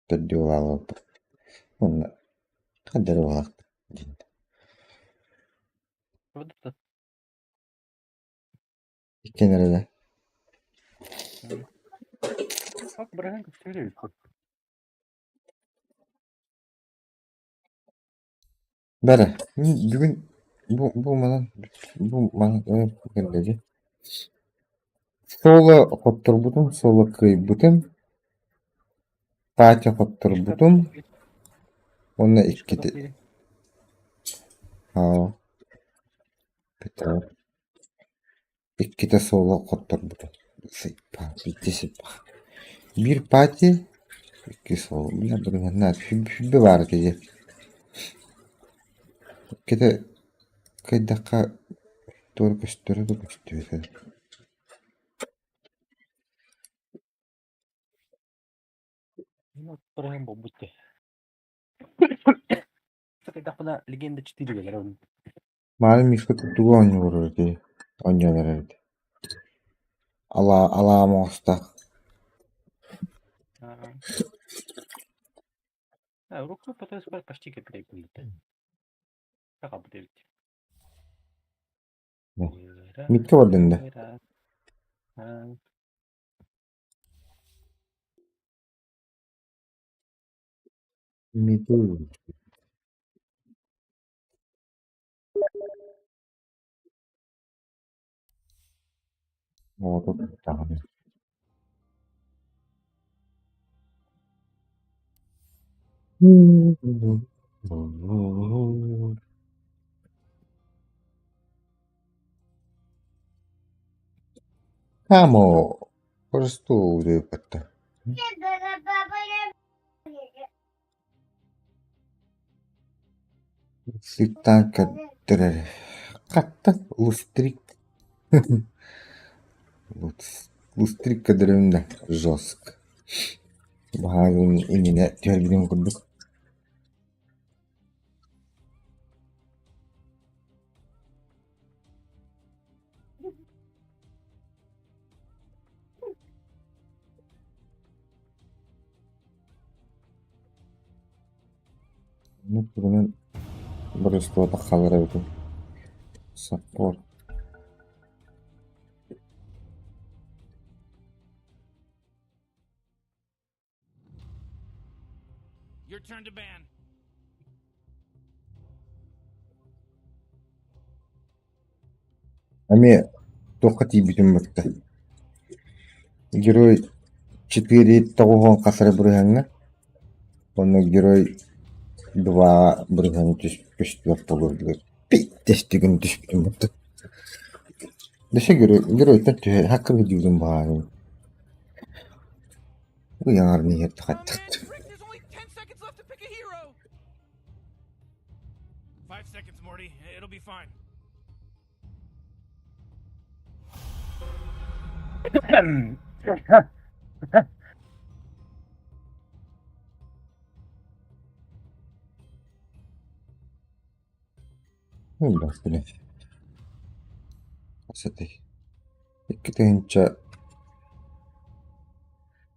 Төрдүө буолаабыппыт уонна хайдах эрэ буолаахтар диэн. Иккиэн эрэ да. Бэрэ, мин бүгүн бу манан бу манан кэллэри Соло хотторбутум, соло кыайбытым, Патя хотторбутум уонна иккити Аа Иккитэ соло хотторбутум Биир пати, икки соло сүүрбэ баар этэ дии. Иккитэ кыайдахха туора көстөрө да көстүбэт этэ. Мааны Мишка тугу оонньуулар этэй оонньоон эрэр этэ Алаа алаа оҥостох Микка бардын да Миду Оҕото даҕаны Хамо Просто Сыттаан көрдөрөр Хатта лустрик Лустрик көрдөрөбүн да жестко Баһаарым иннинэ түһэрбитим курдук Оннук тугунан боростуота хаалар эбитин Саппор Your turn to ban. Эмиэ туохха тиийбитим бытта Герой четыре тоҕуһуон хас эрэ бырыһыаҥҥа уонна Герой два бырыһыан көстүбэт буолуор диэри питтэстигин түспүтүм бытта Дөссө герой геройтан түһэ хаккыры диирим баҕайы Ыйаҥарын иһэрдэ Oh man, хаттахт Rick, there's only 10 seconds left to pick a hero. 5 seconds, Morty. It'll be fine. Ыллахпына Сатый 2000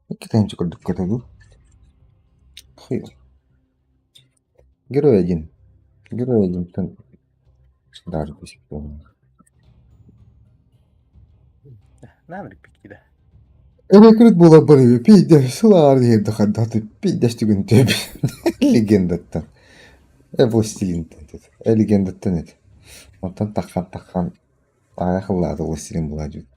2000 курдук көтөбүн Герой один Герой одинтан даже до сих пор. Электрик буола барыы пиздец сылаар диэн хардаты пиздец түгэн легендаттан э властелинтан э легендаттан эт онтон таххан таххан аҕыйах ыллаата властелин буолааччы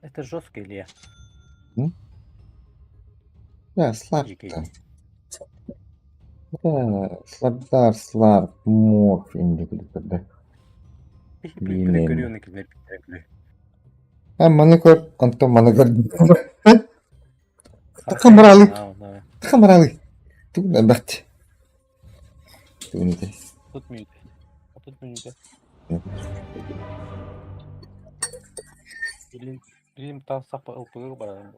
Это жестко, Илья. Да, слаб-то. Да, слабдар, слаб, морф инде да. Биинэн. А маны көр, онтон маны көр. Тахамаралы. Тахамаралы. Тугун элбэхти. Тугун ити. Тут мүнүүтэ. 30 мүнүүтэ. Билим билим тас сапа ылпыгы баран.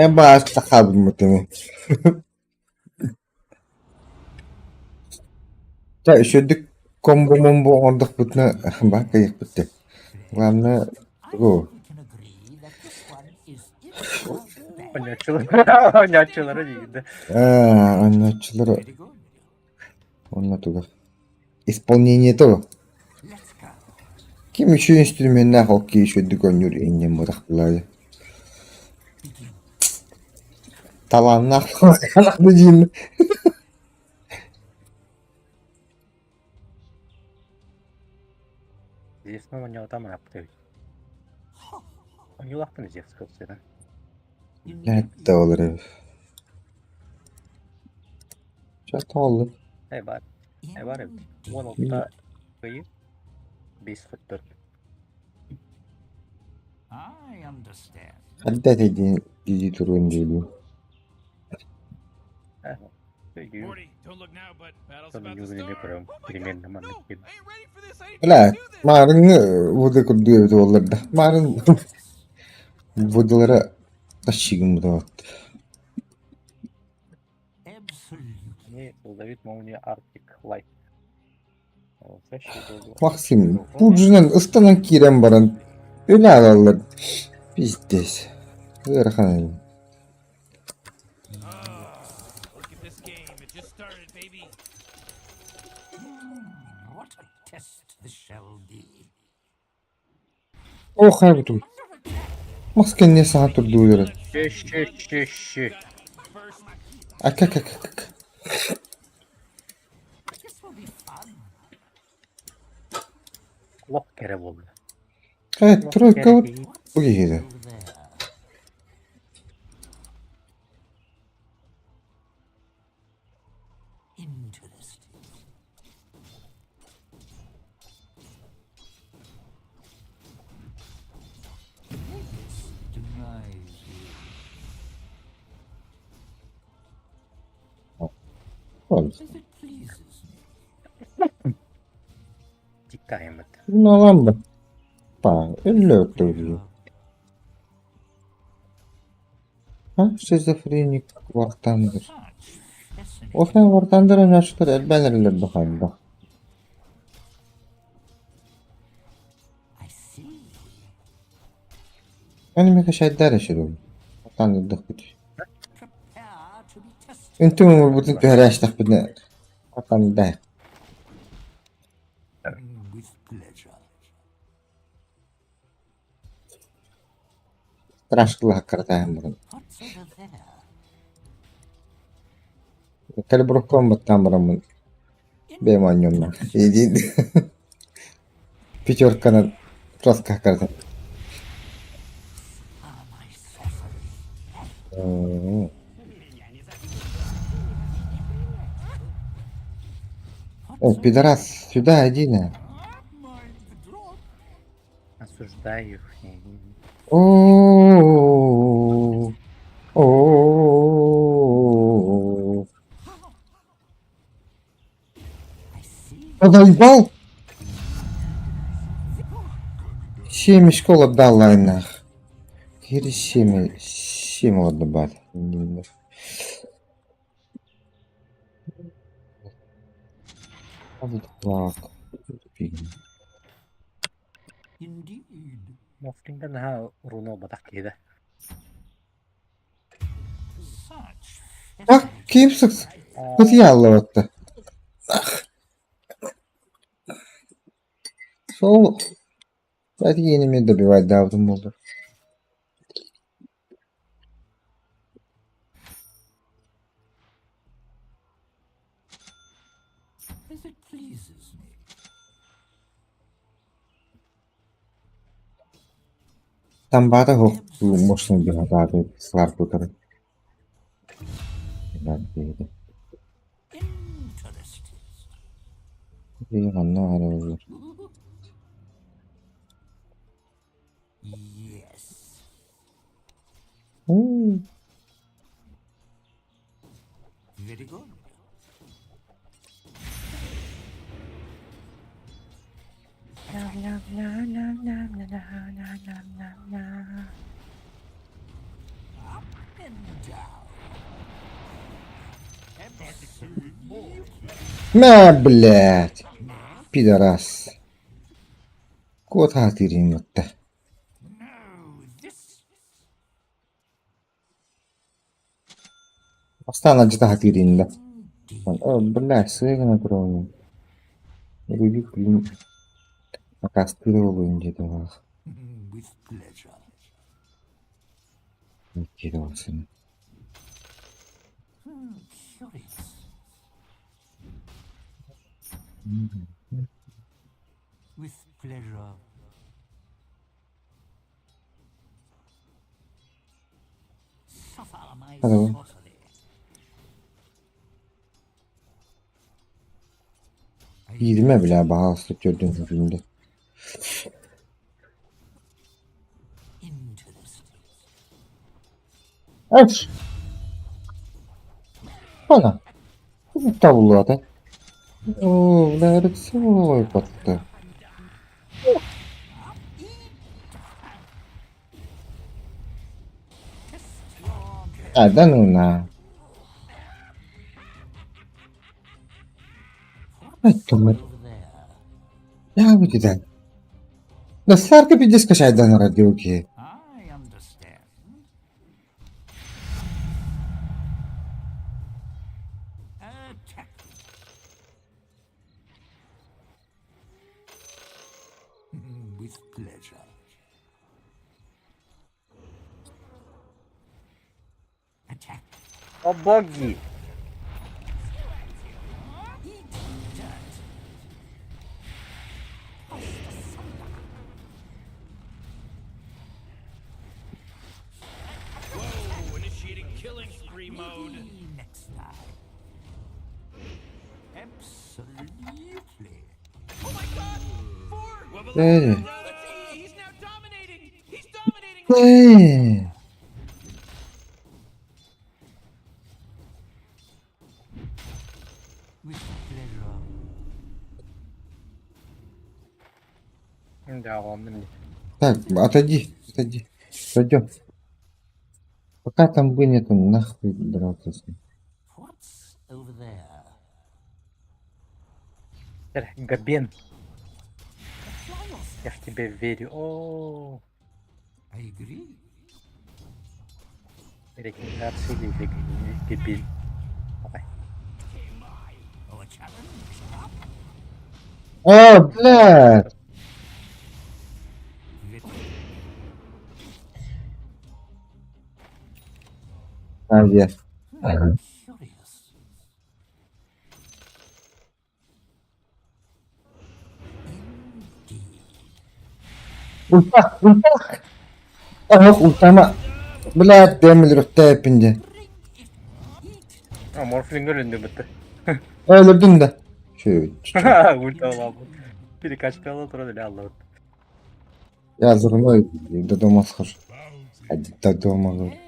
Эн баас тахабын мутуну. Чэ, үчүгэйдик комбо-момбо оҥордохпутуна баар кыайыахпыт дии. Главное, тугу Оонньооччулара диигин да. Ээ, оонньооччулары уонна туга исполнение того. Ким үчүгэй инструменнаах ол киһи үчүгэйдик оонньуур инньэ буолах былаайа. Талааннаах да диим. Зевсны оонньоотом ырааппыт эбит. Оонньуулаахпын Зевс кылсыынан. Да ол эбит. Чэ, тоҕоллун. Э баар. Э баар эбит. 16 кыайыы, 5-44. Хайда этэй дии туруон диэбин. Э, өйдүүм. Morty, don't look now, but battle's Сонун about to юбилейный start. көрөм. Oh my god, Примерно no! маннык I ain't ready for this. I didn't Бля, do this. маарыҥҥы вода курдук эбит буоллар да. Маарын водалара тащигым бутабат. Они создают молнию Arctic Light. Максим, пуджунан ыстанан киирэн баран өлө аалаллар. Пиздец. Ыарахан. Look at this game. It just started, baby. Оо хайбытым. Макс кэнниэ саҥа турдуулара. Щи, щи, щи, щи. First Ака ка ка ка. Лох кэрэ буолла. Э, Лох тройка кэрэ вот киһи. бу киһитэ. Тиккаайыммыт. Налан ба. Өллө А шизофреник Вартангер. Офен Вартангер оонньооччулар элбээн эрэллэр да Эн кэшайдар эшерум. Вартангердахпыт. Үнтүм умурбутун түһэрээстэхпитинэ Вартангердаах. Страшкылаһаккаратааһын баран. Калибровкам баттаан бараммын бэйэм оонньуомнаах. Иди пятерканан троскахкарата. О, пидорас, сюда иди на. Осуждаю их. О, о, Подолбал? Семь школ отдала нах. Кири семь, семь отдабат. Мофтинга наһаа уруна ылбатах киһи да. А, ким сыкс? Кытыйааллабатта. Сол Әтигиэними добивайдаабытым буоллар Тамбаата суох мощный быһатааты сваркутары Ханна баар Мэ, блядь! Пидорас. Кот аатыырын ытта. Бастаан алдьата сатыыр иннэ. О, бля, сыа гына тураммын. Рубик, блин, акаастыыр буолуом диэтэ баҕас. Диэтэ Hello. Кииримэ бля, баҕаласта төрдүн көрүүндэ. Эч! Ана, табыллыбата. Оо, бля, ырыксы батта. А, да ну на. Я будет. Да Сларка пиздец качает да на радиоке. О боги! Whoa, initiating killing spree mode. Oh my god! Four! Э, Let's see, he's now dominating! He's dominating! э. Да, он Так, отойди, отойди. Пойдем. Пока там бы нету, нахуй драться с ним. Габен. Я в тебя верю. О. Регенерация или гибель. Давай. О, блядь! А, где? Ага. Ульта, ульта! Ах, ультама. Блядь, демил рөхтәпинде. А, морфлинг өлүндү бітті. Öldürdün de. Şu, Ульта аламын. Перекачкала тұрады, ля Алла. я зурной до дома схожу. Hadi до дома. говорю.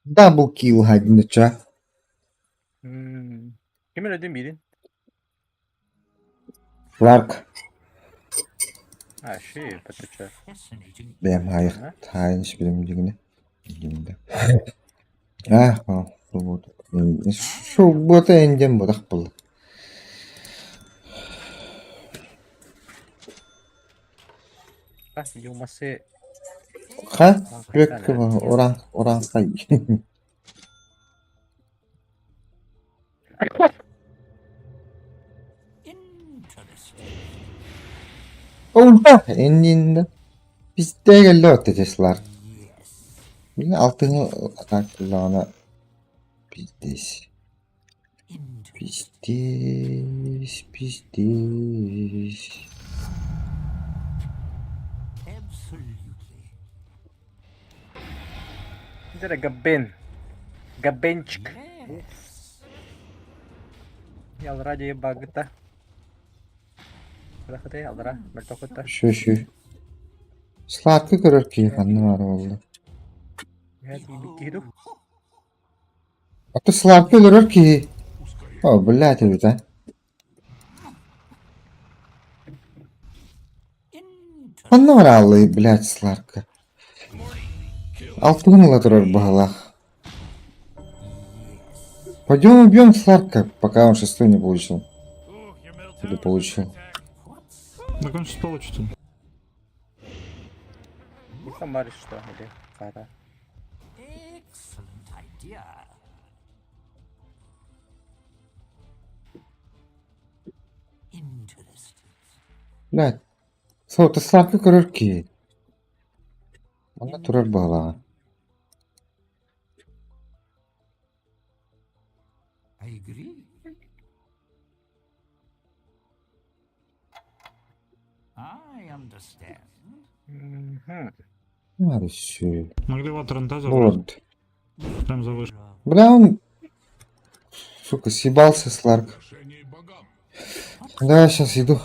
Дабл килл гадина ча. Ким өлөдүн бирин? Кларк. А, ши, патыча. Бэм хайх. Тайныш билим дигине. Дигинде. Ah, вот. Шу бота эндем бодах был. А, юмасы. Ха? Бек оран оран хай. Ульта эндинде. Бизде келди оттетеслар. Биле алтыны атакылана пиздец. Пиздец, пиздец. Дere Габен. Габенчик. Ялра дии багыта. Рахыты ялра, мөлтөхөттө. Şu şu. Сларкы көрөр киһи ханна баар буолла. Киһи Ото Сларкы көрөр киһи. О, блядь, эбит а. Ханна барааллый, блядь, Сларка? Алтыгын ыла турар быһалаах. Пойдем убьем Сларка, пока он шестой не получил. Или получил. Так он сейчас получит. Не Самарис что, или Кара. Excellent idea. Interesting. Блядь. Сол, Сларка көрөр киһи. Манна турар быһалааҕа. I agree. I understand. Мгм. Нарыщи. Могли вот Трента забрать. Вот. Прям за вышку. Бля, он, сука, съебался Сларк. Да, сейчас иду.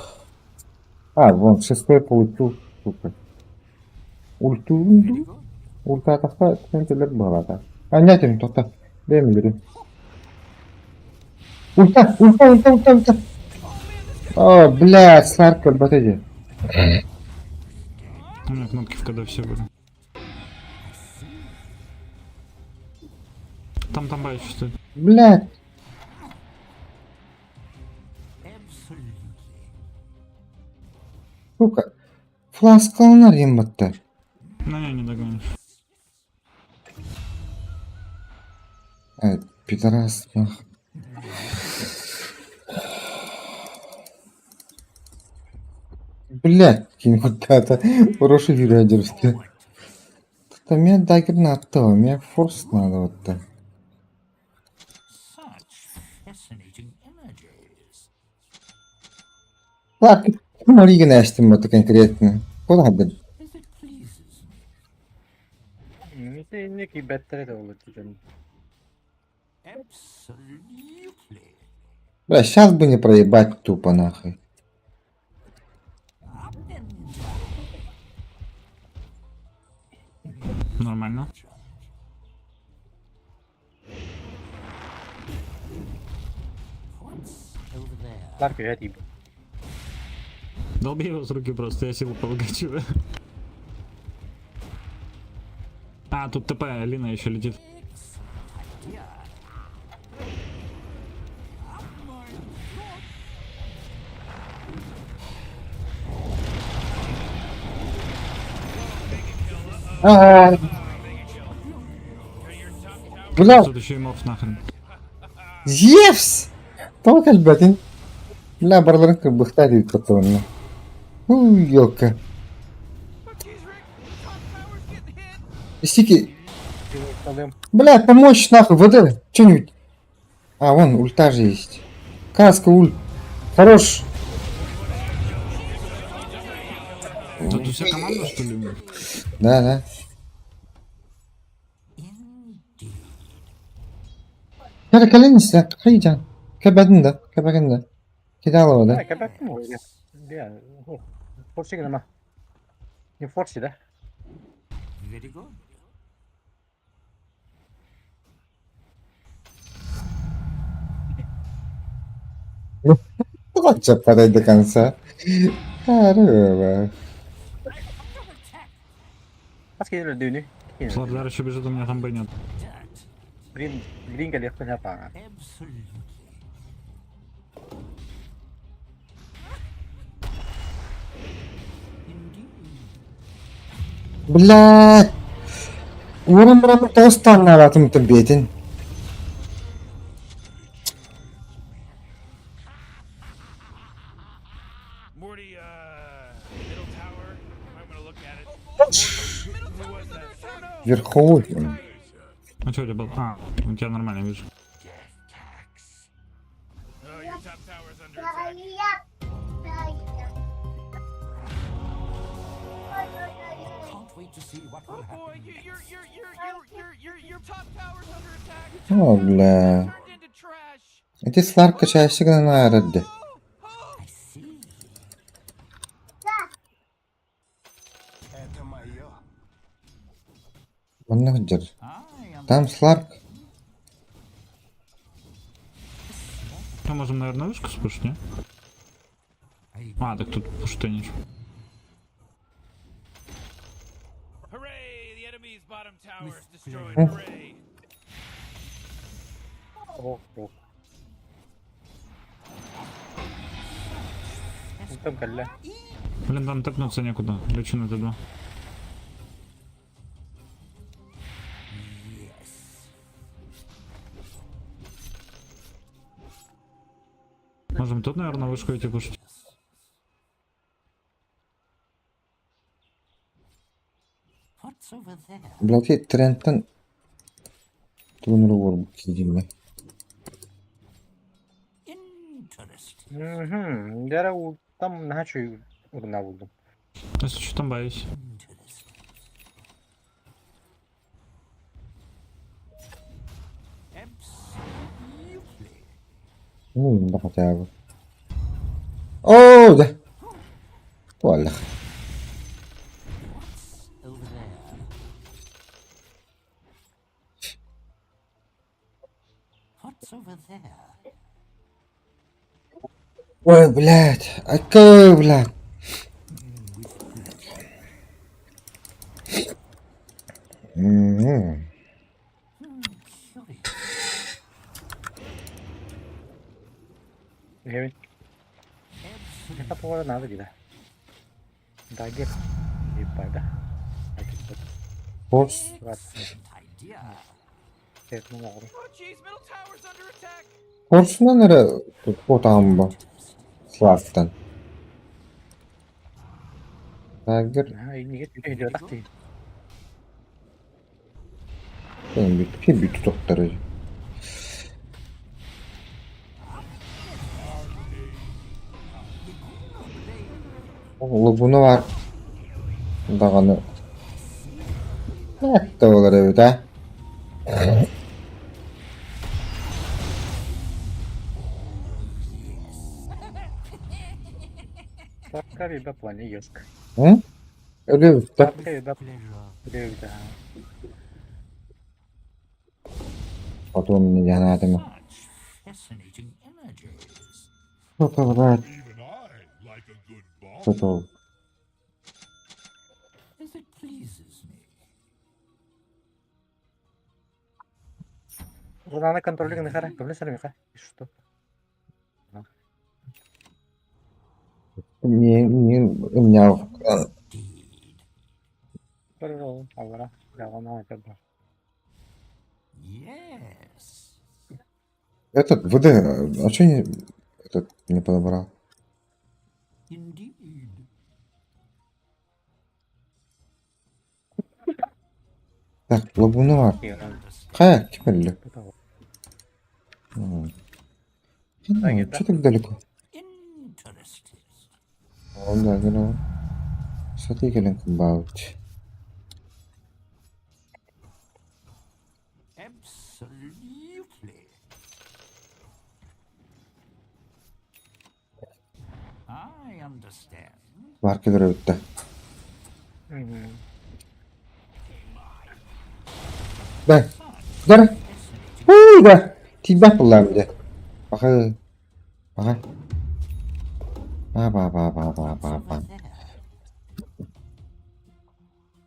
А, вон, шестой получил, сука. Ульту, Very good. ульта тахта, тентелер быһалаата. А, нет, им тоқта. Бэм берем. Ульта, ульта, ульта, ульта, ульта. О, блядь, Сларк өлбөтө дии. У меня кнопки в КД все были. Там тамба еще стоит. Блядь. Absolutely. Сука. Фласкаланар диэн батта. На ней не догонишь. Э, пидорас, нах. Блядь, кини куттаата. Хороший юридически. Та мне дагер надо, мне форс надо вот так. Such fascinating images. Так, Маригин эстим вот конкретно. Куда бы? As it pleases me. Инники бэттере да olur дьон. Absolutely. Бля, сейчас бы не проебать тупо нахуй. Up and down. Нормально. What's over there? Сларк я тип. Долби его с руки просто, я силу повыкачиваю. А, тут ТП, Лина еще летит. Excellent idea. А, Бля, Тут еще и морф нахрен. Зевс! Тоҕо кэлбэтин? Бля, барыларын кырбыхтаа диэбит кутталанна. Уй, ёлка. Oh, jeez, Rick. Top tower's getting hit. Стики, Алым. бля, помочь нахуй, ВД, что-нибудь. А, вон, ульта же есть. Каска, ульт. Хорош. Тут у вся команда, что ли? Да, да. Indeed. Кэлэ кэлэн истэ, хайдан. Кэбэдин да, кэбэгин да. Кидалова да. Да, кэбэттим ол. Я. Форси гынама. Не форси да. Very good. Хоча падай до конца. Здорово. Under attack. Хас киһи өлдүүнү. Слардар еще бежит, у меня там Б нет. Dirt. Грин грин кэлиэхпин хапаҥа. Absolutely. Indeed. Блядь. Уоран баран тоҕус тааннаабатым биэтин. Morty, middle tower. Might want to look at it. Who was that? Oh, no. Верховой. А что у тебя было? А, у тебя нормально, вижу. Oh, your top tower's under attack. Can't wait to see what will Oh boy, happen your next. your your your your your your top tower's under attack. О, бля. Turned into trash. Ити Сларка чаще гынан аарадды. Oh, oh. I see. Манна сылдьар. I am Там Сларк. Мы можем, наверное, вышку спушить, не? I А, так тут пушить нечего. tower's destroyed. Huh? Hooray! Ох, ох. Онтон кэллэ. Блин, там тэпнуться некуда. Лечу на Т2. Можем тут, наверное, вышку идти кушать. What's over there? Блядь, Тренттэн тугун эрэ уорбут киһи Interesting. Мгм. Дьэ там наһаа үчүгэй урна булдум. Если что, там боюсь. Interesting. Absolutely. Ну, да хотя бы. Оо, да. Туаллах. What's over there? What's over there? Ой, блядь, акай, блядь. М-м. Curious. Иһэбин. Absolutely. Это повода надо дида. Дагер. Ебать, да? Форс. Excellent idea. Oh jeez, middle tower's under attack. Форсунан эрэ куотаҕым бу. Славтан. Тагер бүт бүт тохтор. Лугуна бар даҕаны да буолар эбит аа Сладка рыба плане ёск. М? Өлүөбүт да Сладка рыба Өлүөбүт Потом мне диэн Such fascinating images. Фотограф, Even I like a good bomb. фото. As it pleases me. Рунаны контроль гына Көмле сәлем Что? Мне мне у меня Indeed. Бір аллара. Ялана это. Yes. этот ВД, а что не этот не подобрал? Indeed. Так, Лобунова. Хай, кем Что так далеко? Interesting. Он да, гына. Сатый кэлэн кымбаабыт. Absolutely. I understand. Бар кэлэр эбит да. Да. Да. Уу, да. Тиийбэт буоллаҕым дьэ. Баха. Баха. Ба ба ба ба ба ба What's ба. over there?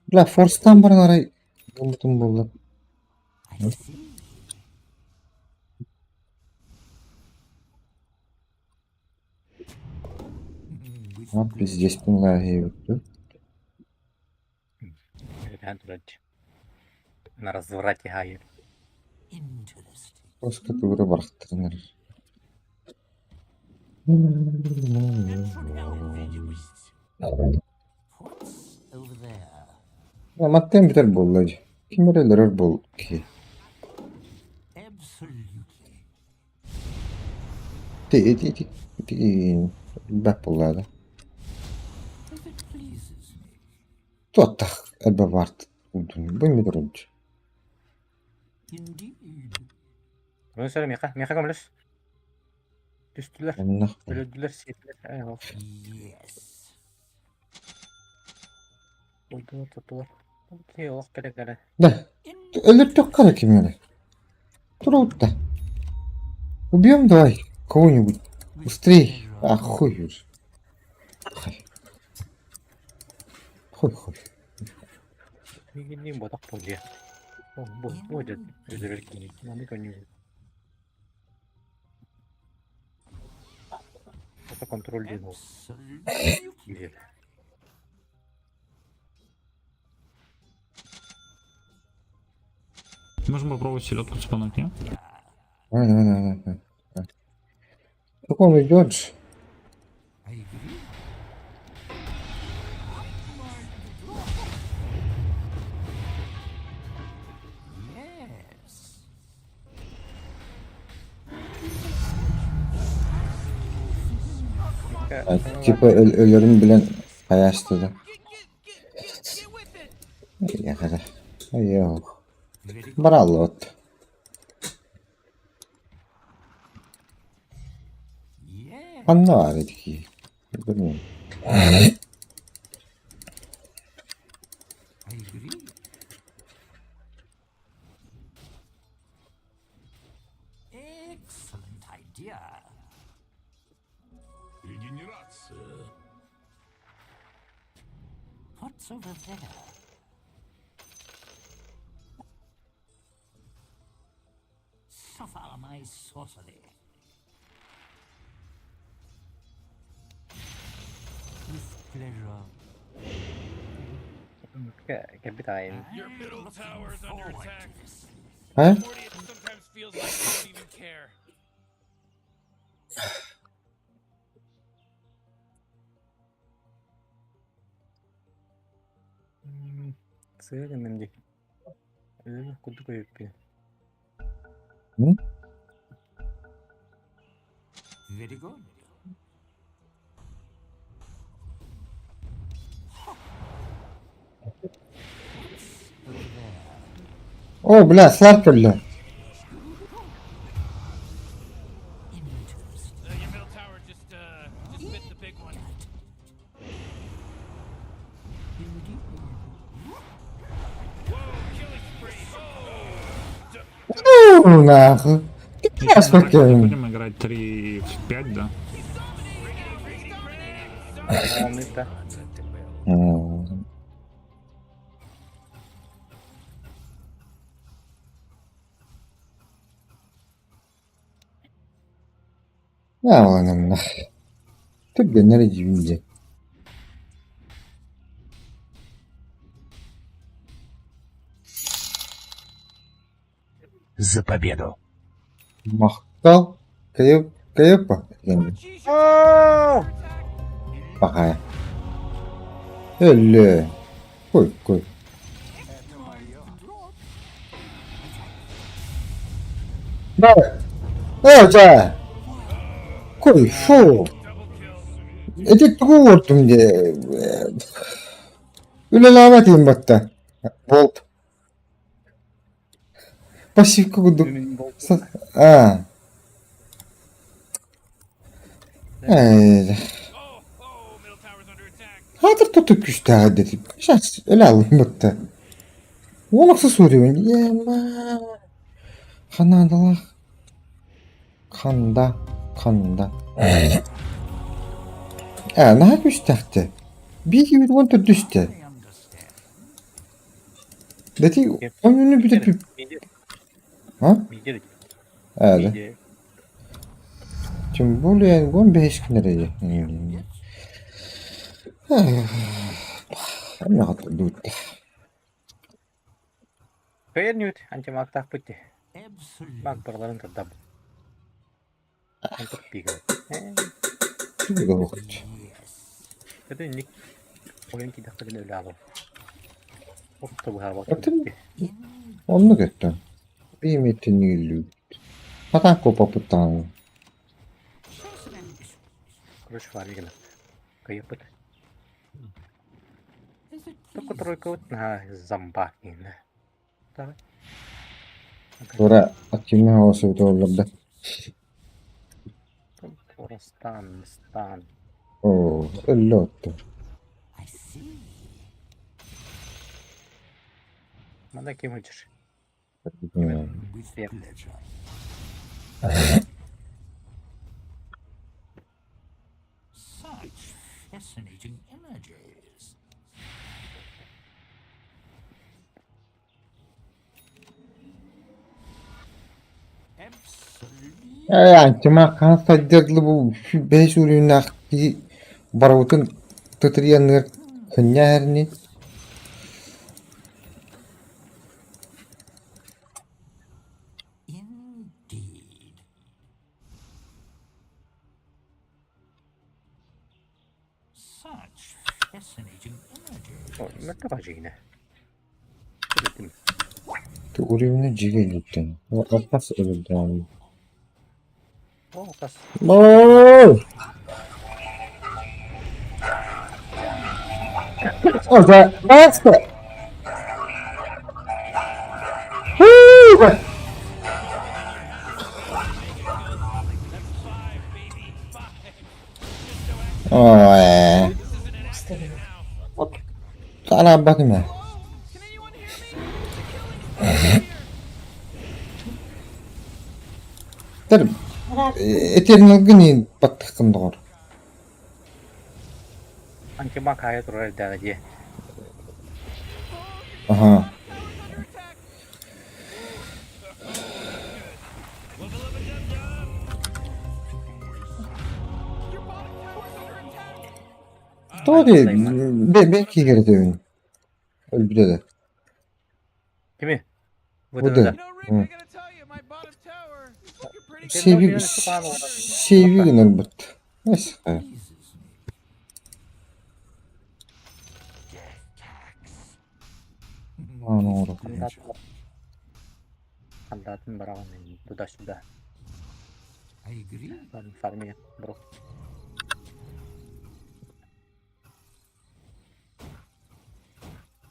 Бля, форстан баран арай гыммытым буолла. I see. With Вот пиздец, пинлаа На разврате гайер. Interesting. Баска тугура барахтарынар. That should help видимость. What's over there? Маттен бүтэр буолла дии. Ким эрэ өлөрөр буол киһи. Absolutely. Ти ити ити ити элбэх буолла да. If it pleases me. Туоттах элбэх баарт Бу мүдөрүнч. Indeed. Bunu söyle Mika. Mika көмөлөс. Түстүлэр. Онно Өлөрдүлэр, сиэтилэр. Э, Yes. Булдулар, туттулар. Олох кэлэ кэлэ. Да. Өлөртөххө эрэ ким эрэ. Туруутта. Убьем давай кого-нибудь. With Быстрей. pleasure. А хуй уж. Хай. Хуй хуй. Мигинни ботак болду. Бу бу өлөрөр киһи. Маны көнньү. Это контроль диэн ол. Билэр. Можем попробовать селедку цепануть, не? Давай, давай, давай, давай. давай. Так он идет же. А, типа өлөрүн билэн хайаста да. Get get get get get with it. Яхара. Yok. Бараллот. Ханна баар эдики. Bilmiyorum. Excellent idea. Регенерация. What's over there? Suffer my sorcery. With pleasure. Кэлбит аайын. Your middle Looking tower's under forward attack. to this. Һэ? Morty, it sometimes feels like you don't even care. Сыа гынным дии. Өлөр курдук өйүппүн. Very good. О, бля, слар кэллэ. Interesting. Your middle tower just bit the big one. Whoa, killing spree. Oh, Ну, нахуй. Если Раз мы так не fucking. будем играть 3 в 5, да? Оны да. М. Я нах. Түргэннэр дьиибин За победу. Махтал. Кайып, кайып jeez, your top tower's under attack. Бахая. Өллө. Кой, кой. Да. Э, жа. Кой, фу. Double kill. Эти тугу уурдум де. Үлэлээбэт им батта. Болт. Пассивка курдук. А. Э, Oh, oh, middle tower's under attack. Хатыр туту күстää dedi. Şans öyle alınmadı. Олақсы суреуін. Ема. Ханадалах. Қанда, қанда. Ә, наһаа күстээхтэ. Биир киһи уон төрдүстэ. I understand. Дэти оннуну бүтэ Миде. А? Миде. Ээ. Миде. Тем более он бэһис күнэрэ. Эмнэҕэ Кыйыр нүт антимактаах бытты. Absolutely. Мак барларын тардам. Антық пигі. Yes. Көтө ник ойын кидақпытын өлі алу. Орто бұхар Атын- Оннук өттөн. Биимиттин Хатан копапыттаан. Короче, фармигана. Кыйыппыт. Is it Только pleasing? тройка вот на зомбак. Давай. Тура акимме осубутоллорда. Стан, стан. Оо, өллө I see. Манда кем хочешь? With Yep. pleasure. Such fascinating images. Ээ, антима хаһан сайдыар дылы бу бэһис уровеннаах киһи барыбытын тытырыйаныгар кынньаа иһэринии Indeed. Such fascinating images. Мөлтөх дьиҥинэ. Уровень дьигэ илииттэн Алпас өлөрдөҕүн Оо, хас Оо! О, да, Фу! Оо, Тараабатым ээ. Can anyone hear me? It's a killing spree here. Тэр этэринэлгин иһин баттаххын доҕор. Антимаг хаайа турар эрдэҕэ дии. Аһаа. Tower's under attack. Your bottom tower's under attack. Тоҕо дии бэйэм киһи Өлбүтэ да. Кими? Бу Бу да. You know, Rick, I gotta tell you, my bottom tower is looking pretty good. Сейви сейви гынарбыт. Эс. Pleases me. Death tax. Аана Хандаатын бараҕын туда-сюда. I agree. Фармия, бро.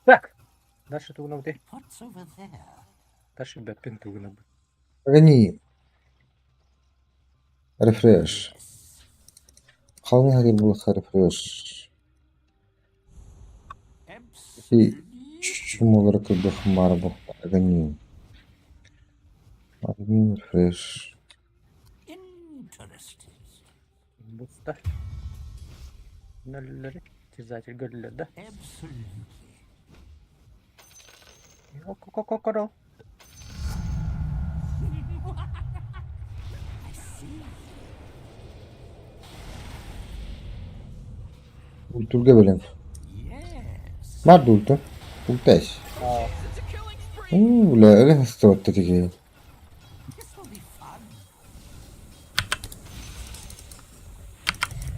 Так. Дальше тугунабытый. What's over there? Дальше бэппин тугунабыт. Погоди. Рефреш. Халыҥ hari булха рефреш. И чумолары кырдых марбах агоним. Агоним рефреш. Interesting. Буста. Нөллөрү. Терзатель көрүллэр да. Absolutely. Ко-ко-ко-ко. I see. Ультурга бөлем. Yes. Бар да ульту. Ултайс. It's a killing spree. Уу, бля, өлө хастыбатта тиги. This will be fun.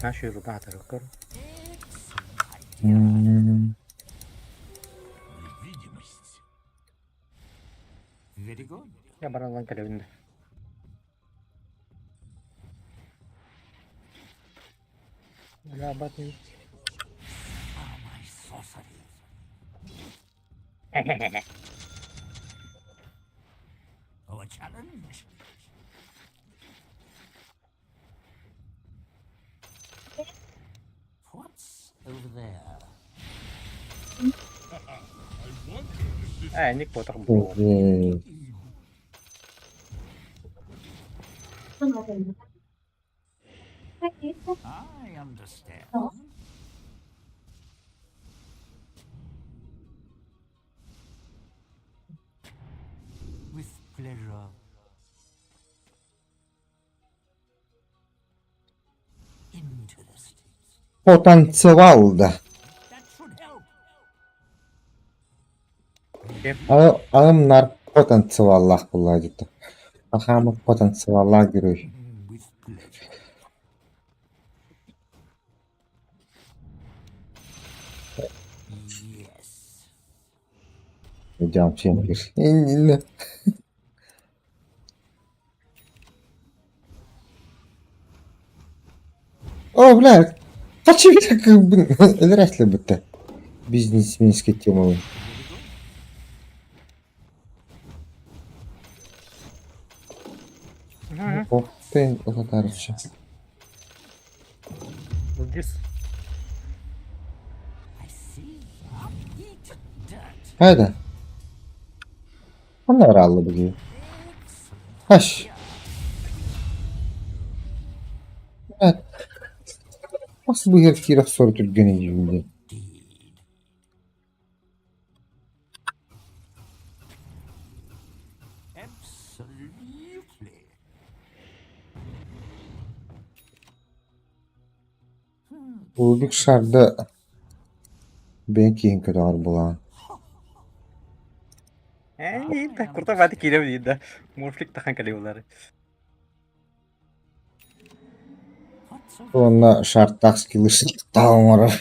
Наши ругатары көр. М, Невидимость. Very good. Я баран кэлэбин. Рабатый. Ah, my sorcery. Oh, a challenge. What's over there? Ээ, ник ботах бу. Окей. I understand. With pleasure. Interesting. Потанцевал да. That should help. Аҕам нар потанцеваллаах буоллаа диэтэ. Ахаамыт потанцеваллаах герой. With pleasure. Yes. Идем всем Инна. О, бля, хочу Здрасте, будто бизнесменская тема. Ох ты, короче. Здесь. I see. Eat dirt. Hayda. Onlar aldı bugün. Haş. Evet. Nasıl bu herif киирэх сор түргэн дии Indeed. Absolutely. Рубик шарда бэйэҥ киһиҥ көтөҕөр буолаҕын Ээ, куртах бааты киирэбин диир да. Морфлик тахан кэлиэ булары. Уонна шартаах скиллы оҥорор.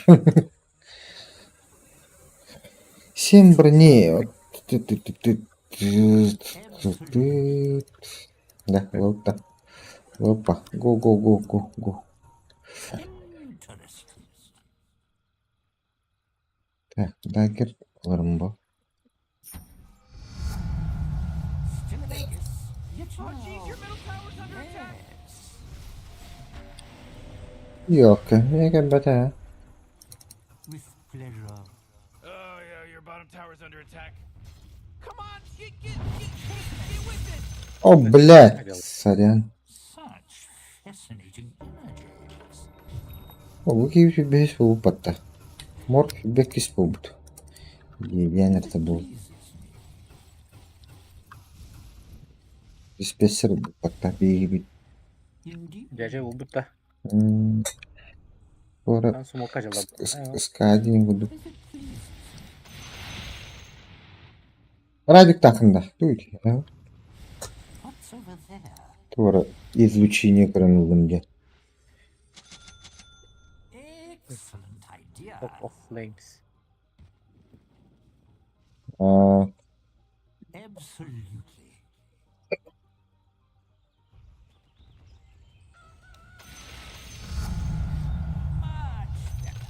Семь броней. Да, лопа. Лопа. Го, го, го, го, го. Так, дагер ыларым бу. Yok, niye кэлбэтэ? With pleasure. Oh yeah, your bottom tower's under attack. Come on, get get get get with it. О, блядь, сорян. Such fascinating images. Ол киһи бэһис буолбатта. Морг бэккис буолбут. Диэн эртэ буол. Диспетчер буолбатта биһигибит. Indeed. Дьэ, булбут да. Туора Ан сумокка дьаллабыт. Скадин курдук. If it pleases Радик тахында. Туй. What's over there? Туора излучение көрөн ыллым диэн. Excellent idea. Top of Flames. Аа, Absolutely. Much better.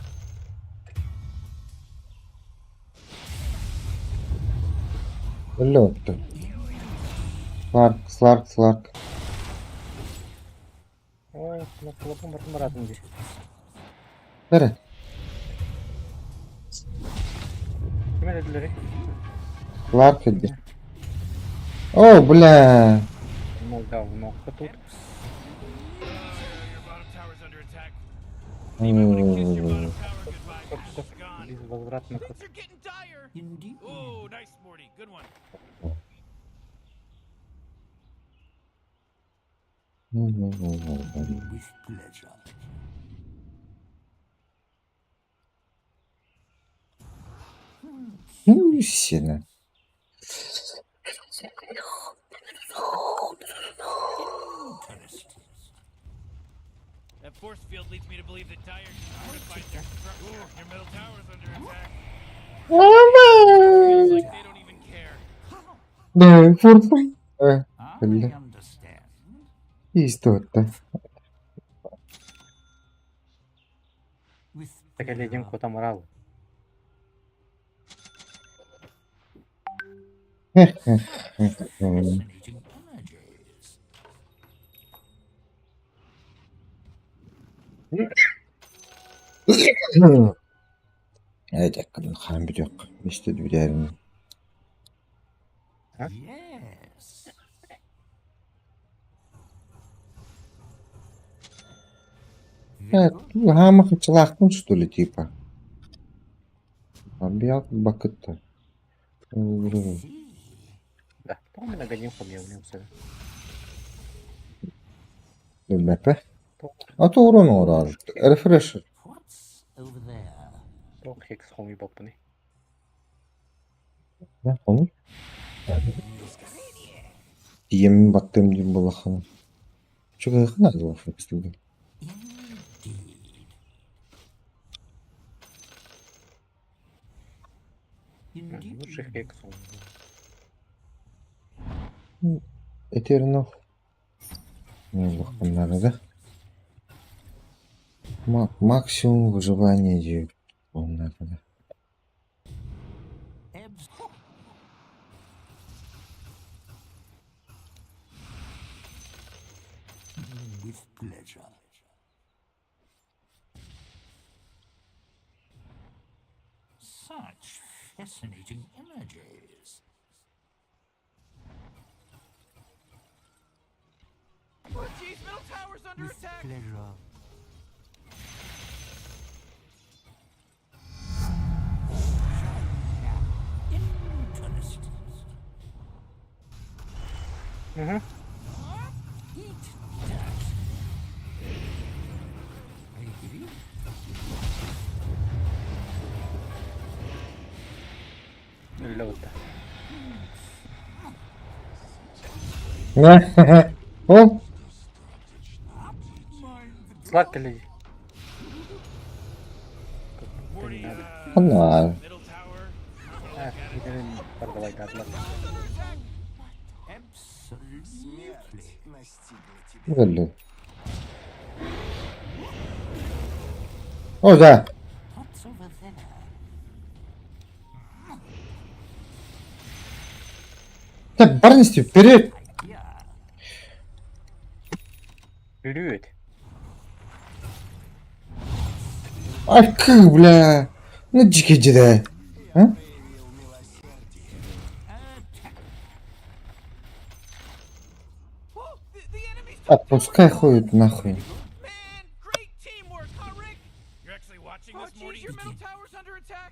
өлө отту. Сларк, Сларк, Сларк. Ой, кулапын бартын баратын дии. Бere. Ким этилери? Сларк иди. О, бля. Ну говно тут. Oh, yeah, your bottom tower's under attack. You might want to kiss your bottom tower goodbye 'cause it's gone. Безвозвратно Things are getting dire. Indeed. Oh, nice, Morty. Good one. With pleasure. Ну, сильно. Interesting. That force field leads me to believe that Dire just fortified their structure. Ooh, your middle tower's under attack. Feels like they don't even care. Да, фурфуй. I Бля. understand. Истота. With Такаледин pleasure. кота морал. Fascinating images. Evet, хаан бүтүөх. Мисте бүтээрин. А? Yes. Very good. Хаама хачылаахтын что ли типа. Абиак бакытта. I see. Да. Тоҕо мин агадин хомуйабын все. Бэпэ. А то урон орар. Рефрешер. What's over there? Тоҕо хекс хомуйбаппыный. Onu. Диемин баттым диэн буоллаххына. Чугаһыаххын наада флекстүүгүн. Indeed. Indeed. Лучше хекс хомуйбаппын. Этернал. Улахан да. Максимум выживания диир буоллахына. Abs- With pleasure. Such fascinating images. Oh jeez, middle tower's under With attack. pleasure. Interesting. Угу. Eat dirt. Agree? Өллө бутта. О, Слак кэлли. Как будто не Morty, надо. ханна. middle tower. А, идем продавай дадлар. Absolutely. Өллө. О, да. What's over there? Так, барнисти, вперед! Yeah. Вперед. Ай, как, бля. Ну, дикий деда. А? Oh, the enemy's Отпускай хуй нахуй. Man, great teamwork, huh, Rick? You're actually watching Oh, this, jeez, Morty? your middle tower's under attack.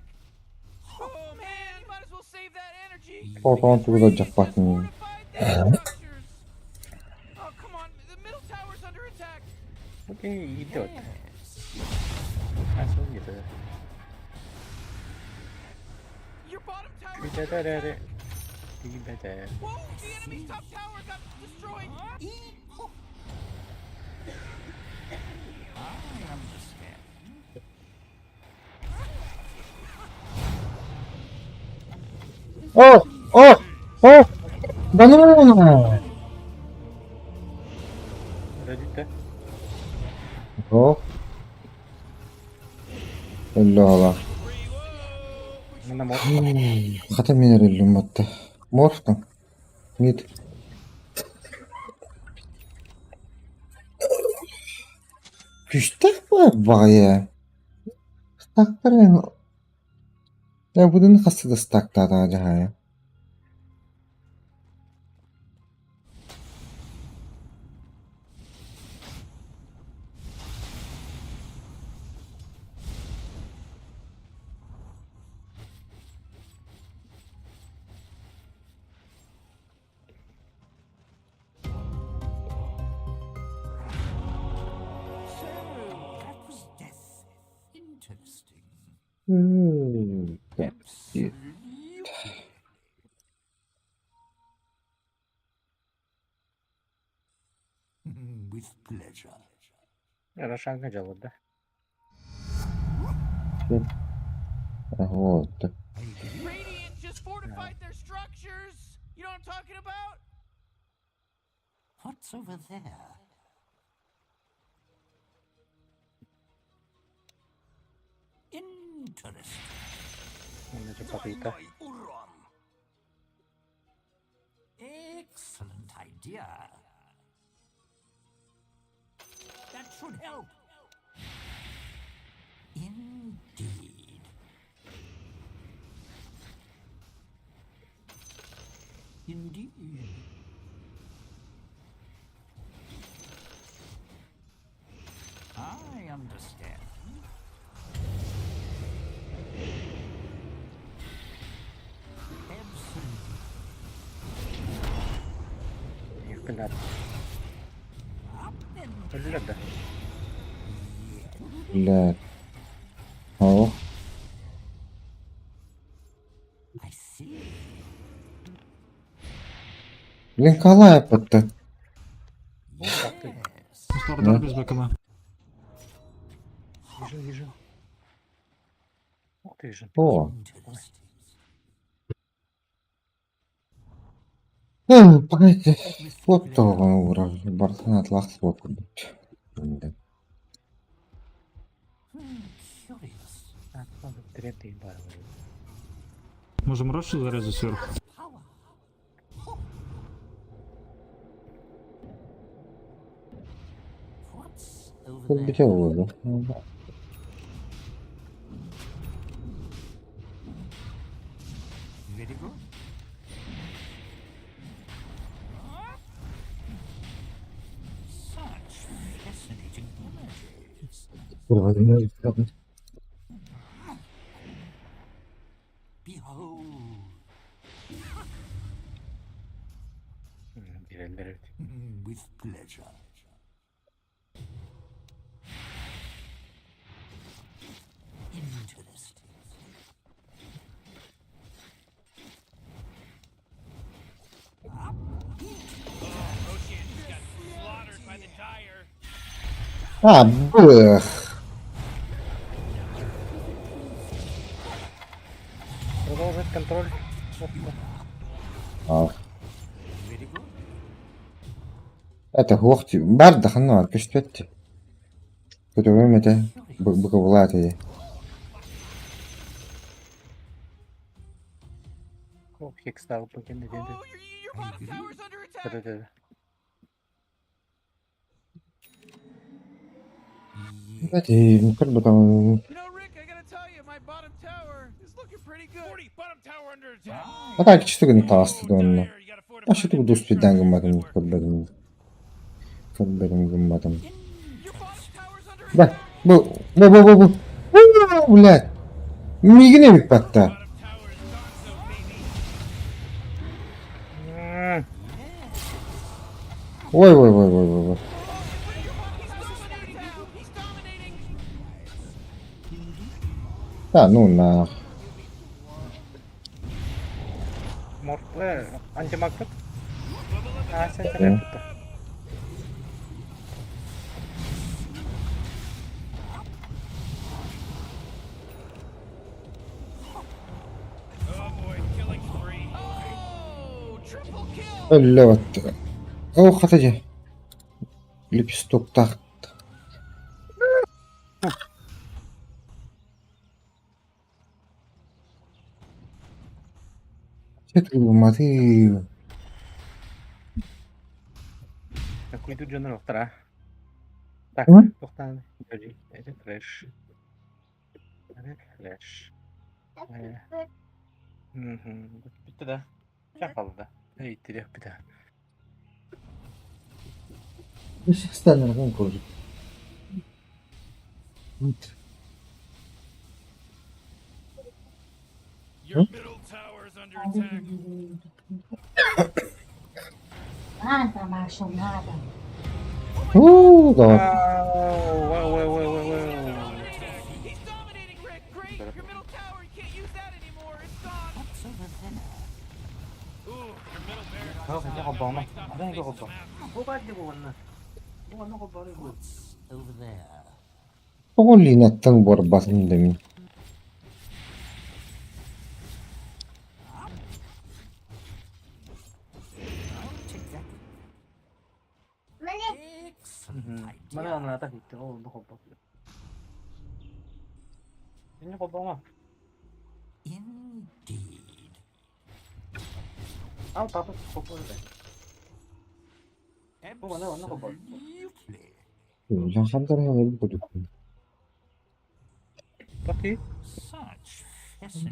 Oh man, you might as well save that energy. Фотон туда Radiant just джакпатын. fortified their structures. Oh, come on, the middle tower's under attack. Вот и идет. А что нет? Your bottom tower's under attack. Ребята. Whoa, the enemy's top tower got destroyed. I understand. О, о, о! Да ну ну! Родить-то? О. Өллө ала. Ну на мор. Хата мен өллүм батта. Морфтан. Мид. Күстэх бағая. Стактар мен. Я буду хасты да стактада жахая. So, that was death. Interesting. Absolutely. With pleasure. Рошанга делают, да? Вот. Radiant just fortified their structures. You know what I'm talking about? What's over there? Interesting. Это попытка. Excellent idea. That should help. Indeed. Indeed. I understand. Absolutely. Их Up and Өллө да. Бля. О. I see. Блин, калая подта. Как ты? Слардар без БКБ. Вижу, вижу. Ух ты же. О. Interesting. Ну, погоди. Вот того уровня. Бартана атлас вот. Curious. А, ладно, третий бар. Можем Рошу зарезать сверху. Power. What's over there? Где воду? Very good. Such fascinating images. Behold. Биреллер. кэлэр эбит. With pleasure. Interesting. Roshan just got slaughtered by the Dire. А, бых. Продолжить контроль. А, Very good. Это хуох бар да ханна көстүөттү. Көтөҕүм этэ, быкыбылаат этэ. Ох, хекстаал бу кэннэ диэн. Oh, your bottom tower's under attack. Да-да-да. Эти, көрбөтөҕүм. You know, Rick, I gotta tell you, my bottom tower is looking pretty good. 40, bottom tower under attack. Ата кичтигин таасты донна. Dire, you gotta fortify Ашытык that дуспидан structure. гымматым Good work. көрбөтүм. Көрбөтүм гымматым. Your bottom tower's under Бә, attack. бу, бу, бу, бу, бу. Бу, блядь. Мигин эбит батта. Bottom tower is gonzo, baby. М, Ой, ой, ой, ой, ой, ой. He's dominating you. He's dominating. Да, ну нах. Морт, антимаг тут? А, Э. сен тут. Oh boy, killing spree. Oh, triple kill. Өллө батта. О, хата же. Лепесток тахт. Маты. Какой тут дьон охтара. Так, М? тохтан. Это трэш. Это трэш. Bitti да. Чакалды да. Эй, bir daha. Стандаргын көрдүк. Your middle tower is under attack. Nada, macho, nada. Уу, да. Вау, вау, вау, вау, вау. He's dominating, Rick. Great. Your middle tower, you can't use that anymore. It's gone. What's over there? Ooh, your middle barracks Oh, is kanya got ko ba wiped off Ano the yung face of ko the ba? map. What's over there? Тоҕо Линаттан буорбатын да мин. I'll take that. Excellent idea. Mana anata gitti. Oldu ko Ini ko ba Indeed. Al papa ko ba. Absolutely. Хантархан курдук. Таки. Such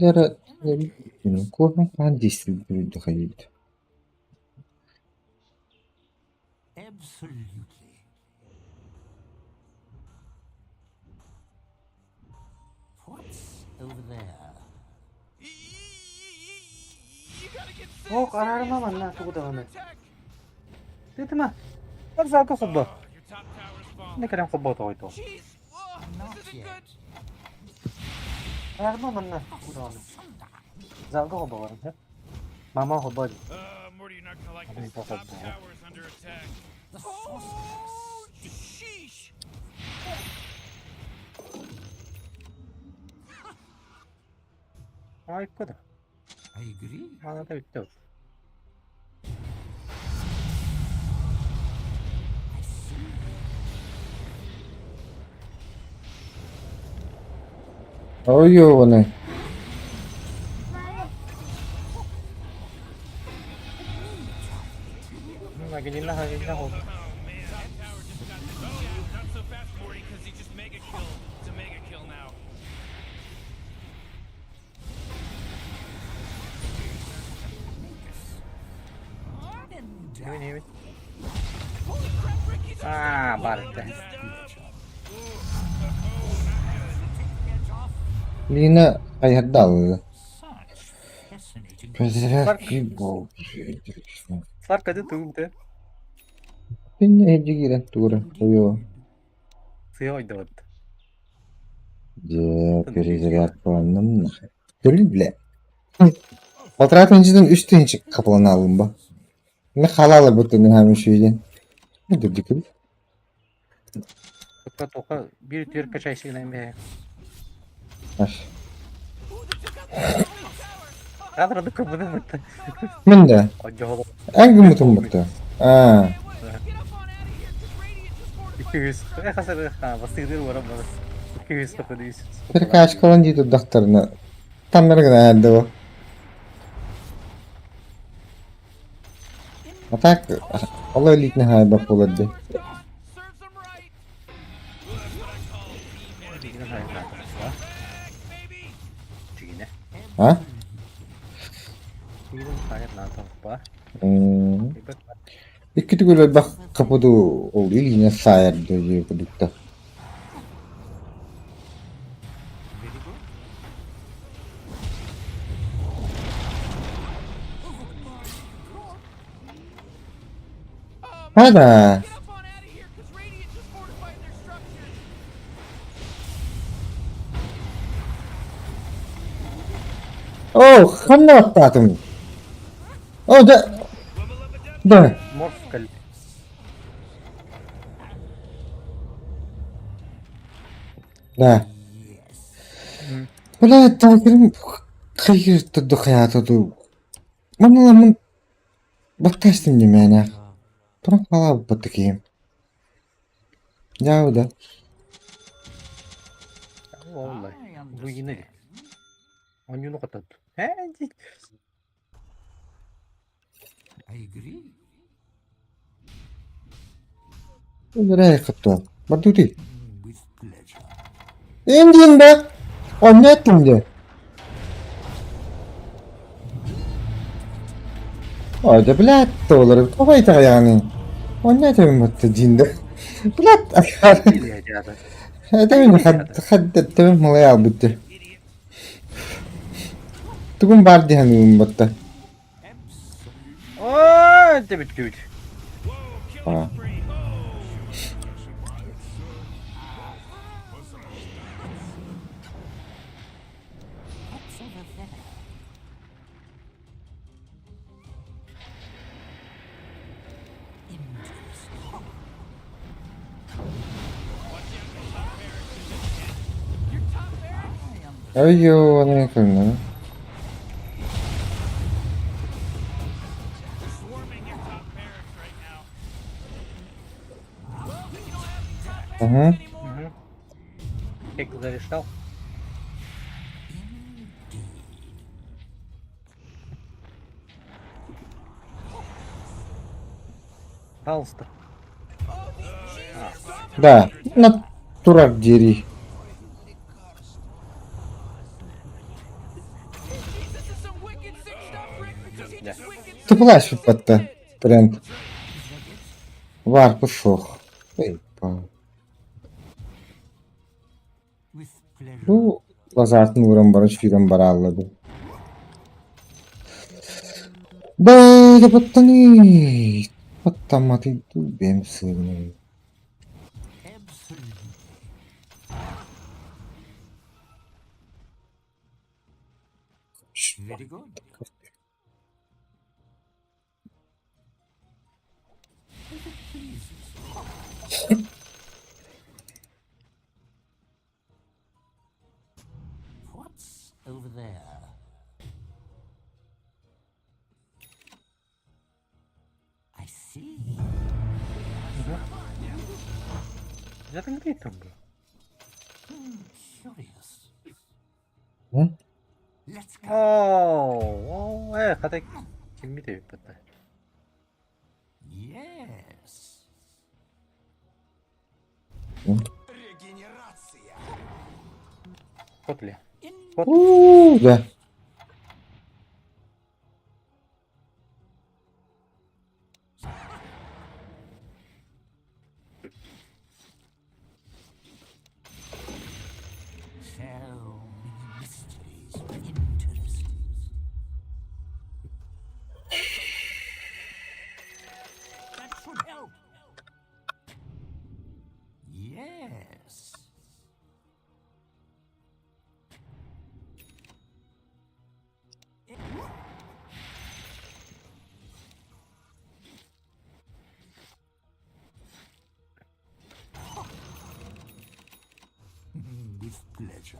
Дара fascinating images. куһун хаан дистрибьютор хайыт. Absolutely. What's over there? You gotta get Oh, serious. kararma Top manna tower's tugu da under bana. attack. Dedim ha. Bak zaten Oh, kobba. your top tower's fallen. Ne kadar kobba toydu. Jeez. Oh, Not this isn't yet. good. Kararma manna tugu da bana. Zalga kobba var. Mama kobba. Morty, you're not gonna like I this. think that's Top a ball. tower is under attack. The sorceress. Oh, sheesh. Ay kadar. I agree. Anata bitti. I see. Ойоо, Magilin na hagilin na Oh kobba. man, top tower just got. Oh, not so fast, Morty, because he just mega killed. It's a mega kill now. And Yemin yemin. Holy crap, Rick, he's Ah, barite. Лина айһардал. such fascinating. Пезряки бол. Сарка de tuğumte. Инньэ иһирдьэ киирэн тугу эрэ ойуо Сыа ойдобут. Дьэ, перезарядкаланным нахуй. Көрүл бля. Полтора тысячадан үс тысяча хапыланаалым ба. Мин халаала бутун хаамы сүйден. Дурдикүл. Только только биир түөрт качайсыгынан бэйэ. Аш. Кадрады кыбыны бытты. Мин да. Одьоһоло. Эн гыммытым бутта. Аа. Икки хасыр бастыгдыр барам барас. Икки хапыды үс. Перекачкалан дии турдахтарына таннар гына эрдэ бу. А так олой илиитин хаайбат буолар дии. А? Икки төгүл элбэх капуду ол илиинэн саайар дии курдукта. Хада. Оо, ханна баттаатым? Оо, да, да. Морф кэллэ. Да. Бля, тагырым хайыр турду хайаата дуу. Манна баттаастым димээнэ. Туран халаабыппыт киһим. Дьаабы да. Оллай. Руины. Онньууну хотот. Ээ, I agree. Өлөрөө хотто. Бардути. With pleasure. Индиэн да. Онньоттум дии. Ой, да блядь, доллары. Тоҕо итэҕэйэҕиний? Онньоот эбин диин да. Блядь, Этэбин хаддаттабын малай албыт дии. Тугум баар дии саныыбын батта. Оо, тэбит Аа. What's over there? Interesting. Айоо, аны көрнө. Угу. Как зарешал? Пожалуйста. Да, на турар диэри. Да. Тыпылааш батта. Тренд. Варпы суох. Эй, па. With pleasure. Бу лазартын ууран баран сүүрэн барааллады. Бээ, баттаны. Баттамматы бэм сыгын. Absolutely. Very good. If it pleases. What's over there? I see. Дьэ был. Curious. М? Let's go. Оо, хата киммит эбит батта. Yes. Котли. Уу, да. So many mysteries. Interesting. That should help. pleasure.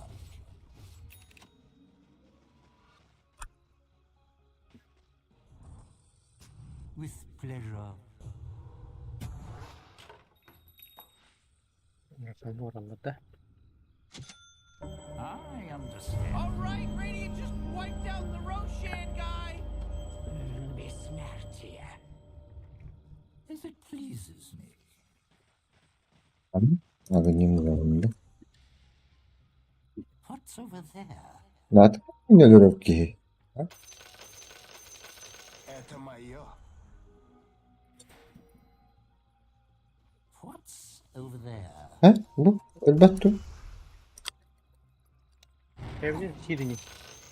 With pleasure. Уораллар да. I understand. All right, Radiant just wiped out the Roshan guy. Бессмертие. As it pleases me. Аганим да. What's over there? Наат өлөрөр киһи. Это мое. What's over there? Һэ? Бу өлбөт дуу? Эбин сирини.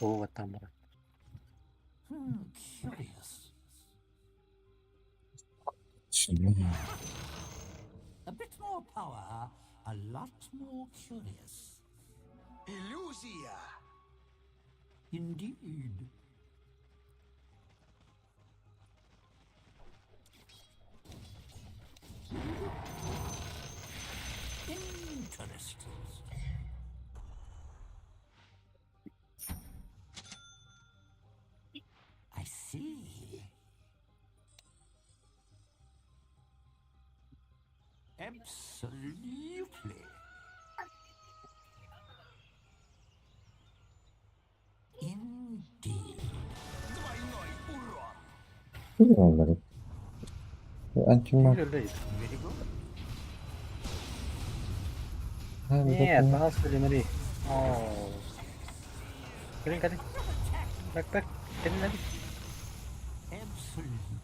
Оо, там бар. Curious. A bit more power, a lot more curious. Иллюзия. Indeed. Interesting. I see. Absolutely. Indeed. Двойной урон. Onları. Антимаг. Өлөр. Very good. Нет, пожалуйста, Марии. О. Кэлин, кэлин. Так, так. Кэлин, кэлин. Absolutely.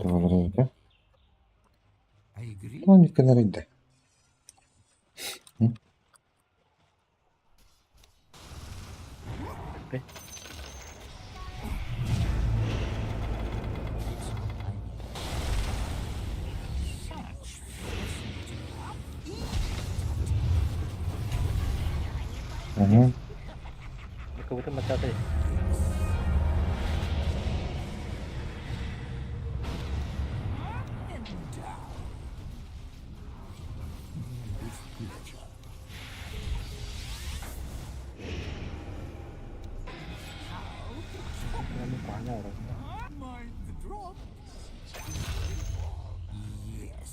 Doğru. I agree. Tamam kenarıydı. Бе. It's all I need. Such fascinating. Hı. Кого-то мотаты. And down. With pleasure. Mind the drop. Yes.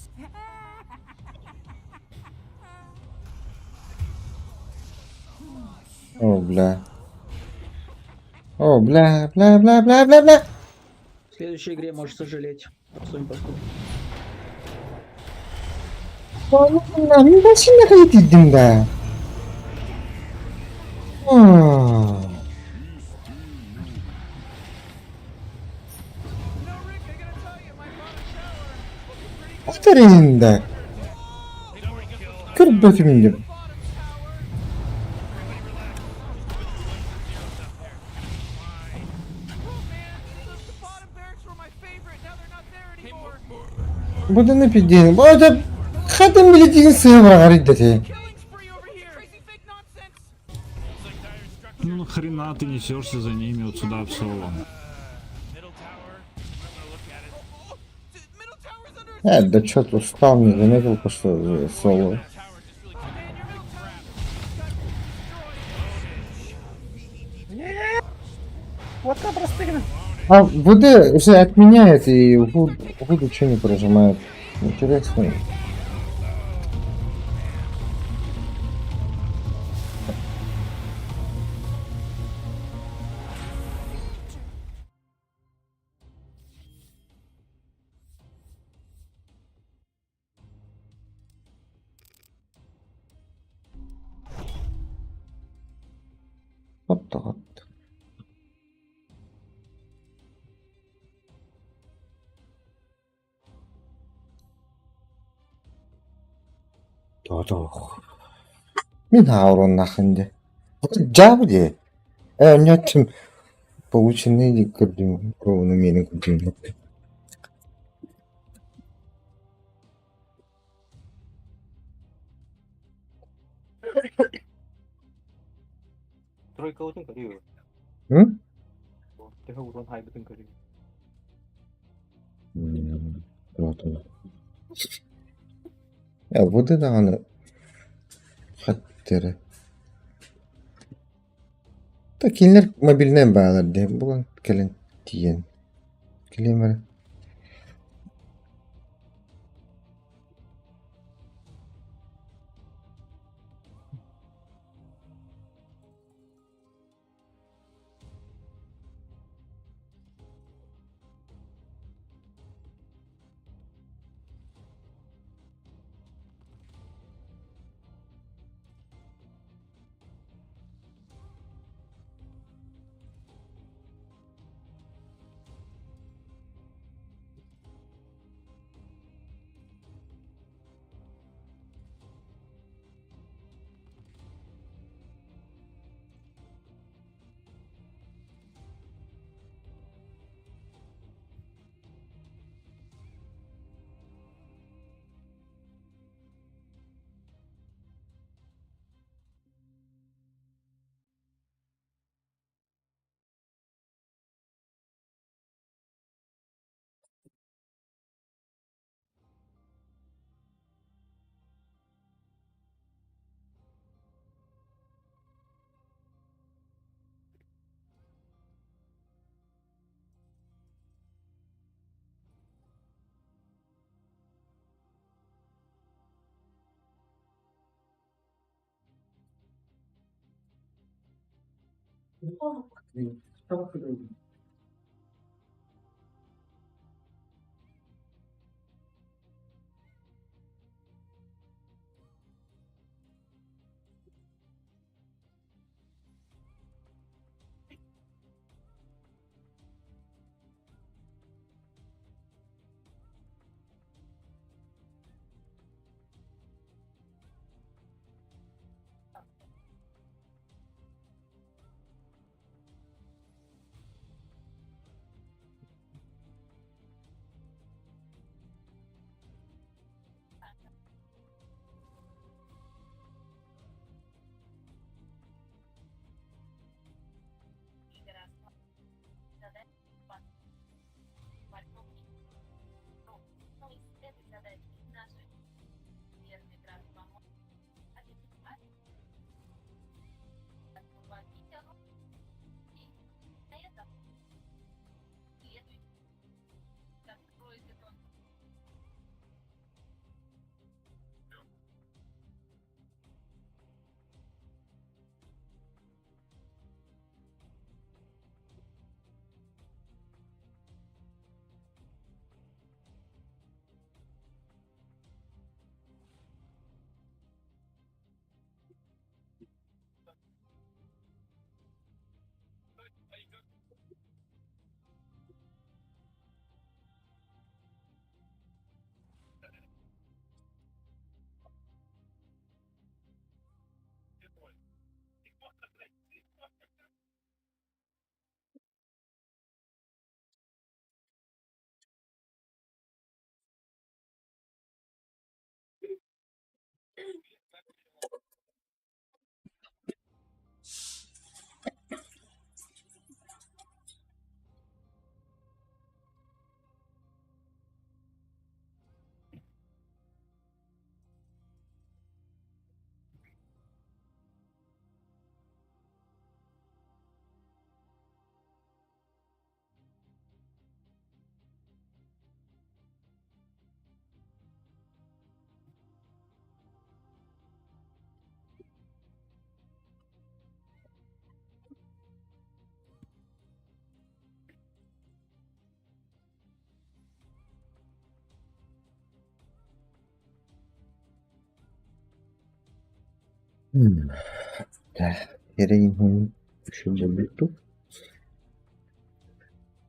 О, бля. О, бля, бля, бля, бля, бля, бля. В следующей игре можешь сожалеть о своем поступке. Мин басында кайтидим да. А. You know, Rick, I gotta tell you, my bottom tower is looking pretty good. Aferin de. Kır mindim. Bottom tower. Oh man, the bottom barracks were my favorite. Now they're not there anymore. Bu da ne pidin? Bu da хадам билетин сыграл ти. Killing spree over here. Crazy fake nonsense. Ну нахрена ты несешься за ними вот сюда в соло? Middle tower. Might wanna look at it. Oh, middle tower's under Э, да чё-то устал, не заметил, что соло. Tower just really Man, your middle tower got destroyed. Вот там просто А ВД уже отменяет и Вуд, Вуд вообще не прожимает. Интересно. Вот так вот. Тоох. Мин хауруннахын дии. Жаабы дии. Э, онньоттум полученный көрдүм, ровно миэнэ көрдүм. Тройка утын көрүү. М? Төһө урон хайбытын көрүү. Вот. ЛВД даҕаны хаттара. Да кинилэр мобильнай баалар дии булан кэлэн тиийэн кэлиэм эрэ.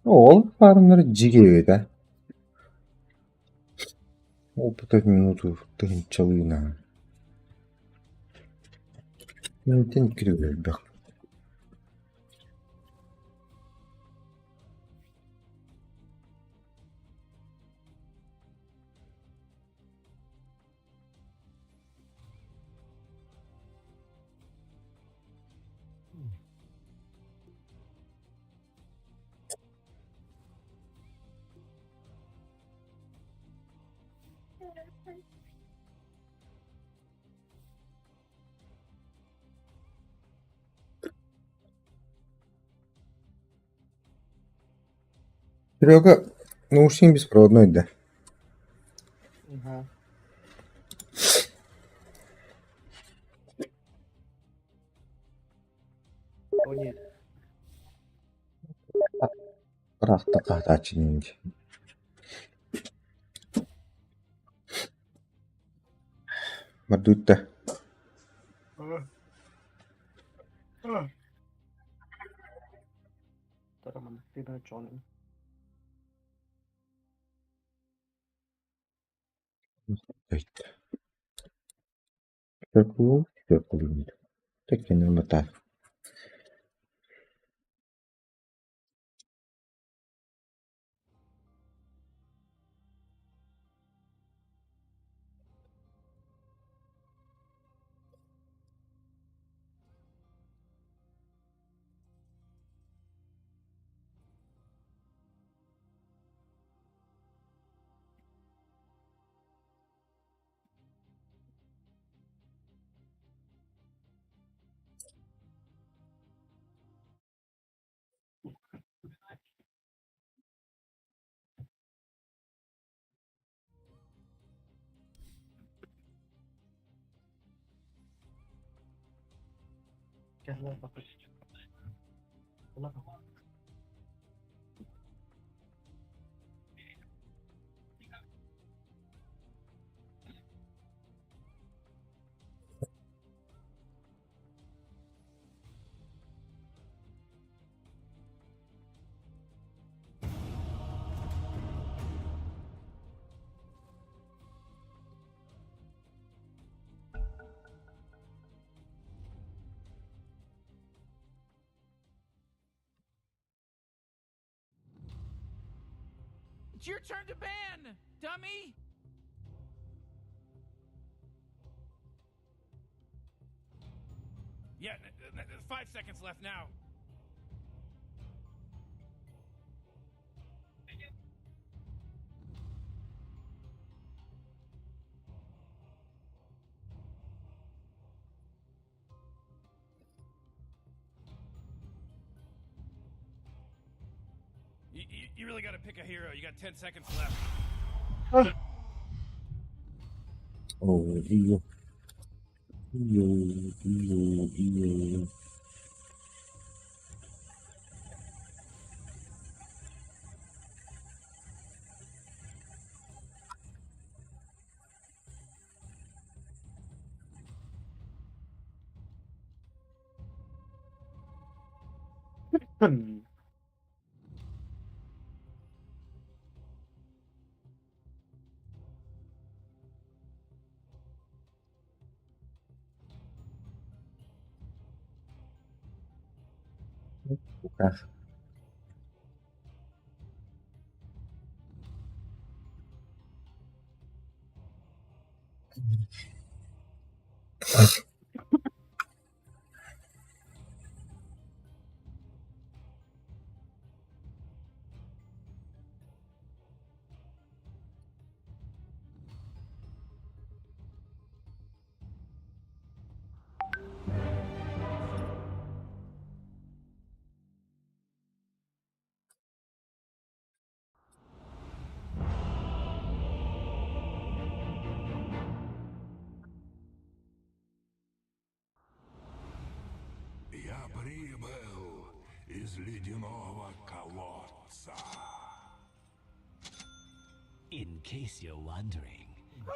Ол фармнар дьигэбит ээ Опыта минуту тыһыынчалыына Мантан элбэх Серега, наушник беспроводной да? Ага. О нет. Ыраахта хаһытааччы дии. Мордуйда. It's your turn to ban, dummy! Yeah, 5 seconds left now. You really gotta pick a hero. You got 10 seconds left. Оо, iyo. Iyo, iyo, iyo. Сука. Я прибыл из ледяного колодца. In case you're wondering,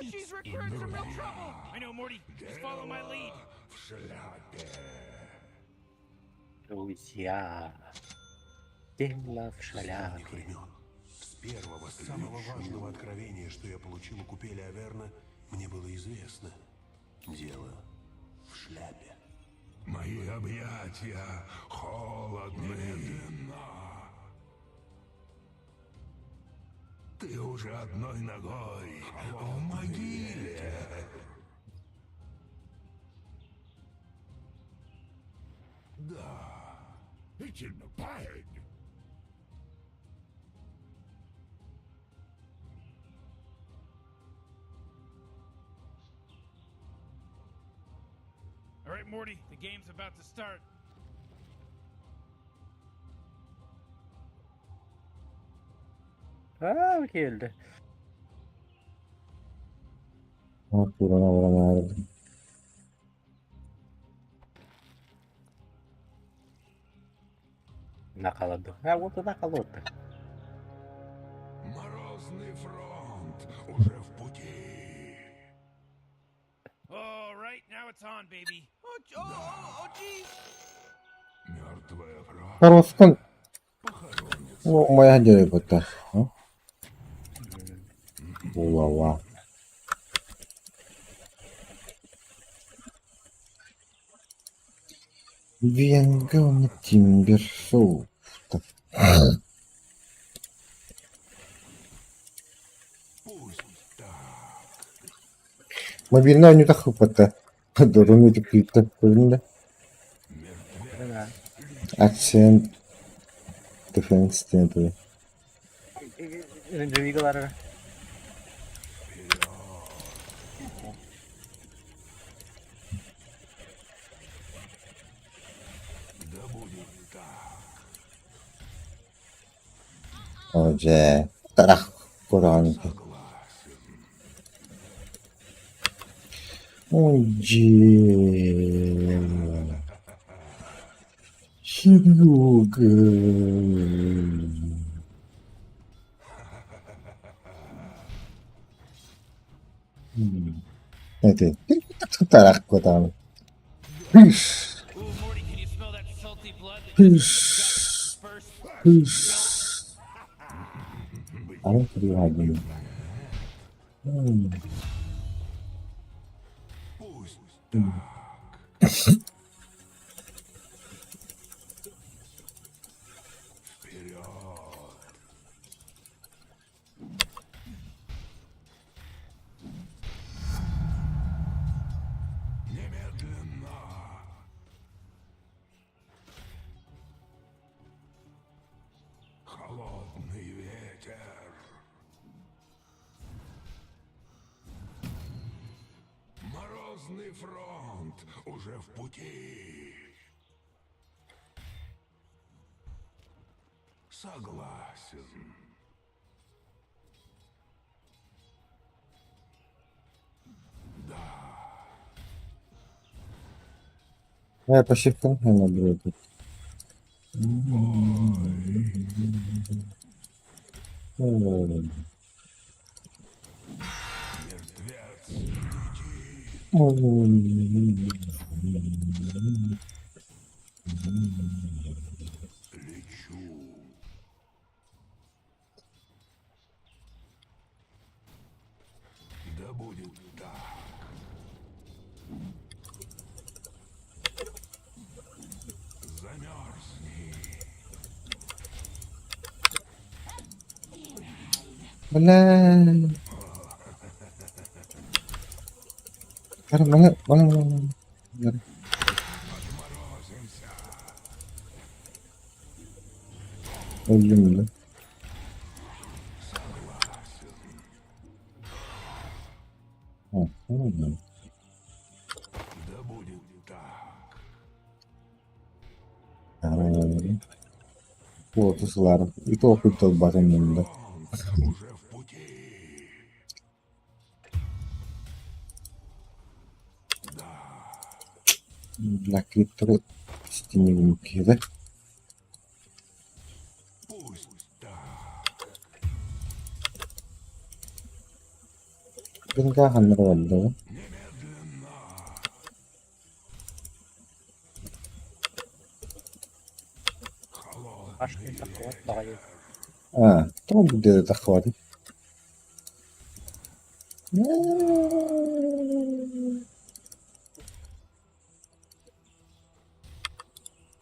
She's recruits in real trouble. I know, Morty. Just follow my lead. В шляпе. Друзья. Дело в С давних шляпе. времен, с первого, самого важного откровения, что я получил у купели Аверна, мне было известно. Дело в шляпе. Мои объятия холодны. Немедленно. Ты уже одной ногой в могиле. Да. It's in the bag. All right, Morty. The game's about to start. Аа, киэлдэ. Туран олорон аарбын. Накалады. А, вот и наколоты. Морозный фронт уже в пути. All right, now it's on, baby. Oh, oh, oh, oh, jeez. Мертвая правда Пароскун похоронит умайан дьарыйбыттар. Улава. Венга уонна Тимбер Соуфтар. Пусть так. Мобильнай оонньуута хыппата. Дорун үтүктүүттэн көрүннэ. Мертвец Accent Defense диэн тугуй? Ренжевигалар вперед. Да будет так. Оо дьэ, тарах кураан. Согласен. Ой, дьиэ. Серега. Это тарах кураан. Пыш, Ooh, Morty, can you smell that salty blood that пыш, just got first? пыш. Арын кырыыһаҕын. Пусть так. Вперед. Немедленно. Холодный ветер. Морозный фронт уже в пути. Согласен. Я почти наберу. Мертвец летит. Лечу. Да будет так. Замерзни. Бля. Бана, бана, бана. Отморозимся. Öldüm bile. Согласен. Ha, tamam. Да будет так. Уотусулар. И то культыл батын yanında. Фронт уже в пути. Бля, крипторы стенигум киһи. Пусть так. Бинга ханнар барда. Немедленно. Башня Холодный такого баҕайы. А, то буде захватить.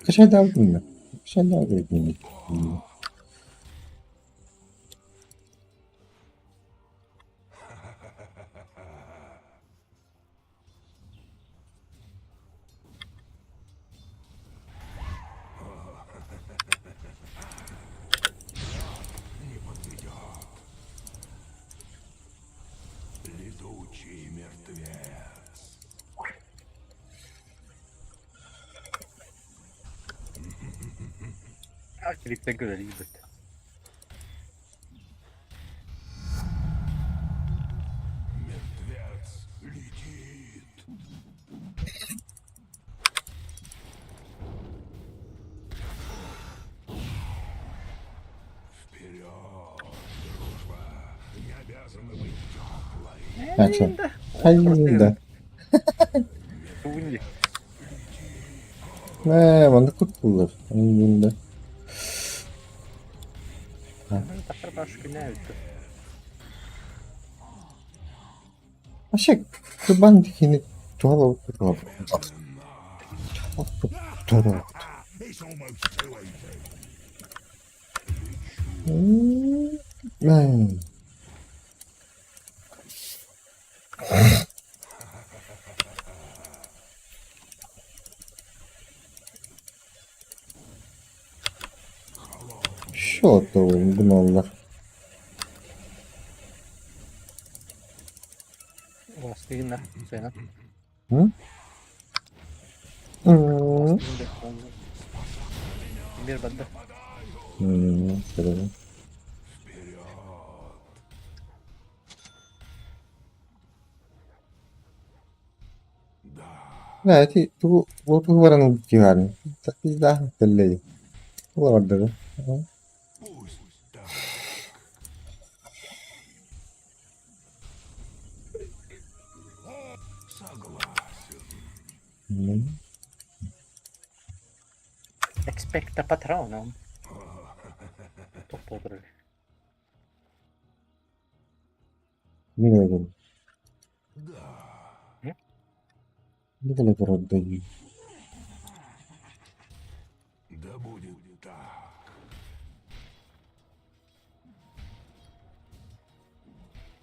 Качай да. Качай да. Не подведет. Летучий мертвец. Клиптен көрөлүүбүт. Ача. Хайда. Тугун Ээ, маннык куттууллар. Айда. Тахар баш күнэ өттө. Вообще, кыбан кини туһала туһала. Туһала. М. Что-то гыналлар. Властыгына сена. М? М. Бир бадда. М, көрөбүн. Да, ити тугу тугу баран ылбыт киһи Пизда кэллэй. Олордору. М. Expecta patronum. Тохтоотор. Не говорю. Не говорю, Да будет так.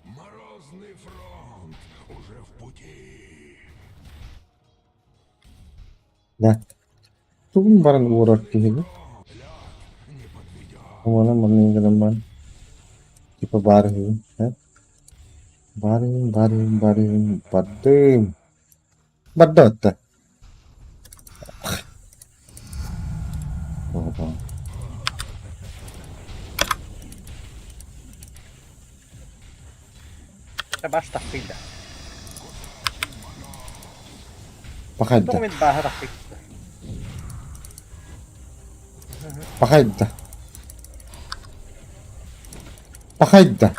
Морозный фронт уже в пути. Да. Тугун баран уорар киһини. Уонна манна гынан баран типа баар үһүбүн, э? Баар үһүбүн, баар үһүбүн, баар үһүбүн, бардым. Барда отто. Опа. Баш тахпыйда. Пахайда. Тоҕо мин бааһа тахпыйда. Пахайда. Пахайда.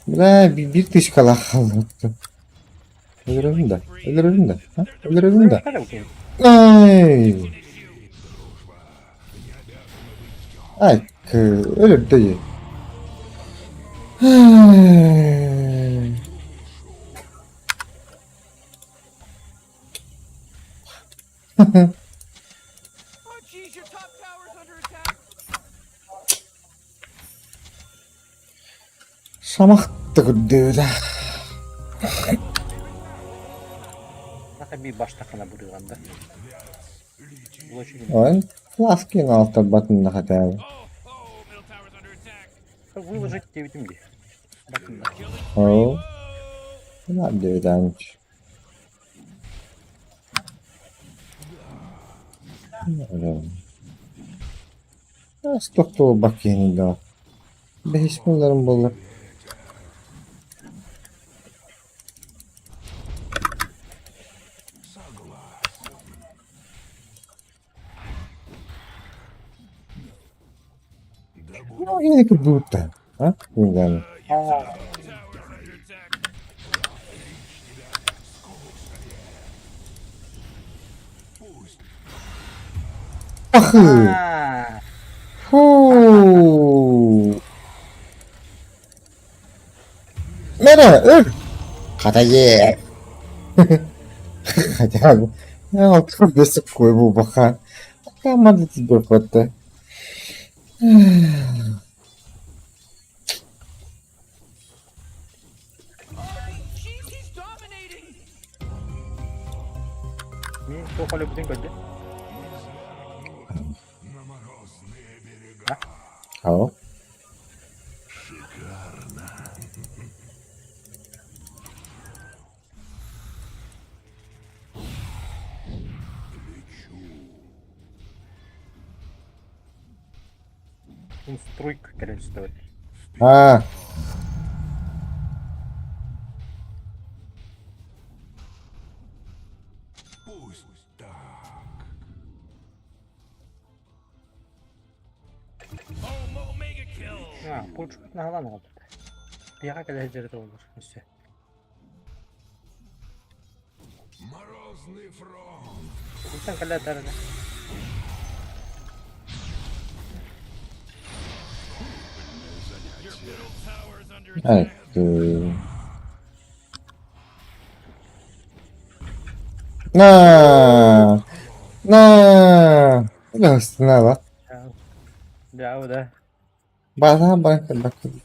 Бля, биир тысячалаах хаалбыт. Өлөрөбүн да, өлөрөбүн да, а? Өлөрөбүн да. Эй! Ай, өлөрдө дии. Oh jeez, your top tower's under attack. Самахты көрдөөдө. Наха би баштахана бурыганда. Булочугун. Ой, фласкин алтарбатын хотя бы. Oh, oh, middle tower's under attack. Выложить девятим ди. Бакында. О, надо. Стохто бакин да. Бэһис буоллар. Ну, я как будто. А? Не знаю. Tower's under attack. Ах! Аа. Фу! Мэра, өр! Хатайе! Хотя бы. Я вот бесокой был баха. Команда тебе хватает. Jeez, he's dominating. Мин тоқалы бүтін көрді. На морозные берега. Ау. Шикарно. Лечу. Инструйк кэлэн стоит. А, Пусть так. Oh, mega kill. А, пульчукутун аһалаан оҕолбут. Биһиэхэ кэлэ сылдьара буоллар өссө. Морозный фронт. Ултан кэлэ тарана. Айты. На! На! Астына Дьаабы да. Баҕа баран кэлбэккин.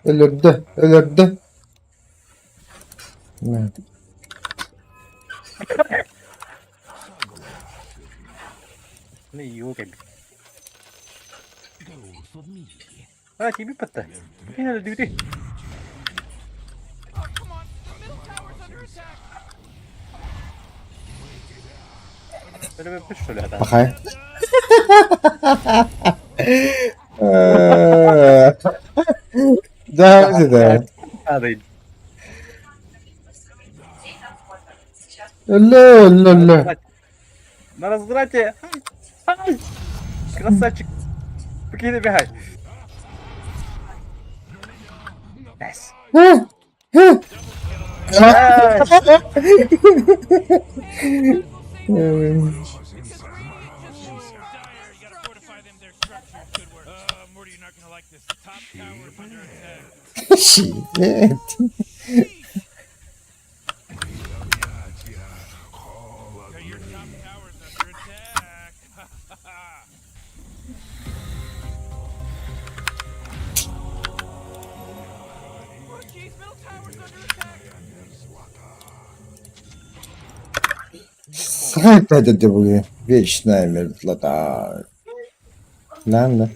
Өлөрдө, өлөрдө. Ну его кэлбит. А, тебе патта. Кини өлдүбүтүй? Oh, come on. The middle tower's under attack. Өлөбөппүт что ли атаан? Пахай. Да, да. Адай. Өллө, өллө, өллө. На разврате! Ай! Ай! Красавчик! Покидай, бегай! Nice. Dire, you gotta fortify them their structures. Good work. Morty, you're not gonna like this. The top tower is under attack. Shit. Okay, your top tower's under attack. Oh, jeez, middle tower's under attack. Опять это будет вечная мерзлота. Надо.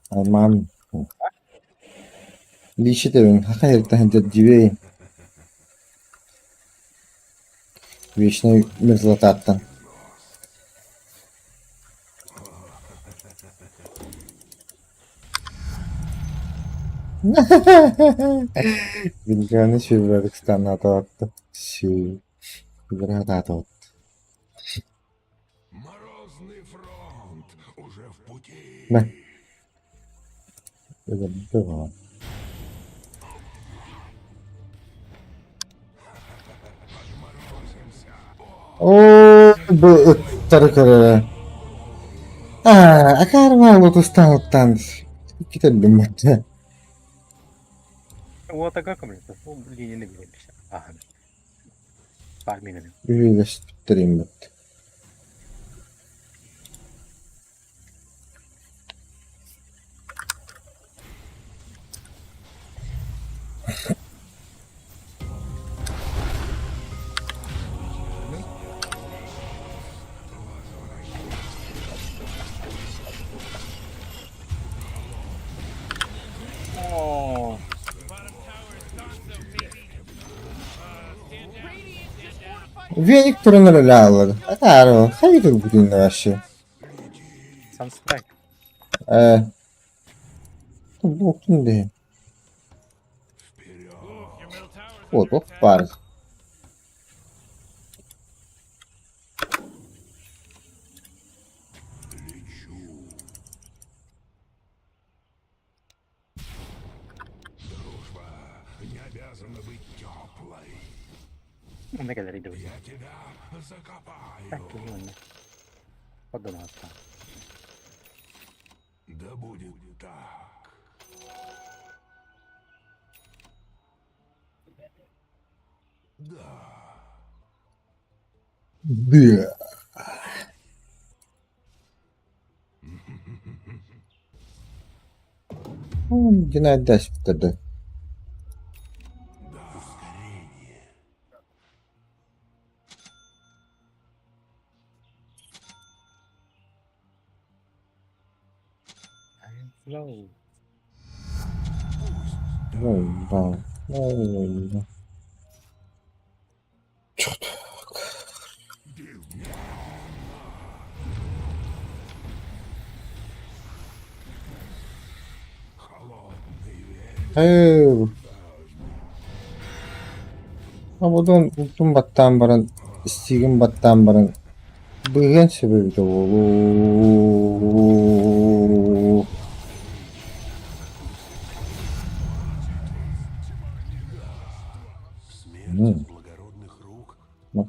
Алмам. Личитель, хахайртан Вечная мерзлотаттан. Билгэни сүбэбикстанаатаатта сүбэратаатаат Морозный фронт уже в пути. Мэ. Өлөрдө Оо, бу ыттары көрөрө. Аа, акаарма лотустаныттан китэрдим бачча. Уота как блин, ну, блин, не билбиш. Ахан. Фарминен. Үһүлэспиттериммит. Оо. Bottom tower is gonzo, baby. Stand down. Radiant just fortified. Веник туран өлөлөөлөр. Акаары, хайыр бүтүн вообще. Санстрайк. Э. Бу кимде? Oof, your middle tower's Вот, under ох, attack. бар. Лечу. Дружба не обязана быть теплой. Онна кэлэр идэ Я тебя закопаю. Так, онна. Подумал. Да будет так. Да. Да. Геннадий тогда. Да. Ускорение. Flow. Ну, да. Ну, да. Чё-то. Холодный ветер. Э, А бодон утун баттаан баран, истиигин баттаан баран, быыһыан сөбө эбитэ буолуо.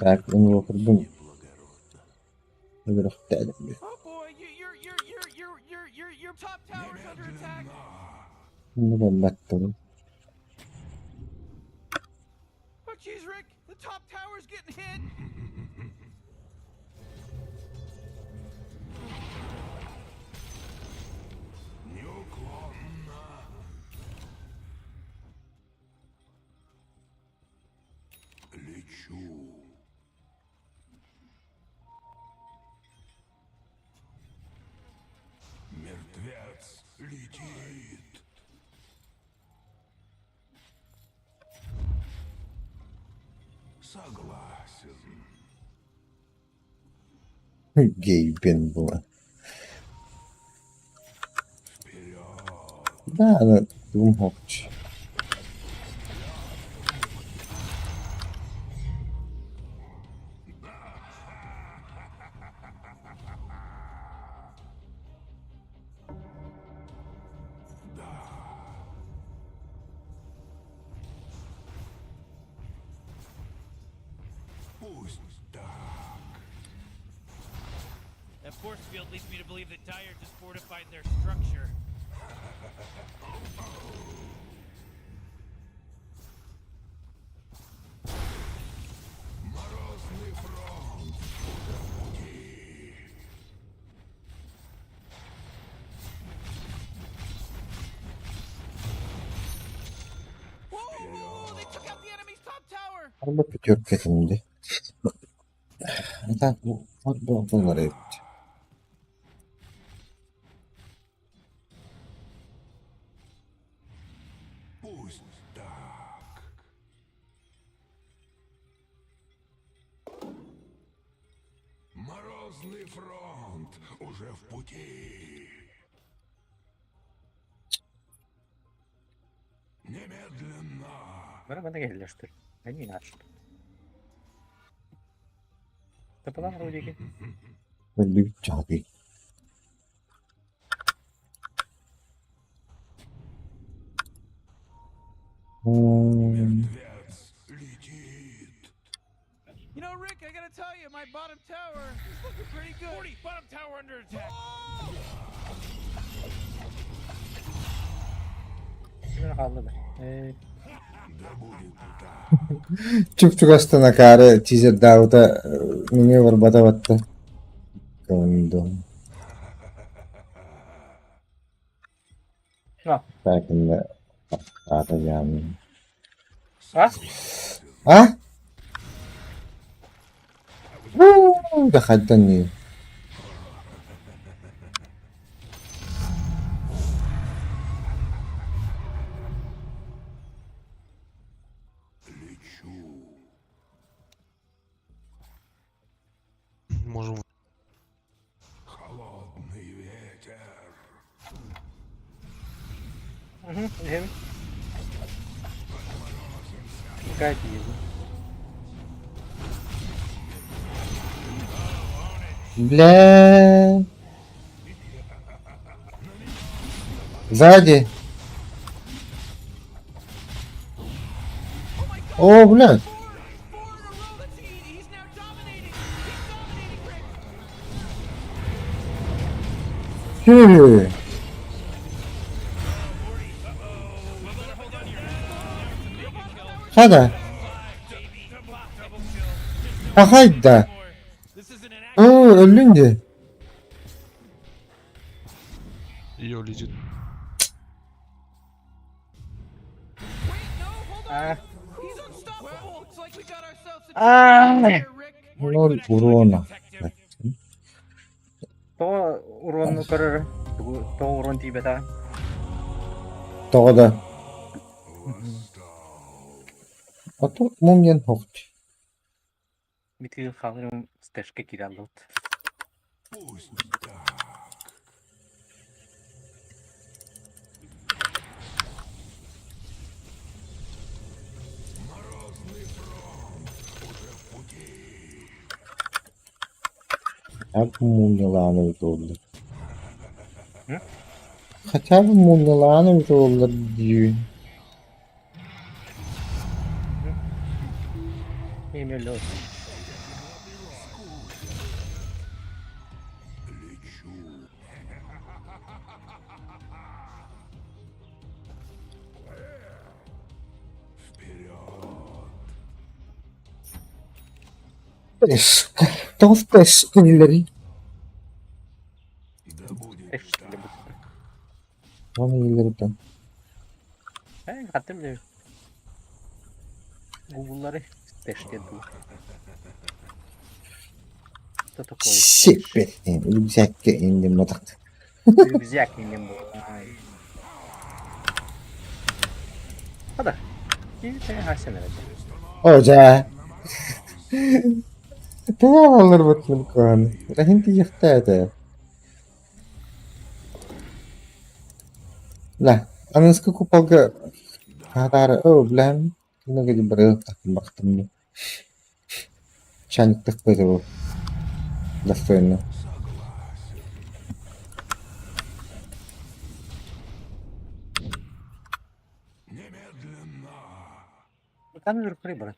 Так, уҥуохурбун өлөрөхтөөтүм Oh boy, your your your your your your your top tower's under attack. Баттым. Oh jeez, Rick, the top tower's getting hit. Неуклонно. Лечу. Мертвец летит. Согласен. Гейбин була. Вперед! Да, аны тугум суох. Пусть так. That force field leads me to believe that Dire just fortified their structure. Морозный фронт уже в пути. Whoa, whoa, whoa, they took out the enemy's top tower. Арба пятерка этим Так, вот был эбит. Пусть так. Морозный фронт уже в пути. Немедленно. Бары манна кэллэ что ли? Они наши. Тапалан вроде. Өлбүт чаҕый. Мертвец летит. You know, Rick, I gotta tell you, my bottom tower is looking pretty good. 40, bottom tower under attack. Oh! Ким хаалла да? Ээ, Да будет так. Чуп-чугастан акаары тизердаабыта нөҥүө барбата батта. Көҥүллүм. А. Так, иннэ аата дьаамын. А? А? Уу, да хайдан нии. Лечу. Можем Холодный ветер. Угу, иһэбин. Какая тиийдим. Бля. Сзади. Oh my god! О, блядь. Four, four in a row. That's he's now dominating. He's dominating, Rick. Хе. Хада. Пахайда. This isn't an Оо, өллүн дии. Ее летит. Wait, no, hold on. А. He's unstoppable. Looks like we got ourselves a А. here, Rick. Ноль урона. Тоҕо уронну көрөр. Тоҕо урон тиийбэтэ. Тоҕо да. Восстал. Ото мумнен хохт. Митил хаалырым стэшке киирэллэр. Пусть так. Морозный фронт уже в пути. Хотя бы мумнялааны бит М? Хотя бы мумнялааны бит буоллар дии. Мемело. Тоҕус тэс кинилэри Да будет Эш, так. Уон иилэриттэн Э, хаттым дии. Гугллары тэштиэн дуу. Что такое? сиппит рюкзакка иҥнимматах Рюкзак иҥним буолла. Хада. Киһи хасен эрэ. Оо дьэ тоҕо олорбут куһаҕан Раһин тиийиэхтээх этэ Бля аныгыскы куполга хаһатаары оо блям бары Чайниктах бу достойно. Немедленно. Там же прибор.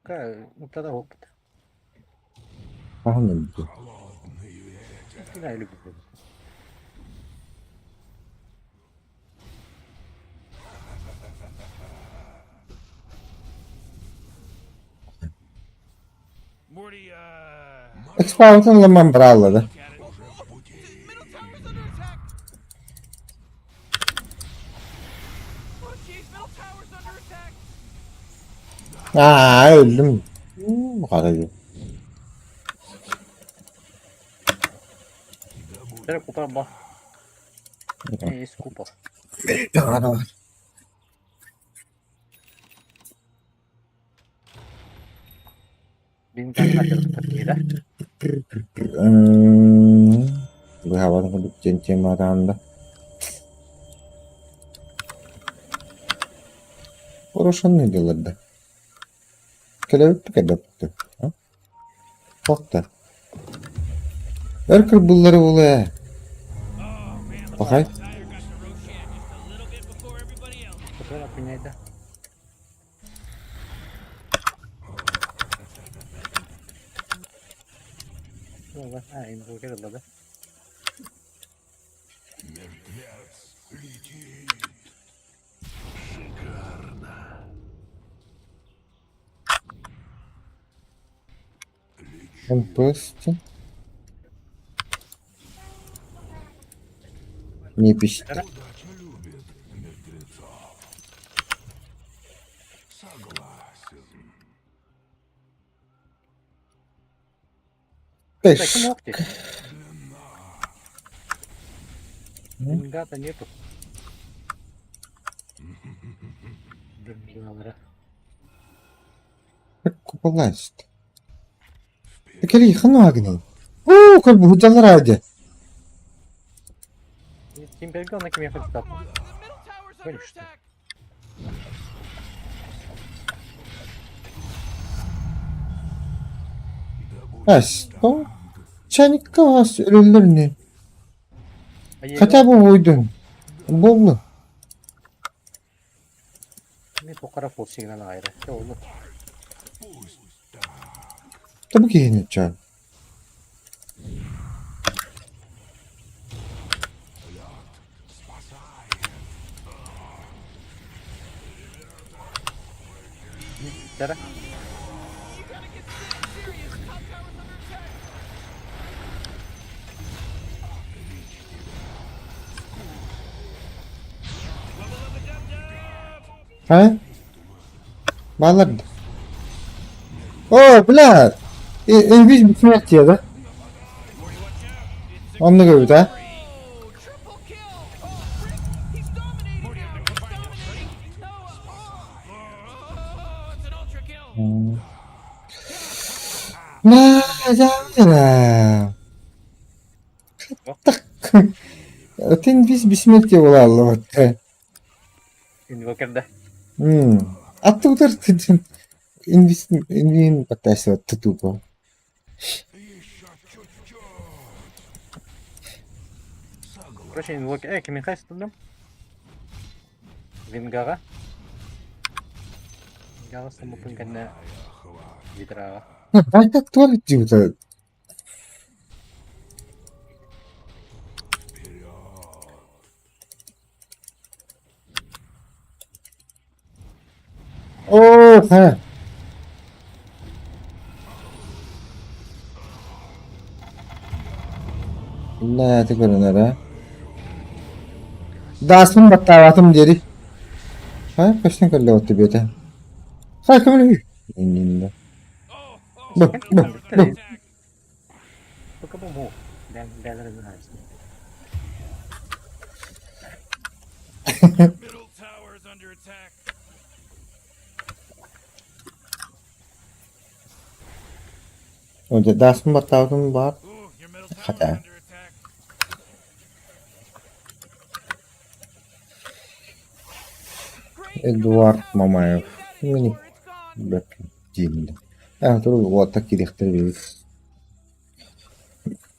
Тогда опыт. Хаһан өлдү? Холодный ветер. Я люблю прибор. Morty, Экспаунтан ламан брааллада. look at it. Уже в пути. Middle tower's under attack. Oh jeez, middle tower's under attack. Аа өллүм. Хара Тэр купа ба. Есть купа. Давай. Бин киирэ. Быһабатын курдук диэн тематаан да. Хорошо делать да. Кэлэбиппит кэлбэппит Туох да. Өр кырбыллары буолуо ээ. Oh man, looks Пахай. like Dire got to Roshan just a little bit before everybody else. Которая отменяет, да? А, инвокер да? Мертвец летит. Шикарно. Компости. Не писти. Удача любит мертвецов. Согласен. Так, Тэш. ногти. Деньга-то нету. Деньга, Купаласть. Кэли ханагни. Оо, как бы ради. Тимбергон на кем я Oh, хочу come on. The middle tower's under Конечно. attack. Ас, чайникка вас өлөллөр Хотя бы уйдун. Болду. Не покара форсигнал айры. Олу. Пусть так. Табы киһини чаа. Лед спасает. Тара. You gotta get serious. Top tower's under attack. А? Балар. О, бля! Инвиз бессмертие, да? Оннук эбит, а? Oh, triple kill. Oh, Rick, he's dominating now. He's dominating. Noah. Oh, it's an ultra kill. На, дьэ, Так. Это инвиз бессмертие буолла вот. Инвокер да. Аттыбытар инвиз инвин баттайса тупо. Еще чуть-чуть. Согласен. Короче, инвокер. Э, ким хайс тудым? Вингага. Вингага самопын кэннэ витрага. Байкак туар дьибит. Вперед. Оо, ха. Онно эти көрүнэр ээ. Дааспын баттаабатым диэри. Ха, көстөн кэллэ вот тебе Ха, көмөлөһүү. Иннинэ. Бу, бу, бу. Middle tower is under attack. Дааспын баттаабытым баар. Ooh, your middle tower is Хотя. under attack. Эдуард Мамаев. Мини диин. Аа, туру уота кириэхтэр эбит.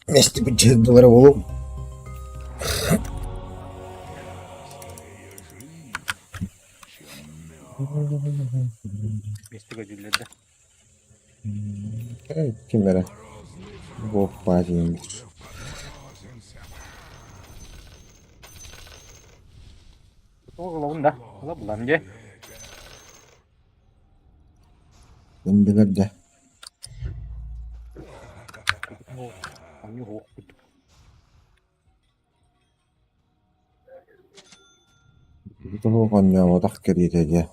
Миэстэ быдьыһырдылара буолуо. Миэстэ көдьүүллэр да. Ким эрэ Буоппаа диэн Туох ылабын да? Ыла булан дьэ. Билэр да. Оонньуу суох курдук. Туох оонньооботох кэриэтэ дьэ.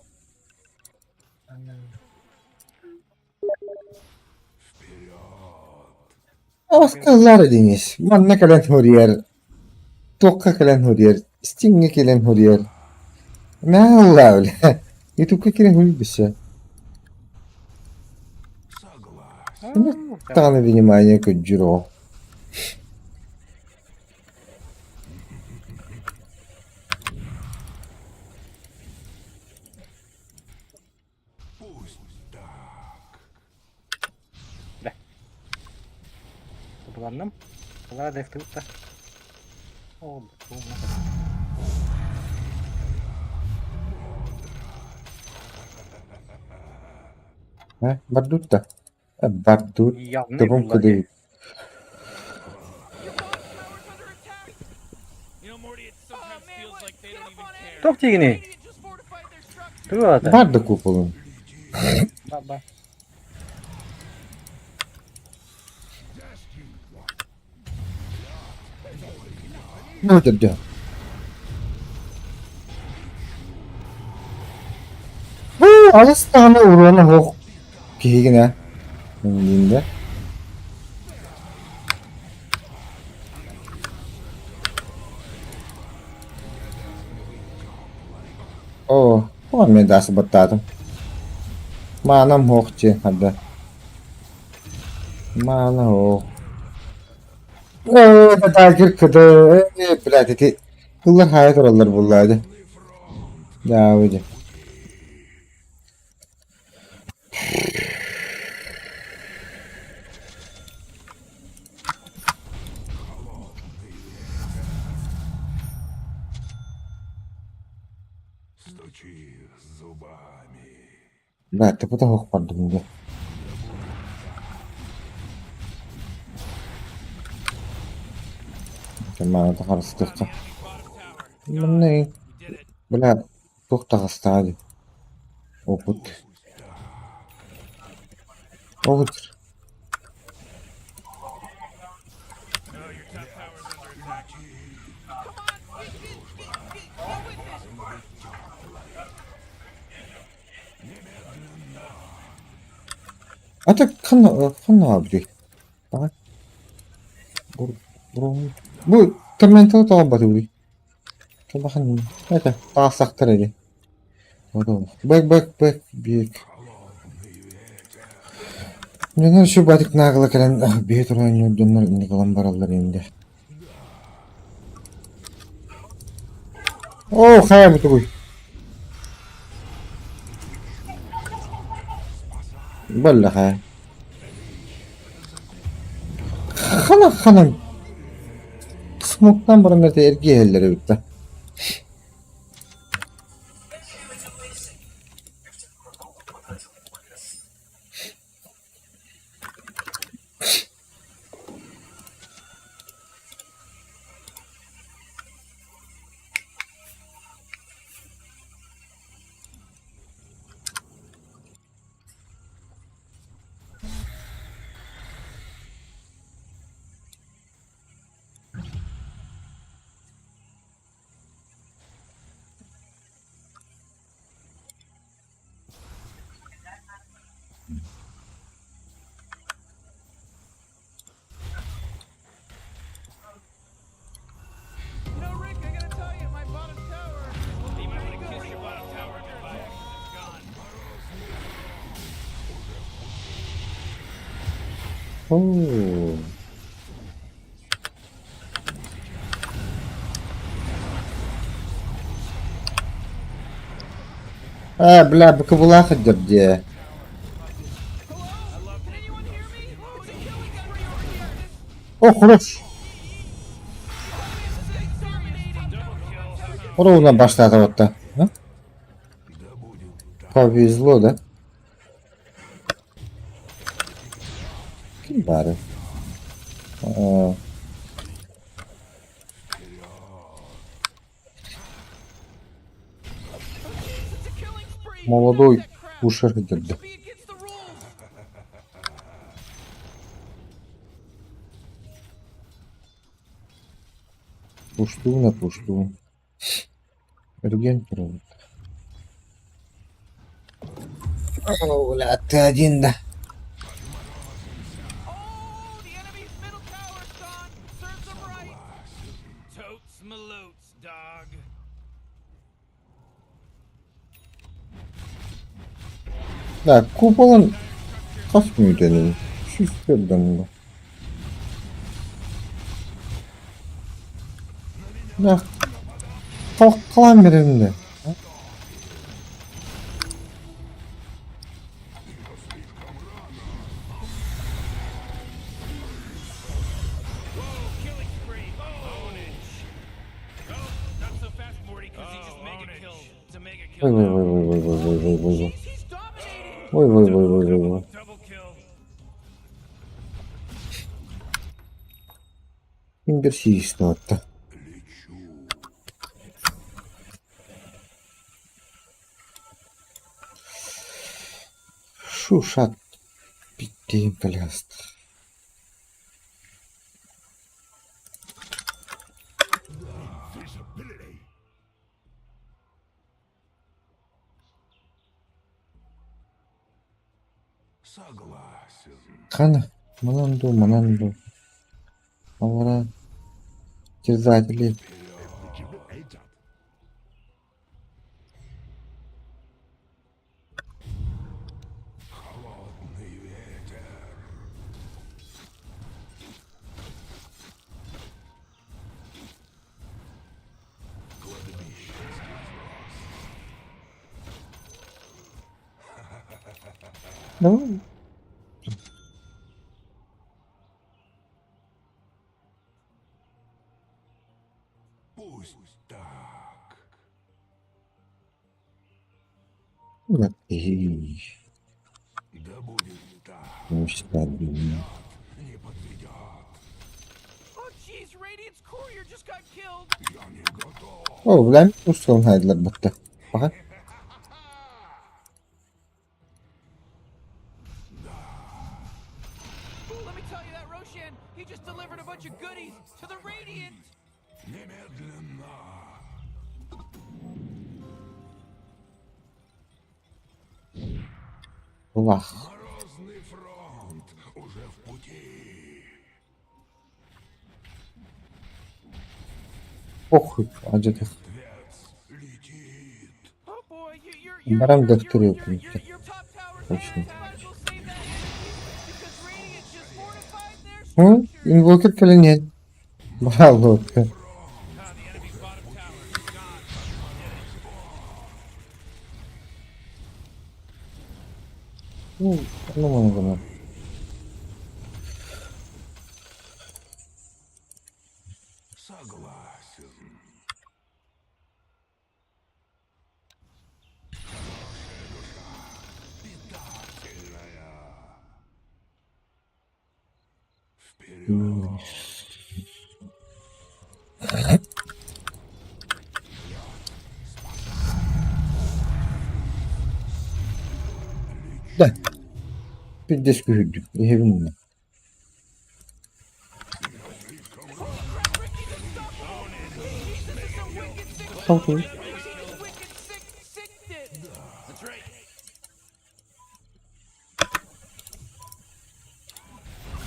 Оскаллар Денис, манна кэлэн суруйар, туохха кэлэн суруйар, Стиҥҥэ кэлэн суруйар. Нааллаа бля, Ютубка кэлэн суруйбуssa. Даҕаны внимание көрдүүр оҕо. Буланным. Алара дефтыбыт да. О, Э, бардут да? Бардут. Явный Тобом булла кыдыы. Your bottom tower's under attack. You know, Morty, it sometimes Oh, man, feels what? like they Get don't up even on care. A. Туох диигиний? Radiant just fortified their structure. Тугу аата? Бар да куполун. Ба-ба. Ну, дьэ. Бу алыс даҕаны уруона суох киһигин ээ. Диин да. Оо, тоҕо эмиэ даас баттаатым. Маанам суох дьиэ харда. Маана суох. Ээ, дагер кыды, ээ, блядь, ити ыллар хаайа тураллар буоллаа дии. Дьаабы дии. Стучи зубами. Да, тупо суох бардым дии. Маана харыстыахха. Манна You did it. бля, туох таҕыстаҕа дии. Опыт. Опыт. Oh, your top tower's under attack. Come on, get, get, get, get, get with it. А так ханна ханна абри. Давай. Бу торментал тоҕо Улахан это таасахтар эри. Бэк бэк бэк биик. Дьоннор үчүгэй баатык наагыла кэлэн биһи туран оонньуур дьоннор инник ылан бараллар инде. Оо, хайа бу тугуй? Балла хайа. Хана ханан смоктан баран это эргиһэллэр эбит да. О-хо! Ээ, бля, быкыбылаах сылдьар дии. О, хорош! Ровно баштаата А? Повезло, да? Ким баары? Аа, Молодой пушер сылдьар. Пуштуун да пуштуун. Эргиэн турабыт. О, бля, ты один, да? Да, куполын хас мүнүүтэнин сүүс көрдөн Да, халаан биэрэрин да. Ой ой ой ой ой ой ой ой ой. Ой ой ой ой ой ой. Мин бир сиистаатта. Шушат питтиин кэлиһаста. Хана, манан дуу, манан дуу, аллараа терзатели Давай. Пусть так. Эй, Да будет так. Не Не подведет. Я не готов. О, бля, устуон хайдылар батта. Баха. Немедленно. Лах. Морозный фронт уже в пути. Похуй, адьятых. Мертвец летит. Барам дохтыры Точно. Hı? Invoker кэлэн иһэн. Бааллыбакка. Ну, ну, ну, ну. Согласен. Хорошая душа. Питательная. Вперед. Да. Пиздец күүһүрдүм. Иһэбин муна. Окей.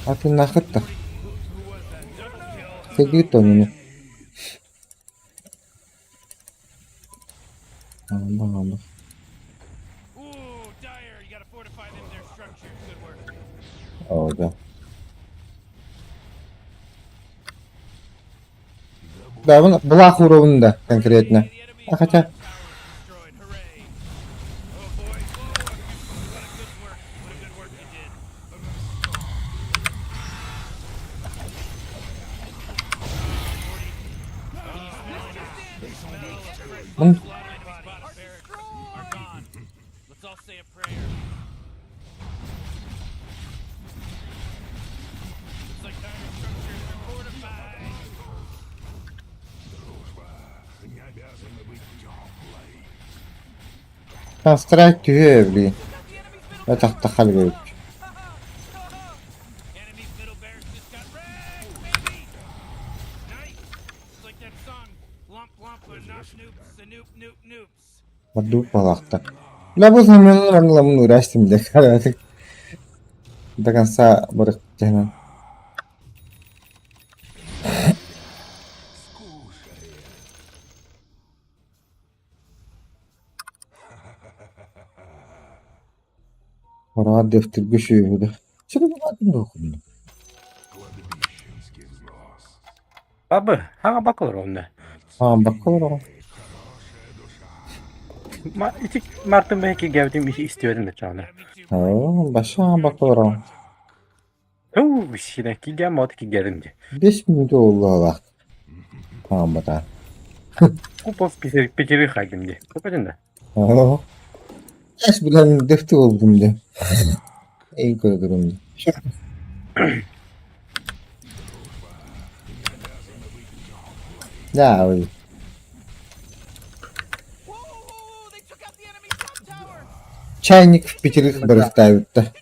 Атыннаахыт да. Сэргиит да онуну. Алла алла. Оо да. Да, вон Блах уровень, да, конкретно. А хотя, он Страйк түһүө блин. Атахта халгы. Ордук балаахтар. Бля, бу знаменаны ламын урастим для До конца барыктена. Хороҕор дэфтэргэ сүөһү Бабы, хаҥа бакылар онно. Ааммакка олороҕун. Ма ити Мартын бэйэ кииргээбитин истибэтим да чаҕына. Оо, баша ааммакка олороҕун. Уу, синэ кииргээн моот кииргээбитим дии. 5 минут буоллаах. Аамматаа. Купол пятерых хайдым дии. Көпөтүн да. Оо. Эс билэн дэфти буолбутум дии. Эй көрдөрүм дии. Да, ой. Чайник в пятерых барыстаабытта.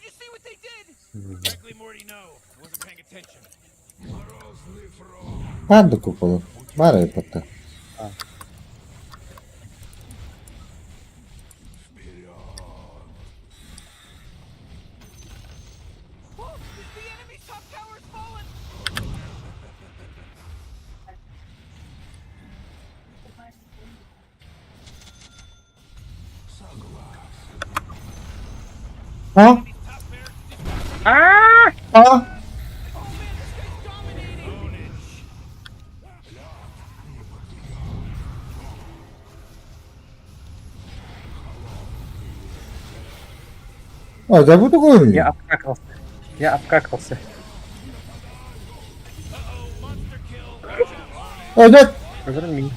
Баар да куполу, баар эбит А? А? А, да бу такой. Я обкакался. Я обкакался. А, да. Разорми.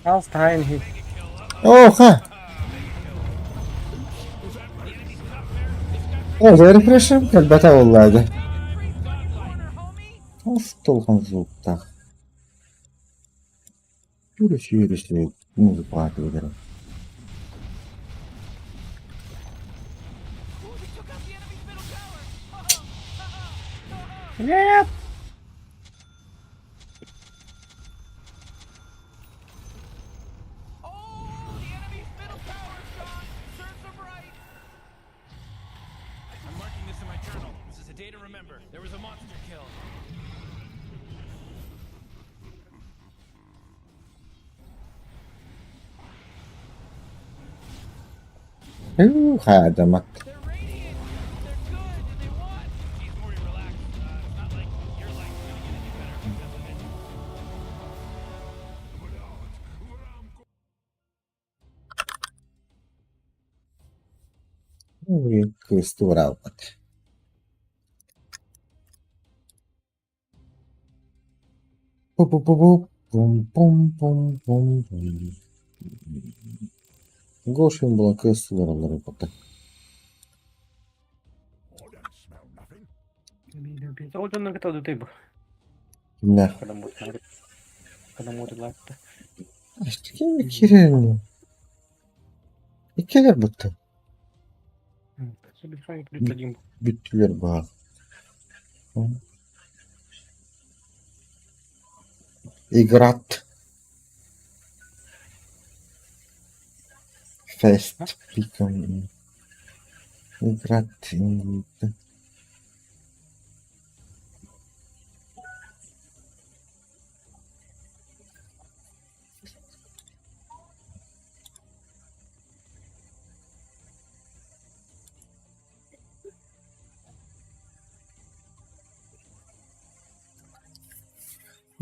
Алстайн. Оо, ха. Оо, рефрешим кэлбэтэ буоллаа дии. Хас толхон звуктаах. Үөрүс-үөрүс музыкалаатыгар. Нет! Һуу, хаадамат. Кыыс туораабат. Пу-пу-пу-пу, пум-пум-пум-пум-пум. Гошин буолан кыыс туораллар эбит. Ол дьоннор кытта дутый бу. Кимнээх? Когда лаатта. Ким киирэн? Иккилэр бутта. Бүттүлэр баар. Играт. Фест приком. Играт.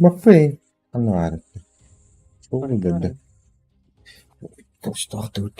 Маппый, ханна баар Суох көрдө. Тостоохтубут.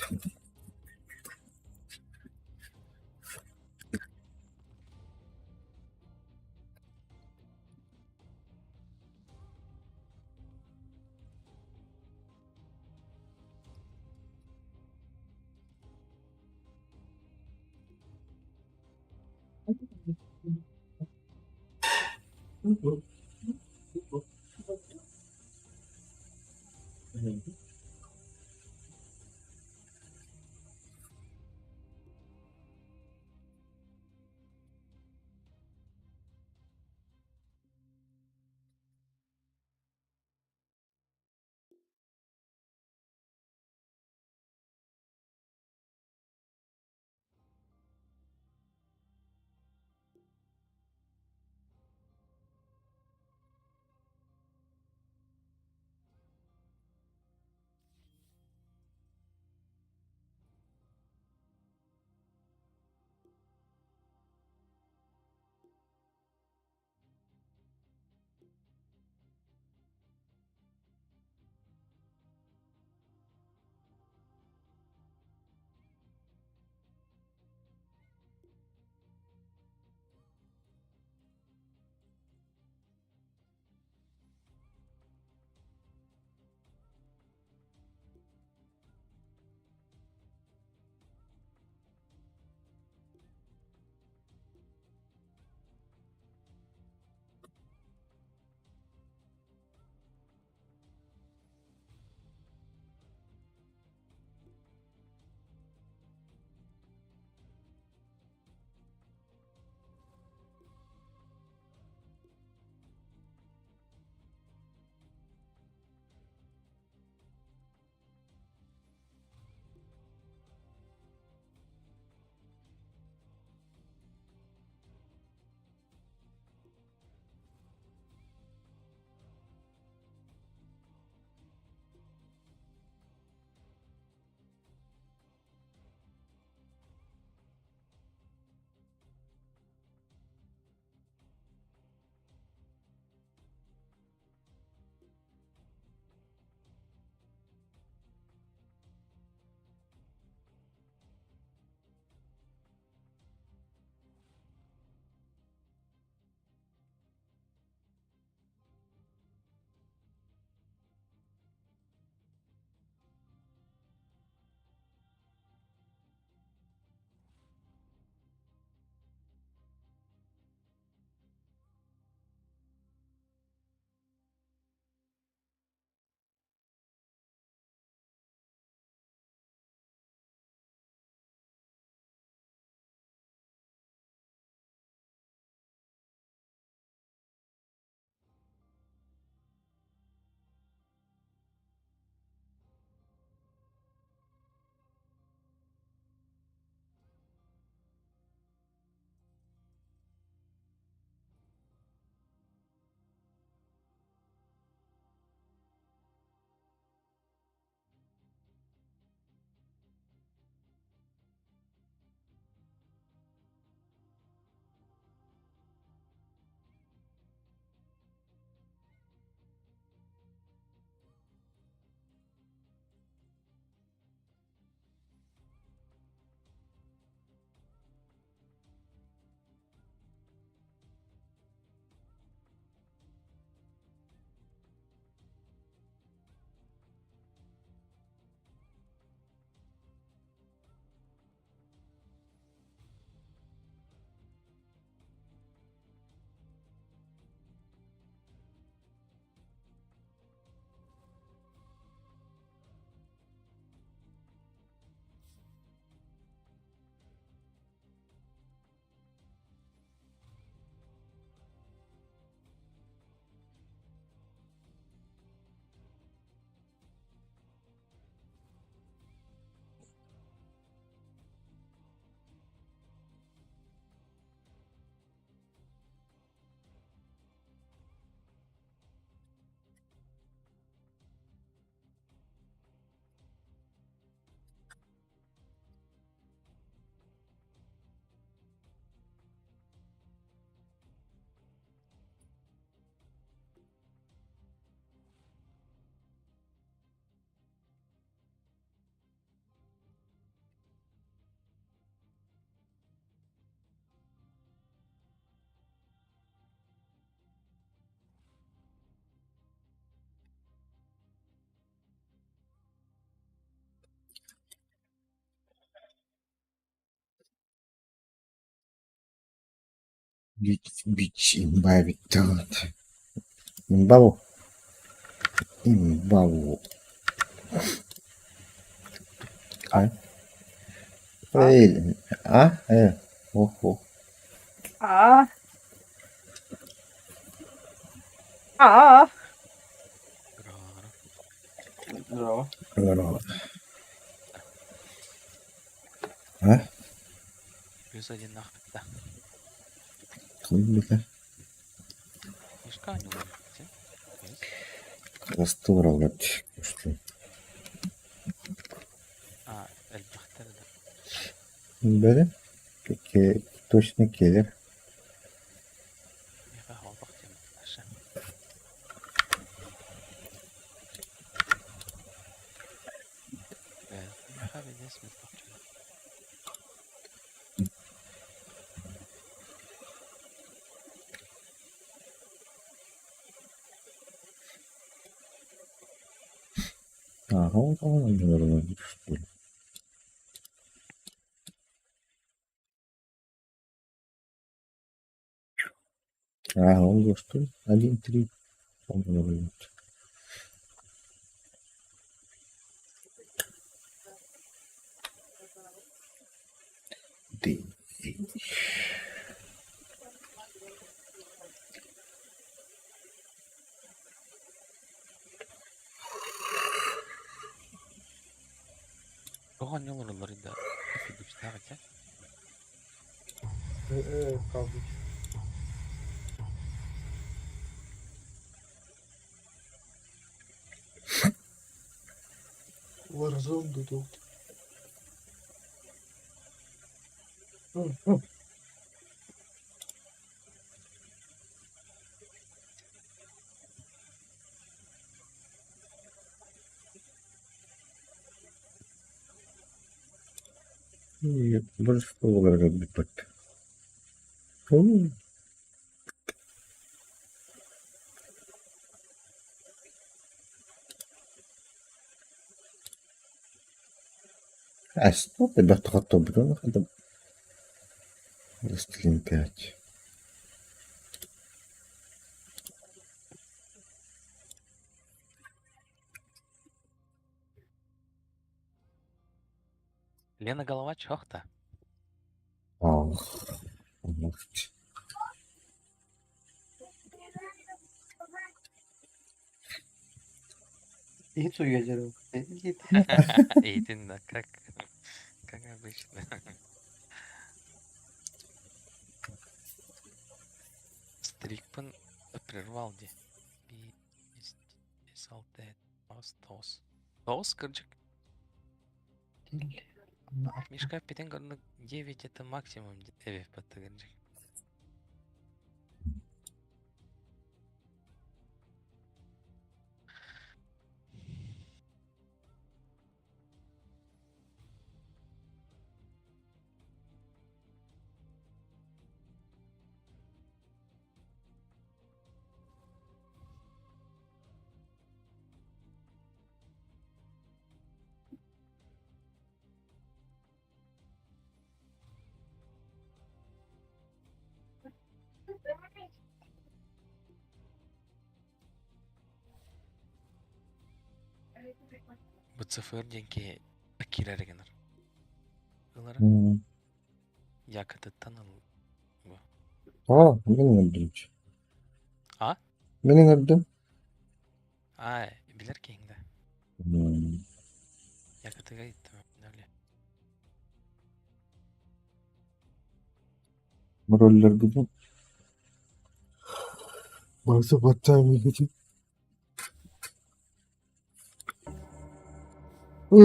Бич имба эбит Имба бу. Имба бу. А? А? Э, ох, А? А? Здорово. Здорово. А? Плюс один нахуй, да. Хуй бля. Мешка не ловит. Растуралат. А, элбэхтэр да. Бэрэ? Точно кэлэр. Миэхэ холбох диэн Маша. Миэхэ билиэс мөлтөх дьоно. Ага, он что ли? А, он что ли? 1-3. По-моему, Ты. Тоҕо оонньуулар да Филипстаах этэ. Калбыч. Warzone тут. Больше бүппэт. А что ты бахтахатто Властелин 5. Лена Голова чохта. Ах, может. Иһит суйга Эйтин, как обычно. Стрикпен прервал ди. Би, салте, тос, тос. Тос, кырдьык. Мишка питен көрнүк 9 это максимум эбив батта кырдьык. БЦФР диэн киирэр гынар. Ылара якатыттан ыл. А, мин ыҥырдым. А? Мин ыҥырдым. А, билэр киһиҥ да. Якатыга иттим. Роллербитин барыта баттаан билбитим. Что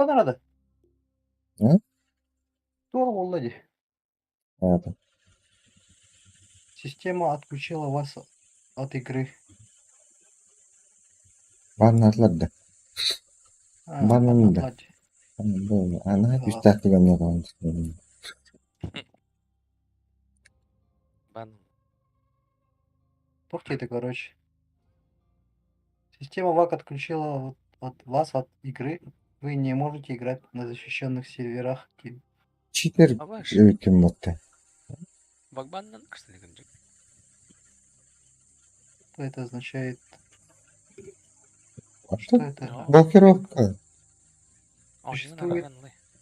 надо? А? Туох буолла дии. Это. Система отключила вас от игры. Баннаатылар да. А, Баннанна да. отладь. Ана күүстээх түгэҥҥэ Бан Туох диэтэ, короче. Система ВАК отключила вот от вас от игры. Вы не можете играть на защищенных серверах. Читер Абаш. эбиккин буолта. Багбаннан кстати кырдьык. Что это означает? Что это? Блокировка. Существует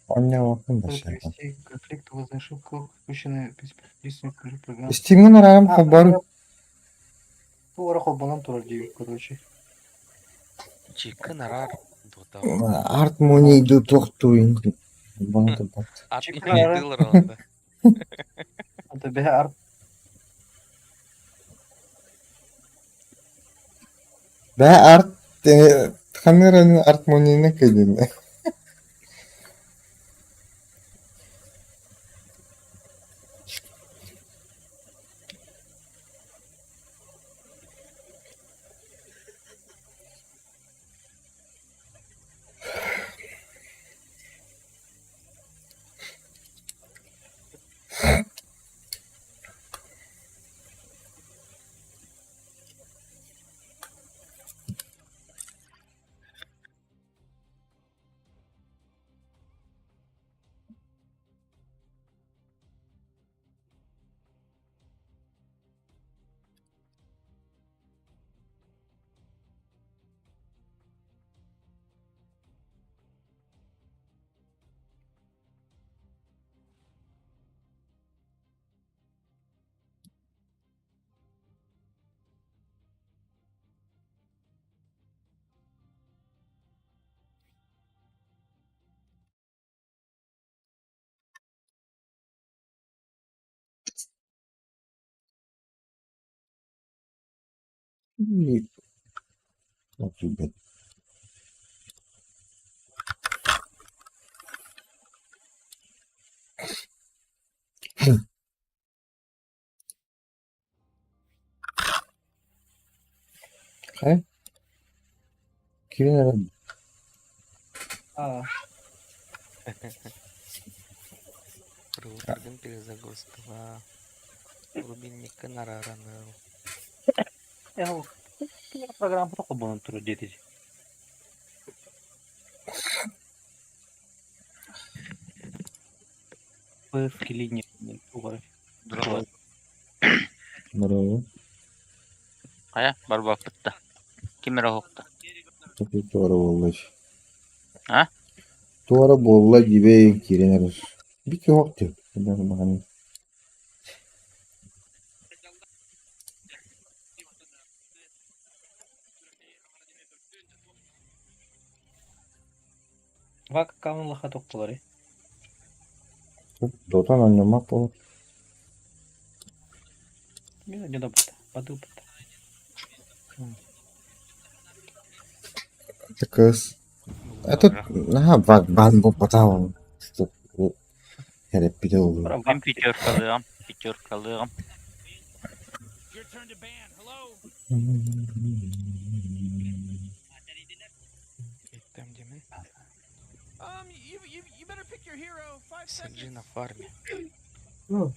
Онньообоккун да может сиэхэ. привести к конфликту возможных ошибок, допущенные при программ. Стимҥин арааран А, холбоон Туора холбонон турар диэбит, короче. Чикын арар дота. Арт Money дуу туохтууйун холбоон турбат. Арт Чикын арар. дылар онда. Это бэһэ арт Бээ арт ханнык эрэ Арт Money-ны кэлин Хайа киирэн эрэ А, Роутердын перезагрузкалаа. Рубильниккын араараныл. Э, Программа холбонон турар диэтэ ПС линия угар. Браво. Хайа, барбаппыт да. Ким эрэ оһохто? Туора буолла А? Туора буолла дьибэй киирэн эрэр. Бик суох дии маҕан Вак аккаунт тохтулар Дотан оонньооммот буолан Мен не добыта. Бадылбыта. Кыыс Этот наһаа баан буолбатах Эрэппитэ буолуо Мин пятеркалыам, пятеркалыам. Your turn to ban. Hello? Иттем димин. You better pick your hero. 5 Саджи seconds. на фарме. Ну,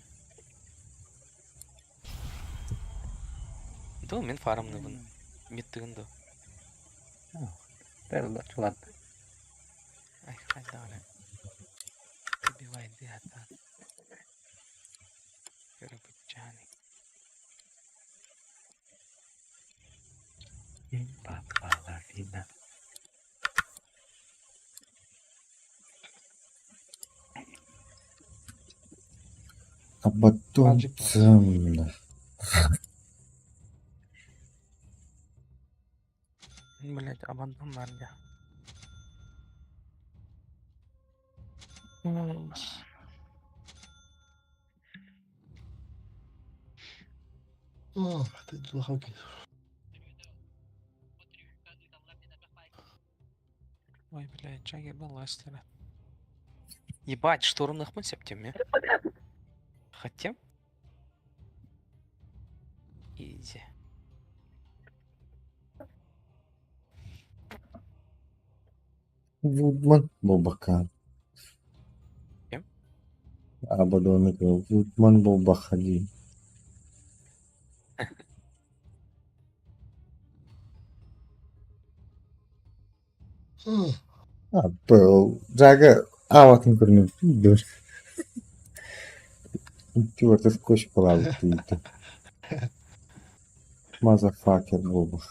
Дул мин фармныбын. Миттыгын ду. ладно. Ай, хайда Убивай ты, ата. Кырабычаны. Половина. А потом цемно. Блять, абандон нарда. О, ты лохалки. Ой, блядь, Джаги был ластера. Ебать, штурмных мы септиме. Хотя. Изи. Вудман буолбакка. Ким? Абадоны Вудман буолбаха дии. А, был. Жага ааватын көрүнүм дур. Чуорта скотч буолаабыт диибит. Мазафакер буолбут.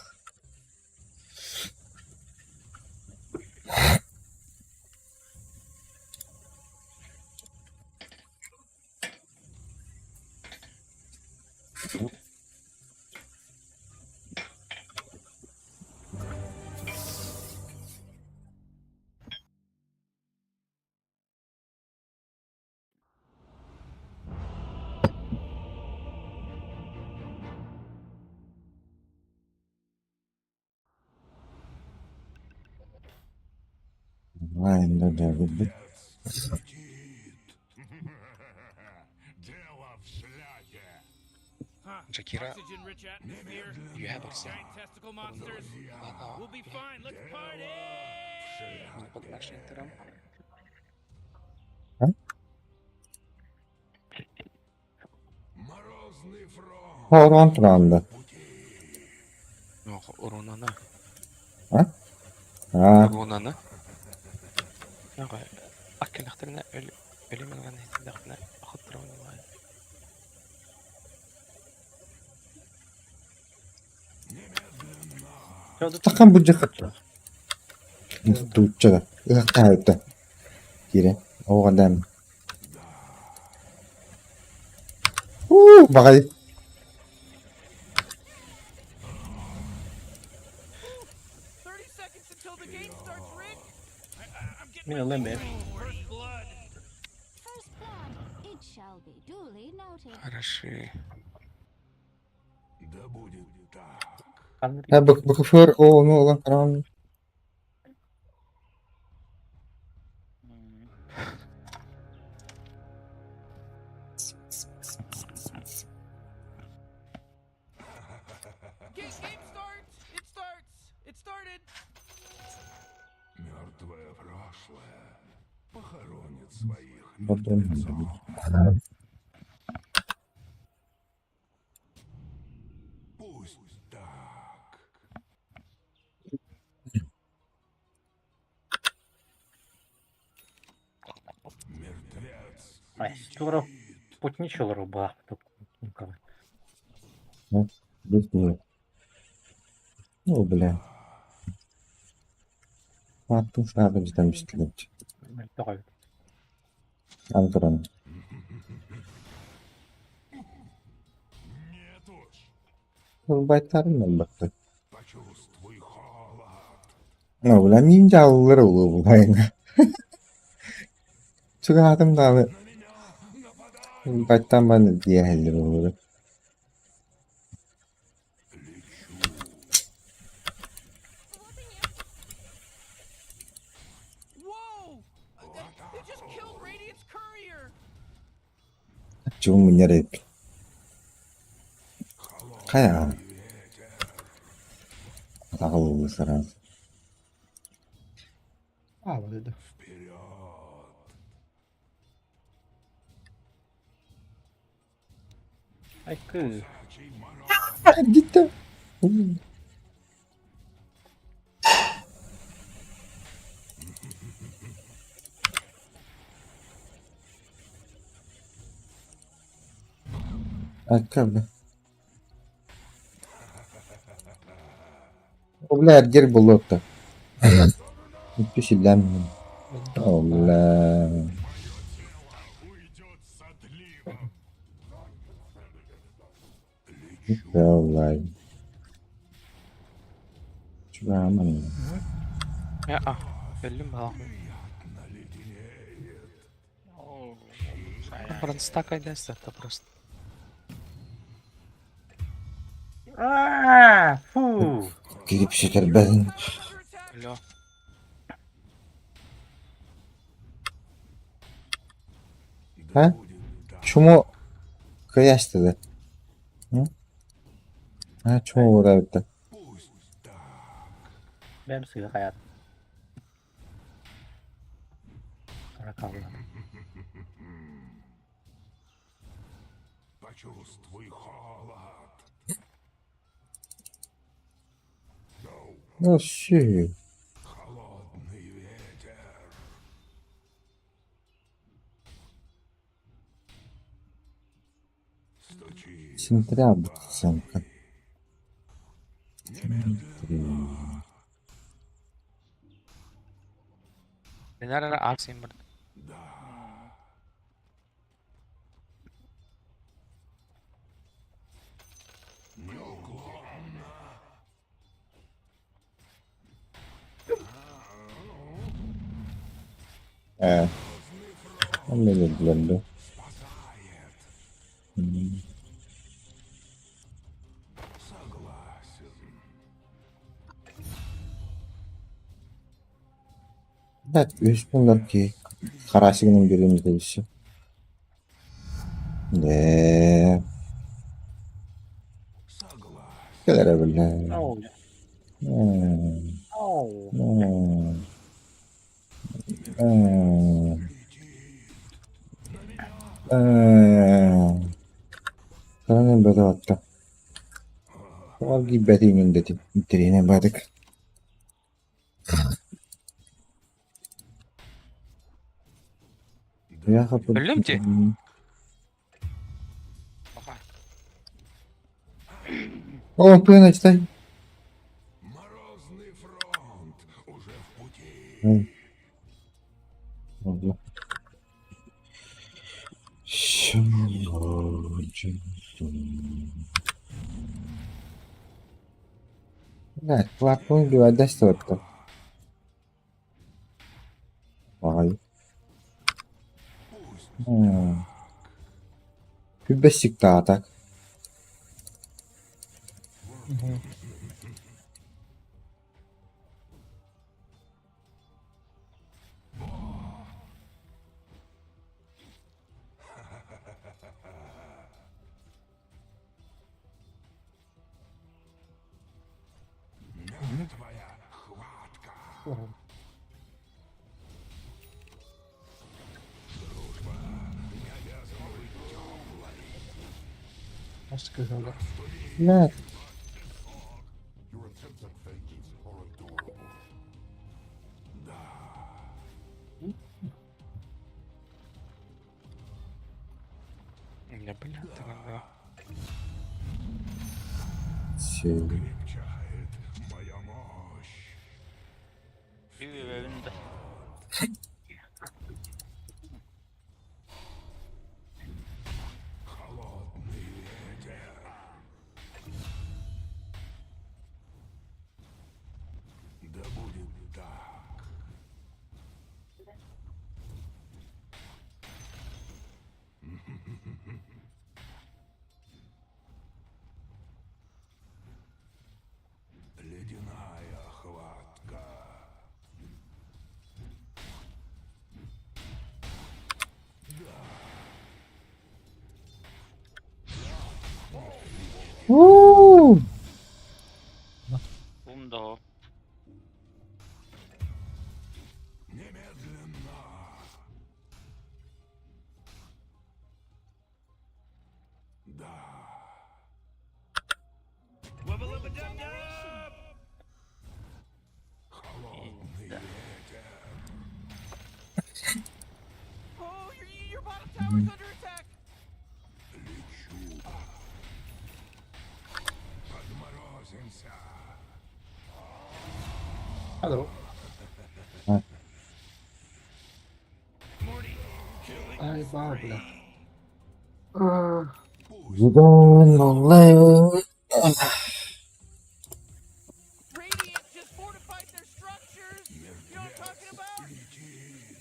Дело в шляпе. Джакира Oxygen-rich atmosphere. үөһэ барса. Giant testicle monsters. Ага. We'll be fine. Let's party! Мин подмашин турам. Морозный фронт. Хорон туранда. Ох, урунана. А? А, Урунана. Ага. Аккелахтарына өлүмэн хитдахна хоттрон баа. Такан бу жакытта. Тууччада. Ыхакка Кире. Оҕадам. Уу, баҕай. 30 seconds until the game starts, Rick. I'm getting Мин ылым ээ. first blood. First blood, it shall be duly noted. Хороши. Да будет так. Ханнык Ha бу бу ону olan каран. Game, game starts. It starts. It started. Мертвое прошлое похоронит своих Потом. мертвецов. Пусть так. Мертвец Ай, тура путничал руба. Ну, бля. Аттың саады бізден бістіліп. Тоҕой. Антуран. Нет уж. Байтарын албатты. Почувствуй холод. Ну, бля, мин жалылар улу булайын. Чугаатым даалы. На меня нападают. Байтан баны диэхэлли болу. Whoa! They just killed Radiant's courier. Чугун муньяр эп. Кая. Атагыл саран. А, вот это. Вперед. Ай кыы. Кусачий мороз. Гитте. Аккабы. Бля, эргер болуотта. Үттү силлэм. Бля. Уйдет с отливом. Бля. Чугааман. Аа. Өлүм баа. Приятно леденеет. Бронстак айдас это просто. Аа, фу. Кирип ситэрбээн. Tower's under attack. Өлө. Да А? будет так. Чумо кыястыды. А чумо урабытта. Пусть так. Бэм сыга хаят. Ракалла. Почувствуй холод. Ну, сүй. Холодный Синтэрэ бутсанка. Смотри. Neler ara aksayım burada. Ээ, онно билэн дуо? Блядь, үһүс буоллар киһи харасигынан биэриэн этэ Ээ, кэлэрэ биллэ. Ау. Ээ, Ау. ээ, ээ, ээ. Харанан бөтө атта. Тоҕо киирбэтиҥ дэтим, интэриэһинэй баатык. Өллүм дии. Опа. О, пына, читай. Морозный фронт уже в пути. Ладно. Блядь, платформа убивать Ай. Күбэсиктаатак. Мертвая хватка. Дружба не обязана быть теплой. Блядь. Your attempts at vengeance are adorable. Я, бля, ты надо. Сил. Крепчает моя мощь. Önünde. Холодный ветер. Да будет так. Ледяная хватка. У-у-у. Bum da o. Немедленно. Да. Wubba lubba dub dub! Холодный ветер. Oh, your, your bottom tower's under attack. Лечу. Подморозимся. Hello. А. Morty, killing Ай, бабля. You don't know. Radiant just fortified their structures. You know what I'm talking about? Летит.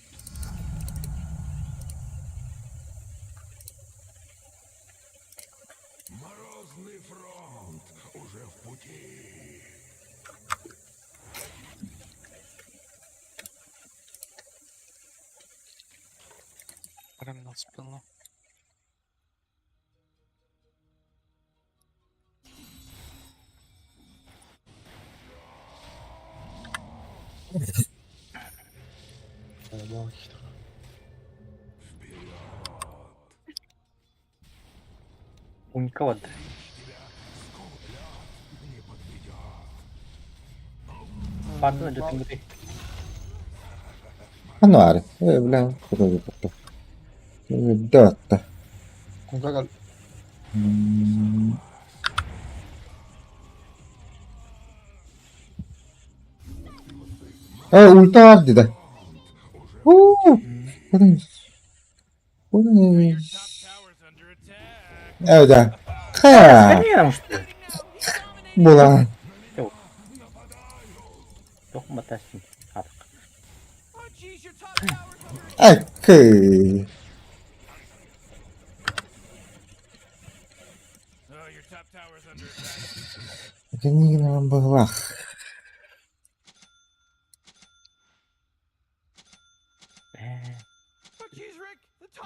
Морозный фронт уже в пути. Прям спину. Уникалат. Не подведет. Pardon önce Timothy. Ануар. Э, бля, куда вы потом? Да, Кунгагаль. Э, ультаар дии да. Уу, Э, да. Ха. Була. Ecco. Кэннигин быһылаах.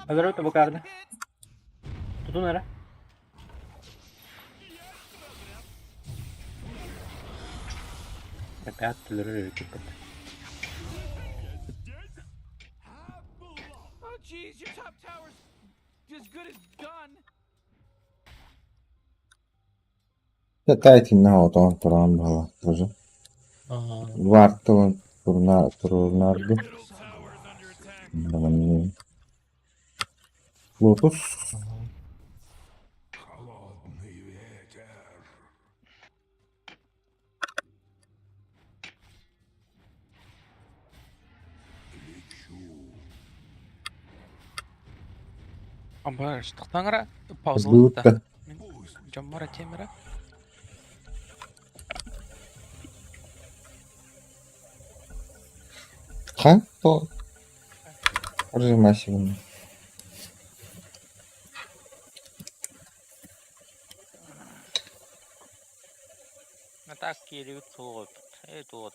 Өлөрө тобукаарда. Тутун эрэ. Опять өлөрөр эбит. Тайтинна отон туран быһылаах тоже. Вартылын турунарды. Лотус. Амбар, тохтаҥара паузалыта. Дьоммор темера. Ха? То. Прожимайся. Так киирибит суох Э туот.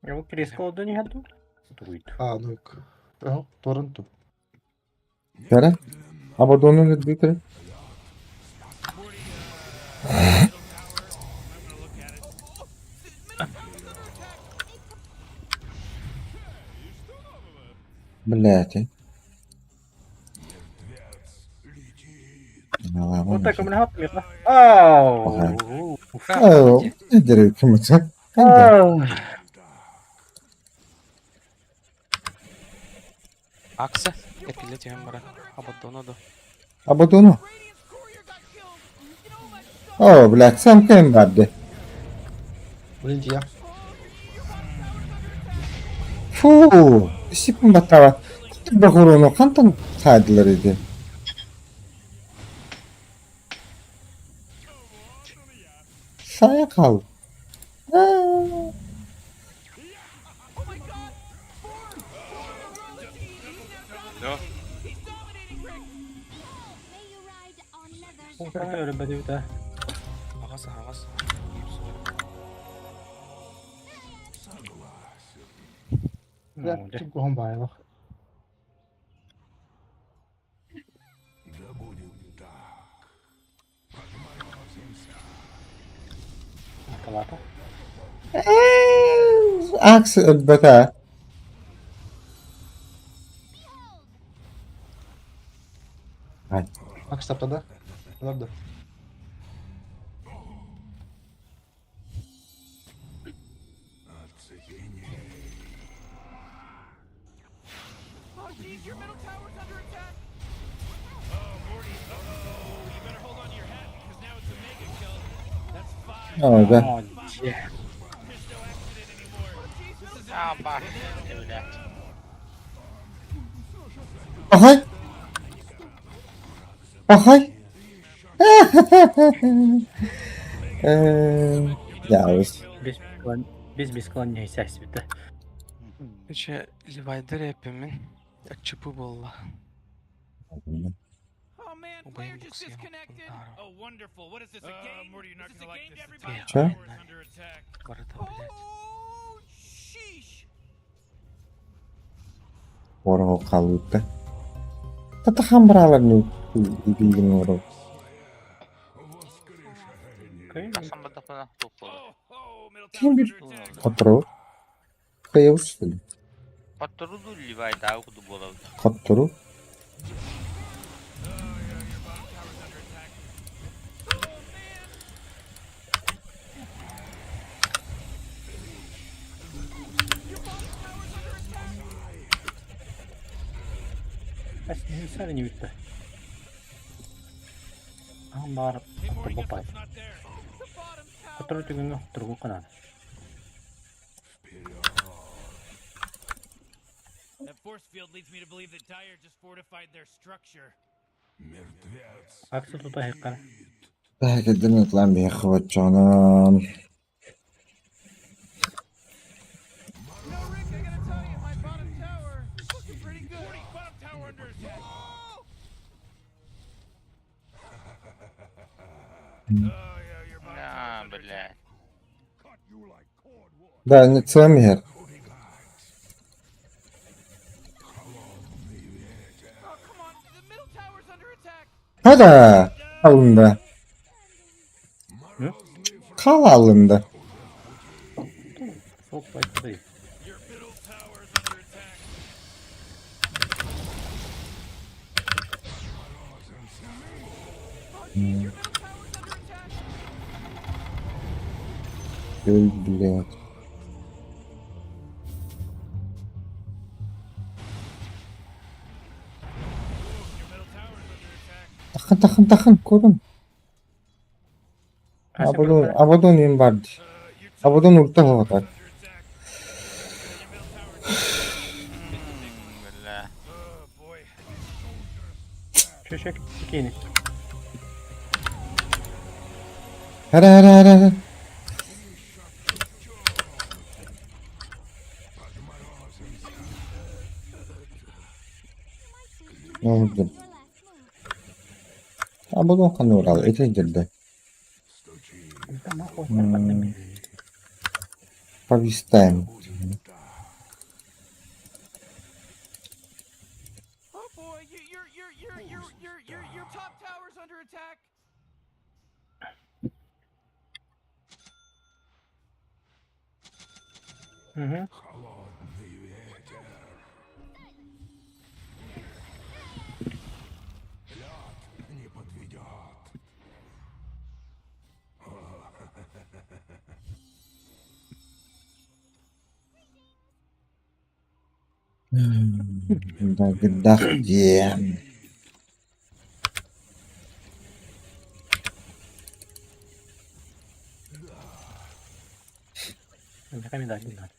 Я кресло не ходу. Дует. А, ну Ага, Торонто. Кара? Абадону Дмитрий. Блять. Вот так у меня Ау! Ау, Акса, эргиллэ түһэн баран, Абаддону да. Абадону. О, блядь, сам кем барды. Блин, я. Фу, сипин баттава. Бахуруну хантан хаадылар иди. Сая кал. Өлбөтүбүтэ. Аҕас аҕас. Бля, ким байлах. Да будет так. Подморозимся. Талата. Акс өлбөтө. Акс таптада. Ладно. О, да. Аба, блядь. Ахай. Ахай. Яус. Без бесклоння сәсбите. Че, Левайдер эпимин. Ачыпы болла. Убайым буксуя. Че? Барыта, блядь. Орого калыпты. Татахан бралар не билген орого. Тасан бадахына тух болар. Ким бир Котору? Кайыбыз что ли? Паттыру ду Левайда куду болар. Котору? Сары не бүтті. Аһым баҕар хотторбоппай. Хоттору түгэҥҥэ хотторбукка наада. That force field leads me to believe that Dire just fortified their structure. Акция тута иһиккэр Кэрдэн ытлаан биһиэхэ боччоҕунан You know, Rick, I gotta tell you, my bottom tower is looking pretty good. Bottom tower under attack. Oh yeah, your bottom На, блядь. Да, не цем иһэр. Oh, come on. The middle tower's under attack. Хада алында. Хал алында. Сол байтты. Your middle tower's under attack. Ой, блядь. Your middle tower's under attack. Тахын тахын тахын көрүн. Абадон Абадон юм барды. Абадон үлтэ хоҕотар. Under attack. Your middle tower's Бля. Oh boy. Шешек кини. Хара хара хара хара. Ne oldu? Абадон ханна урал ити дьэрдэ. Повистаем. Oh boy, you, your your your your your your your top tower's under attack. Мгм. Не подведет. Дах диэн. Рекомендательно надо.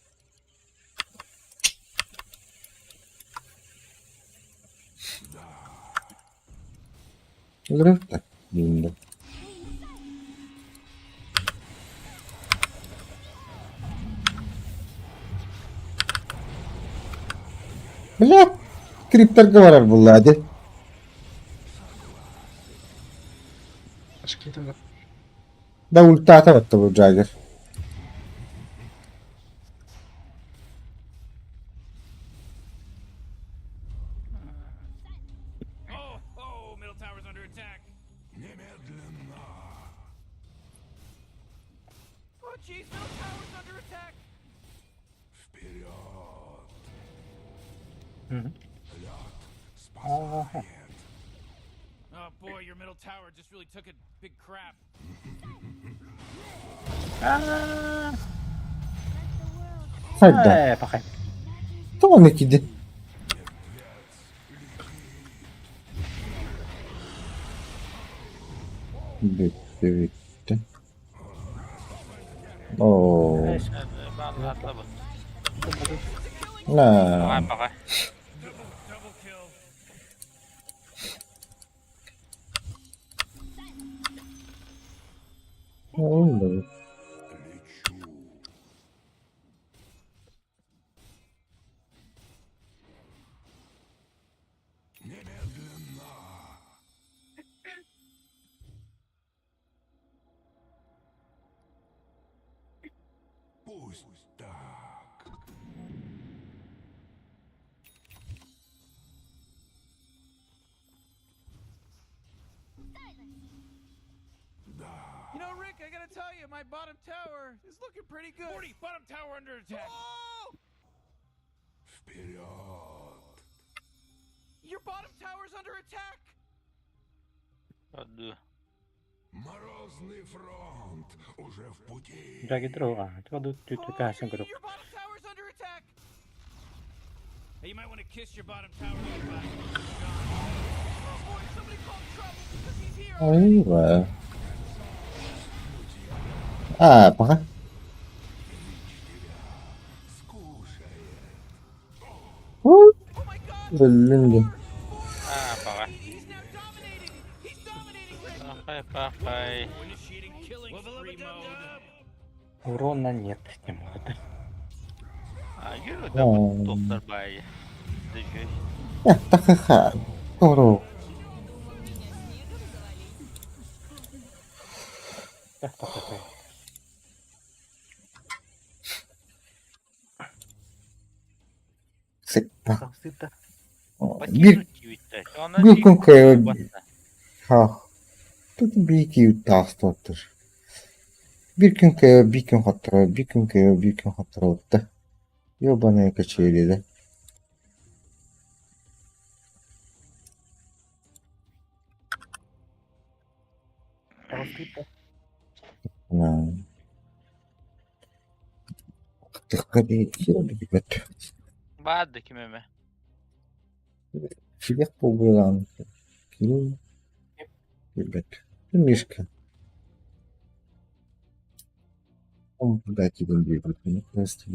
Өлөрөр диэн. Бля, криптер говорар булла ди. Ашкетім Да ультата батта бу Джаггер. Oh, oh, middle tower's under attack. Немедленно. Oh jeez, middle tower's under attack. Вперед. Мгм. Лед спасает. Oh boy, your middle tower just really took a big crap. Хайда. Э, пахай. Тоҕо киди. Бүттү бүттү. Оо. Баллатлабыт. На. Пахай, пахай. Double kill. Oldu. Лечу. Немедленно. Пусть так. You know, Rick, I gotta tell you, my bottom tower is looking pretty good. 40, bottom tower under attack. Oh! Вперед. Your bottom tower's under attack. Аду. Морозный фронт уже в пути. Джаги друга. Туду түтү касын көрүк. Your bottom tower's under attack. Hey, you might want to kiss your bottom tower goodbye. Айва. А, пока. Өллүм дии. Аа, баҕа. Пахай, пахай. Урона нет, не могу. А, yürü да доктор бай. Дыжы. Тахаха. Торо. Сыппа. Bir bir күн Ha. Тут биики таастуоттар. Биир күн кыайар, биир күн хотторор, биир күн кыайар, биир күн хотторобут да. Ёбаная качели да. Тыкка диэки Баады кимеме. Сидэх буолбураан ким билбэт. Мишка. Он дать тебе просто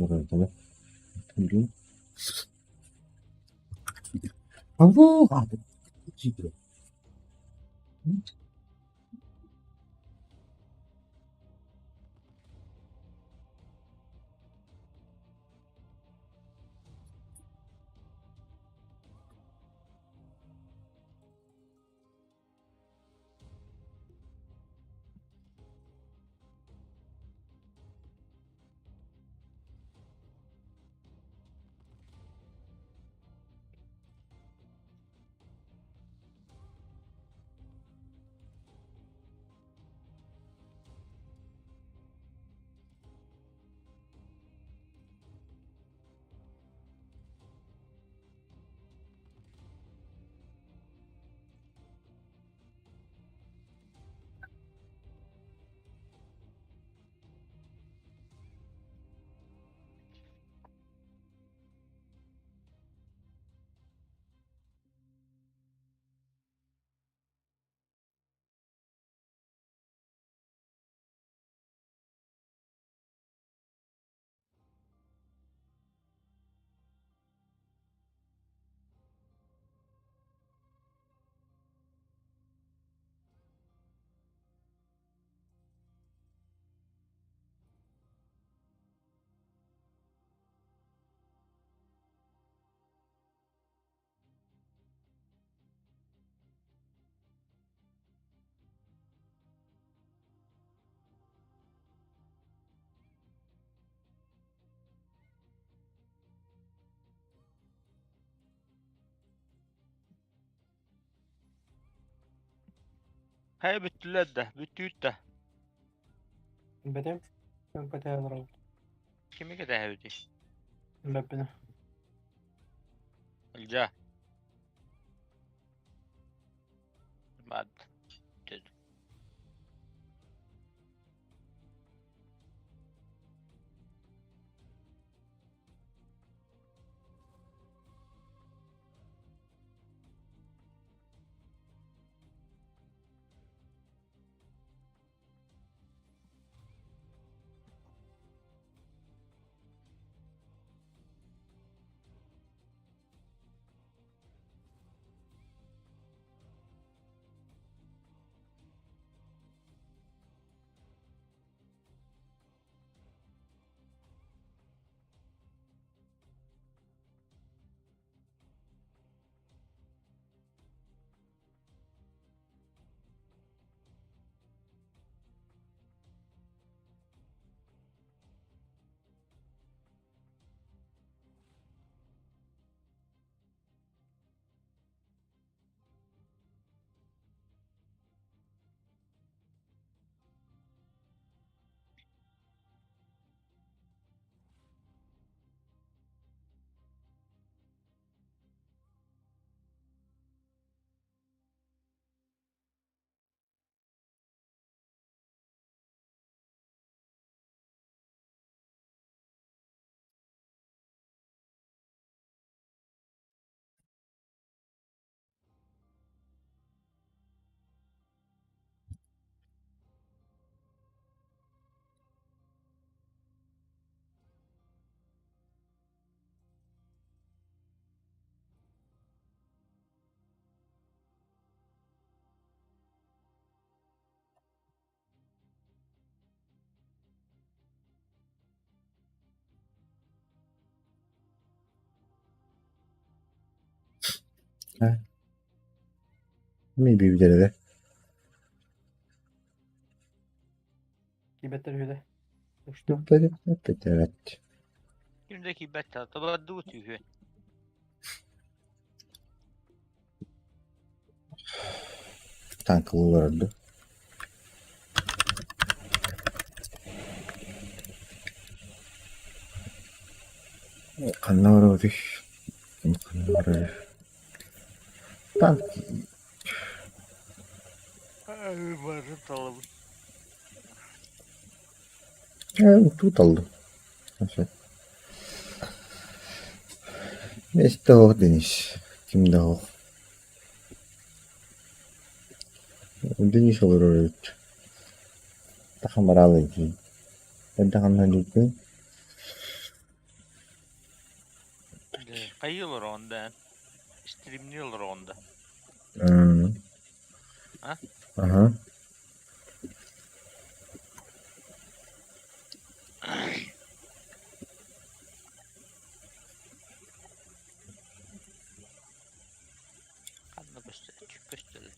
Хай бүттүлэр да, бүттүүт да. Бэтем. Бэтем. Кими кэтэһэбитий? Бэппинэ. Ылдьаа. Баад. Ми бибидэрэ Кибеттер үһү Что? Бэтэрэт. Ким да киирбэт табардыбыт үһү. Танкылы олорорду. Ханна барабытый? Ханна барабый? Танк Бары талабыт. Тут аллым. Миэстэ суох Денис. Ким да суох. Денис олорор эбит. Тахамараалый дии. Эрдэҕинэ дийтин. Хайыы олороҕун да эн? Стримнии олороҕун да? А? Аха. Ханна көстө көстөлөр.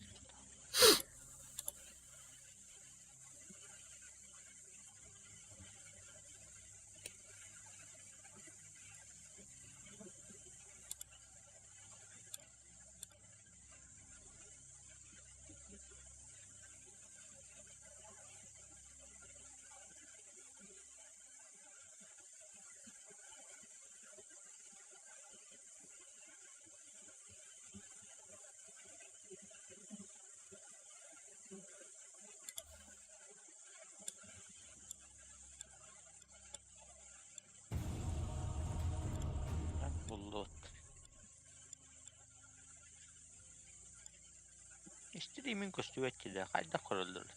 Буллуот. Стримин көстүбэт дии хайдах көрөллөр?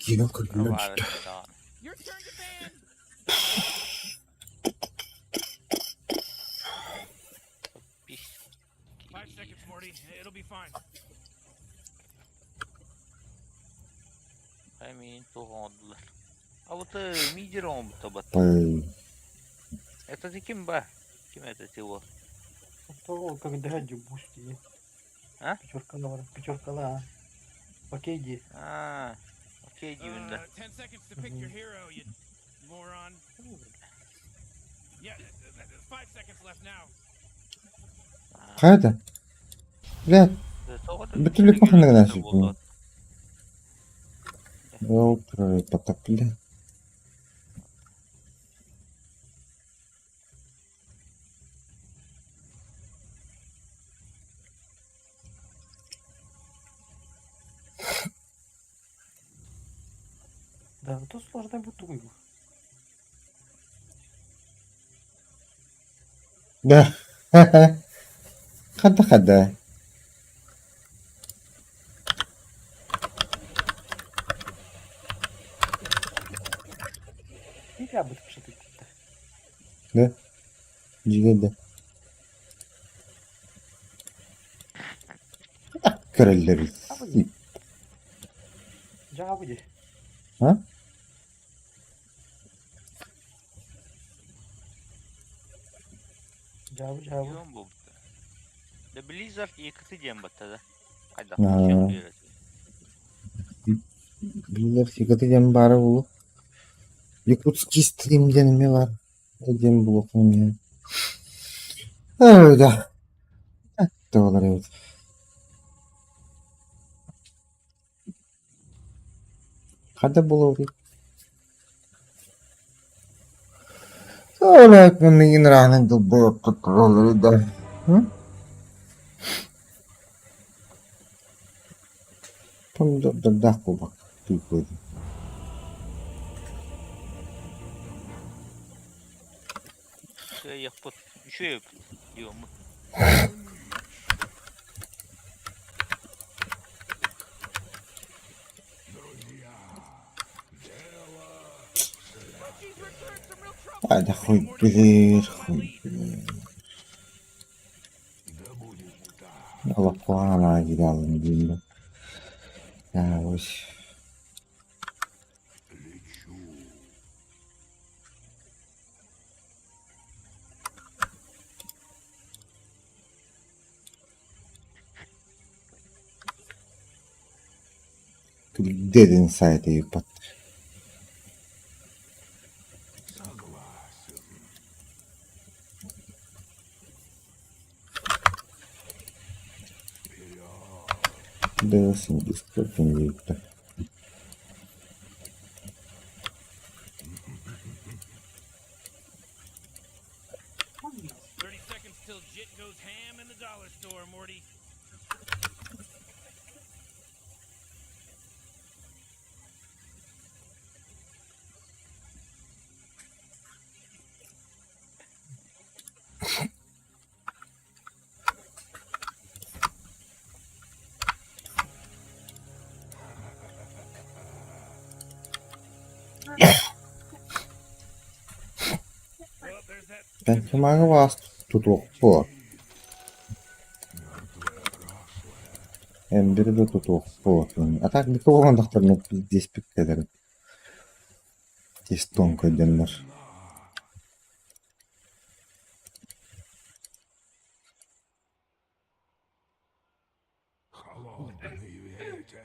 Киинэ көрдүлэр Баар даҕаны. Your turn to ban. 5 seconds, Morty. It'll be fine. I mean, туох оҥордулар? А вот мидер оҥорбута бат. Ой, Это ты ким ба? Ким это ты его? То когда дебусти. А? Пятерка на пятерка ла. Окей, ди. А, окей, диибин да. 10 seconds to pick your hero, you moron. Yeah, 5 seconds left now. Хайда? Бля, бүтүлүк маханыгынан сүтүн. Ол потоп, бля. Да, ну тут сложно будет тугу. Да. Хада хада. Нифига будет что-то. Да? Дьиҥэ да. Көрөллөр. Жаҕа будет. А? Жабы жабы. Дион буолбута. The Blizzard якыты диэн батта да. Хайдах Аа. Билэр сикаты диэн баара буолуо. Якутский стрим диэн эмиэ баар. Диэн буолуоххун эмиэ. Ой, да. Буолар эбит. Хата буолуой? Ой, миигин ыраахынан долбойоппут тураллар да. Помидордардаах буолбакка тыыппыт. Кыайыахпыт, үчүгэй диоммут. Да хуй билэр, хуй билэр. Олоххо киирэ диим да. Ось. Dead Inside ыйыппат. Deus Infinito. Пенсимаҕа баас тутуохпут, эмдири да тутуохпут, а так бүкэ буолан диэспиккэлэрин тиэс тонкойдоннор Холодный ветер.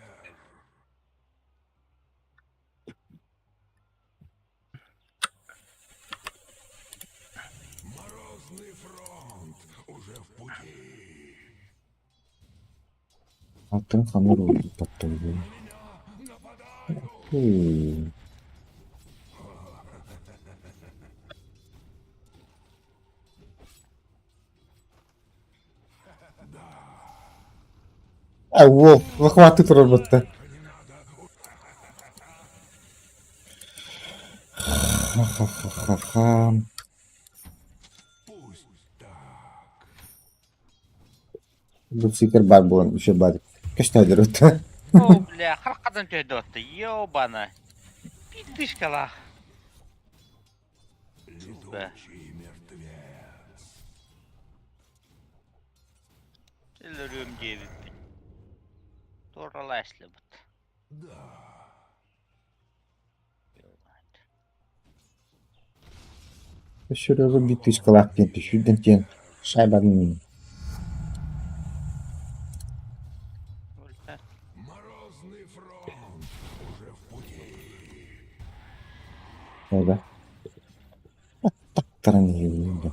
Морозный фронт уже в пути. Алтын хамыр тапталгын. А, уол, захваты турар батта. Ха-ха-ха-ха. Бу бар буолан еще бар. Кэштадер отта. О, бля, харахадан төһөдө Ёбана. Пиздышкалаах. Сука. Өлөрүөм диэбиппин. Туораласлыбыт. Серега битышкалаах диэн түшүрдэн диэн шайбатын Морозный фронт уже в пути. Да. Тактаран иһиҥ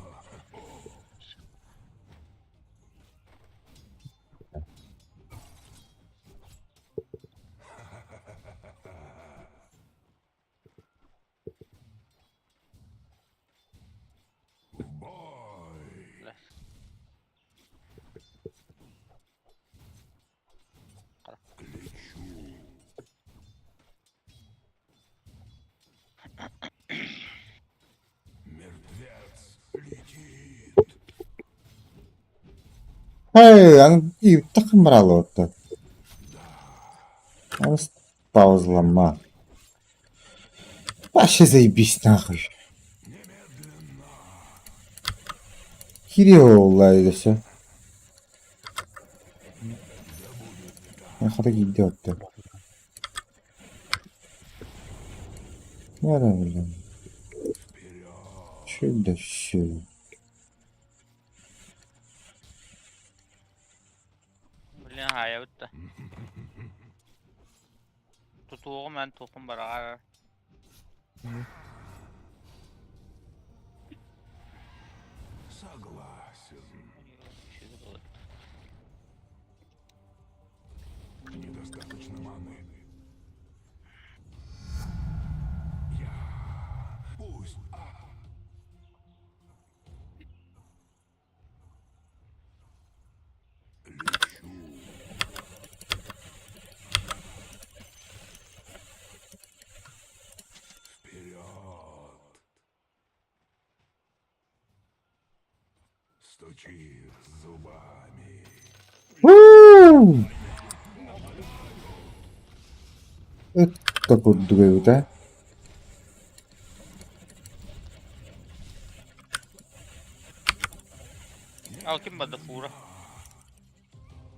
Мертвец летит. Эй, аны такын баралыбытта. Аны паузалама. Вообще заебись нахуй. Кирилл все. Хата киирдэ отто. Нара блин. Чудо все. Блин, хаайабыт да. Тутуоҕум эн туоххун бараҕар. Согласен. Недостаточно маны. Я... Пусть... Лечу. Вперед! Стучи зубами. У! Это курдук да? Ал ким барды фура?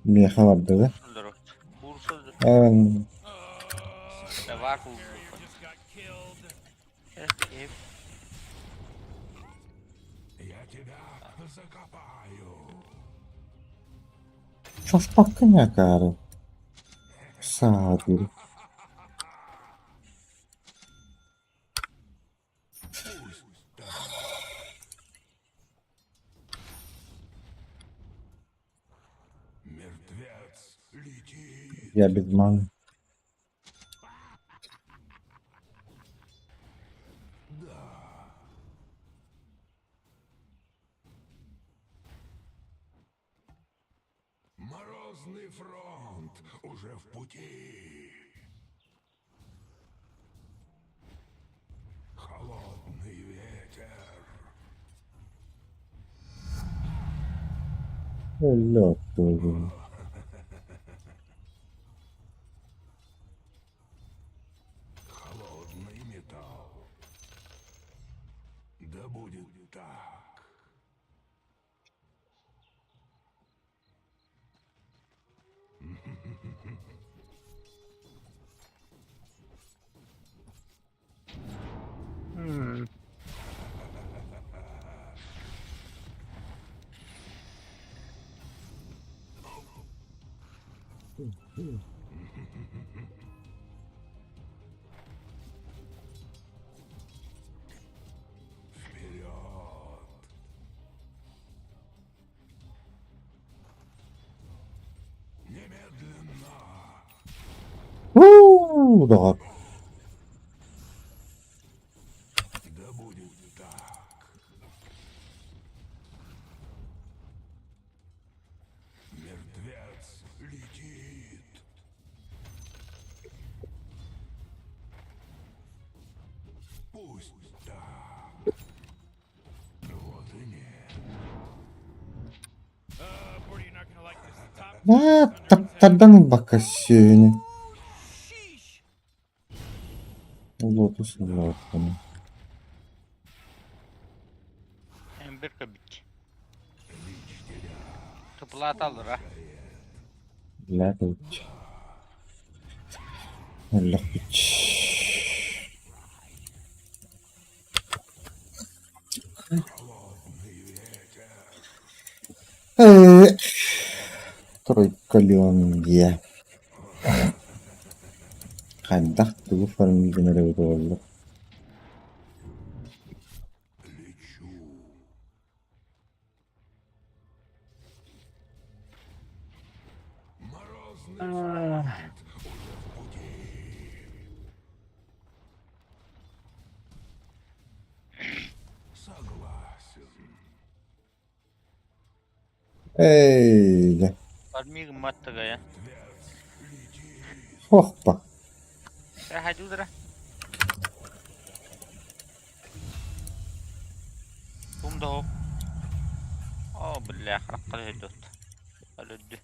Миэхэ барда да? Фура Эм, Бар фура. Я тебя закопаю. Шошпаккын акаары. Саатыр. Я без маны. Морозный фронт уже в пути. Холодный ветер. Өллө оттугун. Холодный металл. Да будет так. Вперед! Немедленно! Уу, доҕор. Да будет так. Мертвец летит. Пусть так. Вот и нет. Uh, Morty, you're not gonna like this. The top Аа, tower is under attack. таптардан ылбакка сүөнү. Лотус ыллаабыттан. Ember бит. Тыплата алыр а. Лэпич. Өллөхпүт. Э, Тройка Леон дии. Хайдах тугу формигын эрэ буолла. Лечу. Морозный фронт уже в пути. Согласен. Эй, Бармиг маттыга я. хохпа. Хадюдра. Кум да хоп. О, бля, храпкал идет. Алюдди.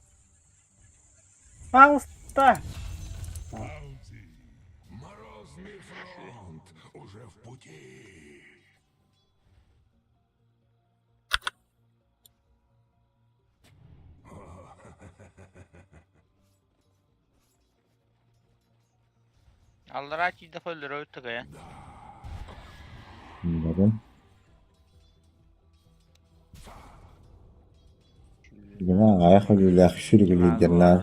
Пожалуйста! Морозный фронт уже в пути. Аллара тиде фөллөр өттүгэ я. Барын. Гына аҕайах өлүүлээх сүрүгүлүйдэрнээр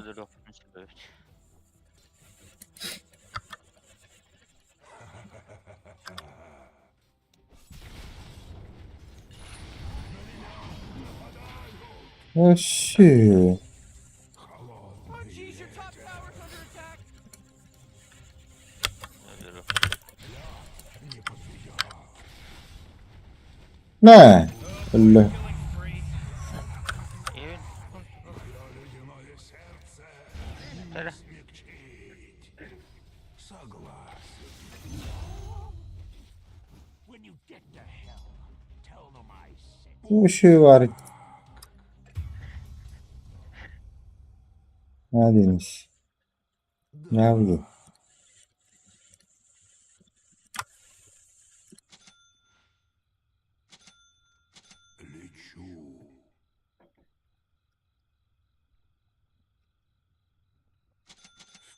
Өссө. Oh, jeez, your top tower's under attack. Нэ. Өллө. Ледяное сердце смягчить. Согласен. When you get to hell, tell them I said. Үші бар. Neredeymiş? Nerede? Лечу.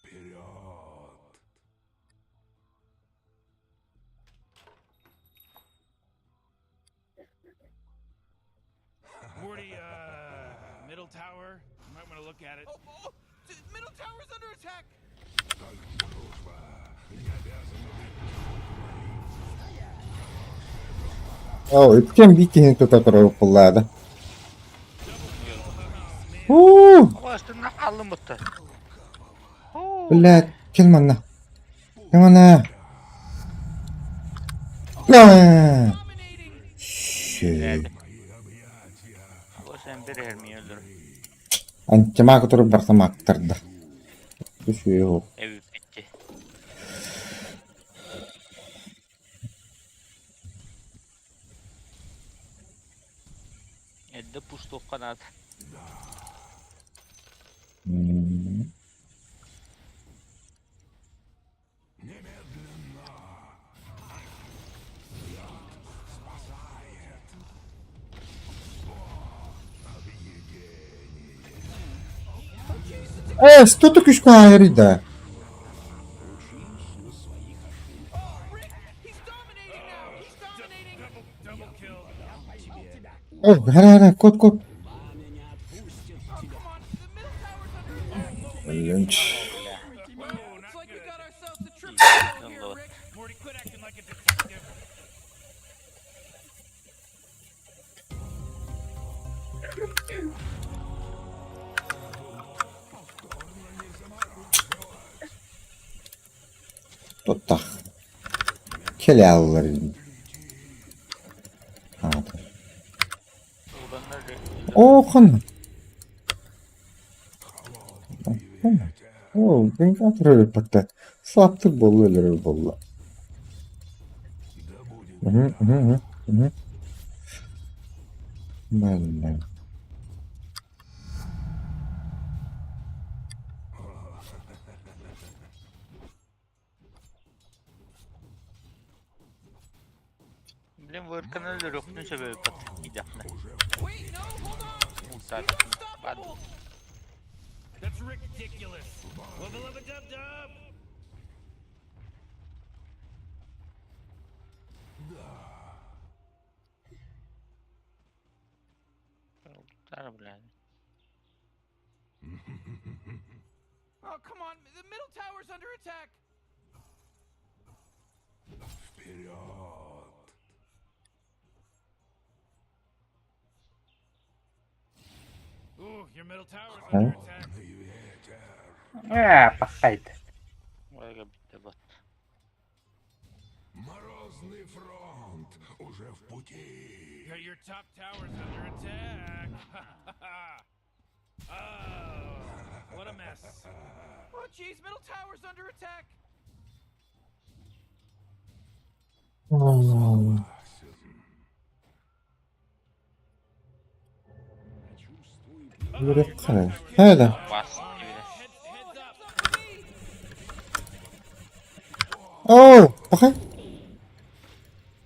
Вперед! Morty, middle tower. You might want to look at it. Oh, oh, middle tower's under attack. Только дружба не обязана быть трудной. О, үпкен битин тута турар буоллаада. Уу! Астына хааллым бутта. Блядь, кэл манна. Кэл манна. На! Шö. Sen bir hermiye öldür. Антимаг туру барсам аттарда. Үсүө Evi bitti. Эрдэ пустуохха наада. Э, что ты күшкә да? Ой, хара хара, кот кот. Линч. Туттах. Кэлэ аллар. Оо, ханна. Оо, бэҥкэ Слаптык буолла өлөрөр буолла. Мгм. Блин. Блин, вырканы өлөрүөхпүн сөбөбүт идэхнэ. Бад. That's ridiculous. Wubba lubba dub dub. Тар, блин. Oh, come on. The middle tower's under attack. Вперед! Ooh, your middle tower's Huh? under attack. Ээ, пахайт. Ой, битте бат. Морозный фронт уже в пути. Yeah, your top tower's under attack. oh, what a mess. Oh, jeez. Middle tower's under attack. Үрэххэ. Хайда. Бас диибинэ. Оо, пахай.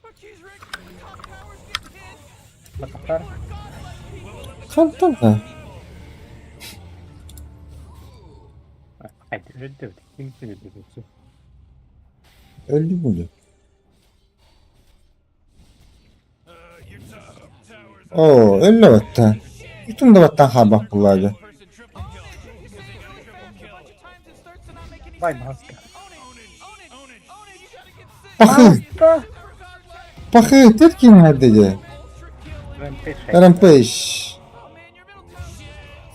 Oh, jeez, Rick. The top tower's getting hit. Батахтар. Хантан да. Пахайт. Өлдө. Ким өлдө? Öldü mü? Оо, өллө баттан. Бүтүн да баттан хаабах буллаады. Бай маска. Пахы. Пахы, теткин хаддеде. Rampage. Rampage.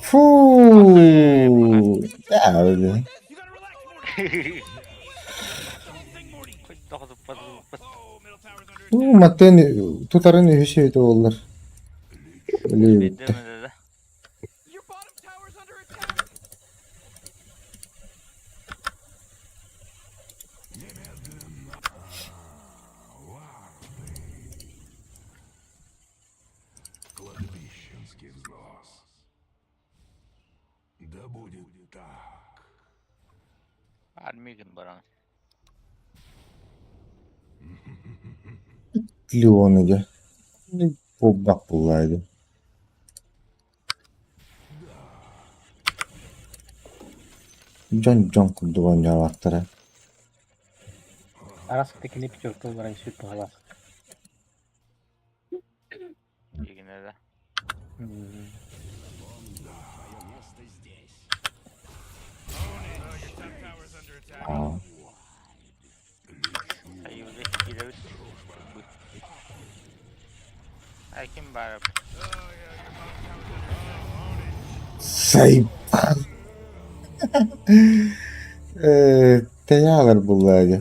Фу. Да, Хоть бат. Ну, маттен тутарын үһүсү боллар. Өлү. Бидде да. Your bottom tower's under attack. Кладбищенский взнос. Да будет так. Армигин баран. Леоныга. Бобак буллаады. Жон жон курдук оонньообаттара. Арас текини пятерка баран сүт баҕалаах. Игинэ да. Аа. Айылы кирэбит. Ай ким баар? Сайпат. Э, тэйэҕэр буллаҕа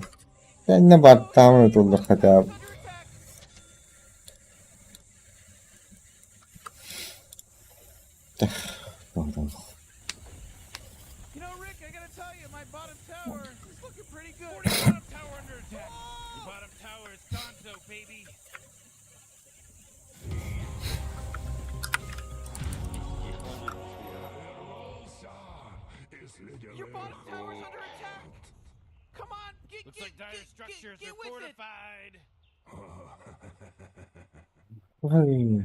Тэннэ баттаамын утуллар хотя бы. You know, Rick, I gotta tell you, my bottom tower is looking pretty good. Bottom tower under attack. Your bottom tower is gonzo, baby. Your bottom tower's under attack. Come on, get Looks get like dire get get structures get are with it. fortified. Ой.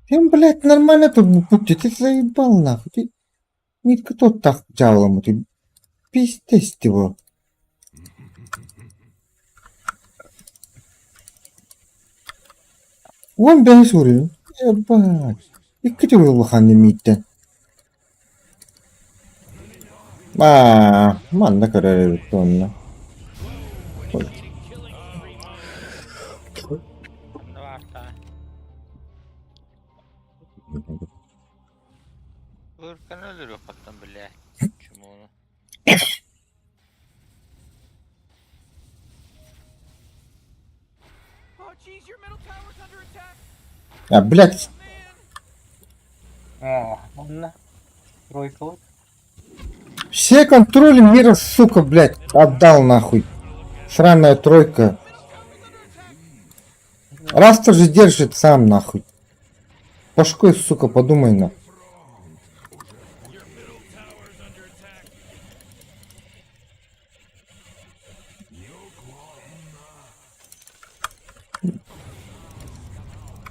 Ты, блядь, нормально тут будь, ты заебал нахуй. Ты никто так дьаламы, ты пиздец его. Уон бэһис уруйун. Ебать. Икки төгүл улахан имииттэн. Аа, манна көрөр эбит уонна. Онно баартаа. Ырканы өлөрүөххүттэн билээ. Чумуну. Oh, jeez, your middle tower's under attack. А, блядь, Man, О, онно. Тройка все контроли мира, сука, блядь, отдал нахуй. Сраная тройка. Растер же держит сам нахуй. Башкой, сука, подумай на.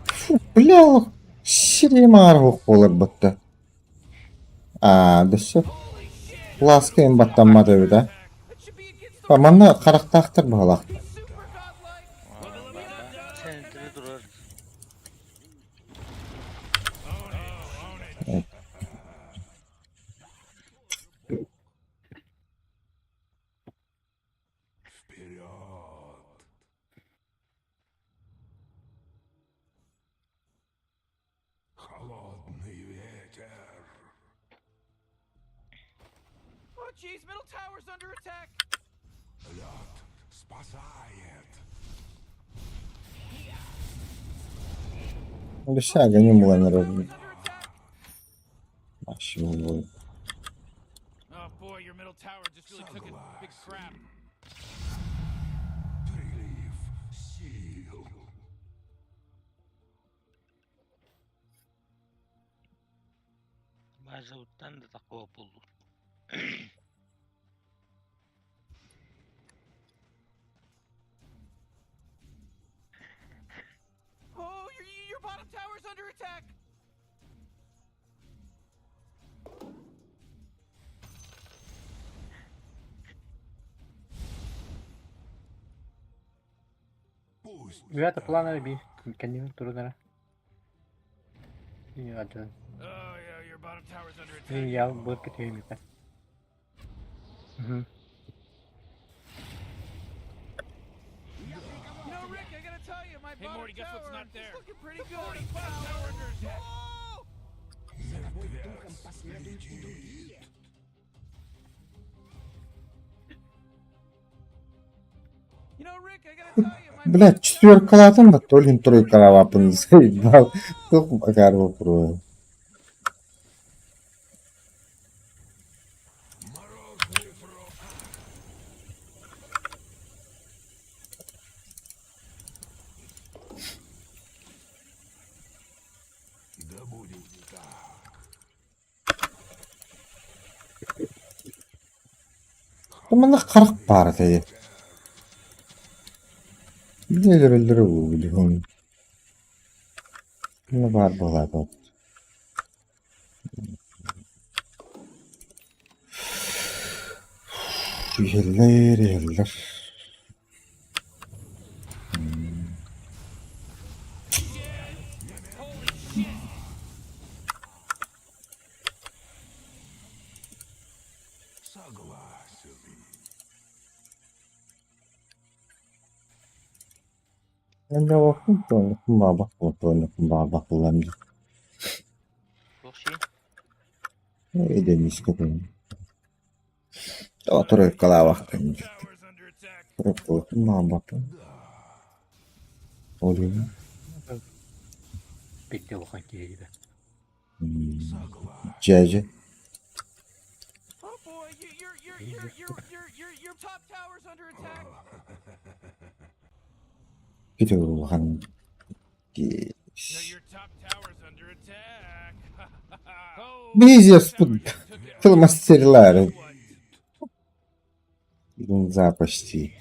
Фу, бля, сиримар буолар батта. Аа, дөссө. Ласка им баттаммат эбит, а. that should be against the Манна харахтаахтар баһалаах. He's super godlike. Центри турар. Вперед! Холодный ветер. Oh, jeez, middle tower's under attack. Лед спасает. Өссө аганим булан эрэр. Tower's under attack. Ашыы Oh boy, your middle tower just really took a big crap. Прилив сил. Базабыттан да такого булду. Oh, your bottom tower's under attack. Пусть Ребята, планы би. Кэннибин турунара. Адьын. Oh yeah, your bottom tower's under attack. Я быркы түймиппин. You know, Rick, I gotta tell you, my Hey, bottom Morty, guess what's tower not is there? looking pretty good. Bottom tower under attack. Oh! мертвец летит. You know, Rick, I gotta tell you, my Блядь, bottom tower четверкалаатым ба, то ли тройкалаабаппын заебал. Туох бакаар боппуруо. Морозный фронт. Да будет так. Манна харах баара тэйэ. Билэр өллөрө Баар буолаабат. Иһэллэр, иһэллэр. Согласен. Туох сиин? Биирдэ улахан киһи да. Дьээдьэ Oh boy, you, your your your your your your your top tower's under attack. Ити улахан Yo, your top tower's under attack. oh, Бизнес tower just took out. филмастерилары What? за почти.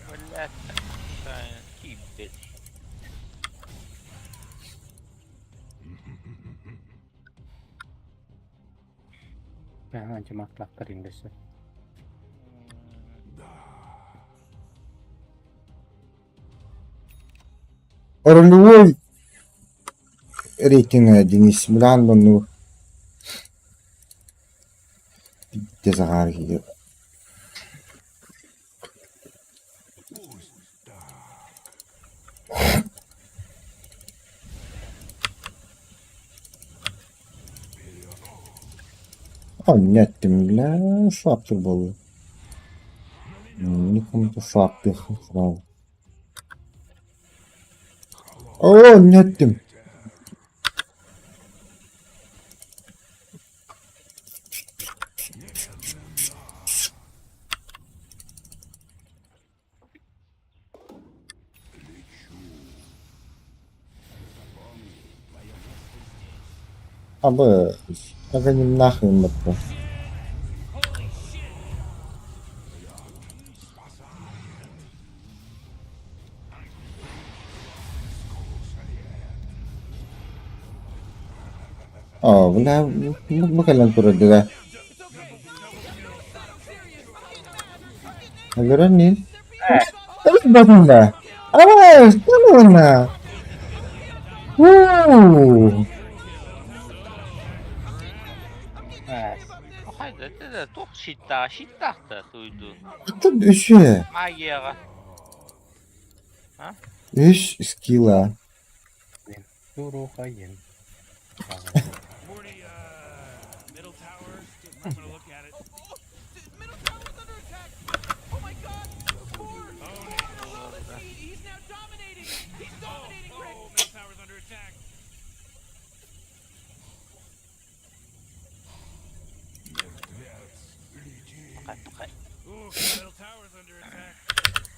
Блядь, киирбит. Антимактаахтар иҥдэсэ. Ролевой рейтинг Денис Милан Захар Аннеттим бля, слаб буолуо. Никому слабых сразу. О, неттим. Абы, агоним нахрен баппа. Оо, бля, бу кэлэн турар Өлөрөн Батында. Абы, уна. Уу. Хайда, это туох щиттаах, щиттаахта туйду. Тут үсүө. Магияҕа. Үс скилла. Турухайын. Morty, middle tower. I'm gonna look at it. Middle tower's under attack. Oh my god! Four! Four! He's now dominating. He's dominating, Rick. Oh, middle tower's under attack. Ooh, middle tower's under attack.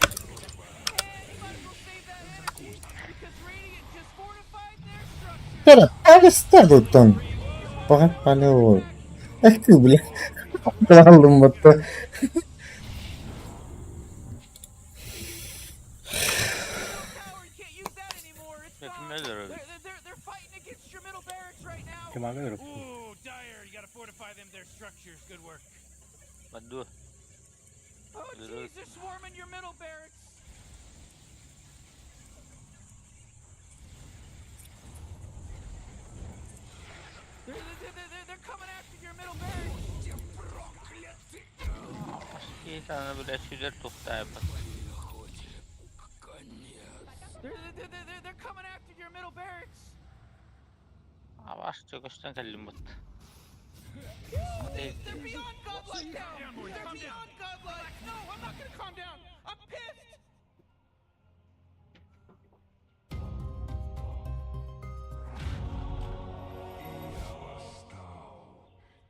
And you might as well save that energy because Radiant just fortified their structure. Тара, алыстадыттан. Паҕа палео. Эх ты, бля. Аллым батта. Middle tower, you can't use that anymore. It's Ким gone. өлөрөр? They're fighting against your middle barracks right now. Ким өлөрөр? Ooh, Dire, you gotta fortify them their structures. Good work. Баду. Oh jeez, they're swarming your middle barracks. They're coming after your middle barracks. Киһи блядь, сүдэр туохтаабат. They're coming after your middle barracks. Абаас көстөн кэллим бут. They're beyond godlike now. They're beyond godlike. No, I'm not gonna calm down. I'm pissed.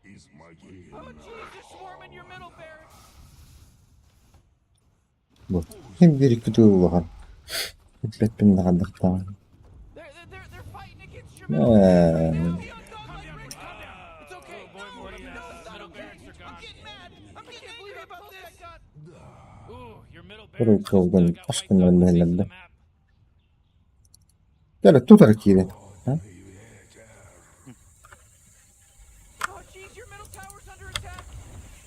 Из могилы. Oh jeez, they're swarming your middle barracks. Бу. Ким бир күтү улахан. Бэппин наҕадахтаан. They're fighting against your middle barracks right now. Beyond godlike, Rick. It's okay. Oh, boy, No, Morty, no, it's not middle okay. barracks are I'm gone. getting mad. I'm getting angry about this. Ooh, your middle barracks just Туруккалган got wiped ашкыннар off the face of бэһэллэрдэ. the map. Кэлэ тутар киирэн. Oh jeez, your middle tower's under attack.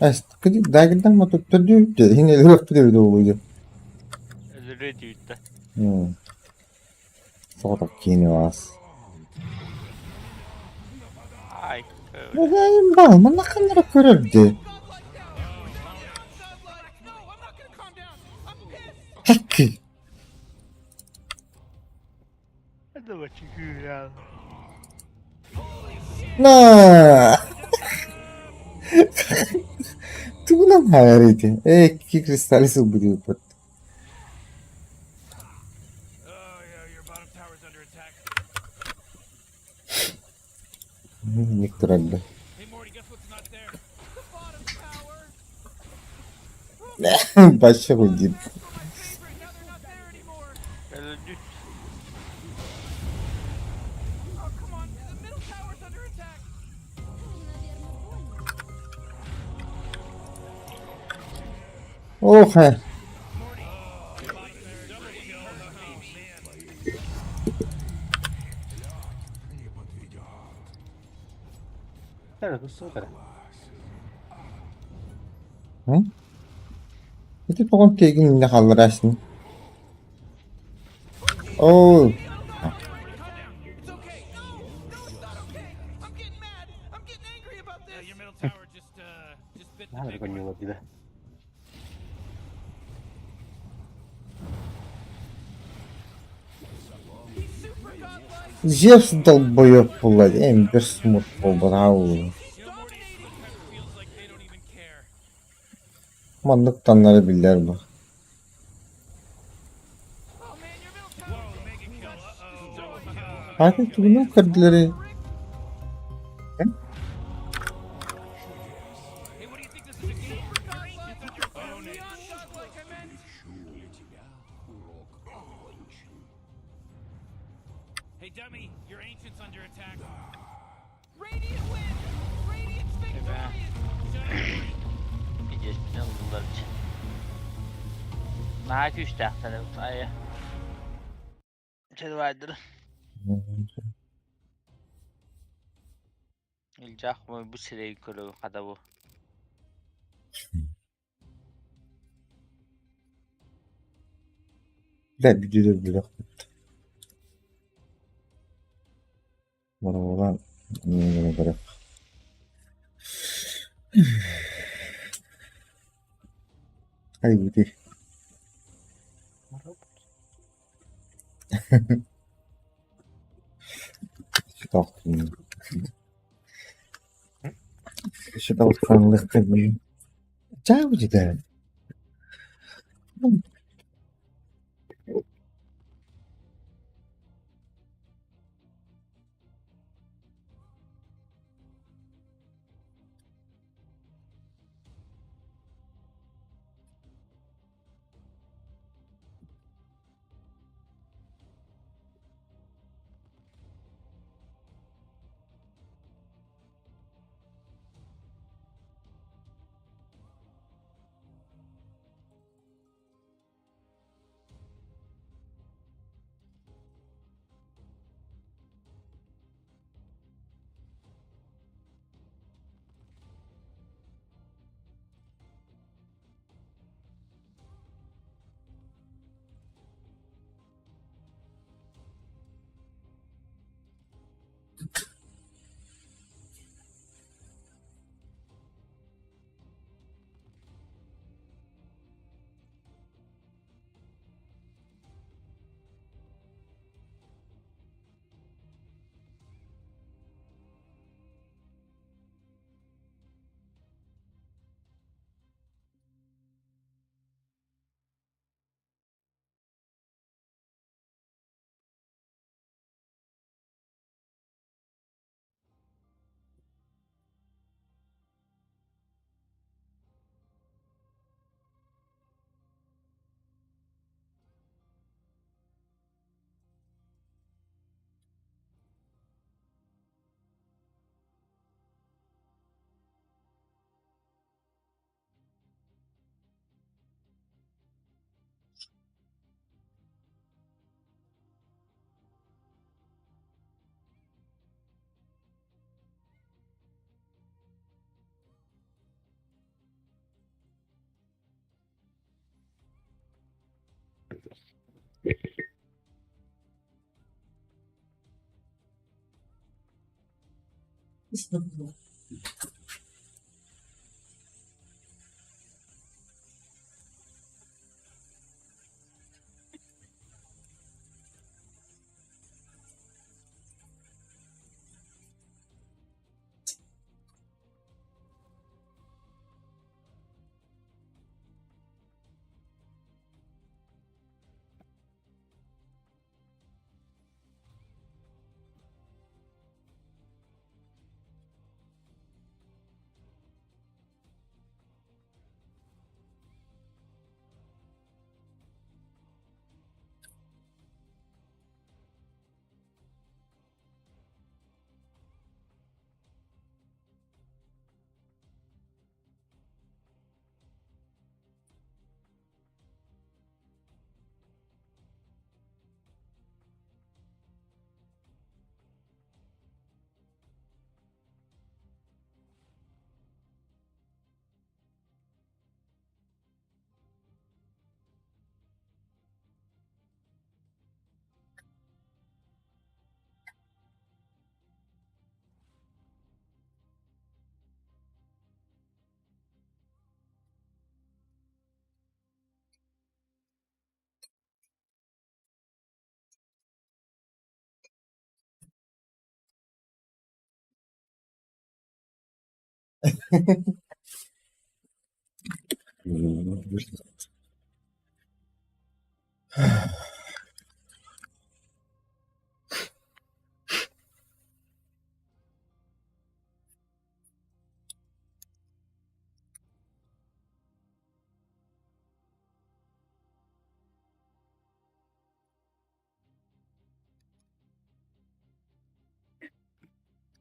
Эс кыди дагырдан ма туттурду. Хин элөрөк бүдө болду. Өлөрөө дүйттэ. Соҕотох киини бас. Ай. Бу бал, манна ханнара көрөрдү. Godlike now. They're beyond godlike. No, I'm not Хакки! На! Тугунан хаайар ити? Ээ, икки кристаллы сылбыдыыппыт. Инник турарда. Бачча курдук. Ох, э. Ити тоҕон тиэгин иннэ хааллараасыҥ Оо Зевс долбоеб буолла эмбер смут буолбатаҕа буолуо. Маннык таннары биллэр бу. Аатын тугунан көрдүлэрий? Пиздец, ыллылар Наһаа күүстээхтэр эбит айа. Survivor. Илдьаах бу сирэйин көрөбүн хата бу. Бля, бүдүрэр бөлөхпүт. Боруобалаан эмиэ көрөх. Хайбытый? Чаабыта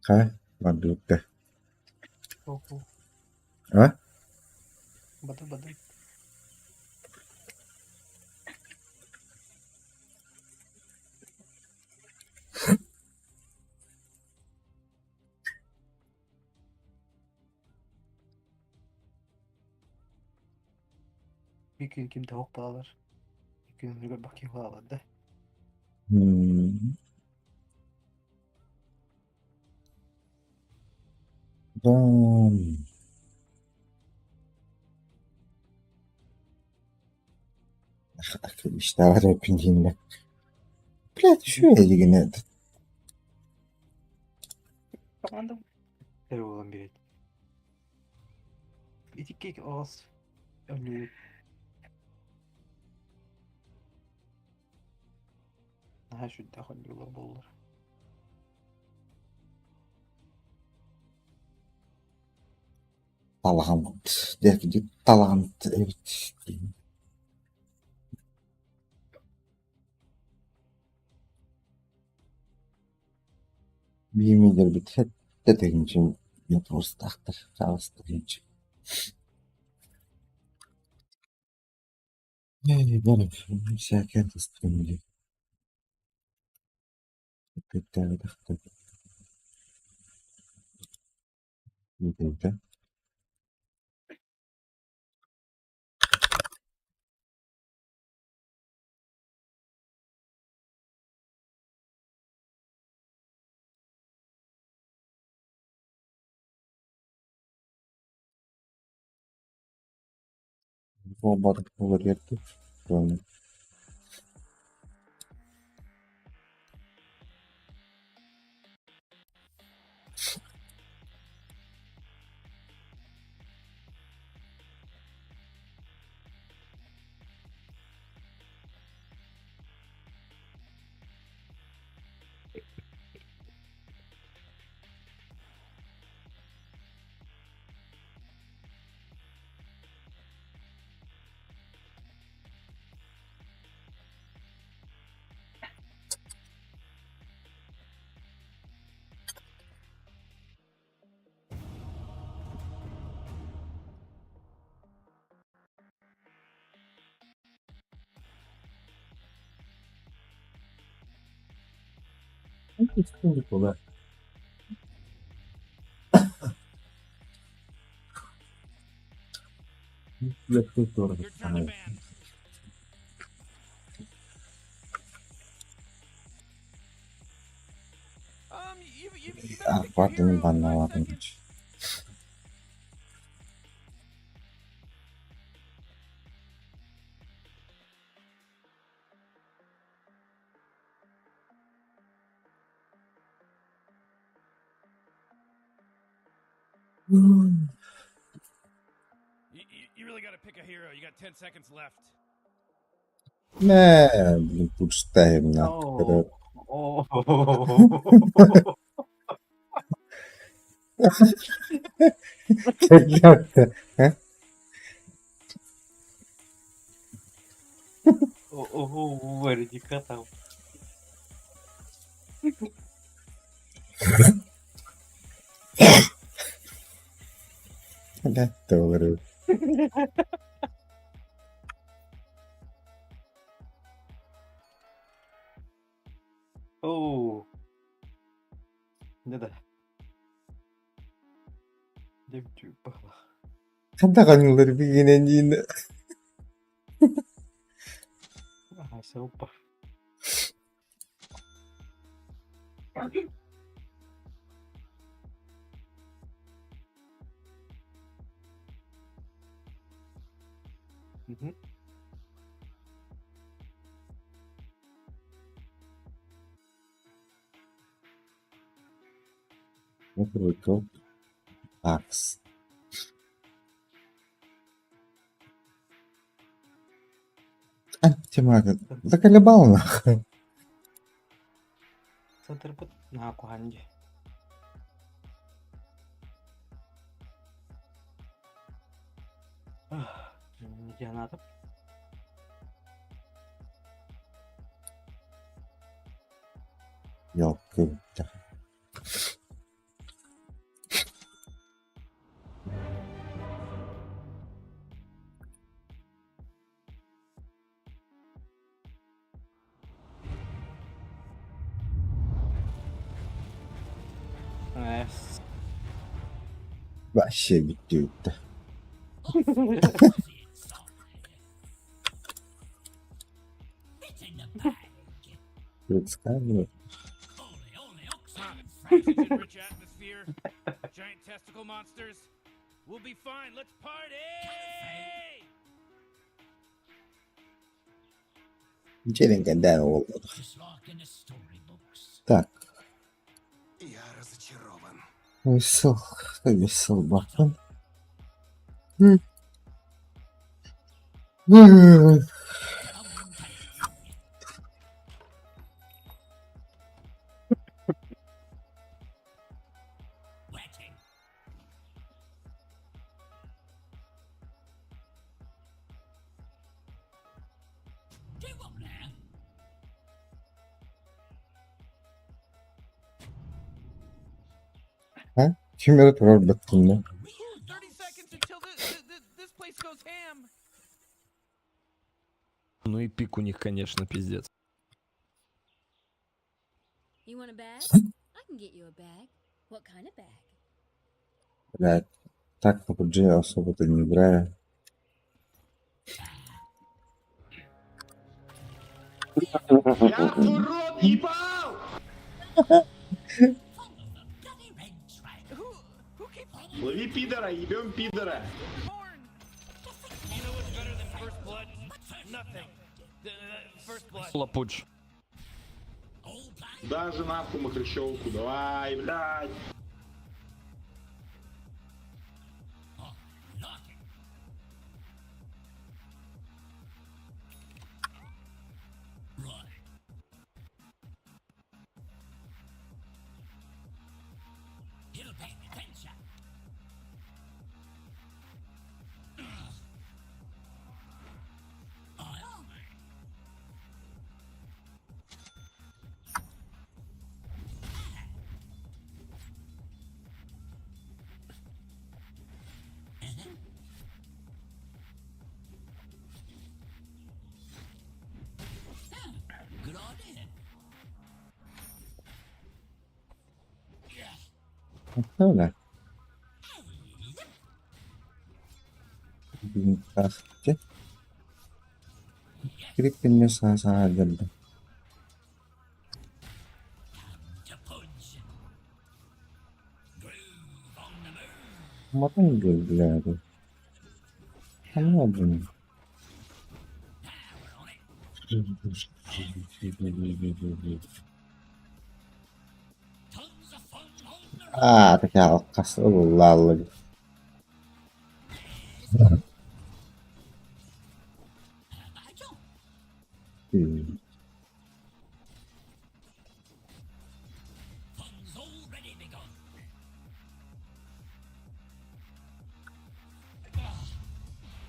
Хайа, барбыт А? Баdır баdır. Bir gün kim tavuk bağlar. Bir gün bir bakayım bağlar da. Бам. Иштээҕэр күндүннэ. Блядь, үчүгэй илигинэ Эр буолан биэрэр. Ити кик оҕус өлүү наһаа сүрдээх ойуулар буоллар. Талант, диэки талант эбит Биир сэттэ тыһыынча мотуорстаахтар, аҕыс тыһыынча. Всякие Арбатын банналарын You really got to pick a hero. You got 10 seconds left. Нэ, блин, пустая Оо. Ого, Вареника там. Доллары. Оо. Да-да. Деп бахла. Хандаганылар бигинен Ага, опа. Мгм. Акс. Антимаг, заколебал нахуй. Сатырбыт наһаа куһаҕан дии. Диэн аатым. Ёлки. Эс. Вообще бүттүбүттэ. Предсказываю. Oxygen-rich atmosphere, giant testicle monsters. We'll be fine. Let's party! Дьиэлин ол. Так. Я разочарован. Весел, весел бакын. Ким эрэ турар бэттиннэ. 30 seconds until this place goes ham. Ну и пик у них, конечно, пиздец. You want a bag? I can get you a bag. What kind of bag? Блядь, так на PUBG особо-то не играю. Я урод ебал! Лови пидора, ебем пидора. You know what's better than first blood? Nothing. The first blood. Лапудж. Даже нахуй махрещелку, давай, блядь. Öyle. Бинтахте. Криппинне саа geldi. Матан geldi. Anladım. Аа, такая аллах.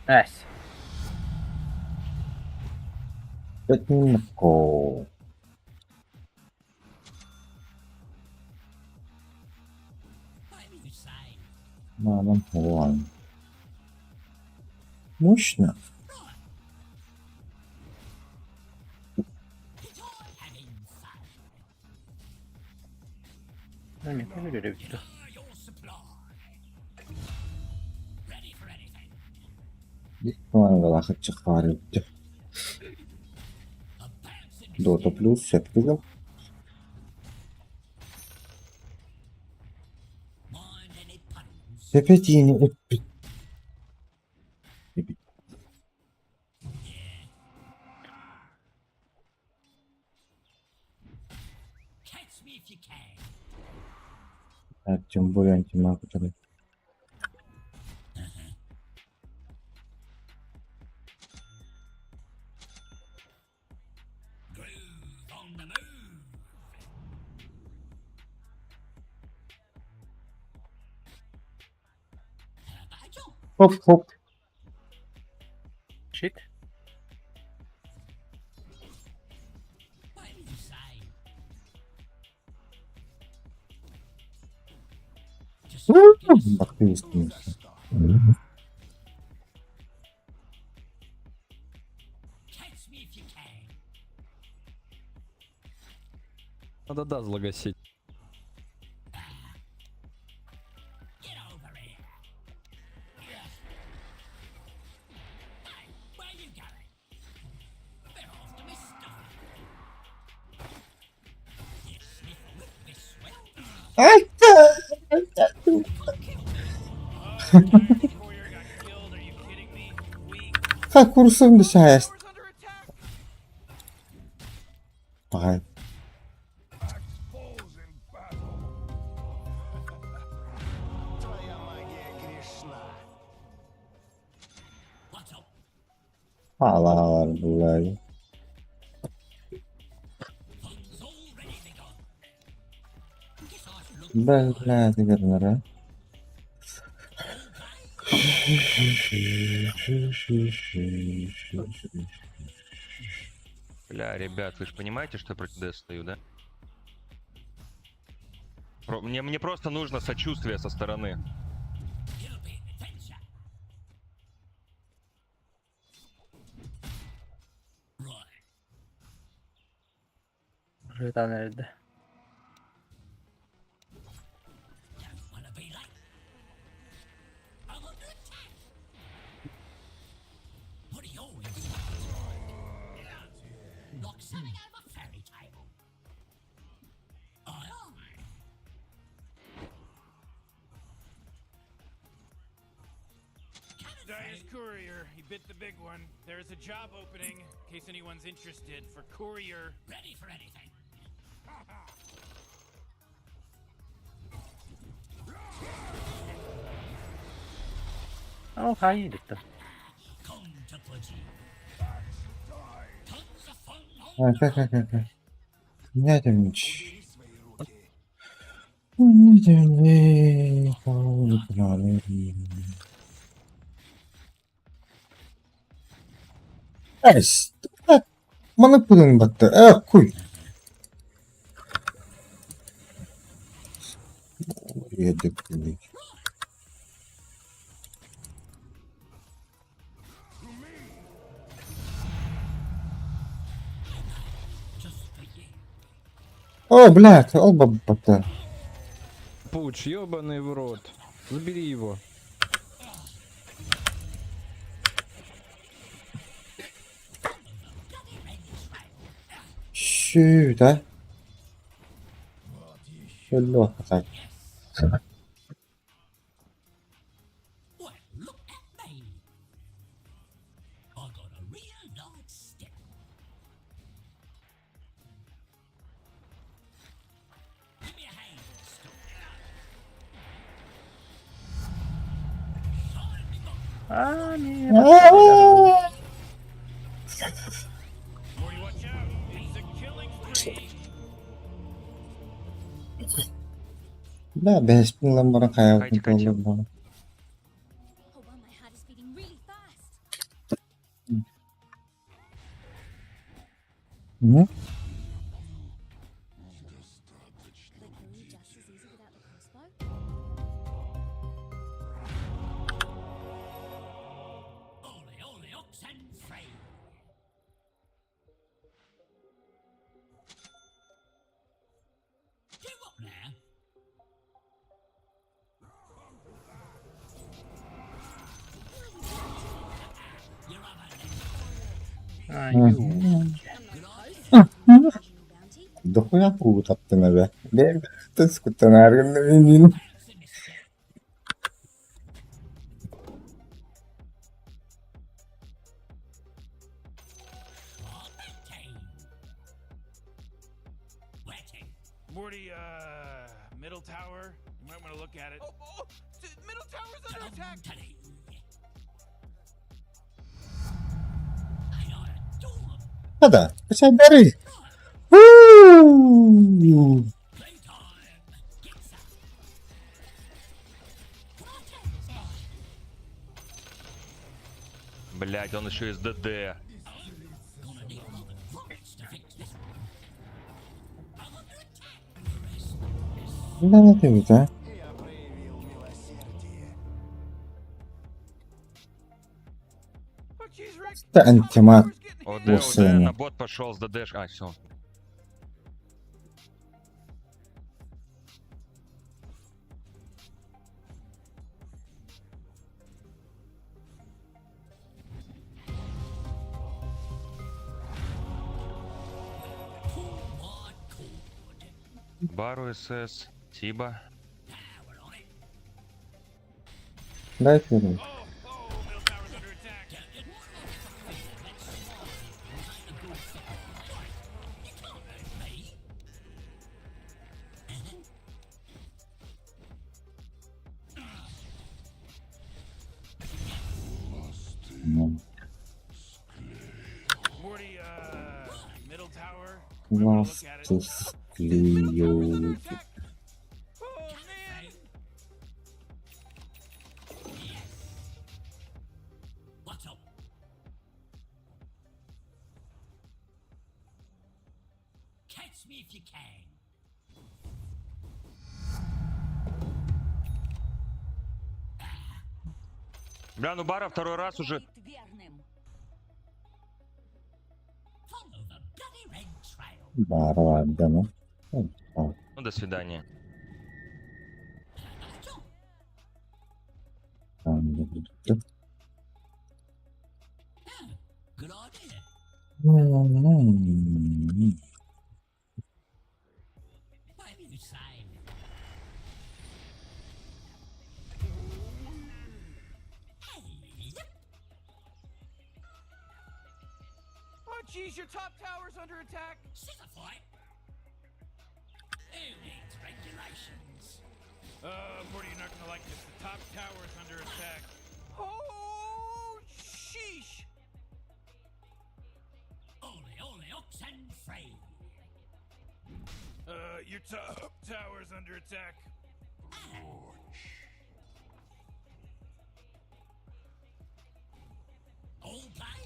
Эс. Этнико. Мамам Хуан. Мощно. Нет, не люблю. Икки Дота плюс сөпкүлүм. Sepetini öpüp. Тем более антимаг, который. Хоп-хоп. Shit. Активистын. Надо Дазла гасить. Ай! Ха, курсом дышаешь. Пагай. Алалар булай. Бля, ты вернера. Бля, ребят, вы же понимаете, что я против ДС стою, да? Мне просто нужно сочувствие со стороны. Житан эрдэ. Dire's courier, he bit the big one. There's a job opening, in case anyone's interested, for courier. Ready for anything. Оо хай дэтэ. Не Маны пылын батты. Э, куй. Едік. О, блядь, оба батты. Пуч, ебаный в рот. Забери его. Сюда. Лёха, так. Аа не. Да, бэспин ламбара хаялтын болду. Oh, wow, my heart is beating really fast. Ну, Could I kill you just as easy without the crossbow? Аа юу. Дохуя кугу таптын эбэ. Бэбэ скуттан аргын Morty, middle tower. You might want to look at it. Oh, oh, middle tower's under attack. Хада, бери. Уу! Блять, он еще из ДД. Да, ты ведь, а? Это антимаг. ОД, ОД, на бот пошел с ДД. А, все. Бару СС, Тиба. Дай первый. Ну. Morty, middle tower. Ласты склеют. Catch me if you can. Бля, ну Бара второй раз уже. Бара, ладно, ну. Ну, до свидания. Oh jeez, your top tower's under attack. Scissor fight. Who needs regulations? Morty, you're not gonna like this. The top tower's under attack. Oh, sheesh. Ole, ole, oxen free. Your top tower's under attack. All play?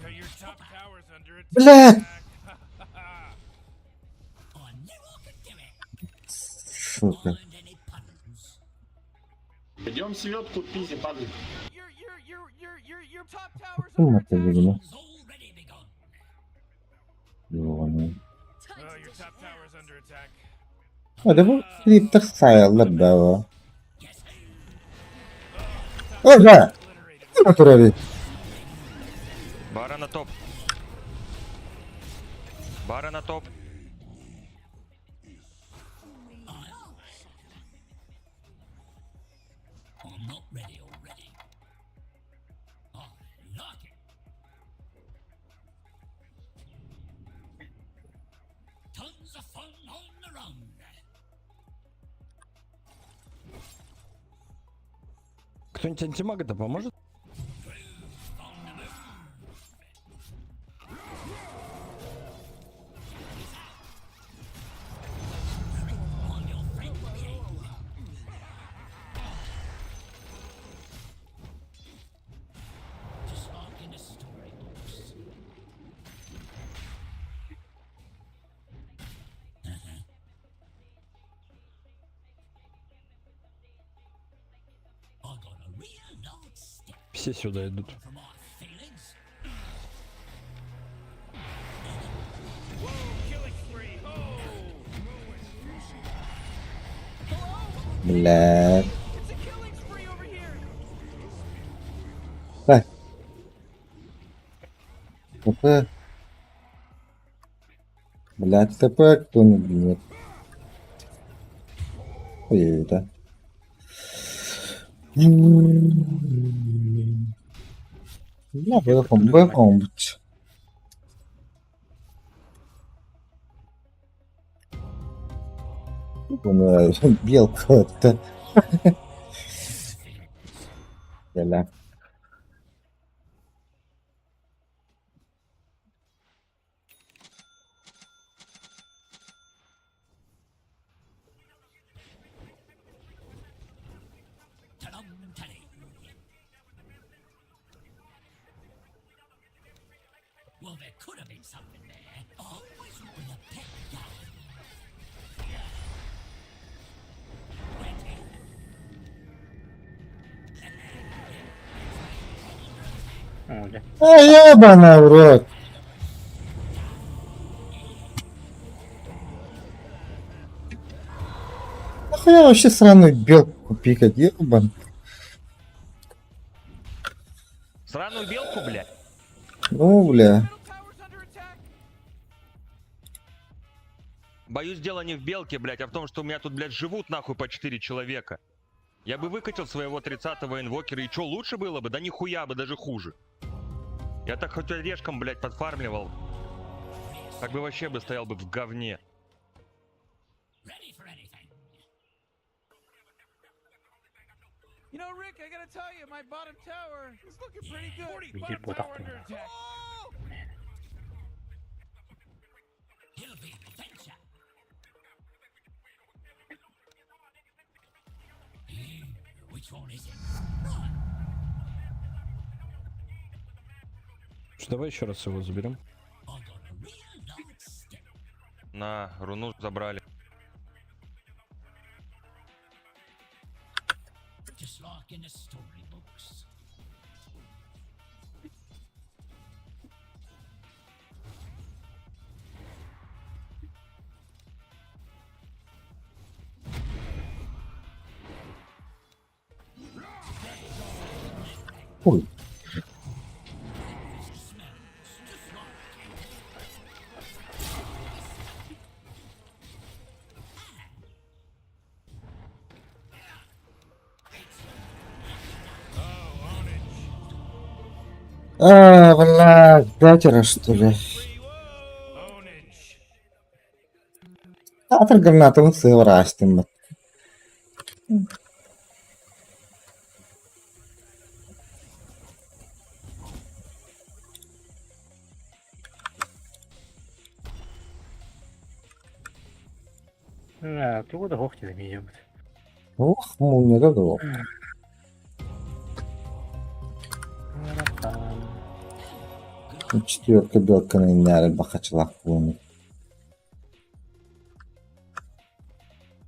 Yeah, your top tower's under attack. Блядь! I knew I could do it. Сука. Идем селедку пизи, падай. Какую это видимо? Ёбаный. Your top tower's under attack. А, да bu Twitter sayılır be o. Oha! Otur Бара на топ. Бара на топ. I'm not ready already. I like it. Tons of fun on the run. Кто-нибудь антимага-то поможет? Just like in the storybooks. I got a real nice step Все сюда идут. for my feelings. Блядь. Так. ТП. Блядь, ТП кто-нибудь нет. Ой, да. Бля, welcome, welcome. Белка-то. Бля. Ta-dum, taddy. Оо, дьэ. А ебана в рот! Нахуя вообще сраную белку пикать, ебан? Сраную белку, бля. Ну, бля. Боюсь, дело не в белке, блядь, а в том, что у меня тут, блядь, живут нахуй по 4 человека. Я бы выкатил своего 30-го инвокера, и чё, лучше было бы? Да нихуя бы, даже хуже. Я так хоть орешком, блядь, подфармливал. Так бы вообще бы стоял бы в говне. You know, Rick, I gotta tell you, my bottom tower is looking pretty good. Биир Bottom буотах tower under буолар. attack. Что, давай еще раз его заберем. На, руну забрали. Ой. А, блядь, пятеро, что ли? Театр гранатовым сыворастым. Ээ, тугу да суох диэн эмиэ дьоммут. Ох, мумия, да да. Четверка белка на бахачалах буолуҥ.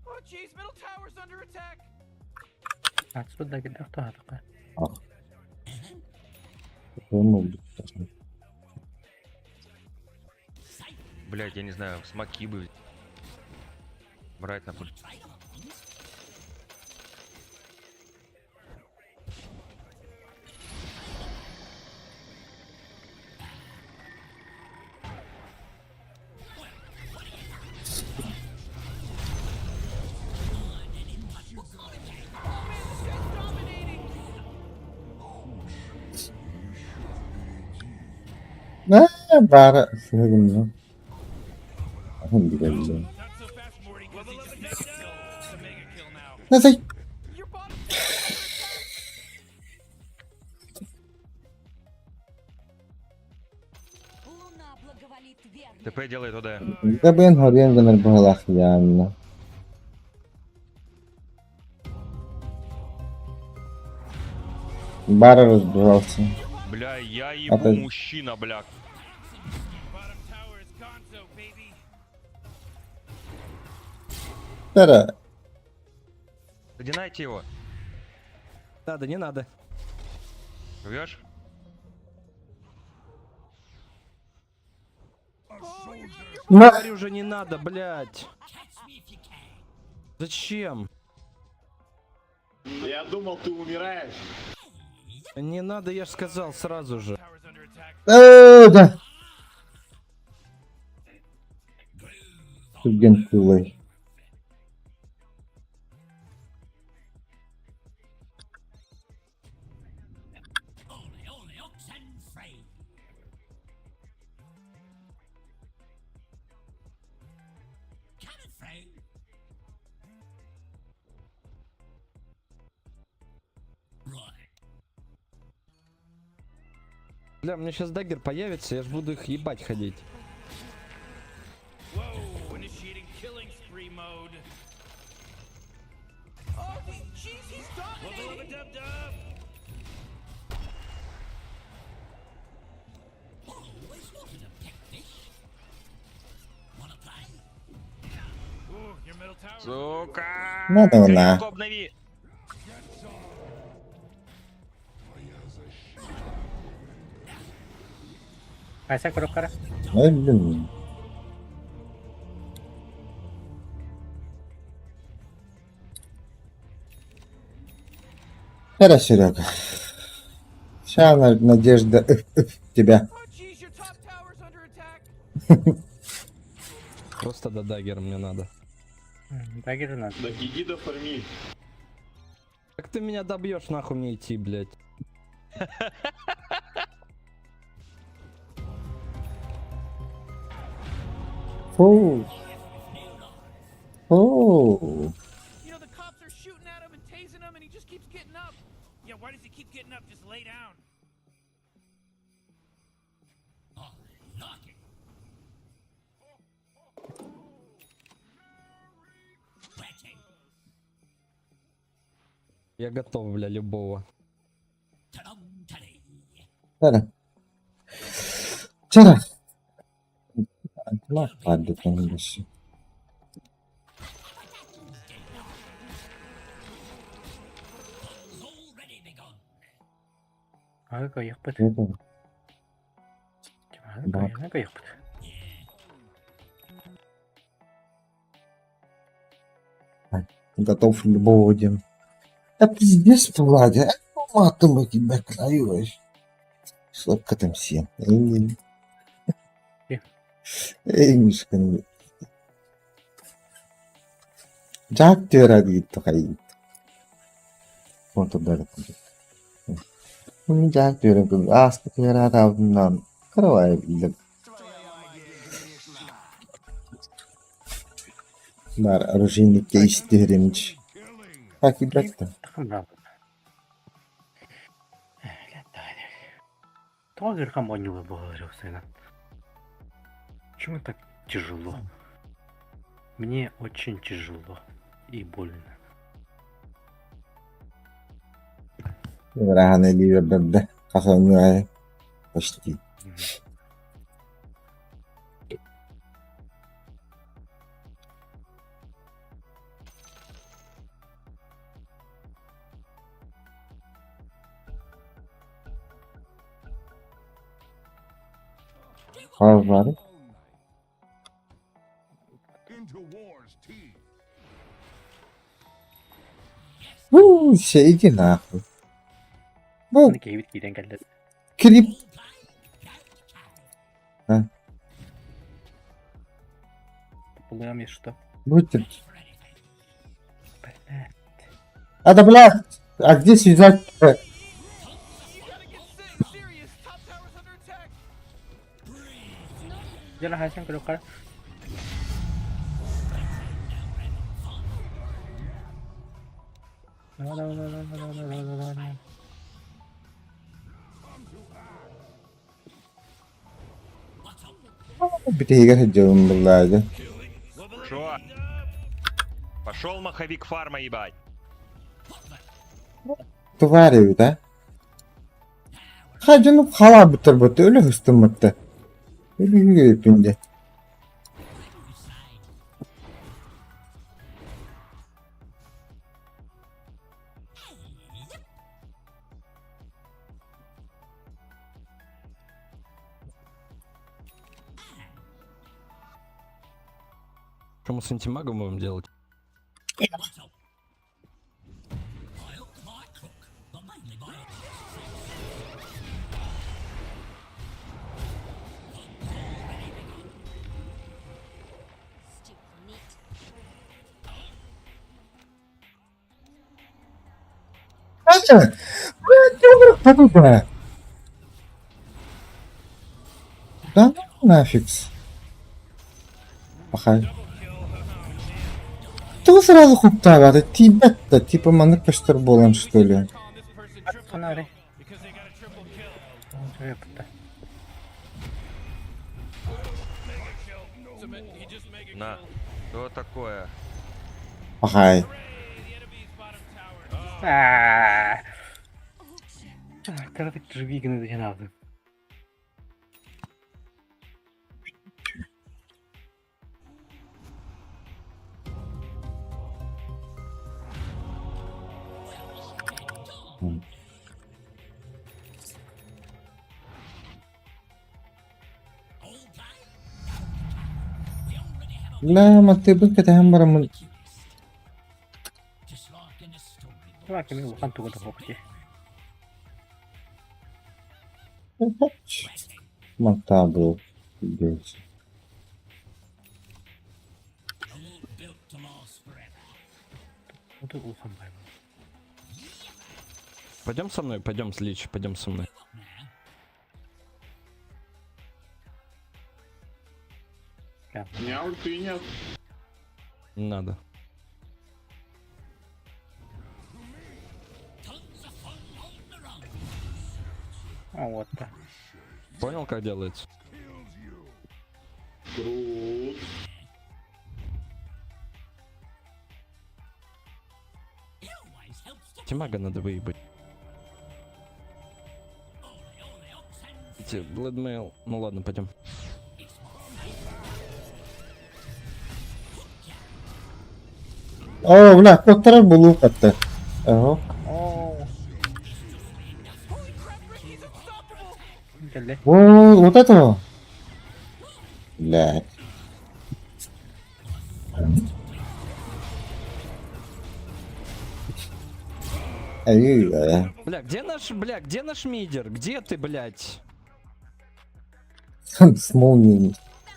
Oh, jeez, middle tower's under attack. Атыспыт да кэллэх туһаатахха. Ах. Ну, Блядь, я не знаю, смоки бы брать на пуль. Ээ, баара сыһыгынна. Аһын билэллэр. Назай. ТП делает ОД. Дабын хорьян гынар быһалаах яанна. Бара разбежался. Бля, я ебу Это- мужчина, бля. Тара. Динайте его. Надо, не надо. Рвешь? На. Говорю уже не надо, блядь. Зачем? Я думал, ты умираешь. Не надо, я же сказал сразу же. Ээ, да. Түргэн кыылай. Бля, у меня сейчас дагер появится, я ж буду их ебать ходить. Whoa, initiating killing spree mode. Oh, jeez, he's dominating. Dub dub. Сука! Надо на. Селедку обнови! Айса көрөккара. Ай, блин. Хара, Серега. Вся надежда тебя. Просто до даггера мне надо. Даггер надо. Да иди да фарми. Как ты меня добьешь, нахуй мне идти, блядь? Фу. Фу. You know, the cops are shooting at him and tasing him, and he just keeps getting up. Yeah, why does he keep getting up? Just lay down. Я готов, бля, любого. Хара. Чара. Ладно, конечно. Ага, кайықпыт. Да. Кайықпыт. Готов любого дела. Да пиздец, Владя. Матом я тебя краю вообще. Слабко там все. Эй, Эй, Мишка. Жак түөрэ хайы. Контурдары. Жак түөрэ ааспыт түөрэ таабытынан карабай билдим. Бар оружейникке истеримч. Как и брать-то? Тоже хамонила благодарю сына. Почему так тяжело? Мне очень тяжело и больно. Рано или да, почти. Var. Ну, все, иди нахуй. Ну, крип. А? Что. Будьте. А да бля, а где связать-то? Дьэ хайсан көрөккара. Давай, давай, давай, давай, давай, давай, давай. Битигер хеджебин буллаады. Шо? Пошел маховик фарма, ебать. Твари да? Хажыны хала бутар бутты, өлө хыстыммытты. Өлө хүгөйпүнде. Что мы с антимагом будем делать? Да ну нафиг. Пахай. Кто сразу хуптава? Тебя-то, типа маннык көстөр болан что ли? Фонари. На. Что такое? Пахай. Аа. Кыратык живи гына деген алдым. Бля, мантыыбын кэтэһэн бараммын Туга кими улахан туга да суох дии. Мантаабыл Оту улахан бай буолар. Пойдем со мной, пойдем, Лич, пойдем со мной. У меня ульты нет. Не надо. А вот да. Понял, как делается? Крут. Тимага надо выебать. Эти, Блэдмейл. Ну ладно, пойдем. Оо, бля, куоттарар булуу хатта. Оһо. Оо. Кэллэ. О, вот этого? Блядь. Ай, э. Бля, где наш, бля, где наш мидер? Где ты, блядь? С молнией.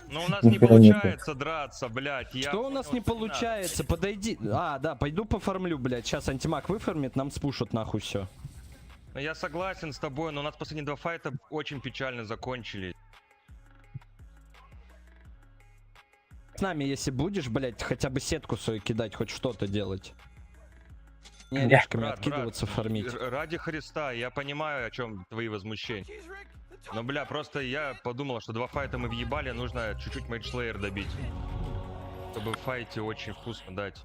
Но у нас не Нихуя нету. получается драться, блядь. Я Что у нас понял, не что надо. получается? Подойди. А, да, пойду пофармлю, блядь. Сейчас антимаг выфармит, нам спушат нахуй все. Ну, Я согласен с тобой, но у нас последние два файта очень печально закончились. С нами, если будешь, блядь, хотя бы сетку свою кидать, хоть что-то делать. Не Бля. орешками Брат, откидываться, брат, фармить. Ради Христа, я понимаю, о чем твои возмущения. Но, бля, просто я подумал, что два файта мы въебали, нужно чуть-чуть Mage Slayer добить. Чтобы в файте очень вкусно дать.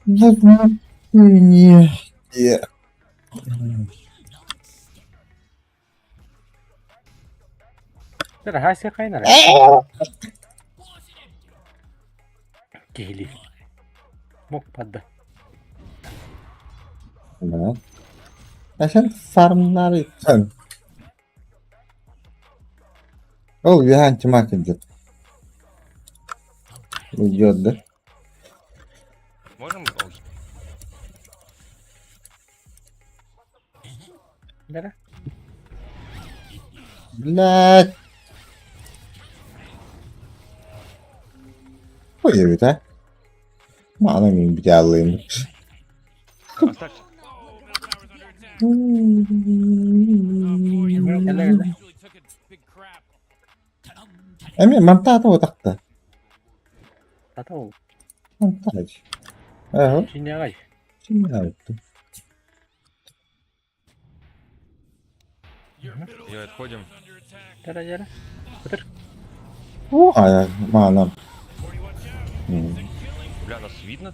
Вот не. Е. Тэр хаасаа хайнаар. Киһили. Мок падда. Да. А sen farmlar etsen. Ол я антимаг идет. Уйдет, да? Можем? Ой, Да. Блядь. Ой, а? Мана мин битялым. Оставь. Кэллэ кэллэ. Эми мантаата отакта. Ата ол. Мантаач. Ага, Чинягай. чинаутtu. Ой, отходим. Тэра яра. Өтөр. О, а мана. М. Бля, нас видно?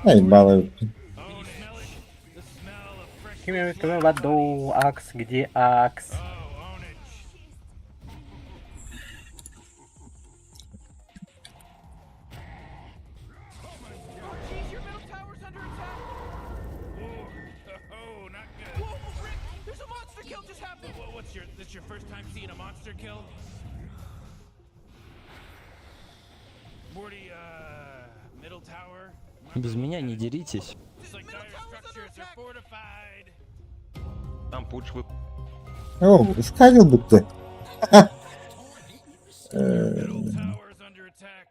Эй, балай. Киме киме бадо акс где акс? Oh, not good. Whoa, Rick! There's a monster kill just happened! Whoa, what's your this your first time seeing a monster kill? Morty, middle tower. Без меня не деритесь. Looks like dire structures are fortified. Там пуч вы... О, исказил будто. Э, Middle tower's under attack.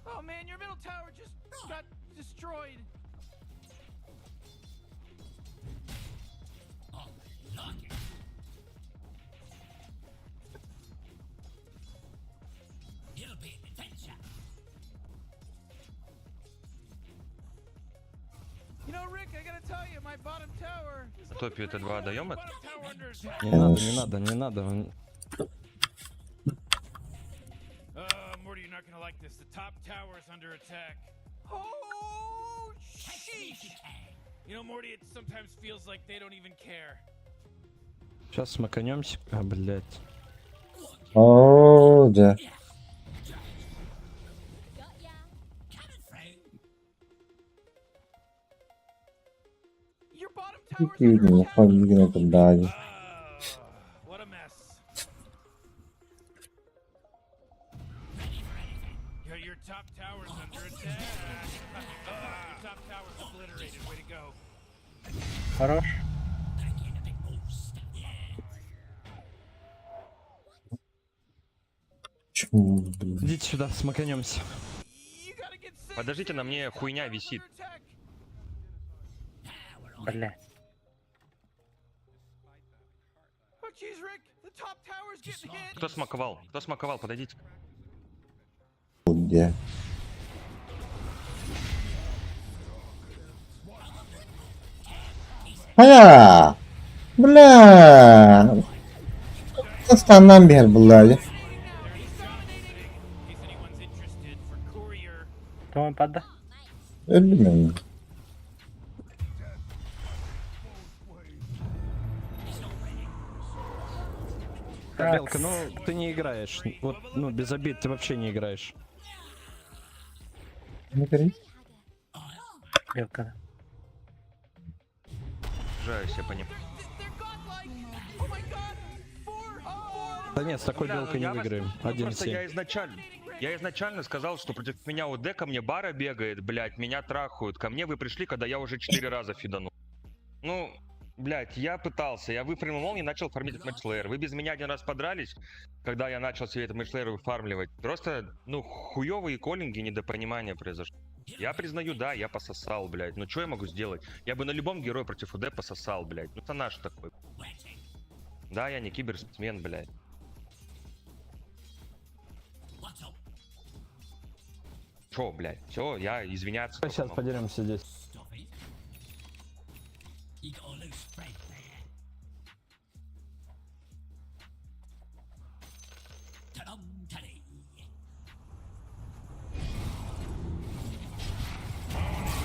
Oh man, your middle tower just got destroyed. You know, Rick, I gotta tell you, my bottom tower is looking Топе это pretty 2 good. даем это? Bottom tower under attack. Не надо, не надо, не надо. Morty, you're not gonna like this. The top tower's under attack. Oh, sheesh! You know, Morty, it sometimes feels like they don't even care. Сейчас смаканемся. А, блядь. О, да. Турдаҕа дии. Хорош. Чему, блин? Идите сюда, смоканемся. Подождите, на мне хуйня висит. Бля. Кто смаковал? Кто смаковал? Подойдите. Где? Хайа! Бля! Станнан биһэр буллаайы. Тома падда. Өлдүм мен. Белка, ну ты не играешь. Вот, ну, без обид, ты вообще не играешь. Не көрей. Белка. Жаюсь, я по ним. Да нет, с такой Бля, ну белкой не я вас- выиграем. ну просто я 1-7. изначально... Я изначально сказал, что против меня УД ко мне бара бегает, блядь, меня трахают. Ко мне вы пришли, когда я уже четыре раза фиданул. Ну, блядь, я пытался, я выфармил молнии, начал фармить этот Mage Slayer. Вы без меня один раз подрались, когда я начал себе этот Mage Slayer выфармливать. Просто, ну, хуёвые коллинги, недопонимание произошло. Я признаю, да, я пососал, блядь. Но что я могу сделать? Я бы на любом герое против УД пососал, блядь. Ну, это наш такой. Да, я не киберспортсмен, блядь. Чё, блядь, все, я извиняться. только Сейчас могу. подеремся здесь.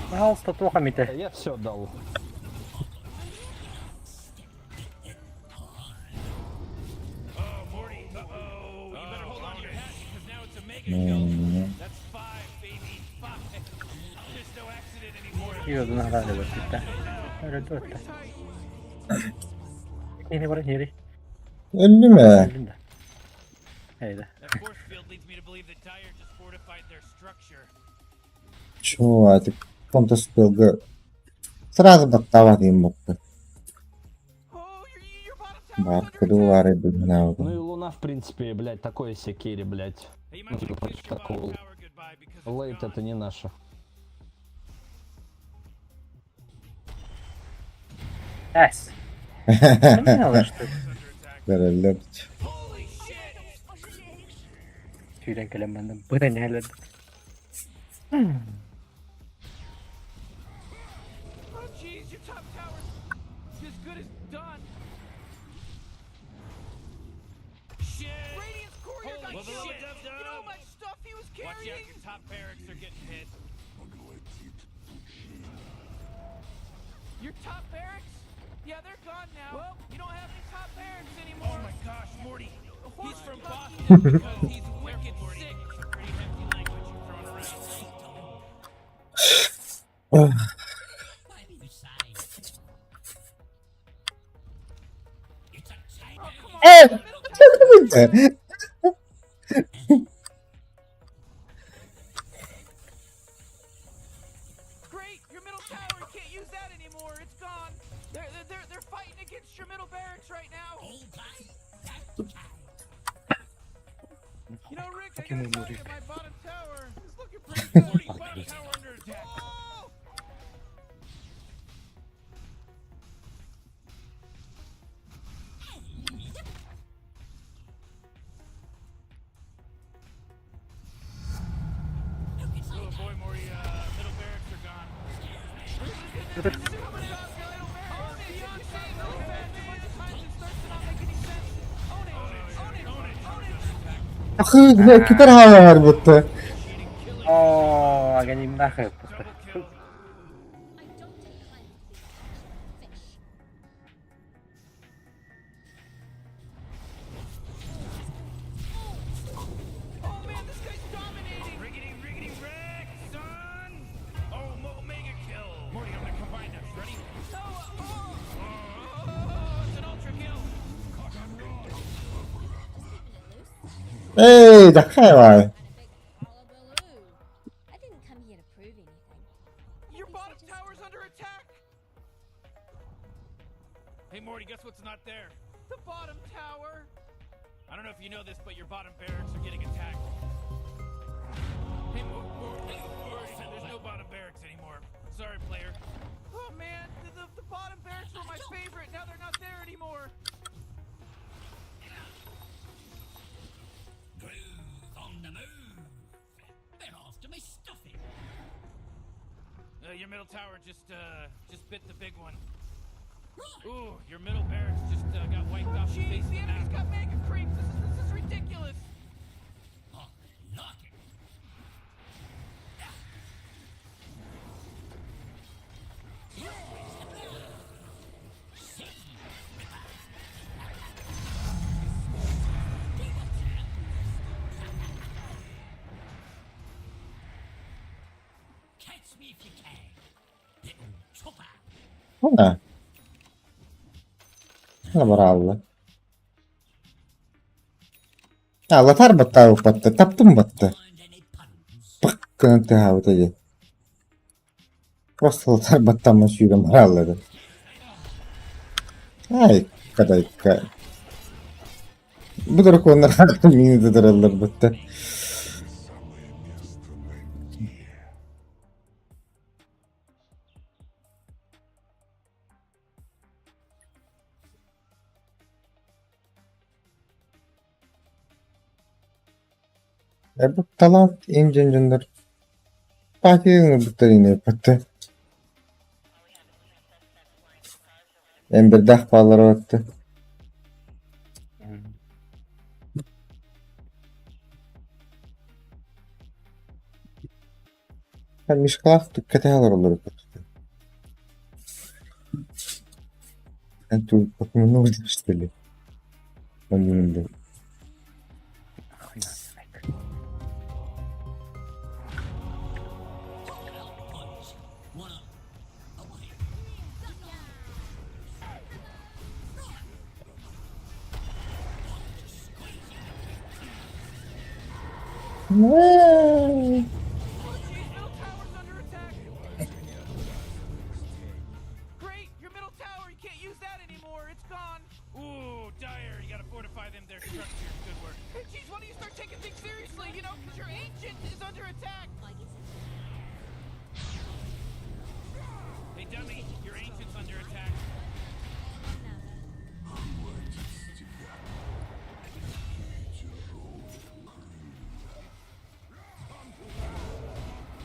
Пожалуйста, плохо мите. Я все дал. М. Io non avevo città. Ero tutta. Yine var yeri. Өлдүм ээ. Öldüm de. Eydi. Чего, это контрспелга сразу баттава дейм болду. Бар кырылары Ну и билмин Луна, в принципе, блядь, такое себе керри, блядь. Ну, типа, против такого. Лейт это не наша. Es. Ne alıştı? Берелер. Tüyden kelen benden. Bu ne hele? Watch out, your top barracks are getting hit. Your top barracks? Yeah, they're gone now. Well, you don't have any top barracks anymore. Oh my gosh, Morty. He's from Boston because he's wicked sick. Pretty hefty language you're throwing around. Э! Great, your middle tower, you can't use that anymore. It's gone. They're fighting against your middle barracks right now. You know, Rick, I gotta tell you, my bottom tower is looking pretty good. Morty, bottom tower under attack. Oh! Oh boy, Morty, middle barracks are gone. Ахы, бля, китер халар бутты. Oo, aganim нахуй. Riggedy, riggedy, wreck, son! Oh, Omega kill! Morty, I'm gonna combine us. Ready? Эй, давай. I didn't come here to prove anything. Your bottom tower's under attack. Hey Morty, guess what's not there? The bottom tower. I don't know if you know this, but your bottom barracks are getting attacked. Hey, Morty, there's no bottom barracks anymore. Sorry, player. Oh man, the, the, the bottom barracks were my favorite. Now they're not there anymore. Groove on the move. They're after me stuffing. Your middle tower just bit the big one. Ooh, your middle barracks just got wiped off the face Jeez, of the the enemy's map. got mega creeps. This is ridiculous. I like it. Catch me if you can, little chopper. Ha. Баралла. Алатар баттаа упатта, таптым батта. Пак тыһаабыта дии. Просто латар баттаммын сүүрэн барааллады. Ай, кадайка. Бу драконнар мини тыдыраллар батта. Бу талант инженер патиың буттарine батта. Эмбердах паалар батта. Мишкалах түккэтэ олорор батта. Эн ту покмунул что ли? Он Middle tower's under attack. Great, your middle tower. You can't use that anymore. It's gone. Ooh, Dire, you gotta fortify them their structures. Good work. Hey, jeez, why don't you start taking things seriously? You know, because your ancient is under attack. Hey, dummy, your ancient's under attack.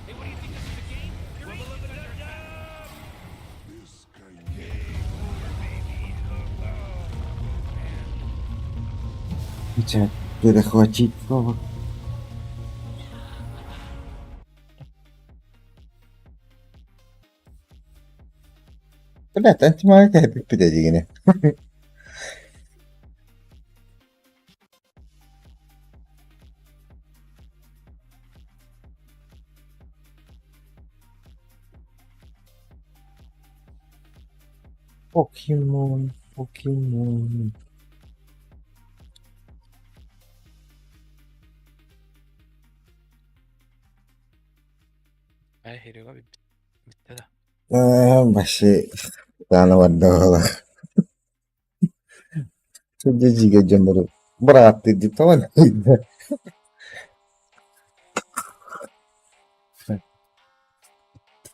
Hey, what do you think this is a game? Your ancient's under attack. Хотя перехватить слово. Блядь, антимагия бүппүтэ дигини. Покемон, покемон. Э, Серега бүттэ да. Вообще, даана барда Судья дьоннору бырааттыы дии тоҕо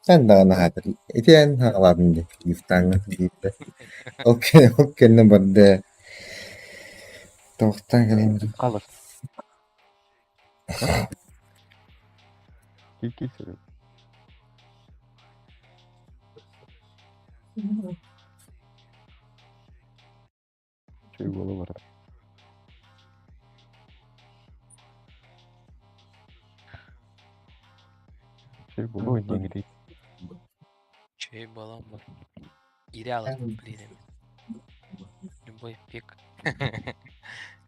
Эн даҕаны аһаатар итиэн хаҕалаатын дии лифтааҥҥа диирдэ. Ол ол кэннэ барда тоҕуттан кэлэн Kalır. Кикисер. Чүй голову бар. Чүй голову деңгери. Чей балам бар. Иреал, блин. Любой пик.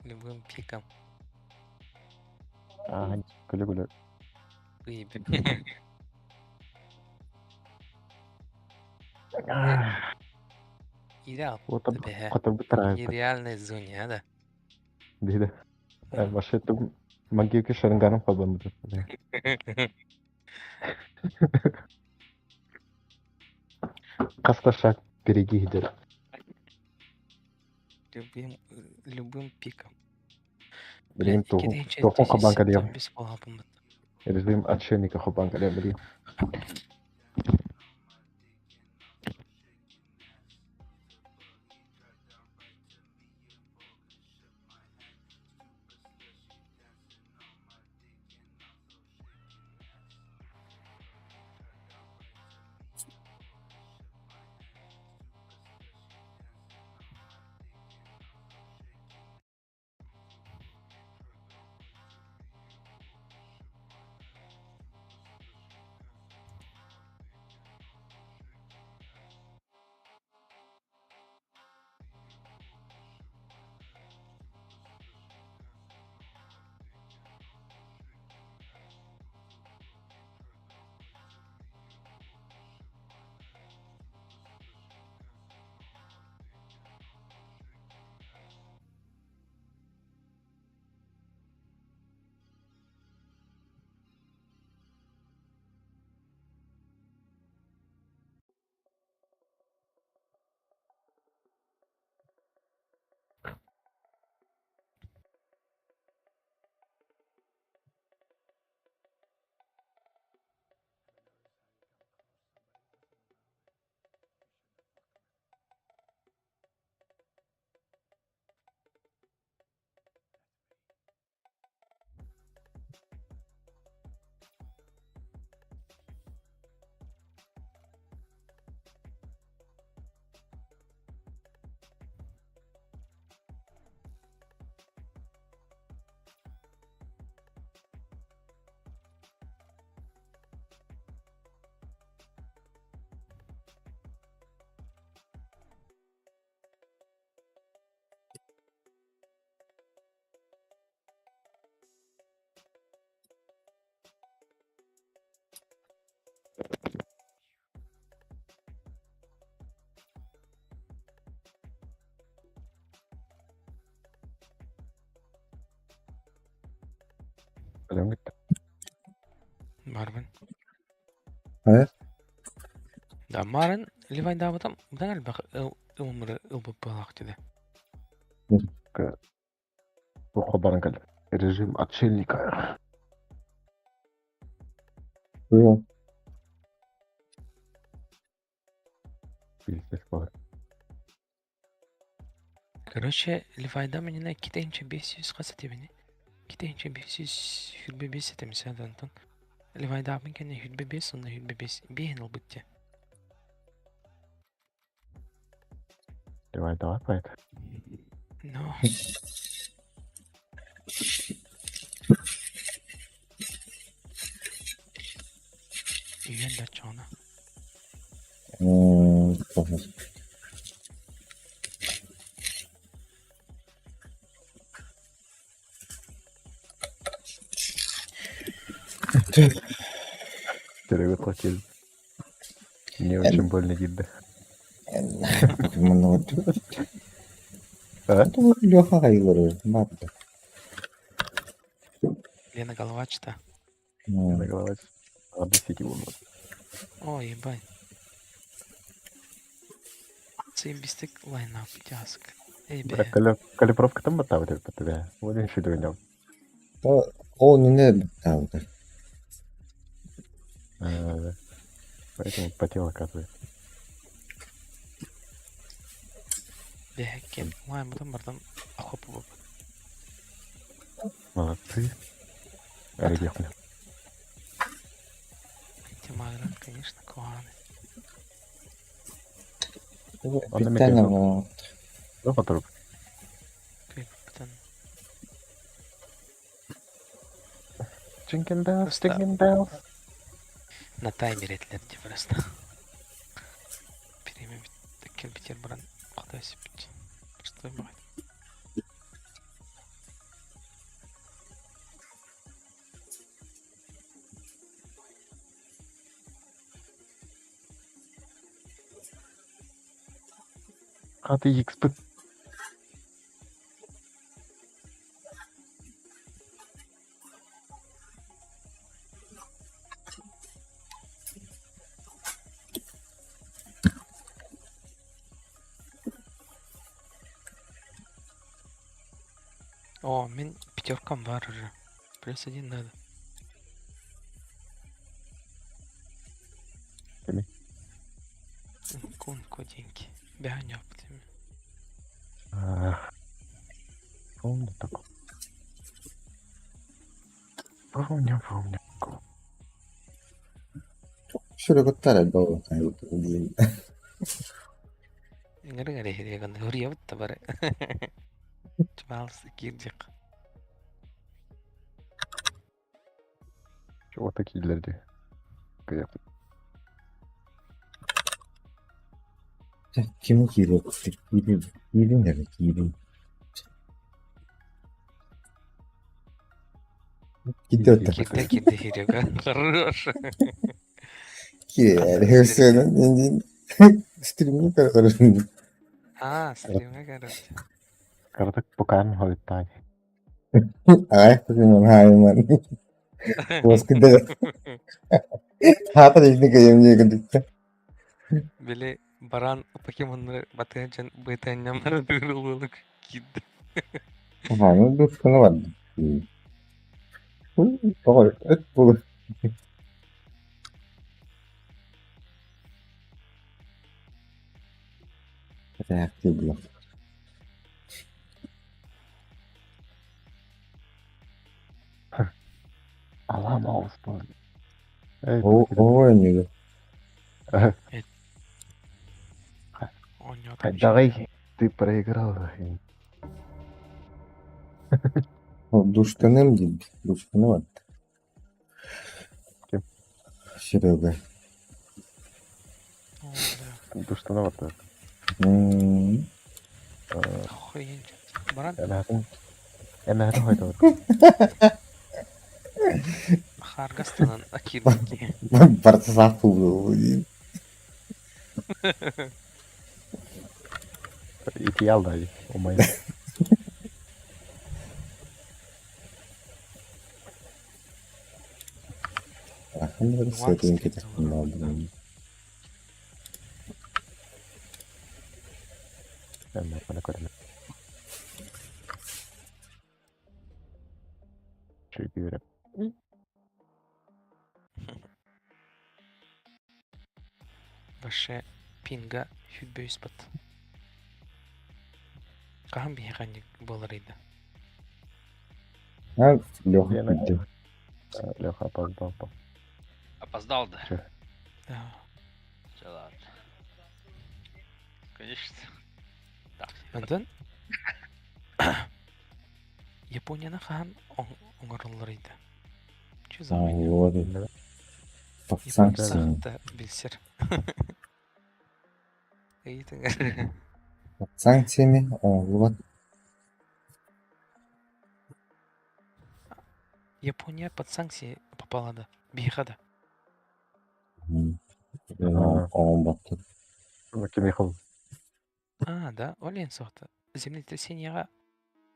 Любым пиком. Аа, күлө күлө. Выебет. Иреал. Ота ТБХ. котор бутара. Нереальной зоне, а да? Диде. Башы Магика Шаринганом холбоммут. Хаста шаг впереди идет. Любым, любым пиком. Билигин Блядь, туохун икки туохун хабаан кэлиэм. без полабыммыт. Режим отшельника хабаан кэлиэм билигин. Өлөҥ Барбын. Э? Да, Марын Ливай даабытым, быдан элбэх ылмыры ылбыт буолаах дии. Туохха баран кэллэ. Режим отшельника. Суох. Пиздец баар. Короче, Ливайда мине китенче 500 хас этибини. Китенче 500 хүрбе 5 этемсе онтон. Ливайдаабын кэннэ хүрбе 5 онно хүрбе 5 биэһин ылбыт дии. Давай, давай, поэт. Ну. Үйэн да чоона. Тоҕус. Дорогой платил. Мне очень больно видно. А? Леха Гайлоры, Марта. Лена Головач-то. Лена Головач. Надо сидеть его. О, ебать. Заебистик лайнап, тяск. Эй, Бля, бе. калибровка там батавит по тебе. Вот он еще нем. Ол не правда. Поэтому потел, оказывается. Бе, кем лайн потом бардам охопу баб. Молодцы. Аридехли. Тимагран, конечно, куаны. Питание Ну, потом. Капитан. Jingle bells, Просто jingle bells. на таймере этлерди просто. Переме кел битер баран кудай сипит. Что бывает? А ты XP. О, мин пятеркам бар уже. Плюс один надо. Кими? Кунку деньги. Бяня Помню такое. Помню, помню. Сүрүгүттэр элбэх Иҥэрэ иһириэгэн хөрүйэбит да бары. Чмалс киирдик. Чего такие люди? Кими киириэхпит киирин киирин эрэ киирин. Киирдэ Кирде кирде Серега. Хорош. Киирэ стримҥэ көрөрүн. А, стримҥэ короче. Кыратык букаан хойуттаан. Аҕай покемон хаайыман. Куоскыда. Хаата дигни кыйым диэки Били баран покемоннары батыһан дьон быытанньаммара дырылылык киирдэ. Хааны дускана барды. Тоҕо өт булу. Реакция булар. Аламаус был. Эй, О, оонньуу. Давай, ты проиграл. Душтаным диэн, душтаны барда. Ким? Серега. Душтана барда. М, Охуеть. Баран Эмэһэтин эмэһэтин хойдобут. харгастанан акирдики. Барыта саах буолуо диэн. Итиял да умай. Ахан бары сыатын кэтэхпин бааллар. Эмэһэтин көрүнэ. Чүгүрэ. Ваше пинга хүббөйспат. Хаһан биһиэхэ буолар ыйда? А, Леха киирдэ. Леха опоздал. Опоздал, да? Чё? Да. Всё, ладно. Конечно. Так. Онтон Японияны хаһан оҥороллор ыйда? Чё за хуйня? Вот. Под санкциями. Сахта билсер. Ыйытыҥ. Под санкциями оҥоһуллубат. Япония под санкции попала да. Биһиэхэ да. Оҥорботтор. Кимихал. А, да, ол иһин суохта. Землетрясениеҕа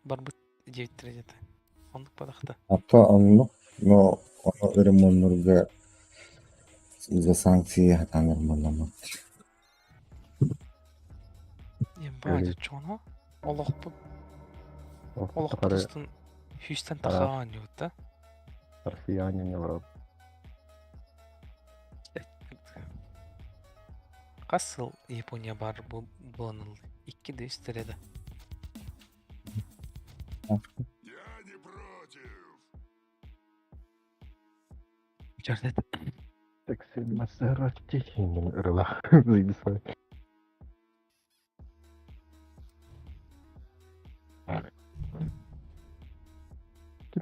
барбыт диэбиттэрэ где-то. Оннук бадахта. А то оннук, но ону ремоннурга из-за санкции хатаан ремоннаммат. Ебать, оччоҕуна олохпут олохпут устун сүүстэн тахса оонньуубут да? Россияне не враг. Хас сыл Япония баар буолан ылла? Икки да үс эрэ да. Чарт Такси Масерати ырылах. Заебись.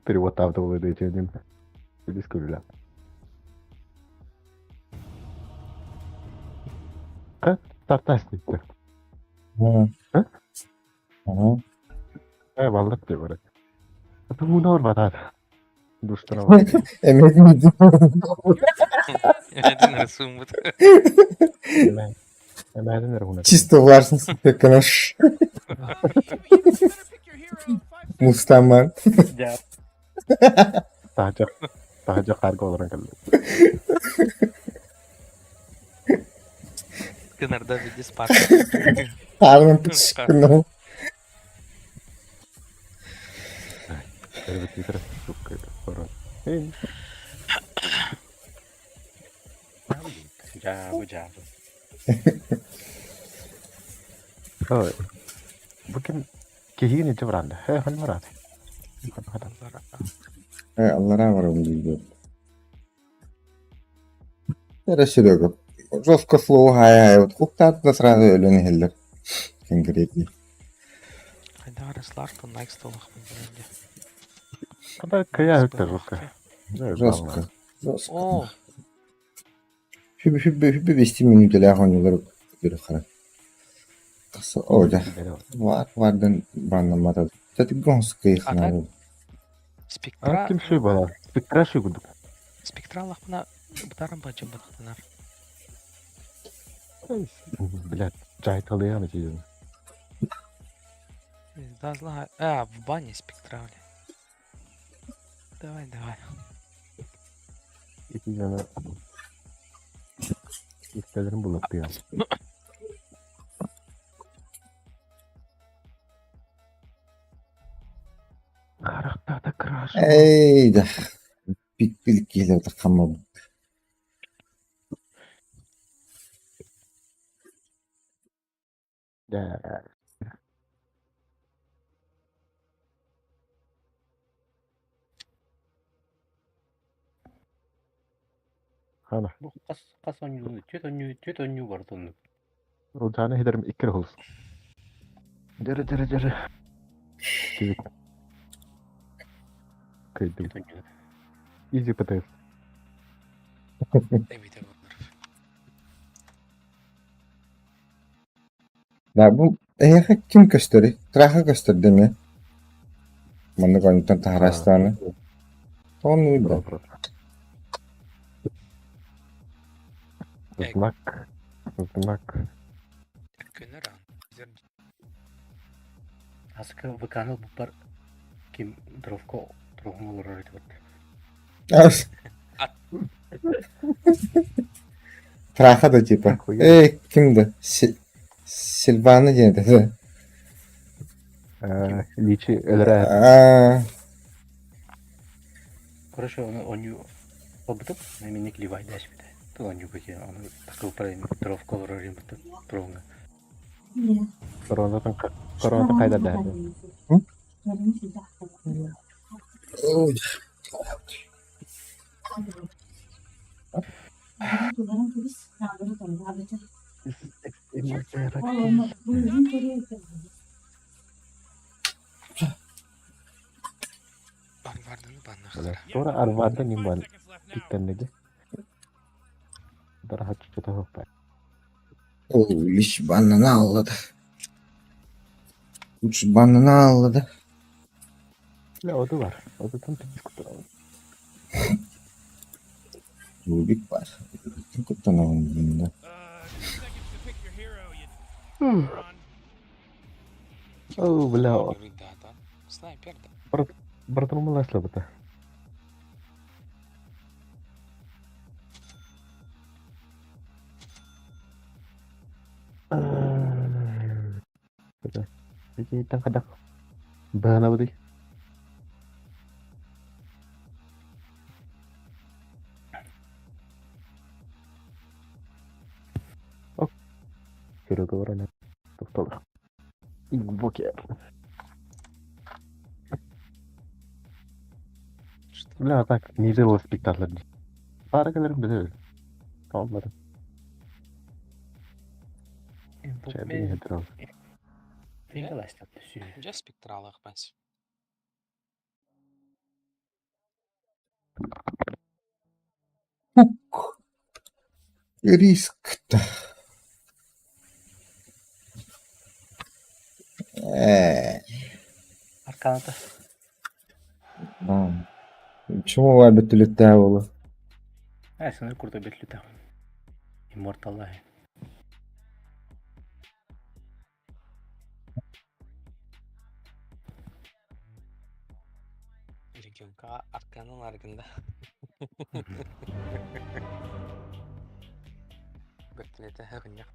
Перевод автовый один. Без курля. Тартастик. Ага. Э, баллак деп барат. Тумунор батат. Душтана. Эмэдин суммут. Эмэдин эргунэ. Чисто влажность наш. Мустаман. Таһырдьа таһырдьа хаарга олорон кэллэ. Кынарда види спарта. Хаарынан түспүн. Репетитор, сука, порон. Эй, Дьаабы, дьаабы. Ой, бу ким киһигин илдьэ бараанда. Э, ханна бараат? Э, аллараа барабын диир. Эрэ Серега, жестко слово хай-хай, вот хуктаат да сразу өлөн иһэллэр. Конкретней. Хайдах эрэ Слартон Найк столахпын билэн дии. Когда кая өттө жестко. Жестко. Жестко. О, Хүбү 5 мүнүүтэлээх оонньуулар көрүөххэ. О, дьэ, вар вардан баннаммата. А так А спектра ким шуй бала? Спектра шуй курдук. спектралахпына бытарым бачым батхтанар. Блядь, чайталыяны тиен. Пизда зла. А, в бане спектрали. Давай, давай. Ити жана истелерин булат я. Харахтата краш. Эй, да. Пик-пик киһилэр таххаммабыт. Да. Хана. Бу хас хас оонньууну түөрт оонньуу барыта оннук. Улдьаана иһидэрим икки эрэ холус. Дьэрэ дьэрэ дьэрэ. Киһи. Кыйдым. Түөрт оонньуу. Изи ПТС. Эбитэ буоллар. Да, бу эһиэхэ ким көстөрүй? Траха көстөр дэмэ. Маннык оонньуттан таһараастааны. Тоҕо да. Знак. Знак. Көнөр аан. Аска ВК-ны ылбыппар ким дровко дровҥа олорор этибит. Траха да типа. Эй, ким да? Сильвана диэн этэ. Личи өлөрө. Короче, ону оонньуу ылбытым, минник Левай дэспитэ. Тыл оонньуу бити, ону такылпар дровко олорор этибит дровҥа. Коронатын корона кайда дэһэ. Ой. Арварданы баннахтара. Тора арварда ним бар. Питтеннеги. Дара хаччыта хоппа. Ой, лич баннана аллады. Уч баннана аллады. Бля, оду бар. Одутун түбүс Рубик бар. Рубиктин куттанабын дейм да. О, бля. Снайпер да. Брат, братан маласлабыта. Итан хадак. Бана буди. Ок. Серега барана. Токтол. Инвокер. Бля, так, не делал спектакль. Пара калерим билер. Tamamladım. Чәбин хедрал. Дьэ спектралах бас. Хук. Риск-то. Арканата. Да. Почему лабит улетала? А, сыныр курта бет лүтэ. Immortal Регионка арканын аргында. Бөртүлете хагыннях.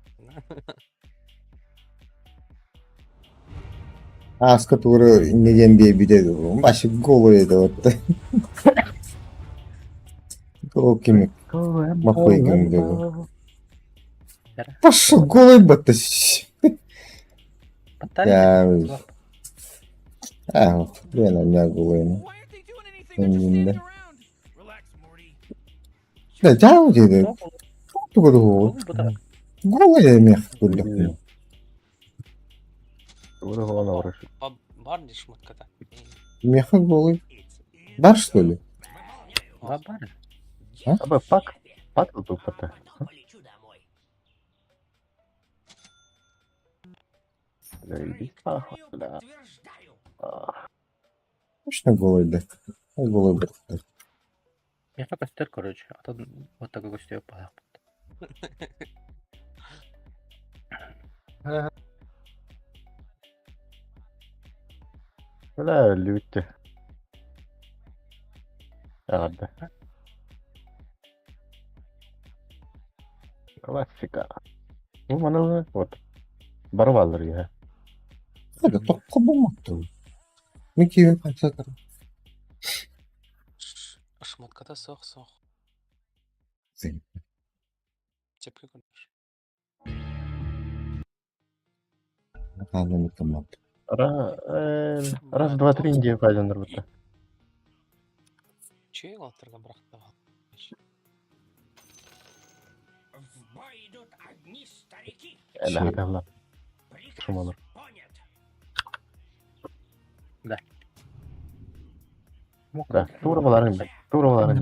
Ааска тугу инньэ диэн биэрбитэ вообще голый это вот. Гол кимик? Маппый ким деді. Пошел голый батта. Я... А, блин, у меня голый. Иннинде. Да, дьаал диэри. Тугу тугу. Голый мех курдук. Бар дии шмотката. Меха голый. Бар что ли? Бар бар. А? Аба пак. Пак тупата. Бля, иди нахуй, бля. Точно голый, да. Голый был. Меха көстөр, короче. А то вот такой көстөр палак. Бля, лютте. Ладно. Классика. Ну, манылы, вот. Барвалыр я. Это только бумаг-то. Микки концентр. Шмотката суох суох. Чепке көрдөр. Раз, два, три, Индия пойдем работа. Чей алтырга бырахтаҕа? Эла, эла. Шумалар. Да. Да, тура баларың бе. Тура баларың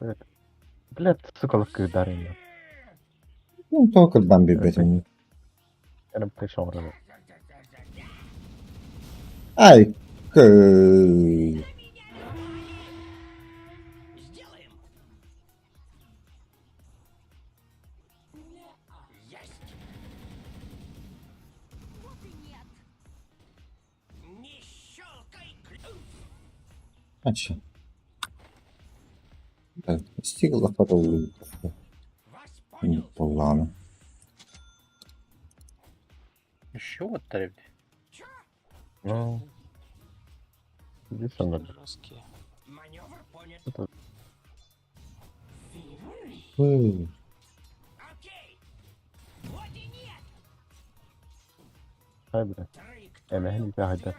бе. Блядь, сука, лык дарың. Ну, только Бамби бетен. Эрм пришел рано. Ай, кэй. Ача. Стигла потолу. Полана. Еще вот тариф. Ну. Иди со мной. Это Эй. Ай, бля. Эмэһин итэ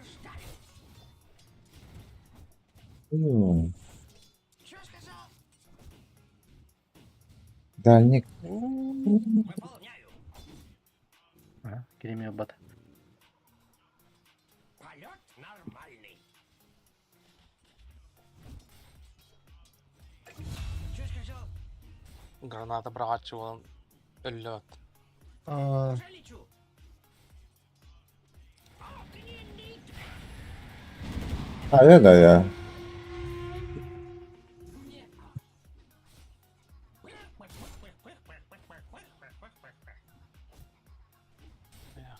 М. Дальник. Ага, Киремия бат. Граната быраҕааччы буолан өллөт. А, да, да, я.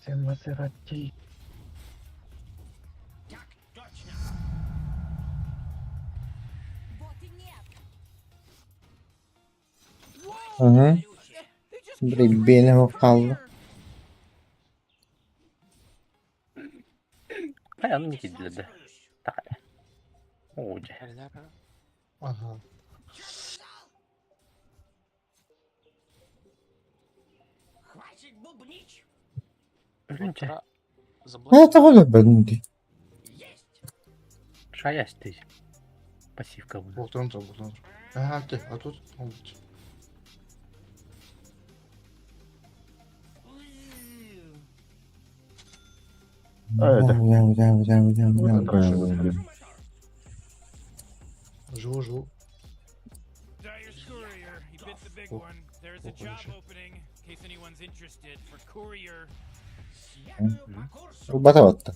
Sen Maserati. Угу. Бребенево қалды. Ай, аны не кидилерде. Такая. Оо, дьэ. Ага. Өлүнчэ. Это ғой бәдімді. Шаясь ты. Пассивка будет. Вот он там, вот он. Ага, ты, а тут? Вот. А, это. Живу, живу. Dyer's courier. He bit the big one. There's a job opening, in case anyone's interested, for courier. Бата батта.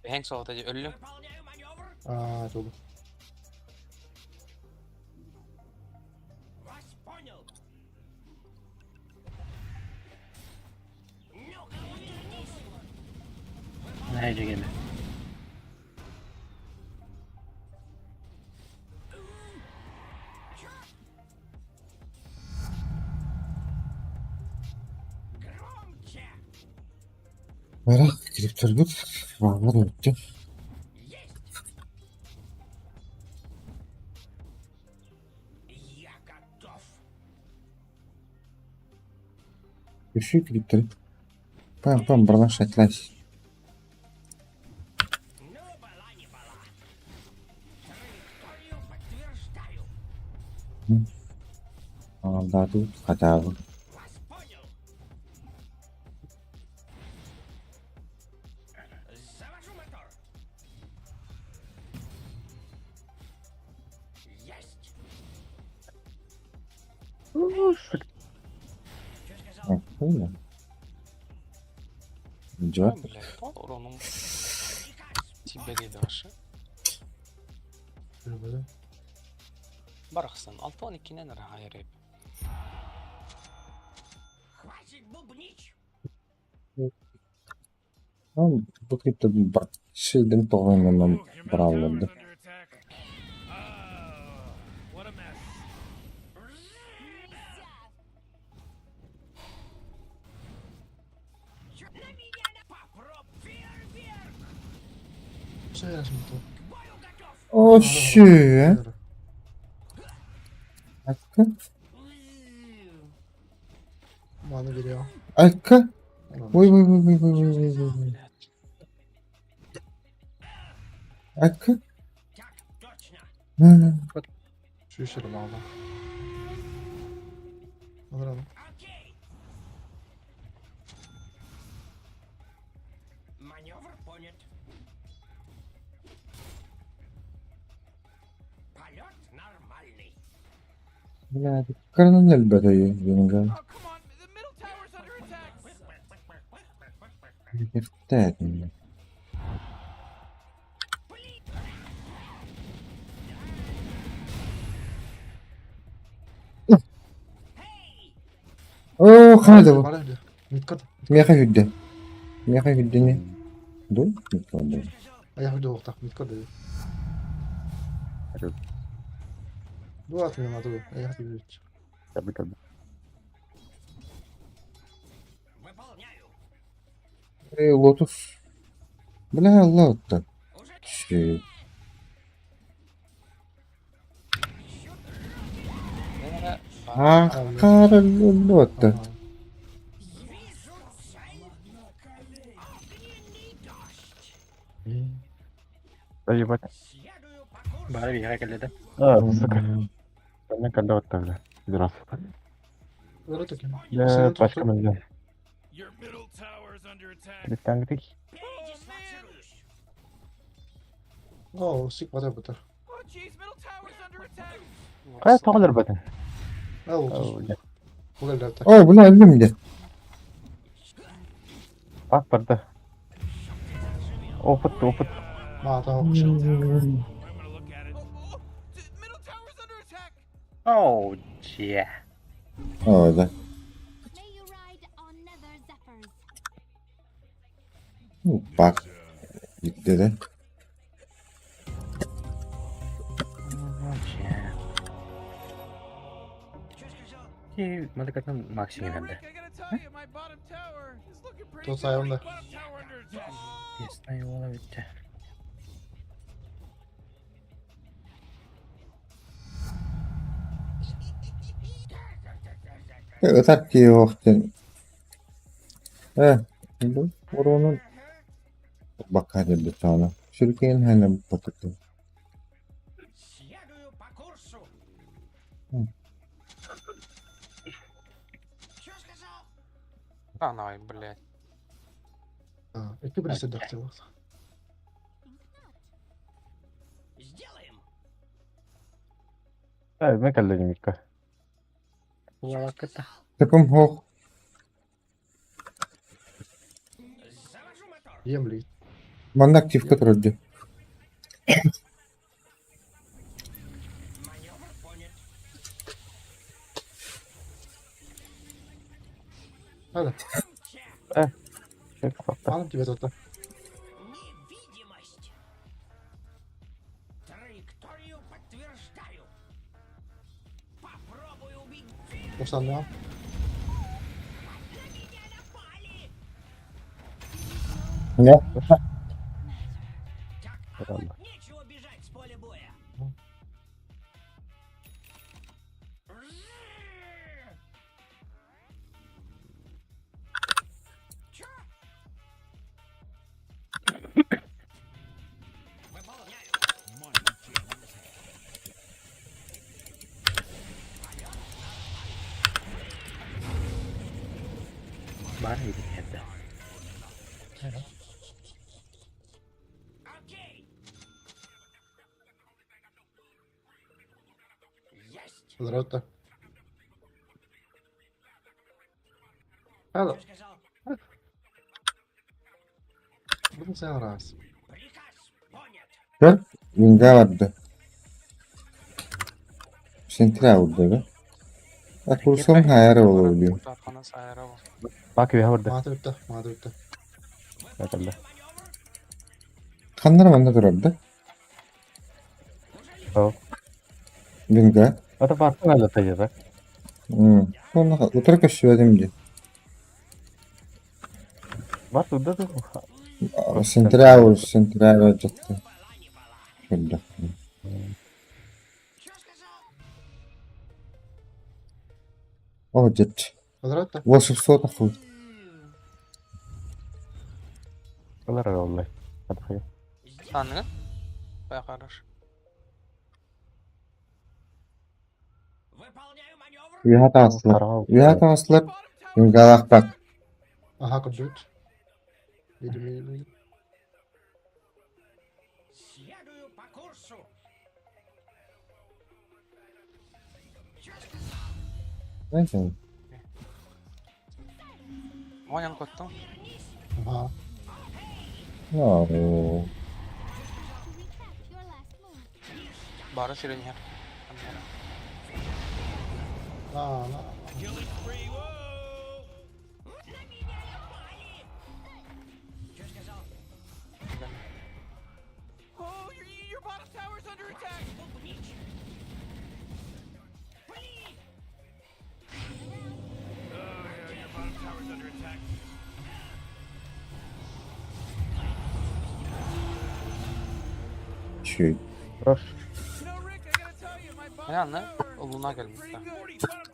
Эһэҥ суоҕа дии өллүм. А, тут. Нэ дьэ кеме. Бары кириптэрбит бааллар эбиттэр. Ищи крипторы. Пам-пам, барлаш атлас. Аалдаатыбыт хатаабыт. Охуенно. Идёт. Блядь, пол уроном. Тебе даша. Барахсан, алтан иккинэн араҕайар эбит. Ну, бу крипто бар сирден тоҕойунан бараллар да. О, шүө. Акка. Маны берем. Акка. Ой, ой, ой, ой, ой, ой, ой, ой. Акка. Сүүсэр маала. Алар Бля, кырынан элбэтэй дьонуга. Кэфтээтин. Оо, хайда бу. Миэхэ үрдэ. Миэхэ үрдэни. Ду? Аяқ үрдэ оқтақ, митка да. Бу атымен аты аяқ үрдэ. Эй, Лотус. Бля, Лотта. Ши. А, хара Лотта. Да ебать. Бары биһиэхэ кэллэ да? А, сука. Меня когда вот тогда. Пидорас. Я пачка меня. Летангрий. О, сик бата бата. Кая тоғалар батын? Ау, О, бля, өлдүм де. Бак барды. Опыт, опыт. Оо, дьиэ. О, да. Ну, бак. Gitti de. Ки мадыкатын максимум энде. Тот айымда. Ясна юола битте. Ытар киһи Э, бу уронун бакка дебит саана. Сүркэйин хэнэ баппатык. А, най, блядь. Эки бір седактылық. Ай, мен калле митка. Уолакыта. Таком хох. Емли. Манна активка турар Hadi. Э, Алым тебе тут. Тоқсан. Не? Правда. Баар иһэрдэ. Здравствуйте. Алло. Bunu раз. Көр, Винга барда. Сентра урда да. Курсом хайара болор Бак үһэ барда. Маата бүттэ, маата бүттэ. Этэллэ. Ханнара манна турар да? О. Винга. Ата бартын әлі тайыза. Сонна утара көссүбэтим дии. Бар туда да. Сентра сентра жатты. Көрдөх. О, дед. Здравствуйте. Волшебство такое. Олар оллай. Атхай. Таныгын? Бай хорош. Үһэ таҕыстылар. Үһэ таҕыстылар. Вингалаахтаах. Ага, көрдүбүт. Видим, видим, видим. Знаете, Онян коттың. Ага. Ну, Бары сирен иһэр. На, на. Oh, your bottom tower's under attack. Oh, yeah, your bottom tower's under attack. чуть. Хорош. Аны луна кэлбитэ.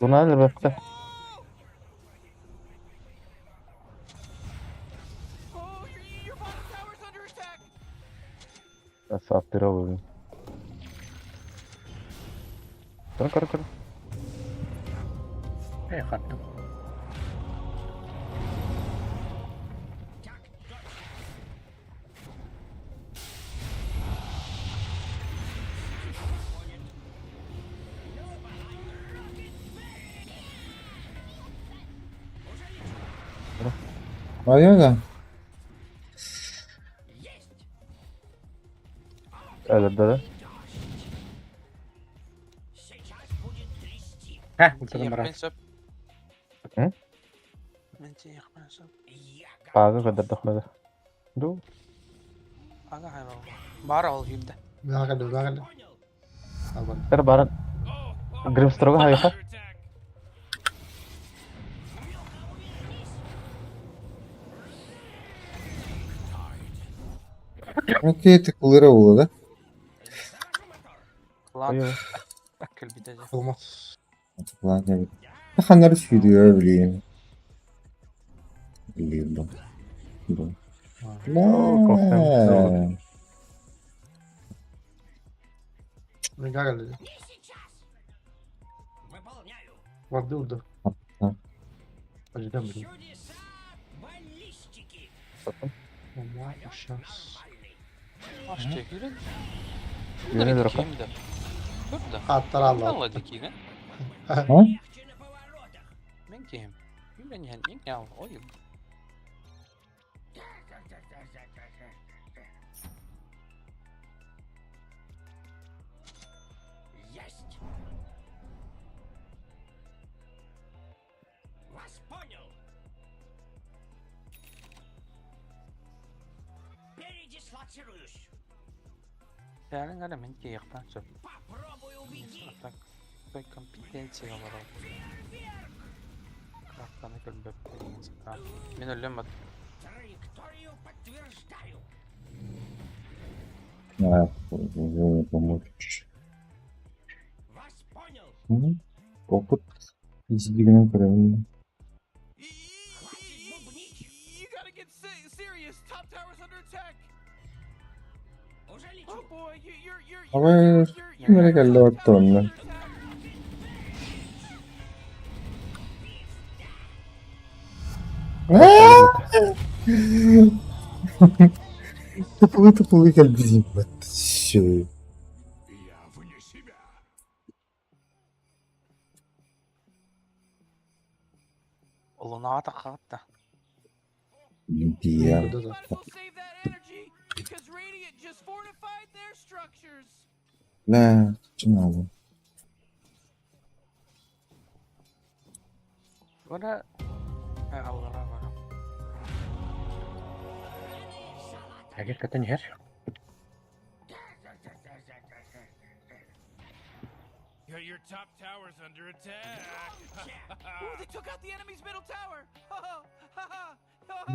Луна әлі бәпті. Сап бүгін. Көр, көр, көр. Э, хаттым. Арıyor да? Әлі да. Хә, ультадан бара. Тиехпин сөп. М? Мен тиехпин сөп. Пагы кадар дохмады. Ду. Ага хайба. Бар ол хибде. Мага келди, мага келди. Албан. Тер барын. Гримстрога хайха. Окей, тыкылыра була да? Клан. Кэлбитэ дьэ. Olmaz. Ладно. Ханнары сүйдүөр билейин. Билейин бу. Бу. Кофем. Мага келди. Варды урда. Подождем, блин. Сейчас. Аш чекирин. Yürü дрока. Кимде? Көрдө. Аттар алла. Алла дикиге. А? Мен ким? Мен ян ин ял ой. Бәрін ғана мен киықтан сөп. Так, той компетенция бар ол. Крафтаны көрбөп деген сата. Мен өлем бат. А, помочь. Опыт издигинен көрөбүн. You gotta get serious. Top tower's under attack. Oh boy, you, you're you're Абай, ким эрэ кэллэ оттонно. Тупуга тупуга кэлбитим Всё. Лунаҕа таххаҕыт да? Тиийэ. because Radiant just fortified their structures. Бля, чыналы. Бара аллара бара. Эгер көтөн иһэр. Your, your top tower's under attack. Ooh, they took out the enemy's middle tower.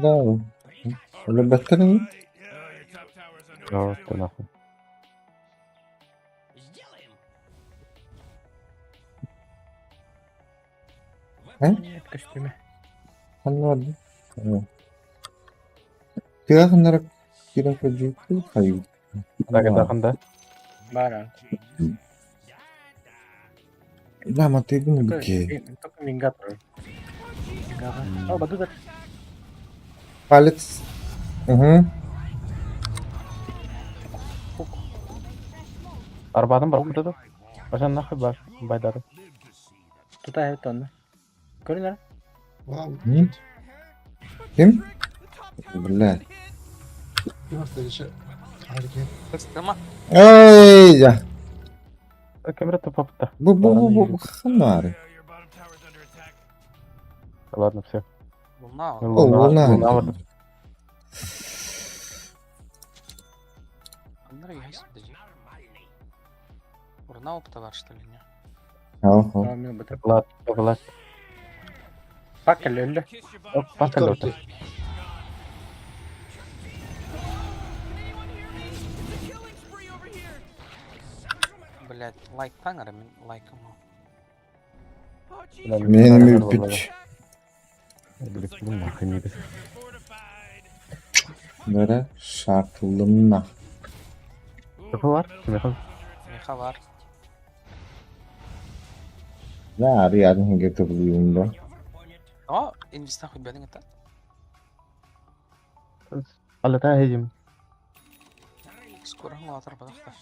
Да, өлөрбөттөр ини. Joo, нахуй. Э? Нет, көстүмэ. Ханна барды? Тыа ханнара киирэн көрдүүппүт хайыы. Да, да. Бара. Да, матыгын бики. Только мингатор. О, бадудar. Палец. Угу. Арбадан бар куда да? Башан нахуй бар, байдары. Тута эбит онно. Көрүнэр. Ким? Бля. Эй, я. Камера тупа Бу бу бу бу ханнары. Ладно, все. Луна. О, луна. Луна. Аннары яйсың дежи. Урна опыта бар что ли не? Ага. Влад, Влад. Пак өллө. Пак өллө. Блять, лайк таңары мен лайкым. Менин үпүт. Нахуй не Бere шартылымна. Меха бар? Меха. Меха бар. Да, ари хинге тыблыйым да. О, инвестан хоть бәдең это. Алла та хезим. Скоро латар бадахта.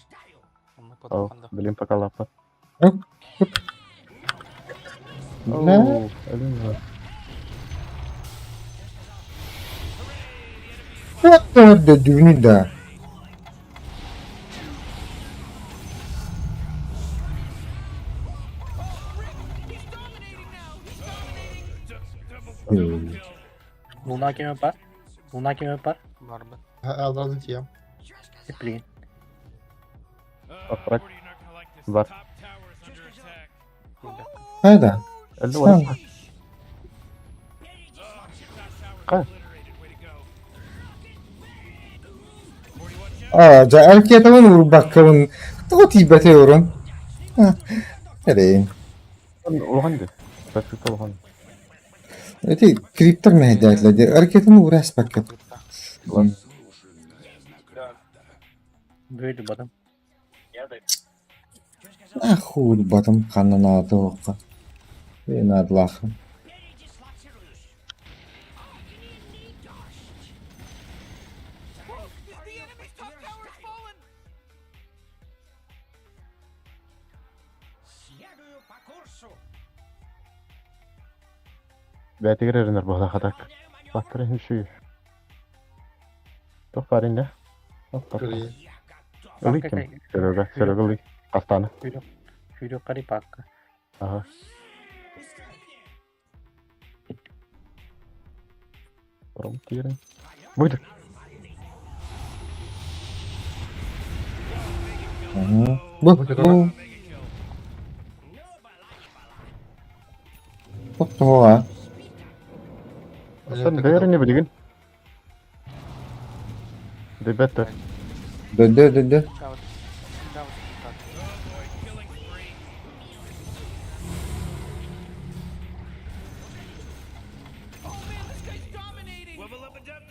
Онны О, подаханда. блин, пока лапа. Бля. О, блин. Да, дюни да. Луна кеме бар. Луна кеме бар. Бар бы. Алдан тием. Блин. Апрак. Бар. Хайда. Әлде бар. Қай? А, жа аркетамын урбаккабын. Тоҕо тиийбэтэ урун. Эрейин. Улахан ди. Бәсікті улахан. Эти криптор мэһэдээтлэр аркетаны ураспакка. Бөйдү батым. Нахуй батым ханна наада оққа. Надлаха. Бәтігер өрінер бұғда қадақ. Баттыры шүй. Тоқ бар инде. Ылый ким? Серега, Серега ылый. Астана. Хүйрө кари пакка. Ага. Ром тирен. Будет. Бу, бу. Тоқтоға. Сен бәріне білген. Ребята, Дойду, дойду.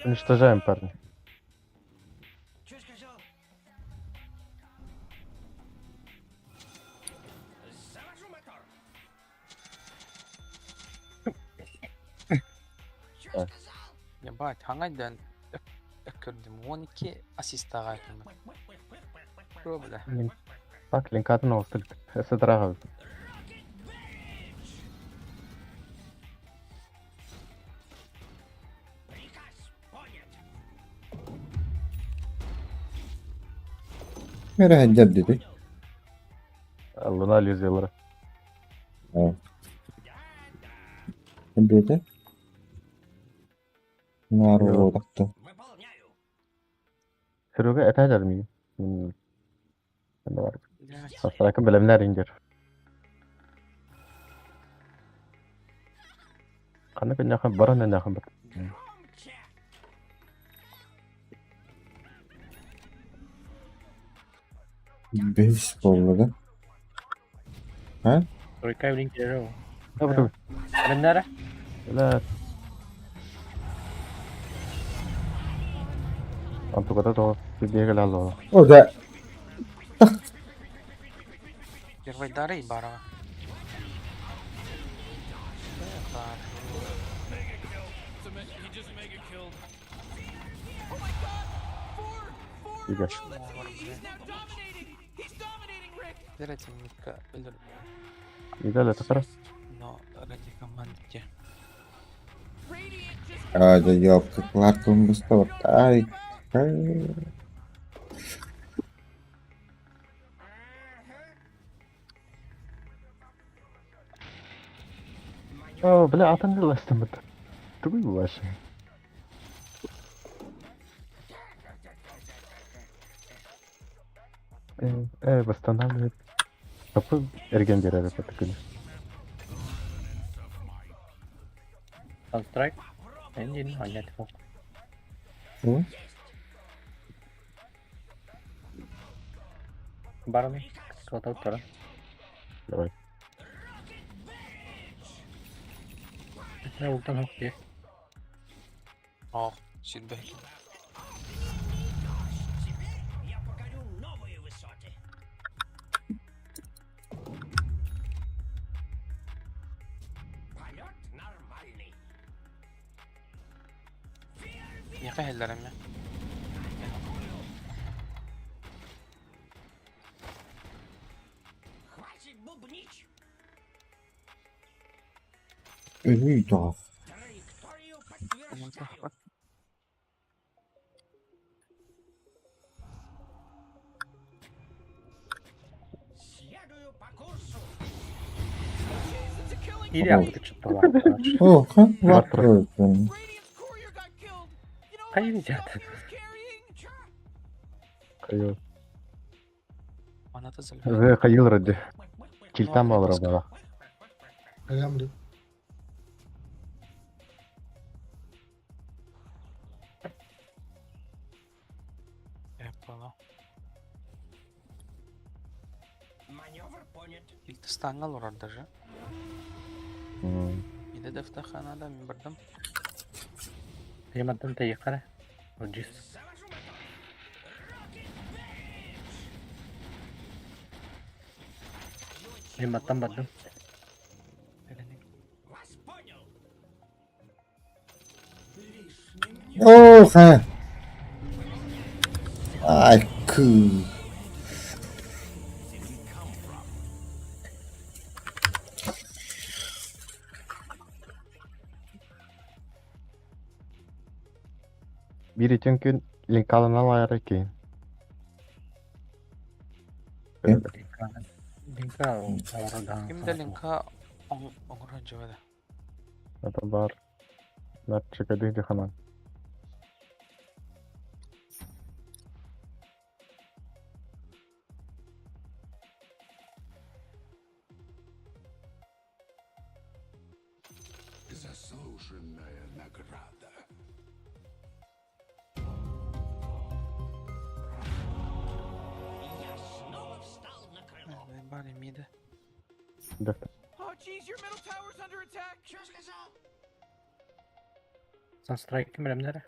Уничтожаем, парни. Ебать, хаңайдан өккөрдүм. 12 ассистаға айтымын. Бля. Так, линкатын оғыстырдық. Эсэ драға. Мера хәджәр диди. Луна иллюзиялары. Бете. Нару такты. Серега это хәджәр ми. Бар. Сасыракын белемнәр индер. Қаны күн яқын баран яқын бір. Бес болду да. Ha? Тройка блин кирер. Добре. Белемнәр? Бля. Антугата то бегал алло. О да. Первый дары и барова. Игорь. Верите, Митка, Идеально, это хорошо. Но ради команды. А, да ёпка, кларком быстро. Ай. Ай. О, бля, атын ластым бит. Тугуй ваше. Восстанавливает. Капы эрген берер это күнү. Sunstrike. Engine анят фок. Барми. Кылатау тора. Давай. Не ултан хок. Ох, сүрбе. Яка хеллерем я. Өлүй да. Или апты чыттылар. О, ха, Бар var. Кайы жат. Кайыл. Маната залив. Вы кайыл ради. Килтам алыр бала. Алямды. Я понял. Илтистаңал урар даже. Иде дәфтәханада мин бардым. Яматтан та якара. Оджис. Яматтан бардым. О, ха. Ай, кы. Бири түн линкалын алайыр экен. Линка оңордан. Кимде линка оңгорон жибеде. Это бар. Нарчика дихди ханан. Заслуженная награда. Бар мида. Да. Oh jeez, your middle tower's under attack. Sunstrike ким бэлэмнэрэ?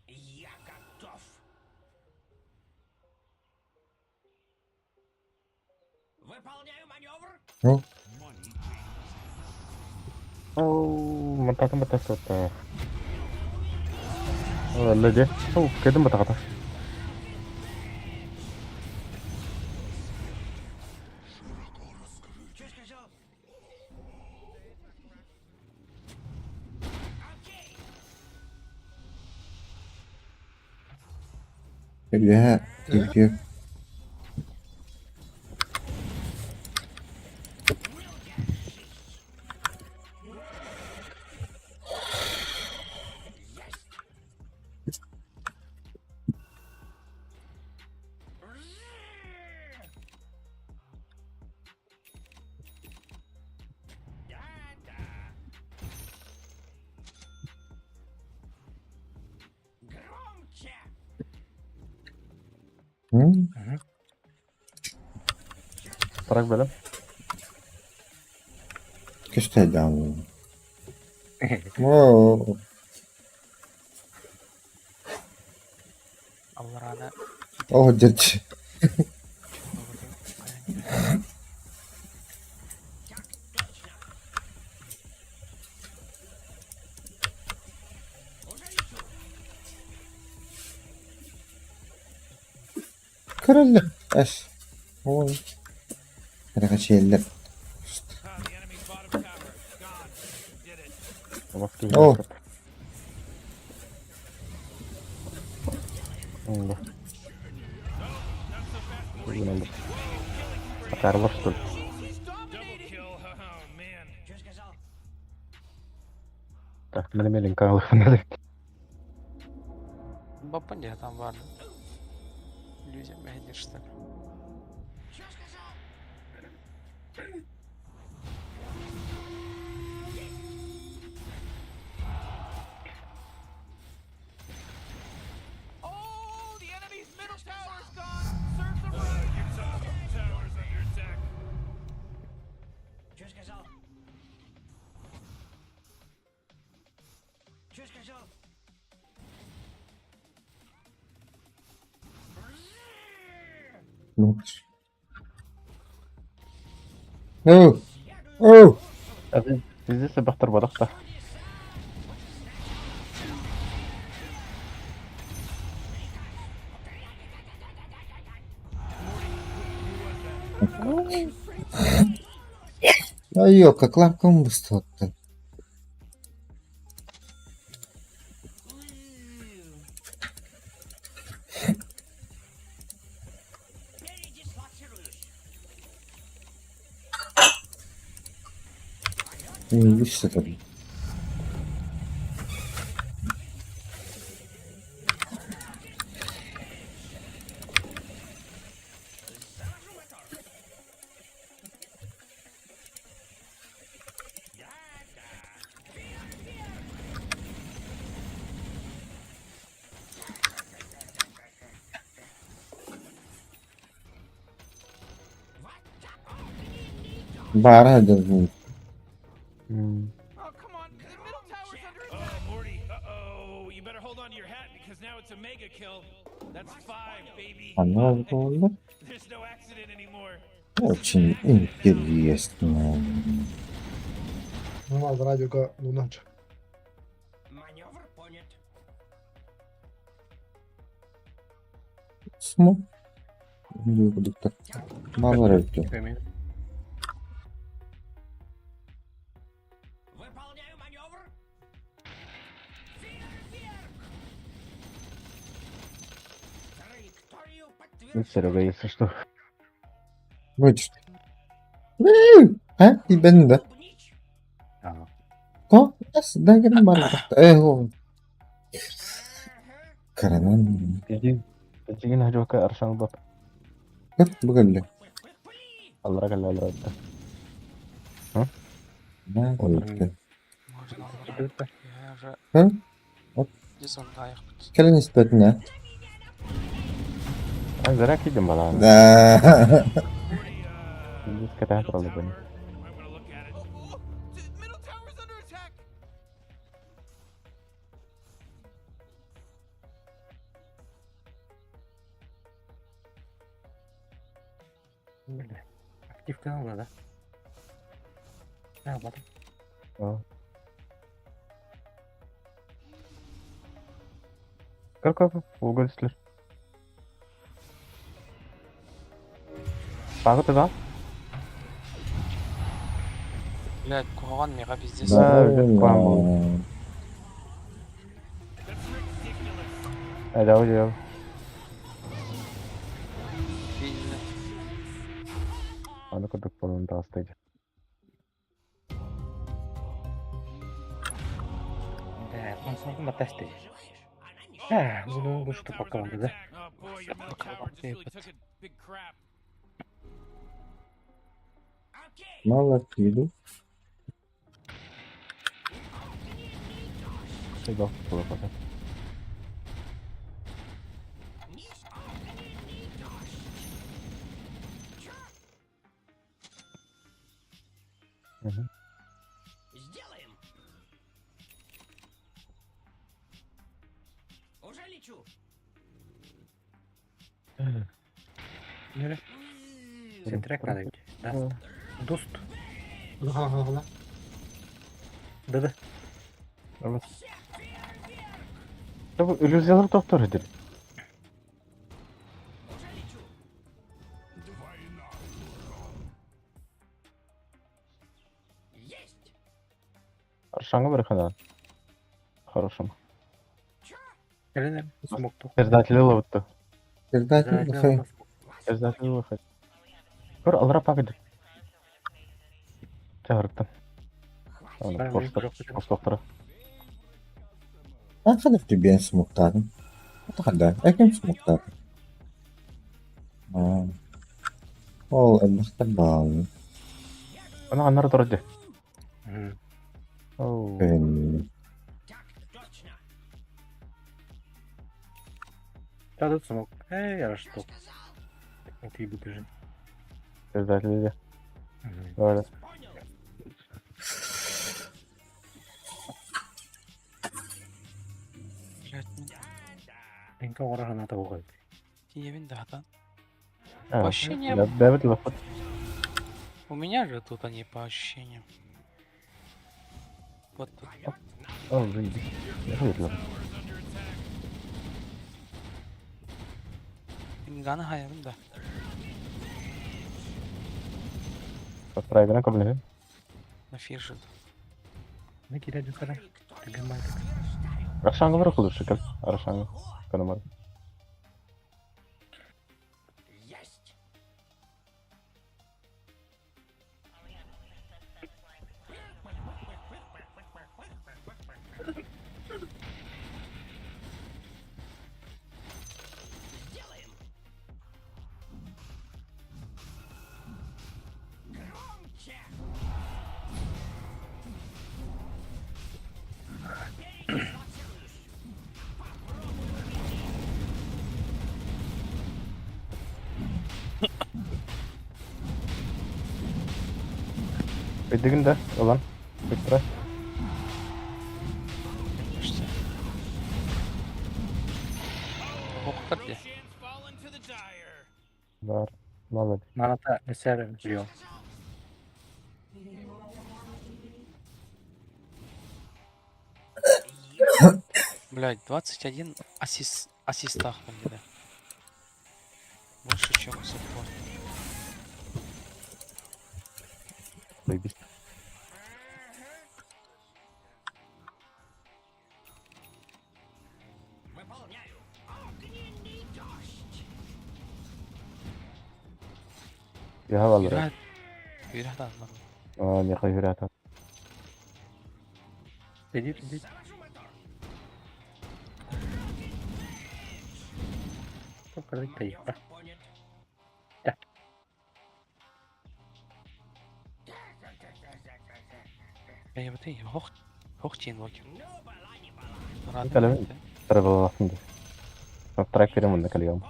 Я готов. Выполняю маневр. Ну, Оу, мантатын батасата. Ол дьэ. Оу, кэдим батаҕата. Что сказал? үөһэ киргиэ Громче. М? Тарак бэлэм. Көстөйдөөн. Оо, Алларана оо, дьэ. Көрөллөр. Эс. Ой. Кэрэхэчиэллэр. Ah, the enemy's bottom tower. Gone. Did it. Олох Оо. киһи. Да. Бүгүн Атаарбар что ли? Double kill. Oh man. Что сказал? Так, мен меленько алыхпын. Бапан дьэ там бар. Иллюзия мэһэдир что ли? Что сказал? Oh, the enemy's middle tower's gone. Serves them right. Your top tower's under attack. Что сказал? Что сказал? Оо. Оо. Везде бахтар бадахта. Айока, клапкам быстро. Видишь, это. Бара да. Oh, come on. The middle tower's under Oh, attack. Morty. Uh-oh. You better hold on to your hat because now it's a mega kill. That's five, baby. Она Five. была There's no accident anymore. очень интересно. Ну, радио лунача. Маневр понят. Смо. Доктор. Мало рыбки. Выполняю маневр. Фейерверк! Траекторию Ну, Серега, если что. Выйдешь. А? И бен да. Аа. Ко? Эс, да, я бар. Э, Каранан. Тижин хажока аршан бап. Бүгілі. Аллара калла аллара. Да, өлті. Можно аллара. Я уже Ха? дизайн лайықпыт. Кэлен испэтинэ. А зря кидем балааны. Да. Индис кэтээн тураллар бэни. Бля. Активка ылла да? А, ладно. Көр көр ууга түстүлэр. Пагы туда? Блядь, куһаҕан миэхэ пиздец. Да, бүт куһаҕан буолла. Эдэ удел. Аны курдук буолан таҕыста дии. Да, он смог мотать Да, ну что пока он, да? Мало иду. Хайдах буолла Мгм. Сделаем. Уже лечу. Нөрэ. Сентрек надо идти. Даст. Дуст. Да-да. Бу иллюзиялар тохтор эдир. Аршаңа бір хана. Хорошим. Кэлин смокту. Создатели ловытты. Создатель лохай. Создатели лохай. Көр алра пагыды. Чагырттым. Қостықтыра. А хадах тебе смоктадым. Хада, экем смоктадым. Ол элбэхтэр баалын. Ана аннары турар дии. Да, тут смог. Эй, а что? Ты выбежи. Создатели. Давай. Блядь, Менька ораһына табуга. Тиевин да, да. А, По ощущениям... Давид лохот. У меня же тут они по ощущениям. Вот тут. О, заебись. Давид лохот. Гана хаябын да. Подправили кабель. На фирже. Не киря дюкара. Аршанга бар кылыр шикел. Аршанга. Канамар. Өйдүгүн да, ылан. Быстро. Что? Охтар де. Бар. Молодец. Маната эсер прием. Блядь, 21 ассист, ассистах мне, да. Больше, чем у саппорта. Заебись. Выполняю. Огненный дождь. Я валра. Yürü да, А, не хочу рята. Иди, иди. Только Да. Я вот и хох хох чин локи. Калем. Тревел лафнды. Трек перемон на кальем.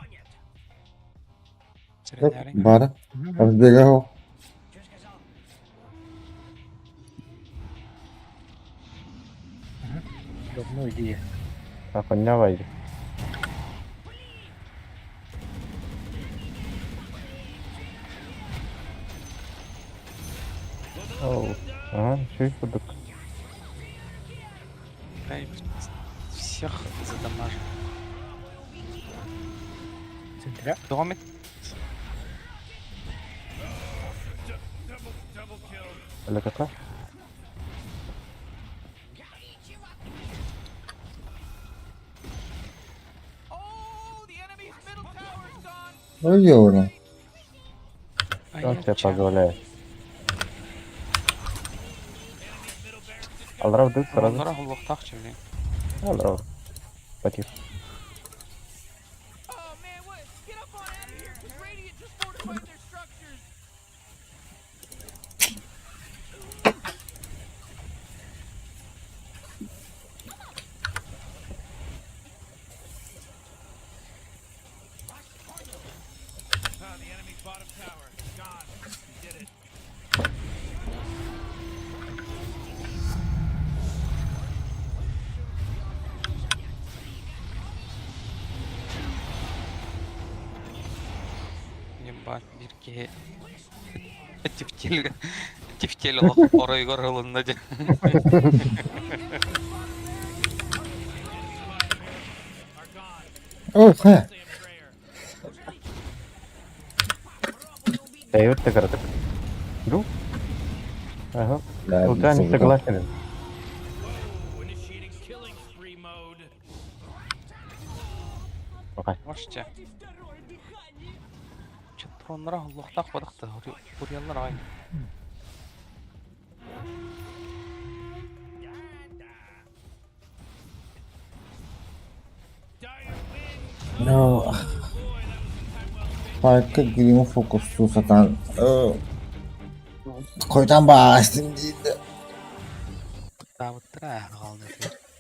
Бара. Разбегал. Давно идея. А коння вайди. Оу. Ага, чуть курдук. Всех задамажил. Центра. Домик. ЛКК? Ой, Он тебе позволяет. Алрав дых сразу. Алрав лохтах чемли. Алрав. Потих. Ебать, бирки. Тефтель. Тефтель лох оройгор ылынна дьэ. О, ха. Дает ты городок. Ну? Ага. Да, Лука не согласен. Пока. Можете. Чатроннара лохтах бодахта хурьяллар ай. No. Parka girimi fokusu satan. Koytan bastım дейді. Табыттыра галны.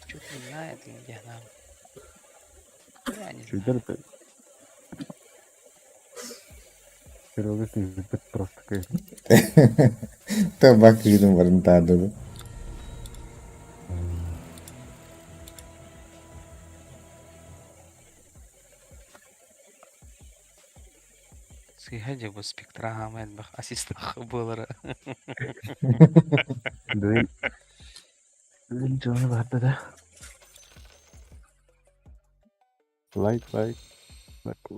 Чуть не знает, где нам. Я не знаю. Чудер ты. Серега ты просто конечно. Табак күйдің барын тады. Сыйха бу спектра хамайт бах ассистах булары. Дуэль. Дуэль Джона барды да. Лайк, лайк. Лайк.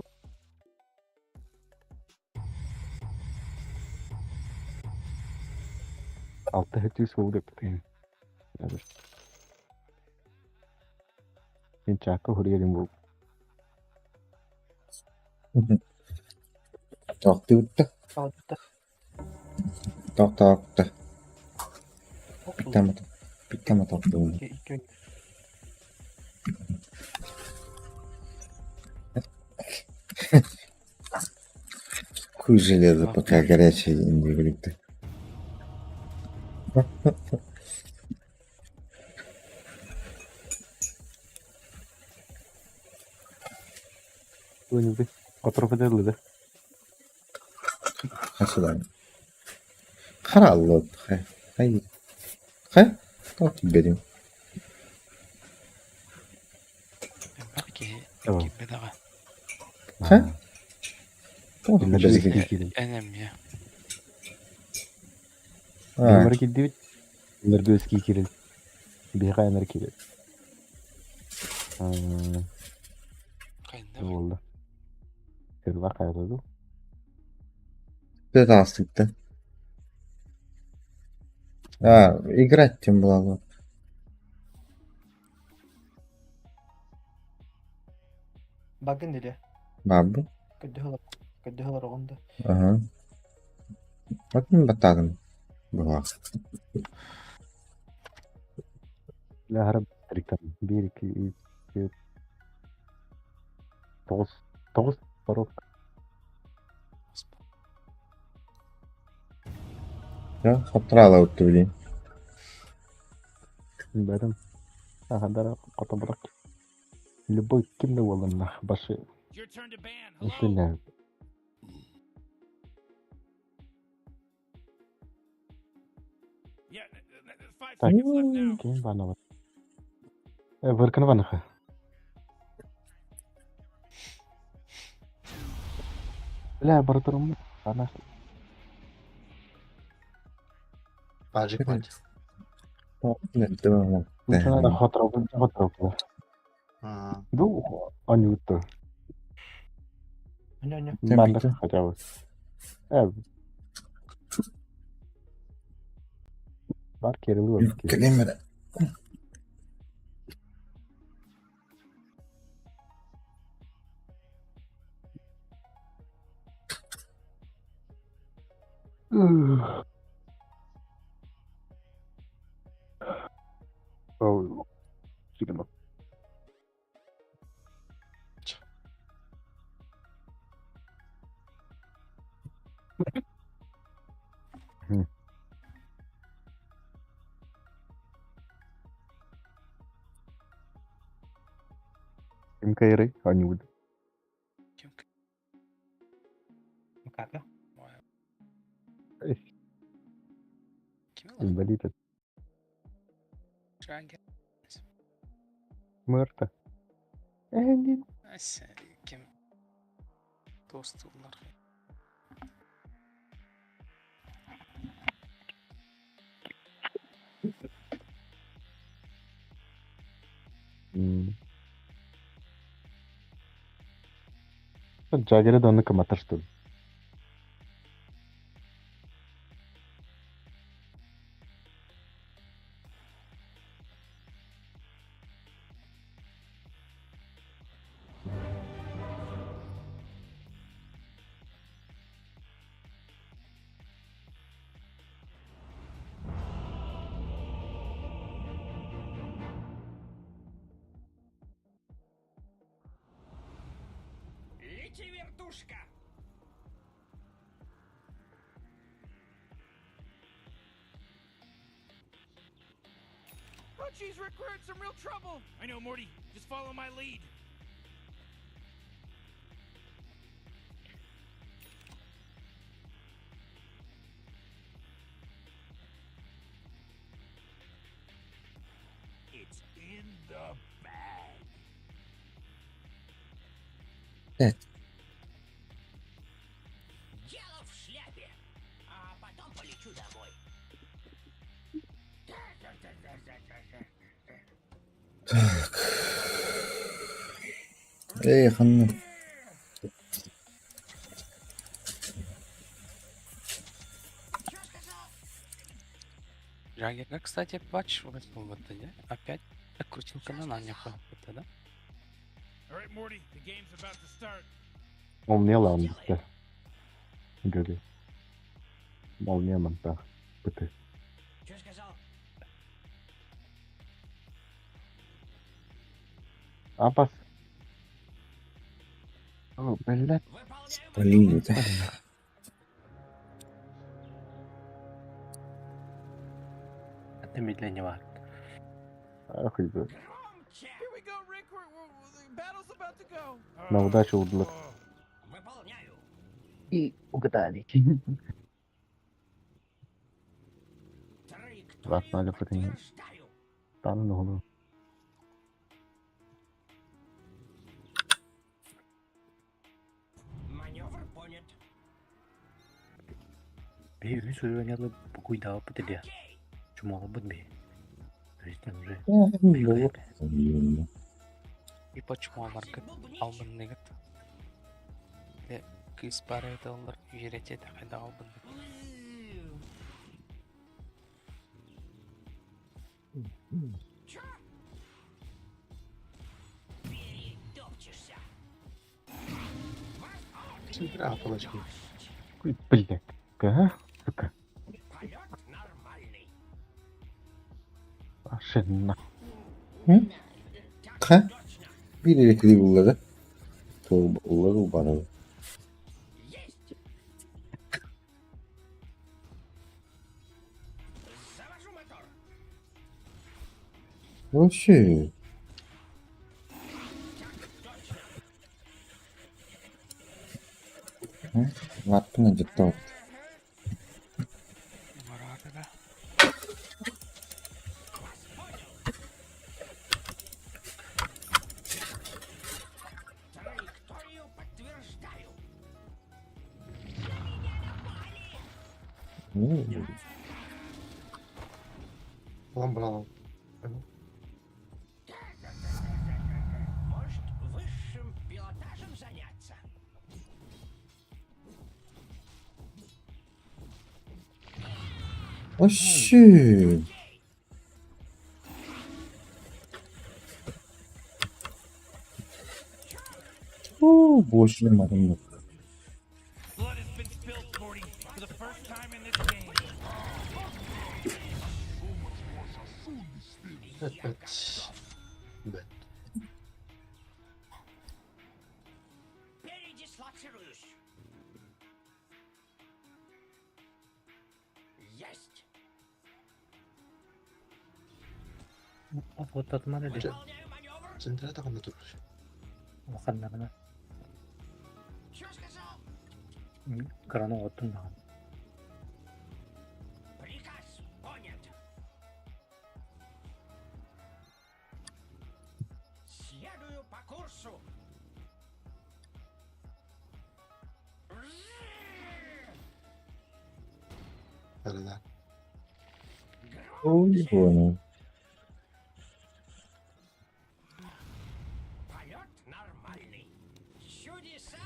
Алты хөтүс болды біткен. Мен чакы хурьерим был. Тоқты үтті. Тоқ тоқты. Питтама питтама тоқты. Хуй железо, пока горячее не говорит. Кто-нибудь который да? Хасудан. Хараллот. Хай. Хай. Хай. Тоқ берем. Баки Tamam. бедага. Хай. Тоқ берем. Энем я. А. Өмір килдибит. Энергөский кирил. Биха энер кирил. Болду. Кирилла кайрылды. Это астыкты. А, играть тем была вот. Багын или? Бабу. Көддөһөлөр оҕонда. Ага. Вот мен батадым. Была. Ләһәрә триктан. 1 2 3 4 9 9 порог. Я хаптрала өтті білейін. Бәрім. Ахадара катабрак. Любой кимде болын башы. Исене. 5 Так, seconds left now. ким банова? Выркан ванаха. Бля, барытырым. Ана. Паджик мать. Хотору. Ну, они вот Не-не. Надо хотя бы. Бар Кирилл. Кэлиэм эрэ. Oh, сигнал. Ким кайры, они будут. Как? Инвалид. Шагер. Мэрта. Энди. Ким тостулар. Джаггер да онны что ли? Лети, вертушка! Oh, jeez, Rick, we're in some real trouble. I know, Morty. Just follow my lead. It's in the bag. Evet. Дело в шляпе. А потом полечу домой. Так. Эй, ханна. Джаггер, кстати, патч вот да? Опять крутилка на нанях, да? All right, Morty. The game's about to start. Молния лаунда. Говори. Молния манта. Пыты. Что сказал? Апас. О, блядь. Полин это. Это медленнее var. Ах, это. Here we go, Rick. The battle's about to go. На удачу, удлак. И угадали. Вас надо протянуть. Там ногу. Маневр понят. Би үс уйганялы букуйдаа бутилия. Чумала бут би. То есть там уже И почему аларгыт албынныгыт? Де кыз бар еді олар үйретеді қайда албынды. Перетопчешься. Апалочки. Ой, блядь. А? Сука. Полет нормальный. Ашина. Ха? Bir elektriği bulladı. Улар бары. Завожу мотор. Вообще. Лаппына жаттап. Барады да. Ылан быраҕан. Может, высшим пилотажем заняться? Вообще. Оо, больше маннык. Blood has been spilled, Morty, for the first time in this game. Эппэт. Бэт. Передислоцируюсь. Есть. Охотатманы дии. Выполняю маневр. Центра таханна турар. Улаханнарына. Чё сказал? Кыраны оттун даҕаны. Приказ понят. Следую по курсу. Да-да-да. Ой, понял. Полет нормальный. Чудеса.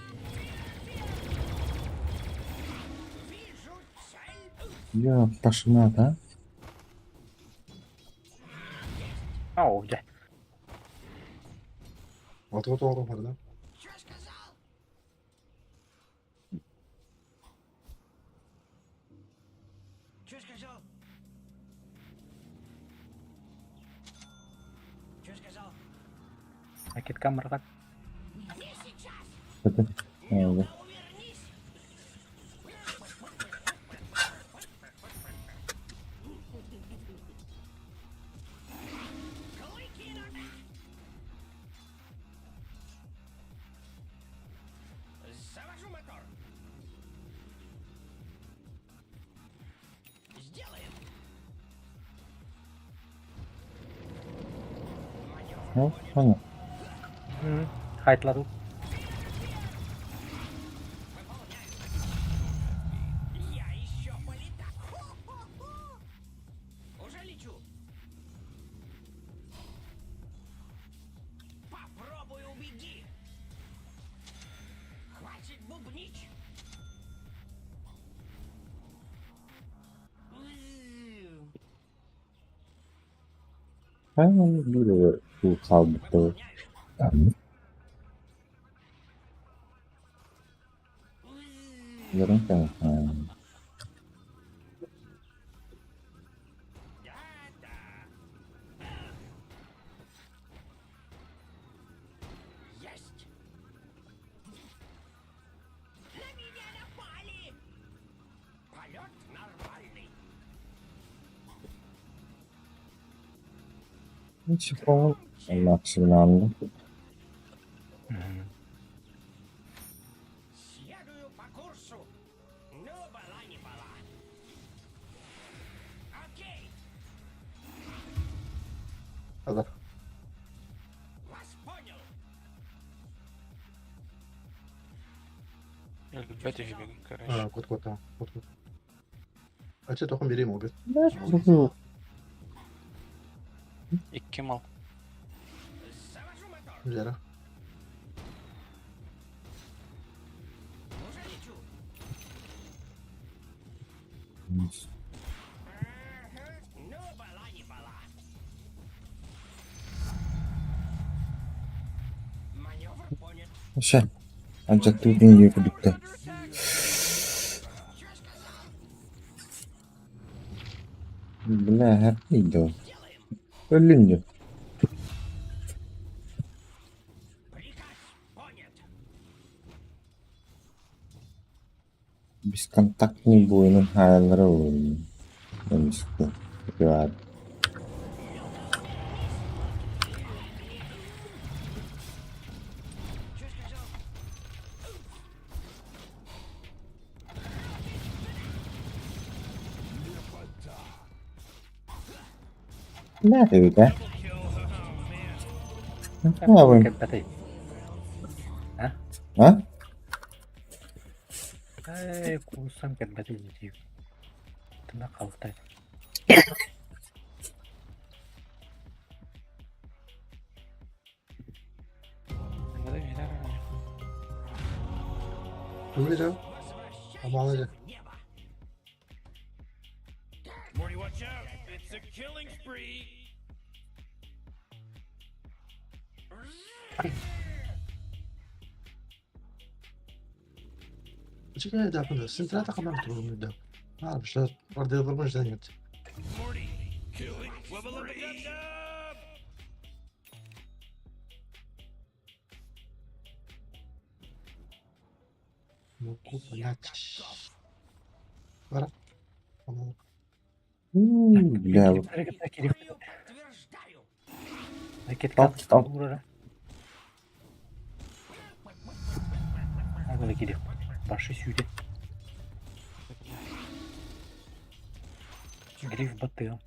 Вижу цель. Я пошла, да? Ау, дьэ. Оту тоҕо барда. Чё сказал? Чё сказал? Чё сказал? Ракетка мырҕат. Не сейчас. Это... Ну-ка, увернись. Клыки на... Завожу мотор. Сделаем. Ну, понял. Хайтлару. Я еще полетаю. Хо-хо-хо. Уже лечу. Попробуй убеги. Хватит бубнить. Хайа биир хаалбыттар. Ярын Да-да. Есть. На меня напали. Полет нормальный. Ничего. Максимально. Следую по курсу. Ну, была не была. Окей, Да. вас понял. Өлбөт үһүбүн короче. А, кот кот кот кот. А че тохон берейм обед. Икки мал. Завожу мотор. Жара. Уже лечу. Ага, Ну, была не была. Маневр понят. Все. Анча тут не кудукта. Чё сказал? Бля, хаппи Сделаем. Өлүн Приказ понят. Бесконтактный буойун хааллара уурун. Эмискэ. Рад. Чё сказал? Näkyykö? Double kill. Oh man. Mä voin. Кэлбэтэй. А? Ээ, куусам кэлбэтэй дии. Тына қалтай. Buyurun. Амалы. Morty, watch out! It's a killing spree. Morty, killing Wubba lubba dub dub! Бля, Ракетка Стоп, стоп. урара. Агала кирик. Башы сүйде. Гриф баттыга.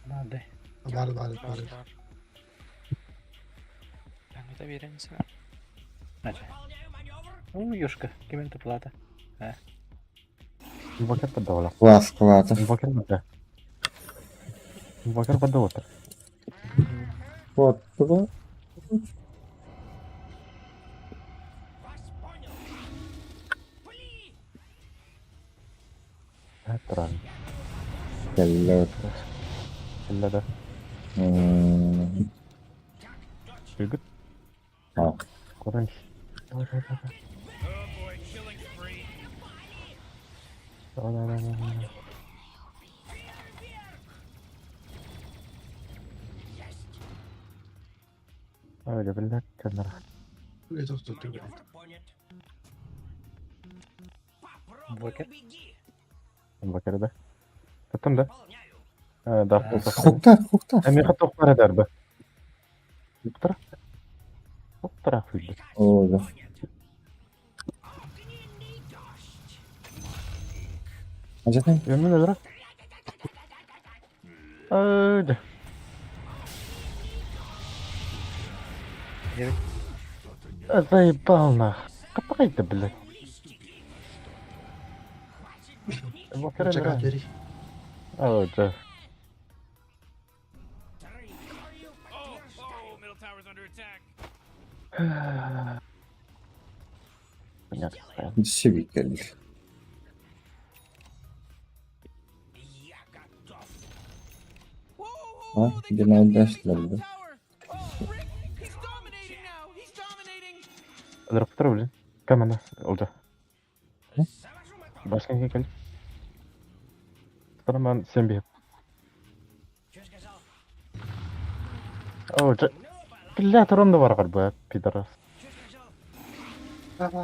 Надо. Бар. Бәңгіде береміз. Наче. Ну, ёшка, кемен плата. А. Инвокер поддавала. Класс, класс. Инвокер надо. Инвокер поддавал. Вот, вот. Тран. Кэллэ. Кэллэ да. Үгүт. А. Короче. Давай, давай, давай. Oh boy, killing spree. Давай, давай, давай, давай. Ой, да, блядь, камера. Инвокер. Инвокер, да? Там, да? Э, да, Хуктар, хуктар. Эми хаток бар эдер бе. Хуктар. Хуктар хуйды. О, да. А зачем? Yemin ederim. Öyle. Evet. Заебал нах. Капай-то, блядь. Инвокер О, да. Oh, oh, middle tower's under attack. Понятно. Себикель. А, Геннадий да? He's dominating now. He's dominating. Дроптер, блин. Камена, oldu. Başka kim geldi? Tamam sen bir. О, Бля, трон да бар гарбы, пидорас. Да, да.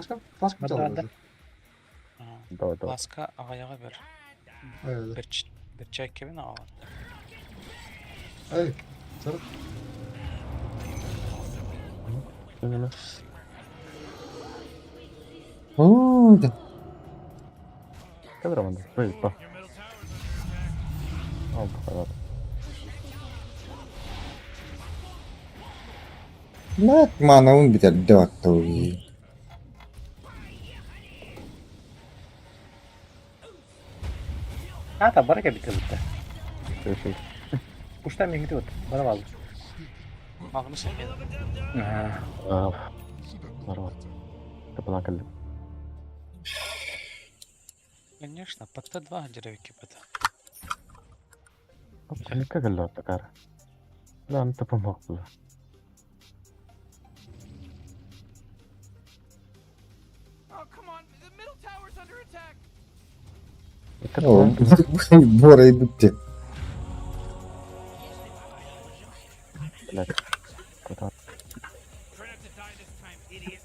Давай, давай. Ласка ағаяға бер. Бір бір чай кебін ағалады. Неме? О, да. Кадр мында. Ой, па. Your middle tower's under attack. Ал, давай. Блядь, мана он битер деваттауи. А, та барака бите бітті. Şey, Ушта мен кетіп отыр. Барып алды. Мағыныс екен. А, Бар бар. Капылан келди. Конечно, по Т2 деревики бата. Кликка келди атакар. Lan тапамак бу. Oh, come on. The middle tower's under attack. О, Бора идут те. Блядь. Куда? Try not to die this time, idiot.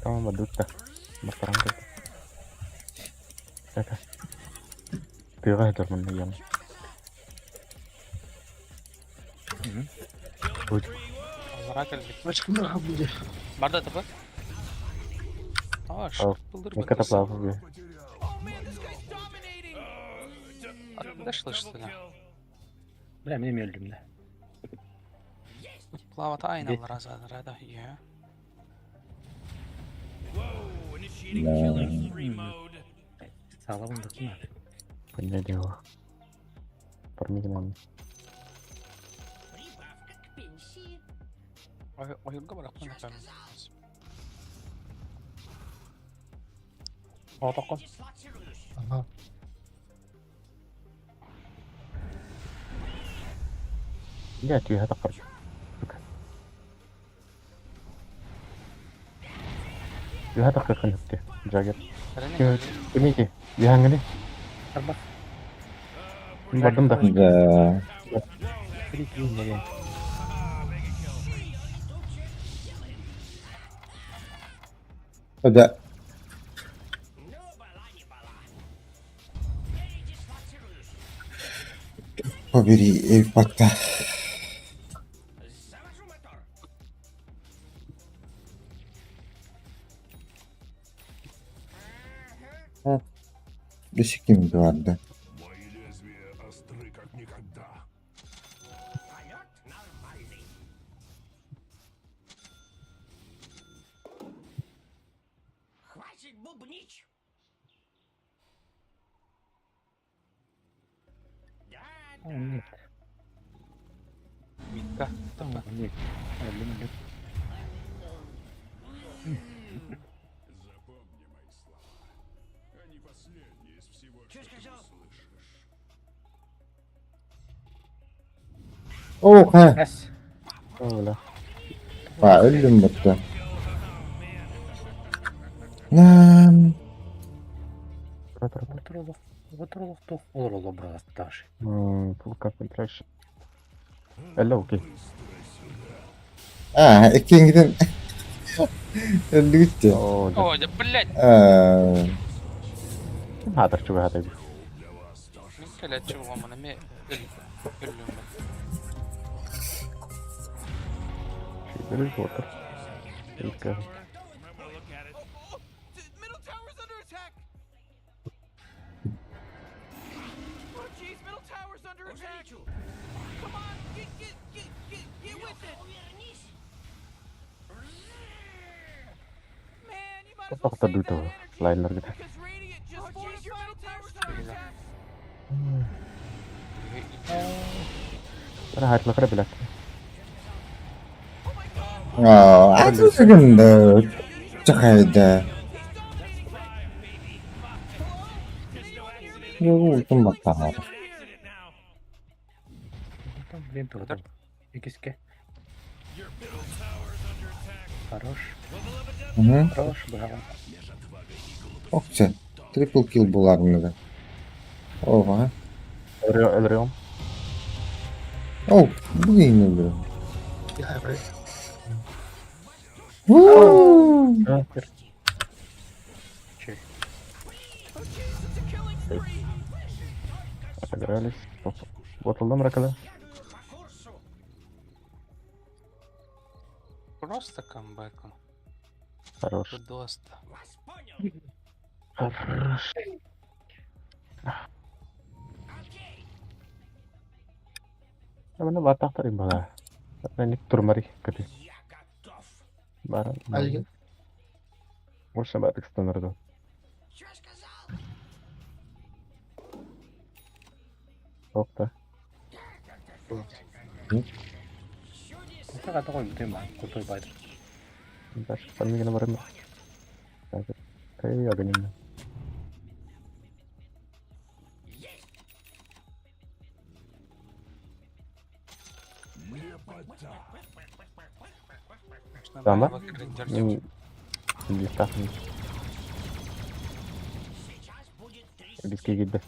Tamam бадутта. Бастаран келди. Это. Тыга хедер мын ям. Будь. Аллара келбит. Барда тапы? А, Ал, шылдыр Ну катаплав бе. Oh man, this guy's dominating. Аттыда что ли? Бля, мен өлдім да. Плавата айналар азадыра да. Иә. Да. Саала бундакына. Понятное дело. Пармигнан. Ойурга барахпын этем. Отоққон. Ага. Я түйе тақыр. Түйе тақыр қыныпты. Жагер. Кемеке, яңгыны. Арба. Бардым да. Да. Да. Побери, пока. Ким vardı. Мои лезвия остры, как никогда. Хватит бубнить! Нет. Митка. Нет. Блин, Запомни мои слова. Они последние из всего, что ты услышишь. Oha. Эс. Ола. Ha, öldüm bitti. Нам. Отролох. Отролох тух. Олороло брасташ. Фулка фильтраж. Элла окей. А, иккингитин öldü gitti. О, Ой, да блядь. А, Хатыр чуга хатыр. Мин кэлээччи буолуом, эмиэ өллүм бу. Шидер отыр. Илка. Middle tower's under attack. Oh jeez, middle tower's under attack. Come on, get get get get get with it. Man, you might as well Тоқта save that дуйты. energy Лайнер гите. because Radiant just oh, your middle tower's under attack. Ара хатлахара билет. а, атысыгында чахайда. Yok, баттаар. Там, блин, тугатар. Икиске. Хорош. Угу. Хорош, браво. Ох, все. Трипл килл булар да. Ова. Элриом. О, блин, блин. Чей. Отыгрались. Ботылдым ракала. Просто камбэком. Хорош. Просто. Хорош. Mana batah tadi bala. Ini turmari kati. Баран. Айгын. Больше батык стандарда. Опта. Это такой дым, крутой байт. Дальше фармигена барым. Так. Эй, огонь. Тама? Бистахын. Биске киирдэ.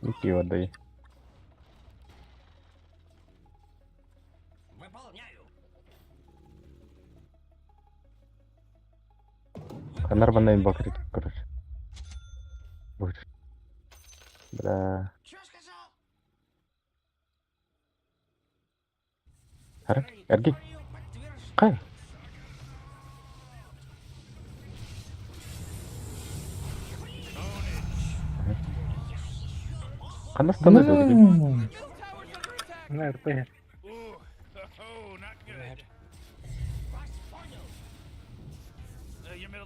Икки отдай. Ханар банна инвокер, короче. Будет. Бля. Хара, эрги. Кай. Ханна станды М. На РП.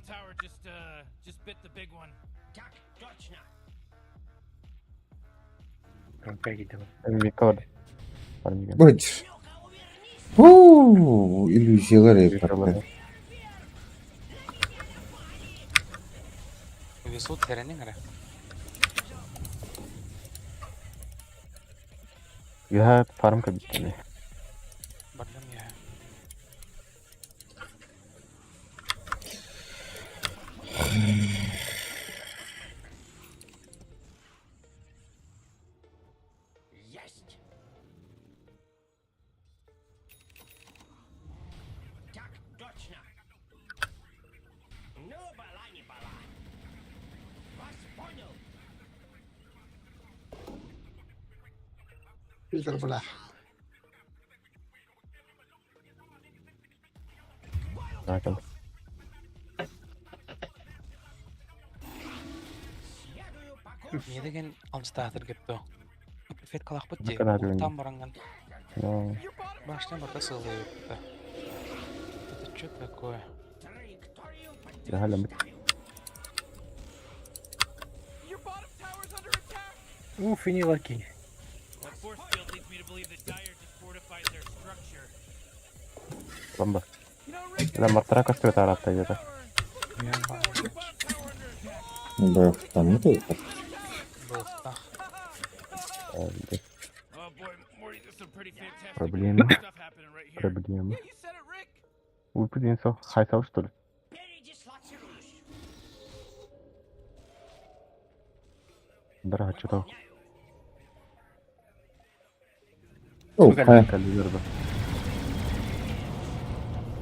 middle tower just uh just bit the big one. Так точно. Виктор. Парнига. Быч. Уу, иллюзиялар эппаттар. Везут тэрэнин эрэ. Юха фарм кабитали. Бардым я. Есть. Так точно. Ну, была не была. Вас понял. Питер, бля. Накал. Не деген алжытаатыр кепто. Префет калахпыт ди. Накал Ултан баранган. Ну, Башня барда сылы Это что такое? я халям. Уф, и не лаки. That force field leads me to believe that Dire just fortified their structure. Ламба. Ламба трака что это арата где-то. Бэх, там это. Болтах. Oh boy, Morty, there's some pretty fantastic Проблемы. stuff happening right here. Проблемы. Выпадение хайсал что ли? Передислоцируюсь. Дорога, что-то. О, хайа. Калиберда.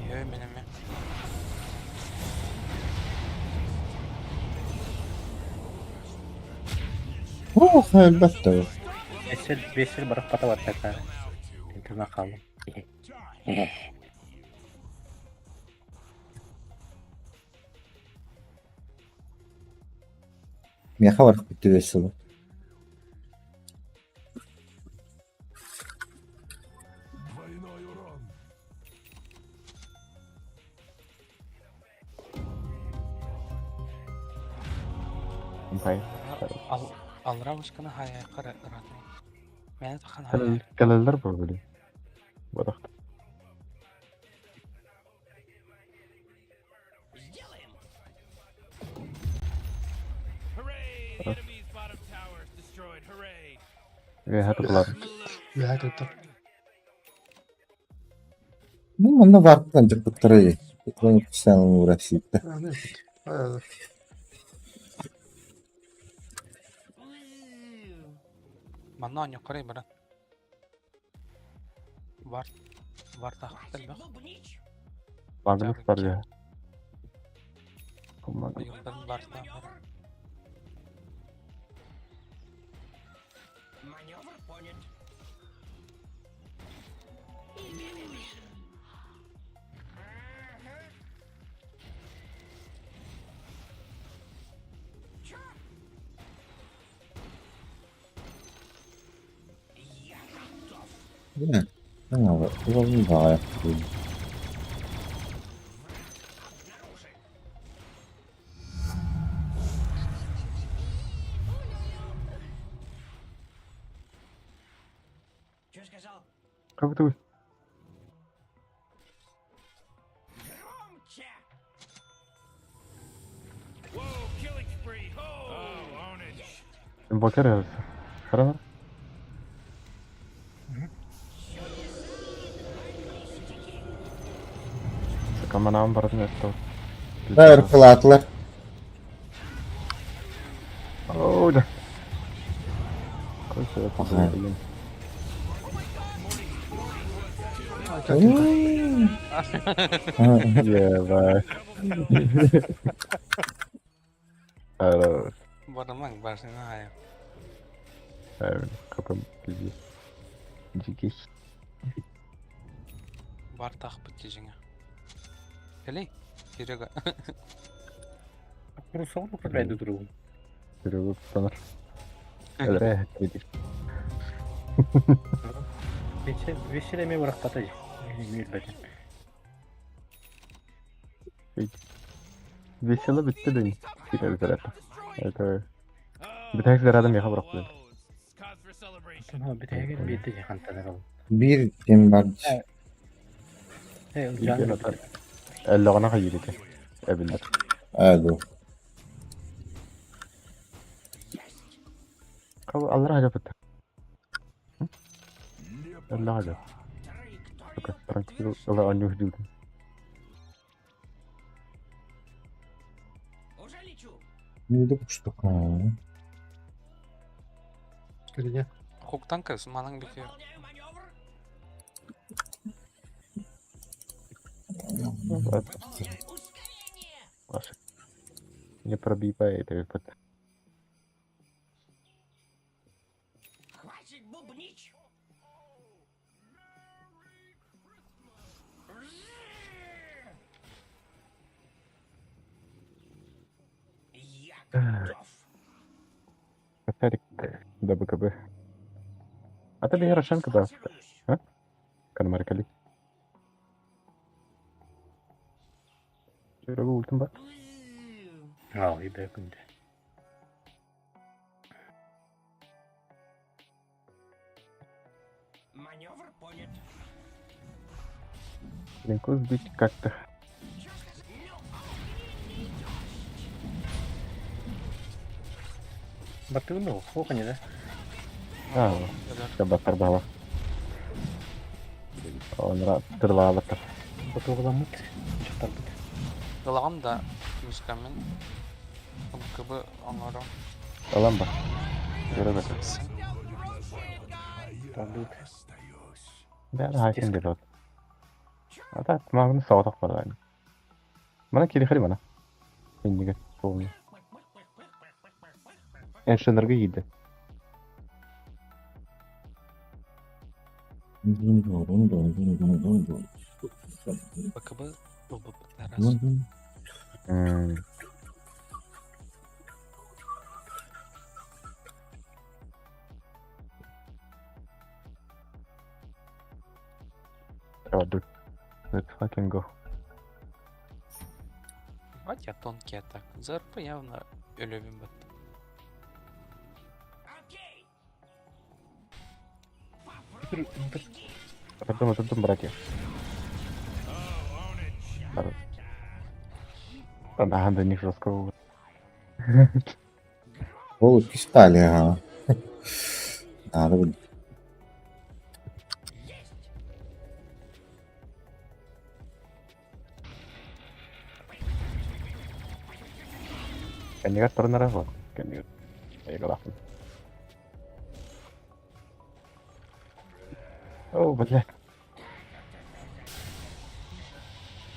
Йö менеме. О, хайа, бәттэ. Бесел, бесел барах пата бар такая. Тына қалдым. Меха бар бітті весело. Двойной урон. Хай. Ал алравышканы хая кара ратны. Мен тахан хая. Калалар был, блин. Бодах. Сделаем. Hooray! The enemy's bottom tower is destroyed. Hooray! Я это была. Я это. Ну, манна варттан жырпыттары. Экран писанын урасийтта. Манна аню карай брат. Бар бар тахтар бак. Бубнич. Магнус бар Помогу. Айылдан бар тахтар. Маневр понят. Чё? Я готов. Не, ну, да. Обнаружен. Чё сказал? Как ты? Громче! Whoa, killing spree! Oh, ownage. Инвокер Хорошо? Каманам баратын это. Дайр кылатлар. Оу, да. Короче, это Ага. блин. Ебать. Хорош. Барымаң башына хая. Правильно, капам пиздец. Дикий. Бар тахпыт тижиңе. Келей, Серега. Русал управляет друг другом. Серега, пацанар. Э, видишь. Бесел, бесел эме барах пата же. Мен бәтен. Весело бүттэ да киирэр заряда. Это бүтэһик заряда миэхэ бырахпын. Бүтэһигэр биирдэ дьэ хантан эрэл. Биир ким бар Э, Ылдьаан Өллөҕүнэ хайыыр ити. Эбиллэр. Аа дуу. Аллара хажапыт. Өллөҕө хажап. Сука, транквил ыла оонньуу сылдьыбытым. Хуктан кыз, маның бите. Не пробивай это под. Косарик да БКБ. А ты Ярошенко да. А? Канамаркали. Чөрөгө ультым бар. Ал, ибе күндө. Линку сбить как-то. Баттыгын сколько не да? А, кабаттар бала. Онра тырлаалаттар. Батыгыламмыт. Чактарбыт. Ылаҕын да мускаммын МКБ оҥоро Алан ба. Көрө Табыт. Да, хайсын делот. А так, магны соғытақ бар. Мана кири мана. Инниге помню. Эншенерге киирдэ. БКБ ылбыппыт раз. Oh, dude. Let's fucking go. Ебать я тонкий атак. За РП явно өлөбүн бат. Потом, потом, братья. Ага, да них жесткого. Ол кистали, ага. Надо будет. Кэннигэр турунара вот. Кэннигэр. Айгалаахпын. О, блядь.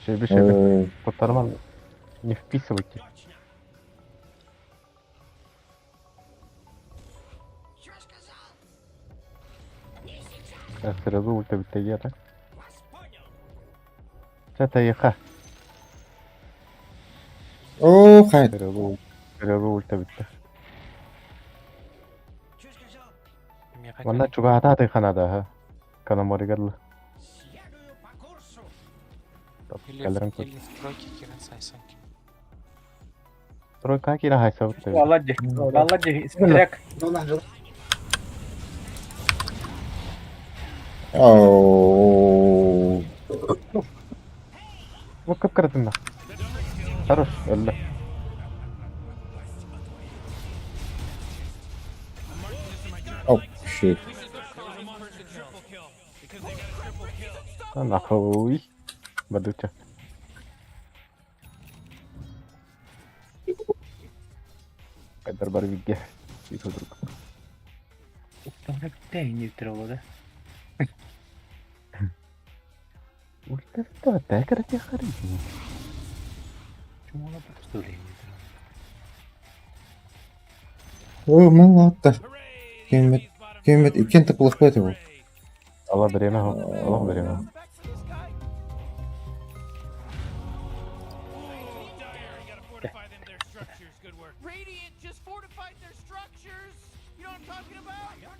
Шеби, шеби. Куттарман не вписывайте. Сразу ульта битте так? Чата О, хай. Сразу ульта битте. Манна чугаата тыханада ха. Канаморигарлы. Или, Кэлэрин или в тройке кирен сайсан. Тройка кира хайса Валади, Валади, стряк. Оу. Вот как кратына. Хорош, өллө. Oh, shit. Нахуй. Бадуча. Кайдар бар вигге. И друг. Там тейни да? Ульта тәкәрәтә харин. Чумала просто О, молодто. Кемет, кемет, иккен тыпылых его. Алла время, Алла время.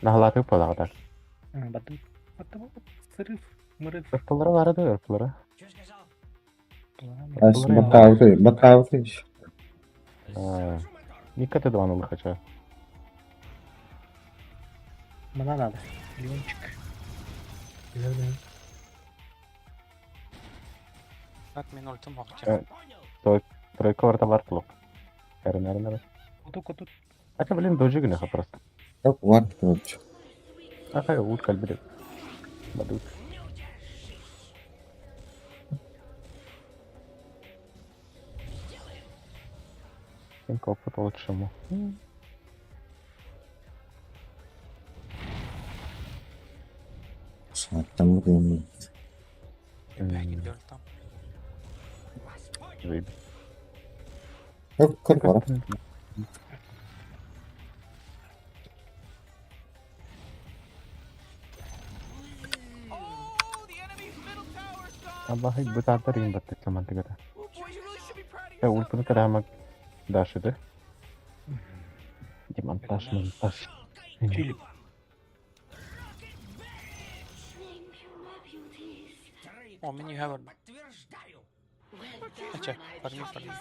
Наһалааты палаҕа Баттым. Баттым. Сырыф. Мырыф. Ырпылара бара да ырпылара. Ас баттаабыты, баттаабыты. Ника ты ылы хача. Мана надо. Леончик. От мен ультым охча. Тройка варта бар плок. Эрен, эрен, эрен. Куту, куту. А блин, дожи гынеха просто. Yok var короче. Ахай, ут кальберет. Бадут. Тенька опыт лучшему. Сааттан бу Ультам. Заебись. Yok kır var. Абахай бытаатар иин баттык самантыгата. Э, ультаны карамак дашыды. Демонтаж, монтаж. Чили. О, мен юха бар. Ача, фарми, фарми.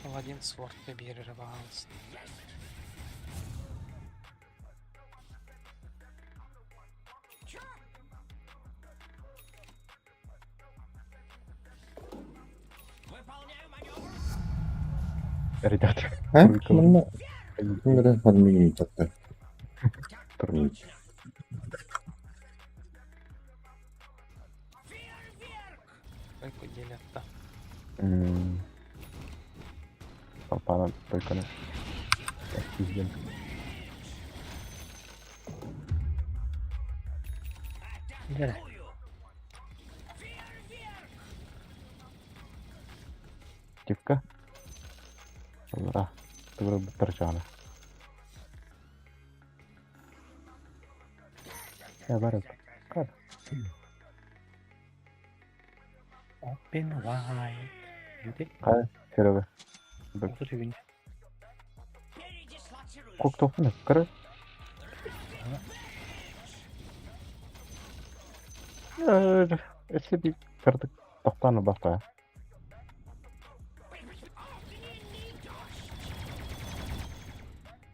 Паладин Сворд перерывался. Ребята. Ha? Bunlar bunları farming taktı. Тройку делят, да. Толпа только на. Пиздец. Дere. Тивка. Ура. Тугры бутарчана. Я барып. Кар. Open wide. Юды. Кай, Серега. Отут үгүн. Кок тофны, кары. Эссе би кырдык токтаны бакта.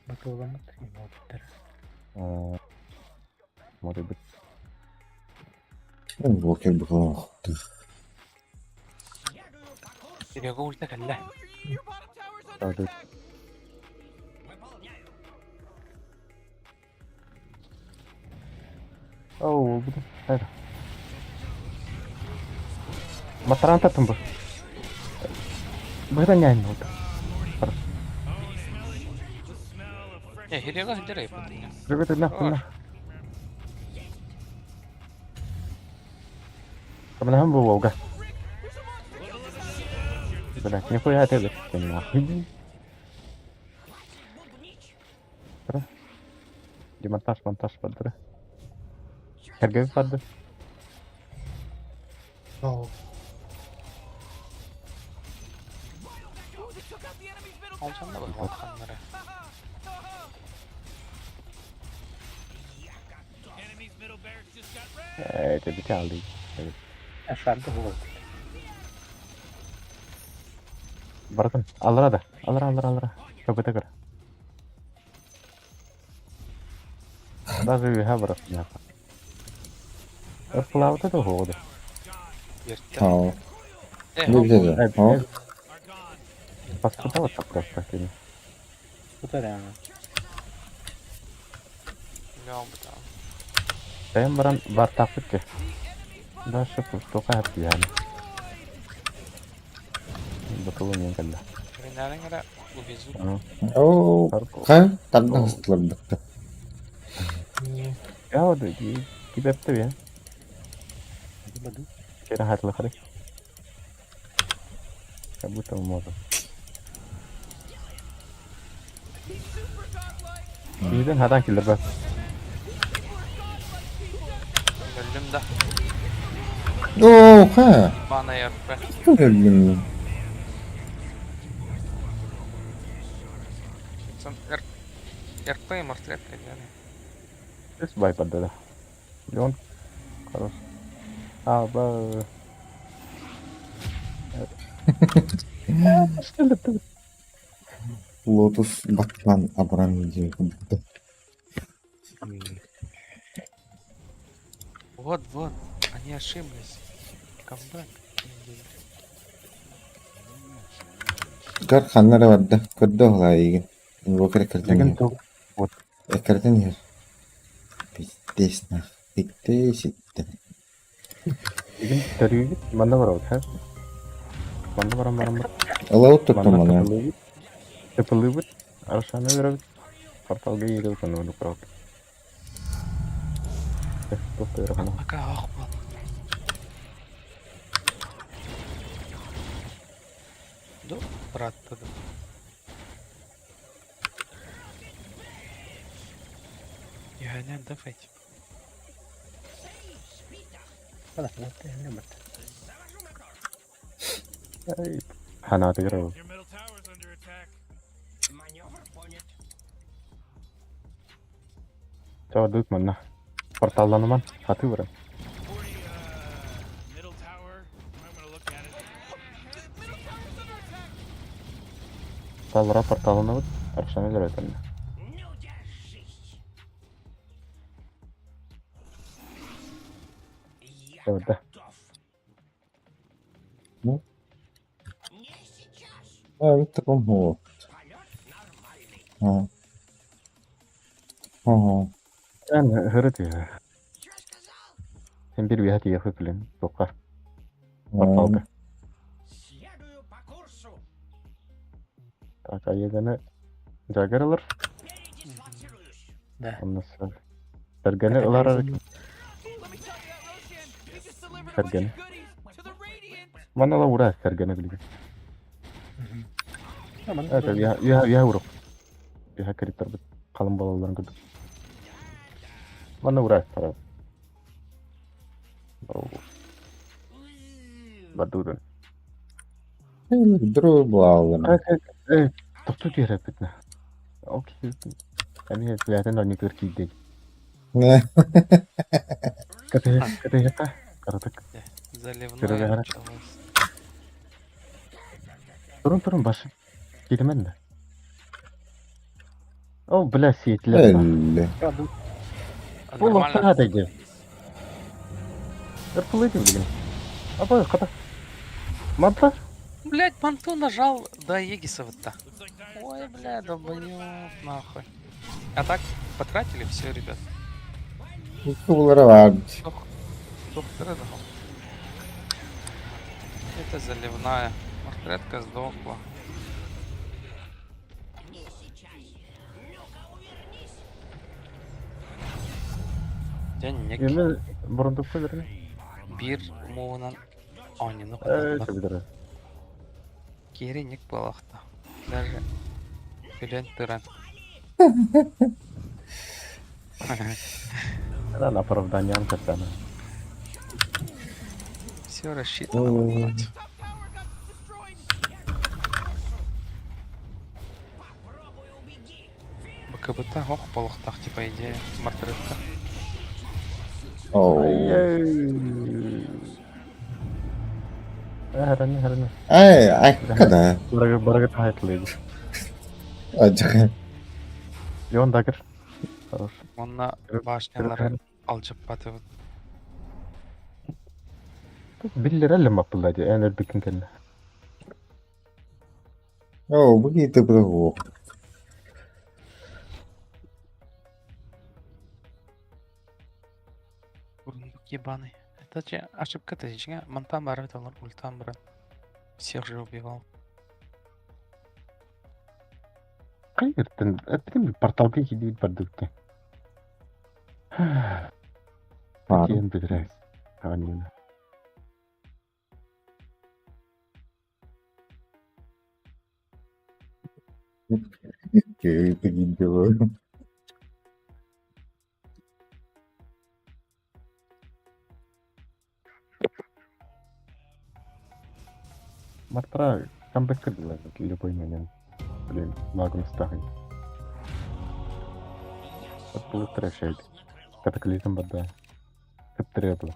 Батыламыт. Имодтар. Может быть. Инвокер бу. Серега ульта калла. Правда. Оу, буду. Хайра. Матаранта тумбу. Быда нянь вот. Э, Серега дерей потыня. Привет, нахуй на. Камнахам бу волга. Блять, нихуя ты ты нахуй. Демонтаж, монтаж падры. Хергей падры. Олжан да бар латханнары. Это биталды. Шарды болот. Братан, алра да. Алра, алра, алра. Көпөтө көр. Даже юха брат. Плавты то хода. Tamam. Ne güzel. Tamam. Паспорта вот так просто. Кутаряна. Лёбда. Бэйм баран вартапытке. Дальше пустока хаппияны. Бакылы мен калла. Ренарыңра увезут. Оо, ха, тардан хыстылар бытты. Я вот кибепте бе. Вчера хатлы хары. Как будто мы можем. Bizden hadan killer bak. Öldüm да. Оо, ха. Бана ярпы. Öldüm. РП мортлеп кэллэ. Здесь бай поддада. Леон. Хорош. Аба. Лотус баттаан абыран дьиэ курдук. Вот, вот, они ошиблись. Камбэк. Көр ханна эрэ барда, көрдө уһулаа эйигин. Инвокер эккирэтэн Билигин иһэр. туох вот Эккирэтэн иһэр. Пиздец нах. Икки ситтэ. Билигин төрүүбүт манна барабыт һэ? Манна баран бараммыт Ылабыт туттум манна маны. тыпылыыбыт тыпылыыбыт Аршаны өлөрөбүт порталга иирэбит онно маннык барабыт. Туох да ыарахана. Пока ох был. Ну, брат, тогда. Юханян, давайте. Ханаатыгар ол. Чаҕырдыбыт манна. Порталланыман, хатыы баран. Порталлара порталланабыт, Аршаны өлөрөтөннө. Чаҕырда. Ну, а, в таком вот. А, ага. Эн хыры тыа. Сен бир үөһэ тиийиэххэ күлэн туохха порталга. Так, айыганы Джаггер ылар. Да. Онно Сэргэни ылар Сэргэни. Манна ла ура сэргэни билигин. Это я урук. Я кириттарбыт халын балаларын курдук. Манна ура тарап. Бардудун. Друг буоллум. Тохтуу түһэрпит на. Окей. Эмиэ сүлээтин онньутугар киирдин. Катыһыахха кыратык. Заливное Сырыгаһара. началось. Турун турун баш. Кииримэн да. О, бля, сиэтилэр. Өллө. Бу Нормально. лохтаҕа дайдым. Ырпылыйдым билигин. Апа, хата. Манта? Блять, манту нажал до Егиса-то. Ой, бля, долбоёб, нахуй. А так, потратили все, ребят. Булара баар. Ох, доктора дал. Это заливная. Портретка сдохла. Дьэ, Эми бурундукка берин. Биир муунан оонньууну Э, кытарда. кэбитэрэ. Киэри ник буолахта. Даже күлэн туран. Ана оправданиям кэпсээнэ. Все рассчитано, блядь. БКБТ, ох, полохтах, типа идея. Мартретка. Оу. Хараны хараны. Ай, айка да. Барага барага тахайтлыйды. Ажака. Леон Даггер. Хорош. Онна башнялары алжыппатыбыт. Биллер маппылла ди эн өлбүккүн кэннэ. Оу, бу киһи бу. Бурундук ебаный. Это че, ошибка-то сейчас. Мантан барып алар, ультан баран. Всех же убивал. Кайыртын, эптин порталга кидибит бардыкты. Киэн бедерес. Анина. Киһи бу. Мартра камбэк было в любой момент. Блин, Магнус тахын. Вот было трэш Катаклизм бада. Каптребла.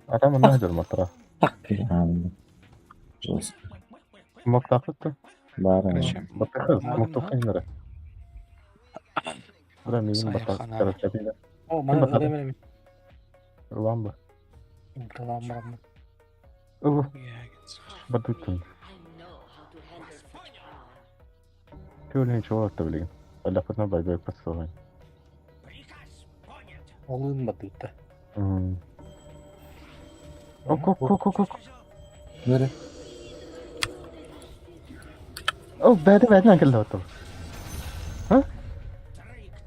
Адам онно сылдьар маттара. Жестко. Смоктаахпыт да? Баар Короче, Баттаха, Магна. смоктуохха иһин эрэ. Бра миигин баттах Сайхана. короче О, Ким маны баттаата? ылыам эми. Ылаан ба? Ылаан бараммын. Ыл. Баттыттын. Көлүн чуо атта билигин. Аллахпытына байбайпат суоҕай. Олуун баттыытта. Ок ок ок ок ок. Бөрө. О, бэйэтэ бэйэтинэн кэллэ оттон. Ха?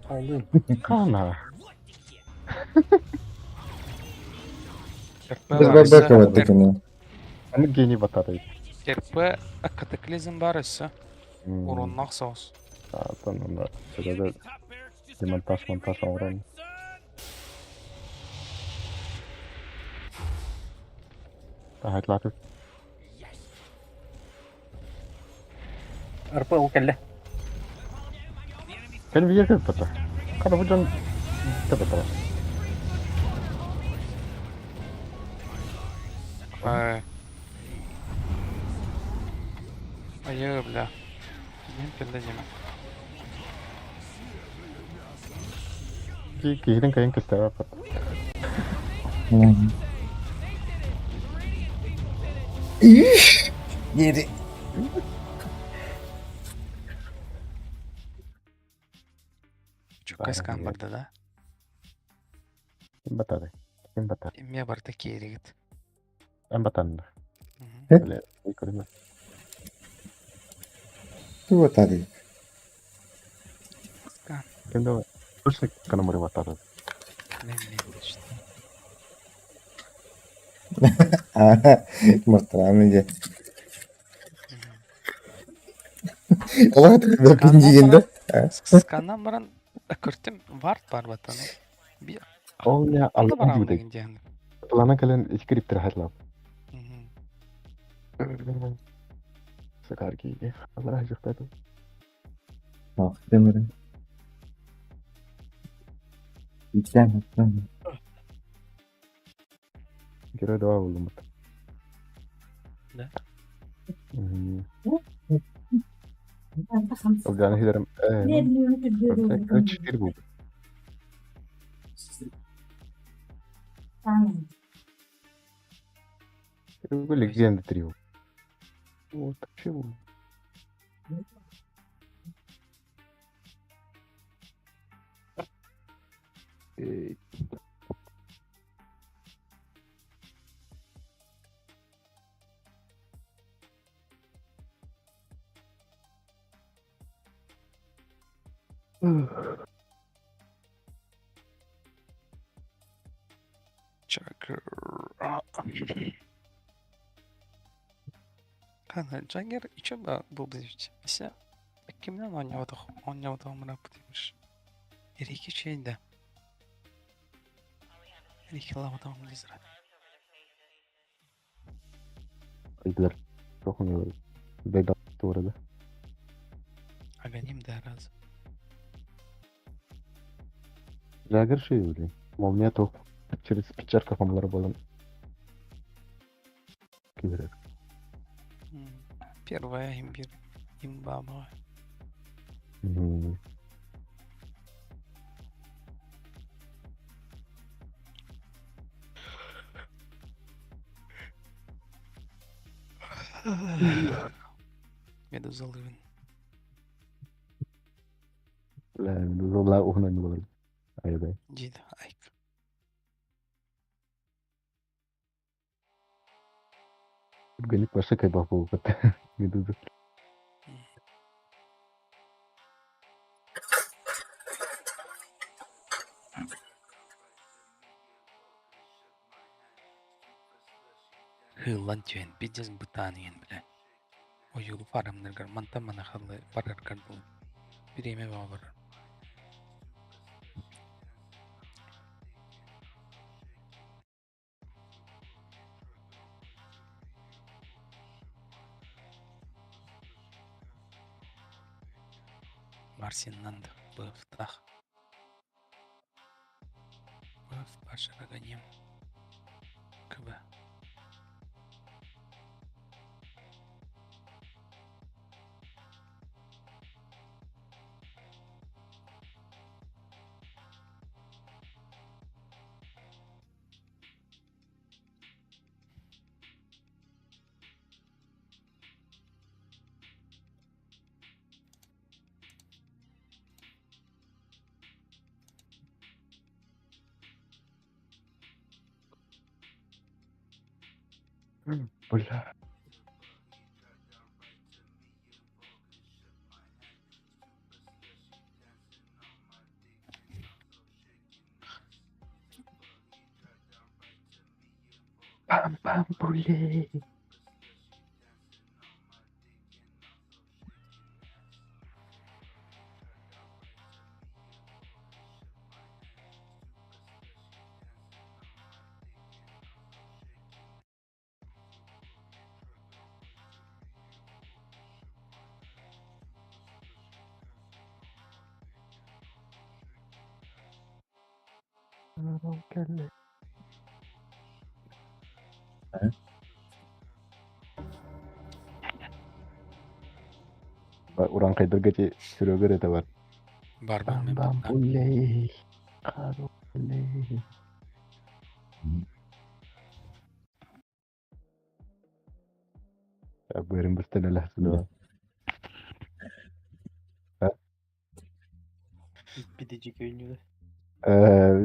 Олуун. Хаана. РП Біз бар бабека өссө. баттыкыны. Аны гений баттаата. РП катаклизм бар өссө. Уроннах соус. Атын онда сөдө демонтаж монтаж оҥорон. Таһайтлаатыт. РП ол кэллэ. Кэл биир кэлбэтэ. Хата бу дьон тэбэтэ. Ай. Айыы, бля. Ким кэллэ диэмэ. Киһитин кайын кистээбэт. Диэри. Чукка скан барда да? Ким батары? Ким батар? Эмиэ барда кииригит. Эн батанна. Э? Бля, көрүмэ. Ту батары. Скан. Ким да Точно канамыры батары. Мен мен işte. Аа, мартараны же. Олар Сканнан дегенде. баран, сканнан баран көртүм вард бар батаны. Би Ол не Анда алган барам дибудей. деген диэн. Плана кэлэн скриптер хатлап. Сакарки. Алара жыктады. Ах, демирин. Ичтен, ичтен. Герой 2 болдум. Да? Ол жаны хидерим. Четыре был. Легенда 3. Вот, чего? Эй. Чакр. Хана Джаггер иче ба был бзич. Ися кимнен оонньоботох оонньоботоҕум бутимиш. Эрики чейде. Эрики лаботоҕум лизра. Айдылар. Çok oynuyorlar. Бега bu arada. Аганим да раз. Jagger şey öyle. Молния тоқ. Через печерка хамлар болан. Киберек. Первая имбир. Имба была. Медуза Ливен. Бля, Медуза уһун ойну болар. Айбай. Дид, айк. Гөник башы кайбах болуп Медуза. Хыллан түен, пиздец бытаан иен, бля. Ойулу фарымныргар, мантан мана халы бараргар был. Биреме бар. Марсиннан да быфтах. Паша Аганим. КБ. Бля. Пам-пам-пулей. Ураңқайдарга те Серега это бар. Бар Бам-бам-пулей. Карулей. Бэрин быстелелэхсин. Бидежи көйнүлэ.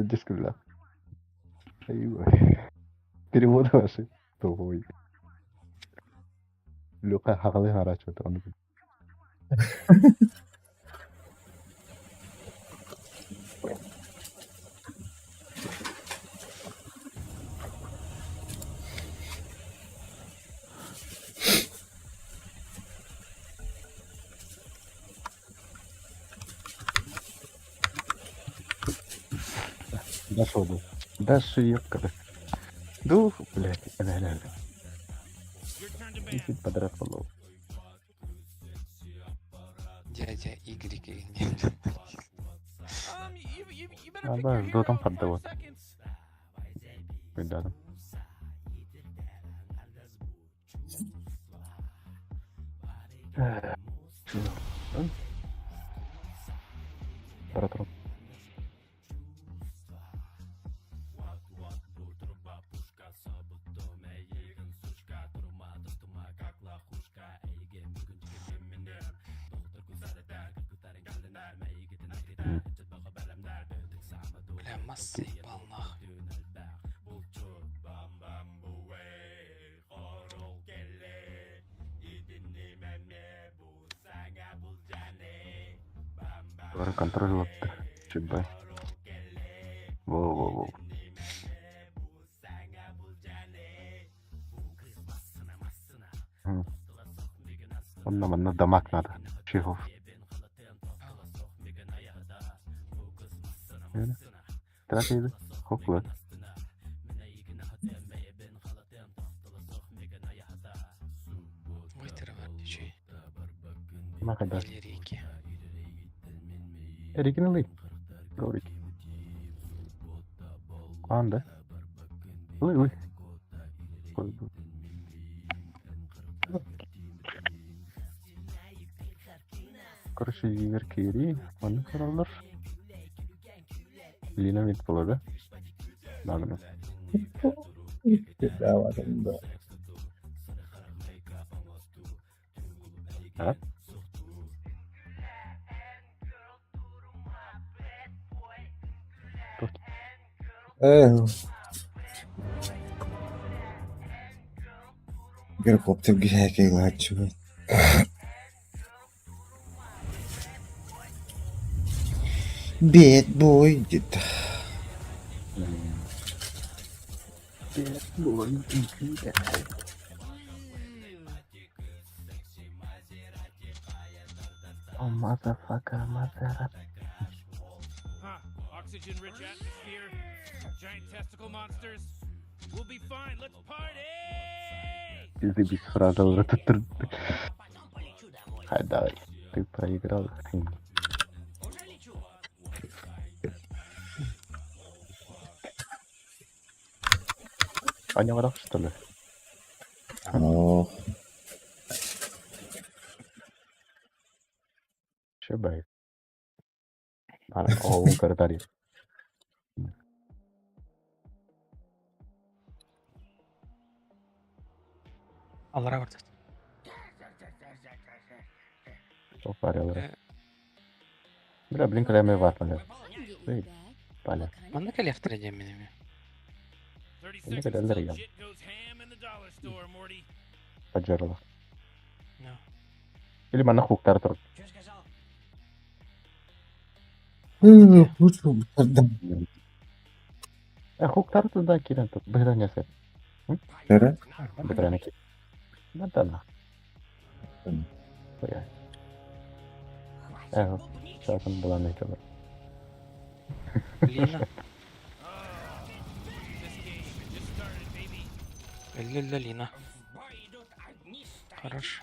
Дискуlla. Айва. Перевод ваши. Тупой. Люка хагалы харачу он. Дошел бы. Дашь ёпка. Дух, блядь, ля ля ля. 10 подряд полов. Дядя Y. нет. А, да, жду там поддавать. Ребята. Братан. Бля, масса ебал нахуй. Бары контроль лапты. Чебай. Во-во-во. Он нам на дамаг надо. Чехов. Трахиды. Хокла. Вытырвар, чүй. Макада. Или Рики. Оригиналы. Говорит. Анда. Ой, ой. Короче, Веркири, оны каралар. Лина мид болады. Нагны. Да, да. А? Эх. Гирокоптер гихайкайлааччы. Bad boy диэт. Oh, motherfucker, mother. Huh. Oxygen-rich atmosphere, giant testicle monsters. We'll be fine. Let's party! Заебись фраза в рот. Хай, давай. Ты проиграл. Аняҕарах что ли? Оо, Шебай. Оҕобун көрө тарыйа. Аллара барда. Çok var yalara. Бля, блин, кэлэмэ бар бля. Эй, бля. Манна кэлиэхтэрэ диэммин эмиэ. Эмне кэлэллэр игэн. Паджарыла. No. Или манна хуктар тур. Э, хуктар туда кирен тут. Быһыдан ясэ. Көрө? Бытрана ки. Мантана. Бля. Э, сейчас булан айтылар. Лина. Өллө Лина. Хорош.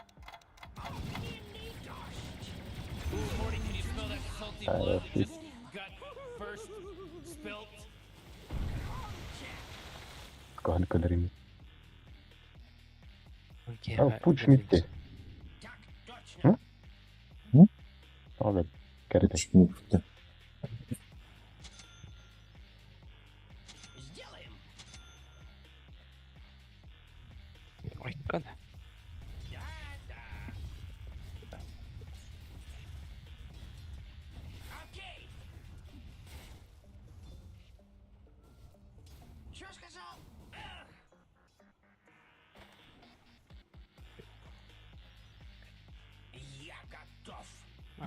Кахан кадырым. Окей. А, пуч митти. Тоҕо кэрэтэ. Ойка да.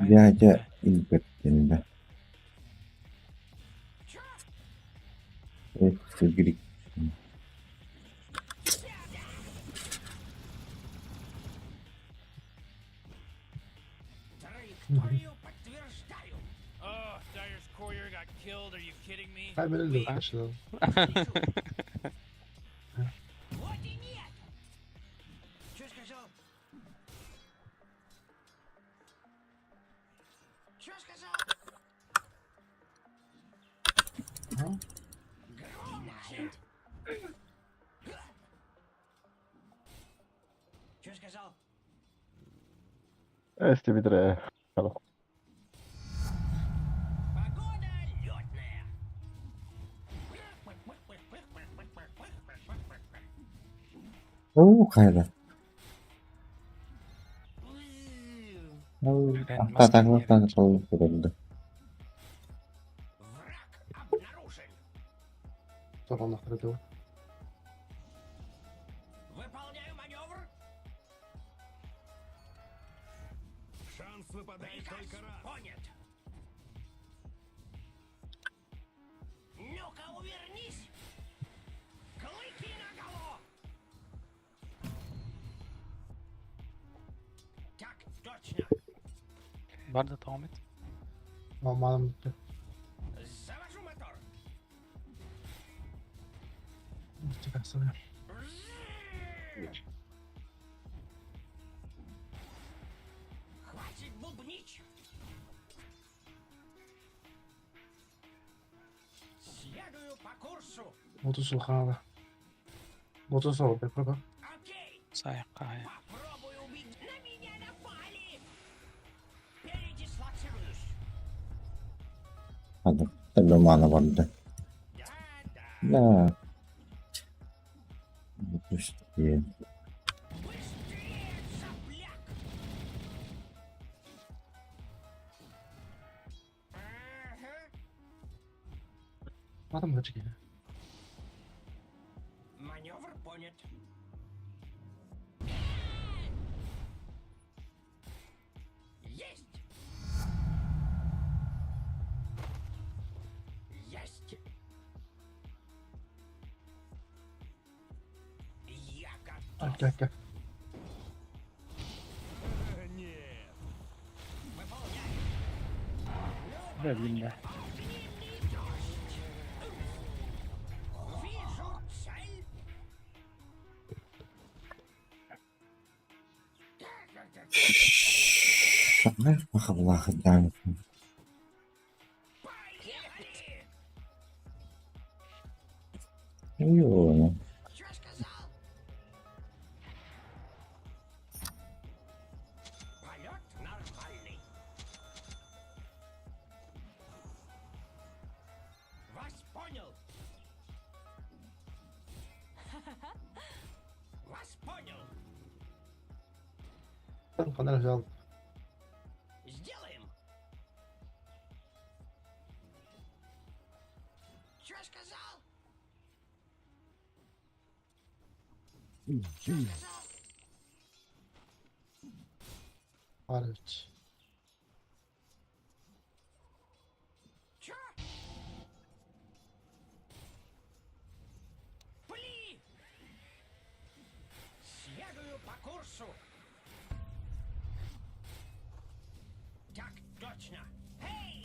Дядя илбэттэннэ. Грик. Oh, Dyer's courier got killed. Are you kidding me? Эсти битре. Алло. Оо, хайда. Автоатакалар толук Шанс выпадает только раз. Понят. Ну-ка, увернись! Клыки наголо! Так точно! Барда тоҕо эт. Завожу мотор! Хватит бубнить! Следую по курсу! Сайыққа. Попробуй убить! На меня напали! Передислоцируюсь! Hadi. Tabii mana vardı. Да. Допустим. Маневр понят. Есть! Есть! Я готов! Бля, блин, да. Вижу цель! Махаблахадан. Йо. Бартан ханар жал. Сделаем. Чё сказал? Чё сказал? Арыч. Чё? Пли! Следую по курсу. Так точно. Эй!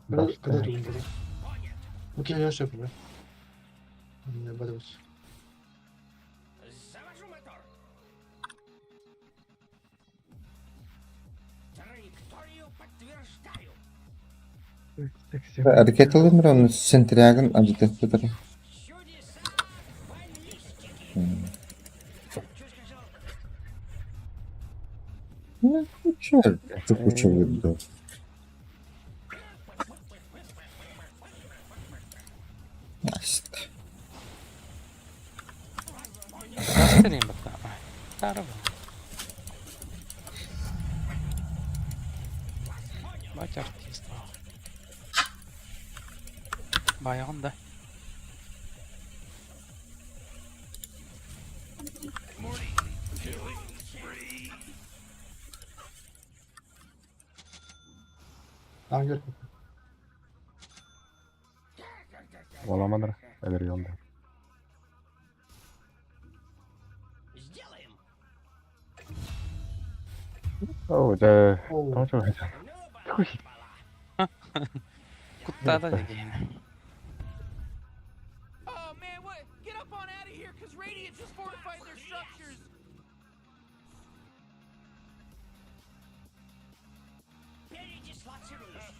Когда ты умер? Окей, я все понял. Не обрадовался. Завожу мотор. Траекторию подтверждаю. Әрекет ылымыр, оны сентрягын ажытыппытыр. Ну, черт, куча выдал. Аста. Мастер бата. Тарова. Бать артист. Баяғын да. Ангел. Оламадыр. Элер yonda. Сделаем. Оо, да. Оу. Тоочоо хайж. Куттада деген. Oh man, what? Get up on out of here, cause Radiant just fortified their structures. Передислоцируюсь.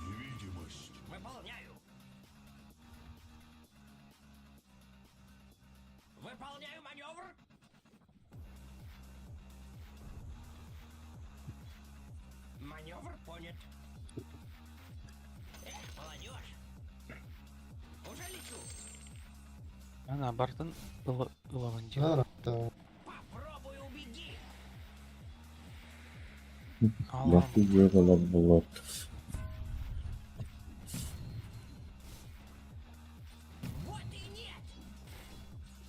Невидимость. Выполняю. Выполняю маневр. Маневр понят. Эх, молодежь. Уже лечу. Ана бардын ылавын Да, да. Попробуй убеги. Лапы было болот. Вот и нет.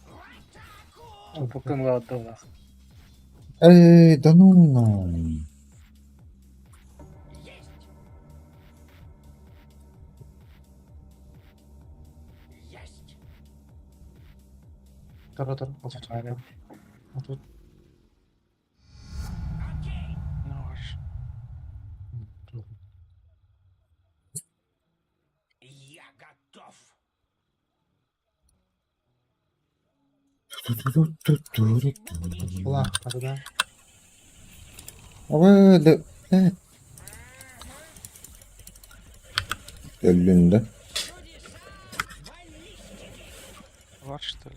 В атаку! Букын ладылах. Эй, да ну на. Есть! Есть! Таратар. Вот тут. Вот тут. Окей! Нож. Я готов! Ту-ту-ту-ту-ту-ту. Ла, а да. Aba да. э. Өллүн да. Var что ли?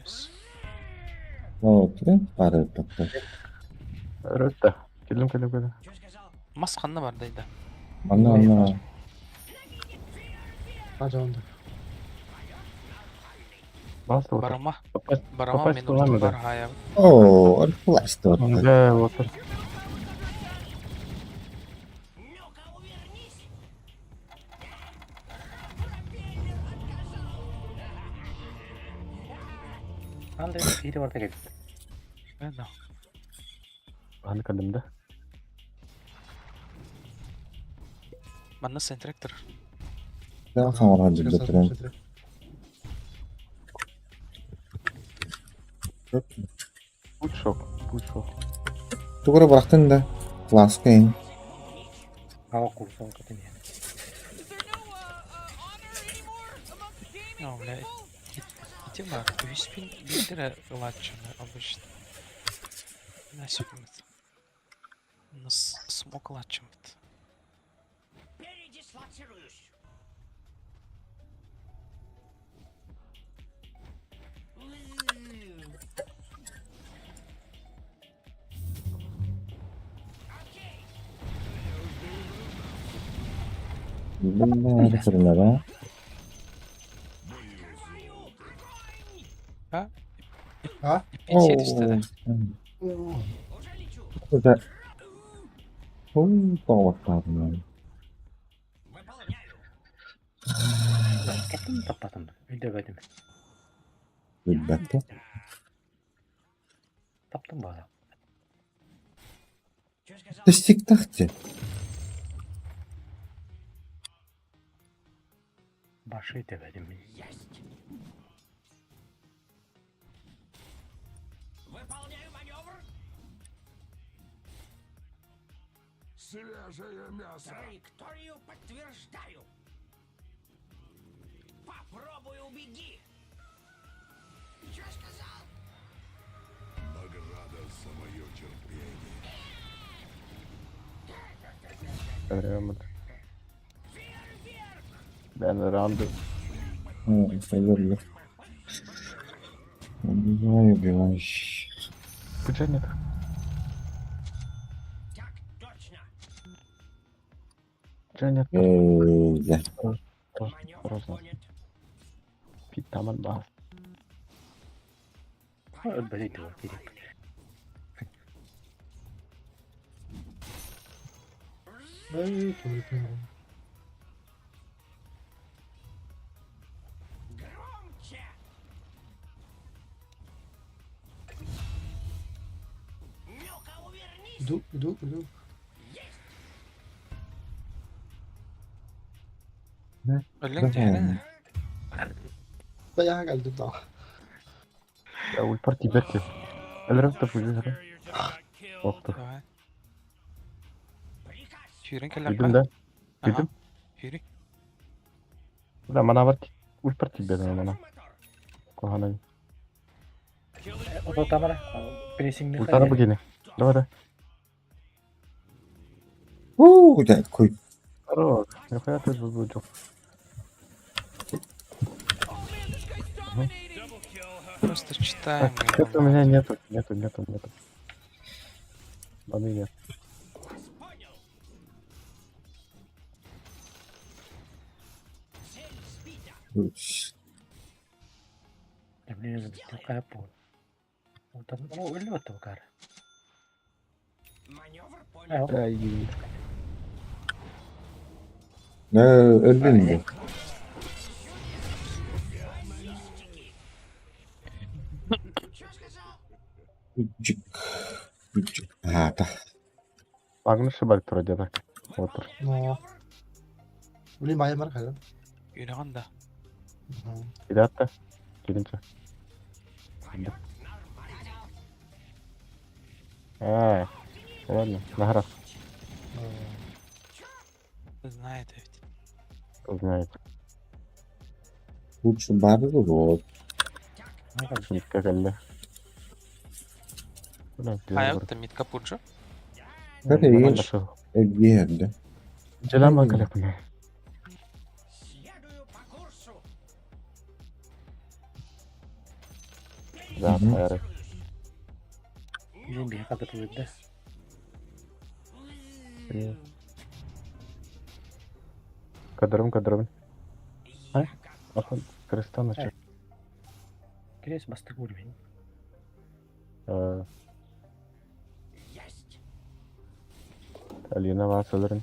Вот, да? Пара тапта. Өрөттө. Келдим, келдим, келдим. Что сказал? Мас ханна бар дайда. Анна, анна. А, жауында. Бас отыр. Барама. Попасть, Барама попасть мен туламы ультим да. бар хая. О, флеш тотта. Да, отыр. Ну-ка, увернись! Пропеллер отказал! Андай бири барда келди. Да. Аны келдим да. Манна сентректор. Да, хамарга жүрдө турам. Путь шок, путь шок. Тугура барахтын да. Класска ин. Ава курсон кытын. Is there no honor anymore amongst gaming О, бля. people? Ити бар. Үспин билдире ылатчыны обычно. Насипмит. Нас смок ылатчымыт. Передислоцируюсь! Окей! Бля, турнара. Открываю огонь! А? А? Пенсия түстэ да. Это... Тоҕоттообун. Таптым таппатым. Өйдөбөтүм. Билбэккэ. Таптым баҕа. Тэстиктахти. Башы өйдөбөтүм. Свежее мясо. Траекторию подтверждаю. Попробуй убеги. Что сказал? Награда за мое терпение. Прямо. Ben roundu. Өлөр. Убивай, убивай. Пуджа нет. Пуджа нет. Ээ, Роза. Питаман бас. Өлбөтүй дуо кирип. Эй, туйпин. Иду, иду, иду. Өллөҥ түһэрэн Да я кэлдим да. Я ульпар тиберти. Элрем та пуджа. Охто. Давай. Сүүрэн Билдим кэллэххэ. да. Аха. Билдим. Сүүрүй. Да мана бар. Ульпар тиберти мана. Коханай. Ото тамара. Прессинг Ультара богини. Давай да. Уу, да, куй. Хорош. Нихуя ты звучок. Просто читаем. Так, это у меня нету, нету, нету, нету. Маны нет. Э, Да, иди. Өлдүн дии. Үчүк. Үчүк. Аата. Магнус шибар тура дедак. Отыр. Но. Блин, моя марка, да? Үрэҕин да. Ребята, киринче. А, ладно, наград. Знает ведь. Кто знает. Лучше бары вот. Нитка кэллэ. Бля, Хайа митка пуджа. Көрөйүн. Өлбиэрдэ. Дьэлэм кэлэппин. Да, хайары. Дьин биһи хатырылыйда. Кадрым, кадрым. А? Ахан, Кристана чё? Кирес бастык уровень. Алина вас өлөрүн.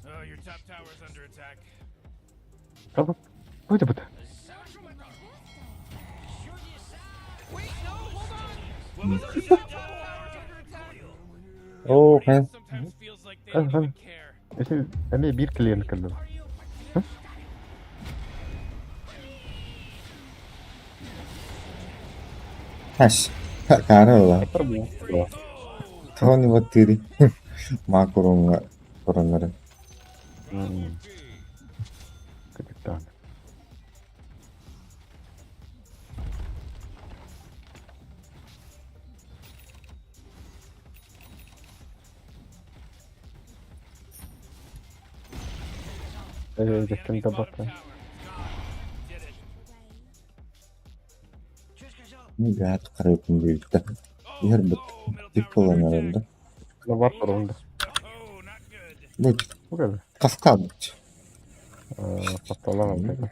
Oh, your top tower's under attack. Кабы. Будет будет. Оо, хайа. Хан. Эти эми бир клиент кэллим. Хаш. Карала. Тони вот тири. Макурунга коронары. Капитан. Ким табакка. Бэт карыытын диэбиттэ. Иһэр быт. Тикколанарда. Бар коронда. Бут. Угады. Каскад. Хапталаах эбит.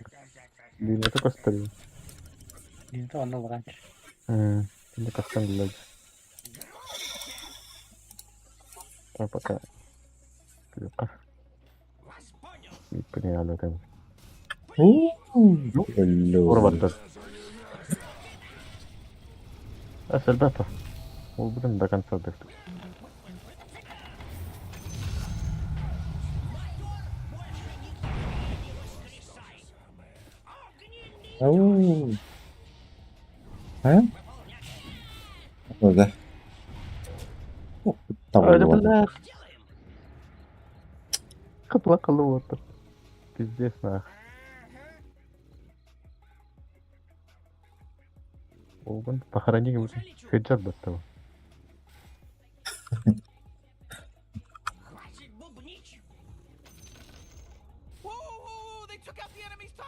Лината көстөр. Лината онно олорон. Кини көстөн билэр. Пока. Пока. Урбаттар. Ребята, будем до конца дохнуть. Ау. А? Да. Бля. Плакал вот. Пиздец нах. Огон, похорони его. Хеджат до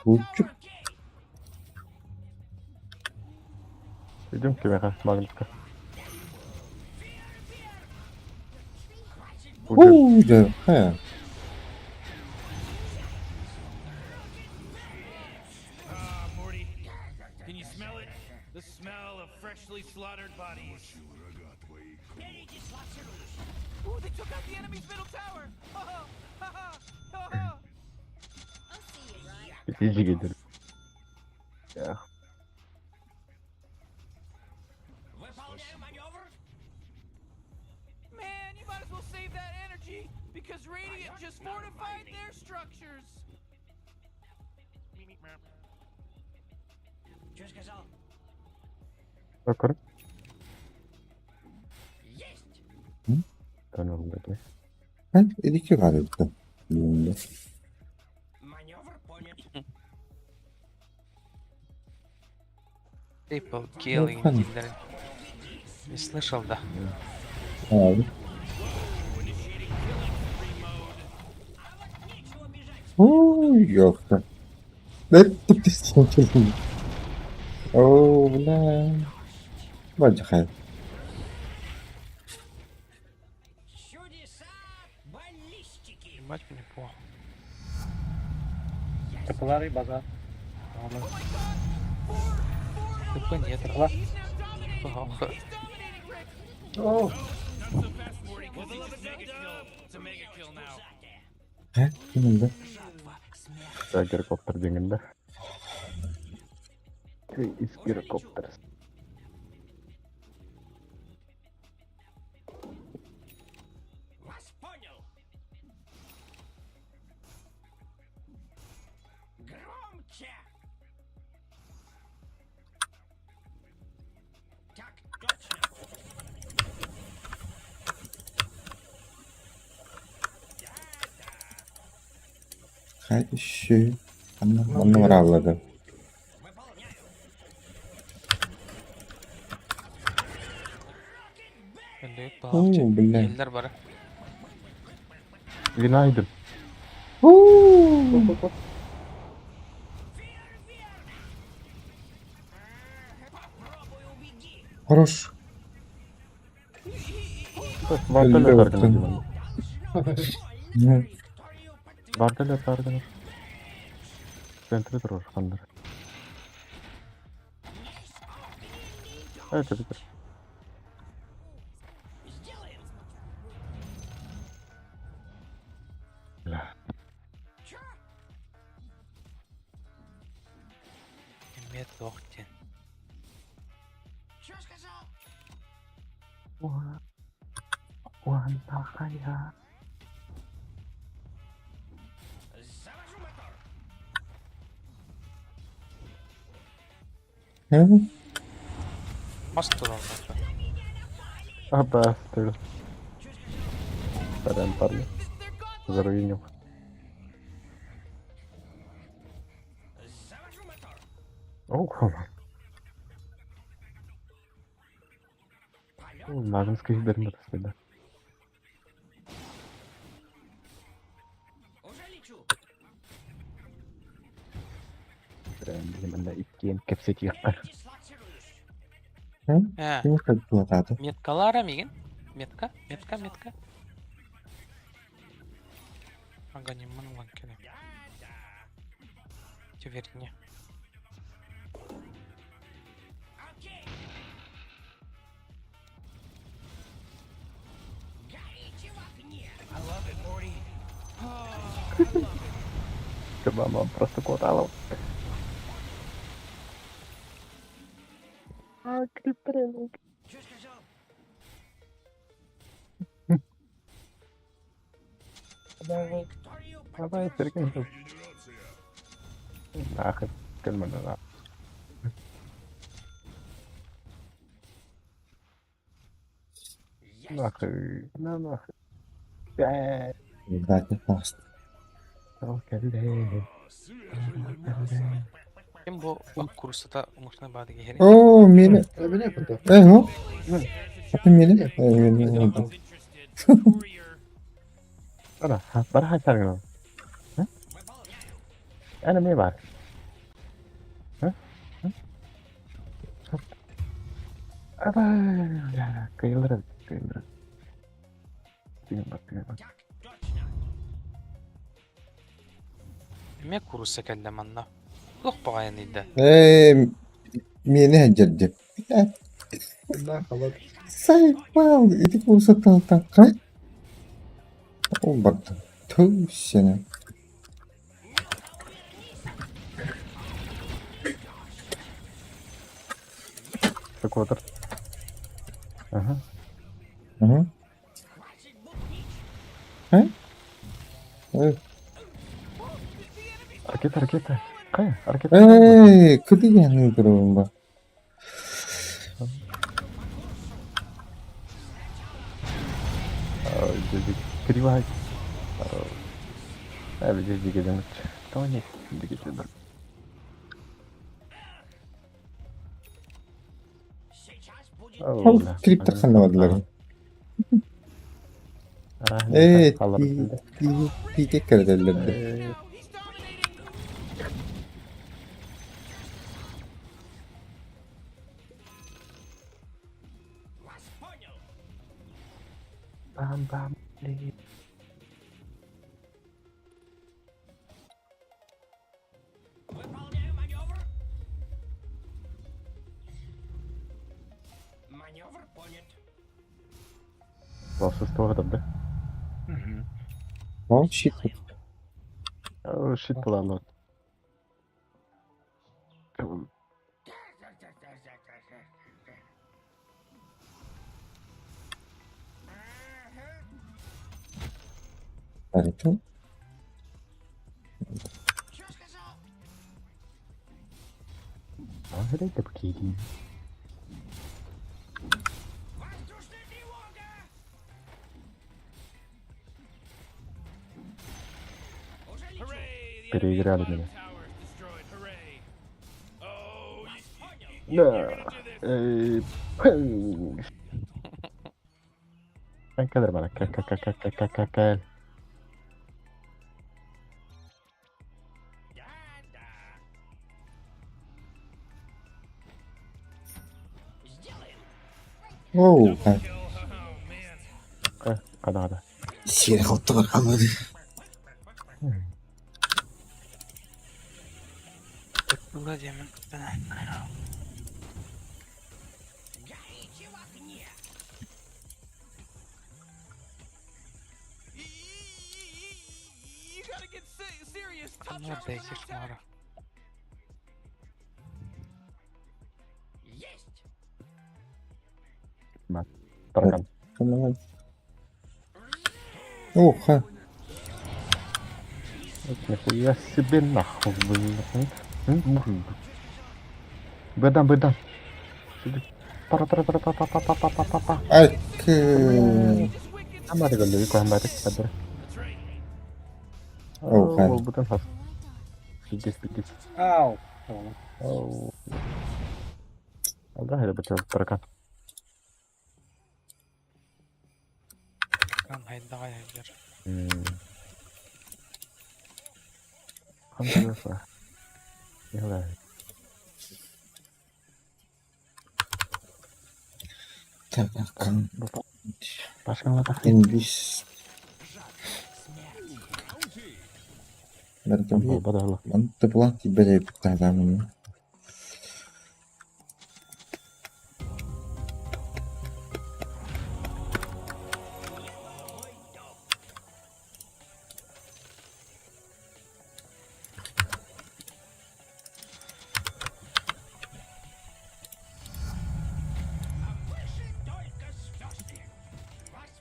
Кучук. Идем к тебе, Магнуска. Уу, да, ха. Morty, can you smell it? The smell of freshly slaughtered bodies. Ooh, they took out the enemy's middle tower. Ha ha ha ha ha. Иди гидер. Эх. Man, you might as well save that energy because Radiant just fortified their structures. Аккур. Да, ну, блядь. Ha, iliki var evde. Bunda. Triple kill Ну, дилер. Не слышал, да? Abi. Oo, yok da. Ne Оо, бля. Бажахай. Ебать мне плохо. Тапалары базар. ТП нет. Плохо. О, Ха, киминде? Да, гирокоптер дегенде. Из гирокоптер. Хай еще. Анна, анна бараллады. Өлүк Оо, балакчы. бля. Елдер бар. Винайден. Уу. Хорош. Вартолет арган. Ну, Вартолет арган. Центре турар хандар. Это это. Бля. Мет лохтен. Уантахая. ха? Мост турар. А, bastard. Сорян, парни. Заруинил. О, Нажимский гидермет, да. Прям, иккен кепсетиякка. Ха? Э. Ким кадылатады? Меткалара мигин? Метка? Метка, метка. Ага, не мын лан келе. Чуть увереннее. Мама просто куоталов. А, криперинг. Давай. Давай, Сергей. Нахуй, кэлмэнэ. Нахуй, на нахуй. Бэ. Ребята, паст. Ол кэллэ. Ким бу курсата мушна баады киһини? Оо, миэнэ. Э, ну. Это миэнэ? Э, миэнэ. Бара, бара хайсаргын. Эн эмиэ баар. Кыйыллар эбит, кыйыллар. Тыгын бар, тыгын бар. Эмиэ куурусса кэллэ манна. Туох баҕайыный да? Ээ, миэнэ сылдьар Сайпал, ити курсаттан хай? Ол барда. Туу сене. Квадр. Ага. Угу. Э? Э, Ракета, ракета. Хайа, ракета. Эй, кыдыган турабын ба. Кривай. Тони. Ол криптер ханна бардылар. Ээ, тиите кэрэтэллэр Бам-бам. Волшебство да? Ол щит. Щит была, Ариту. Переиграли меня. Да. Эй, Кадр бара. К К К К К К К К. Оу, Када када. Сири хоттугар қалмады. Владимир. Ну, дайте шмара. Таракан. Оха. Нихуя себе нахуй, блин. Бедан, бедан. Пара, пара, пара, па, па, па, па, па, па, па. Ай, Хамари голли, хамари, кадр. Оха. Ол бутан хас. Пиздец, пиздец. Ау. Ау. Алда, это бутан таракан. Таракан хайдаҕай сылдьар. Хантыгаса. Яла. Таракан. Башкалата. Инвиз. Барыта Манта булан тиийбэт эбиппит таһаатааммын.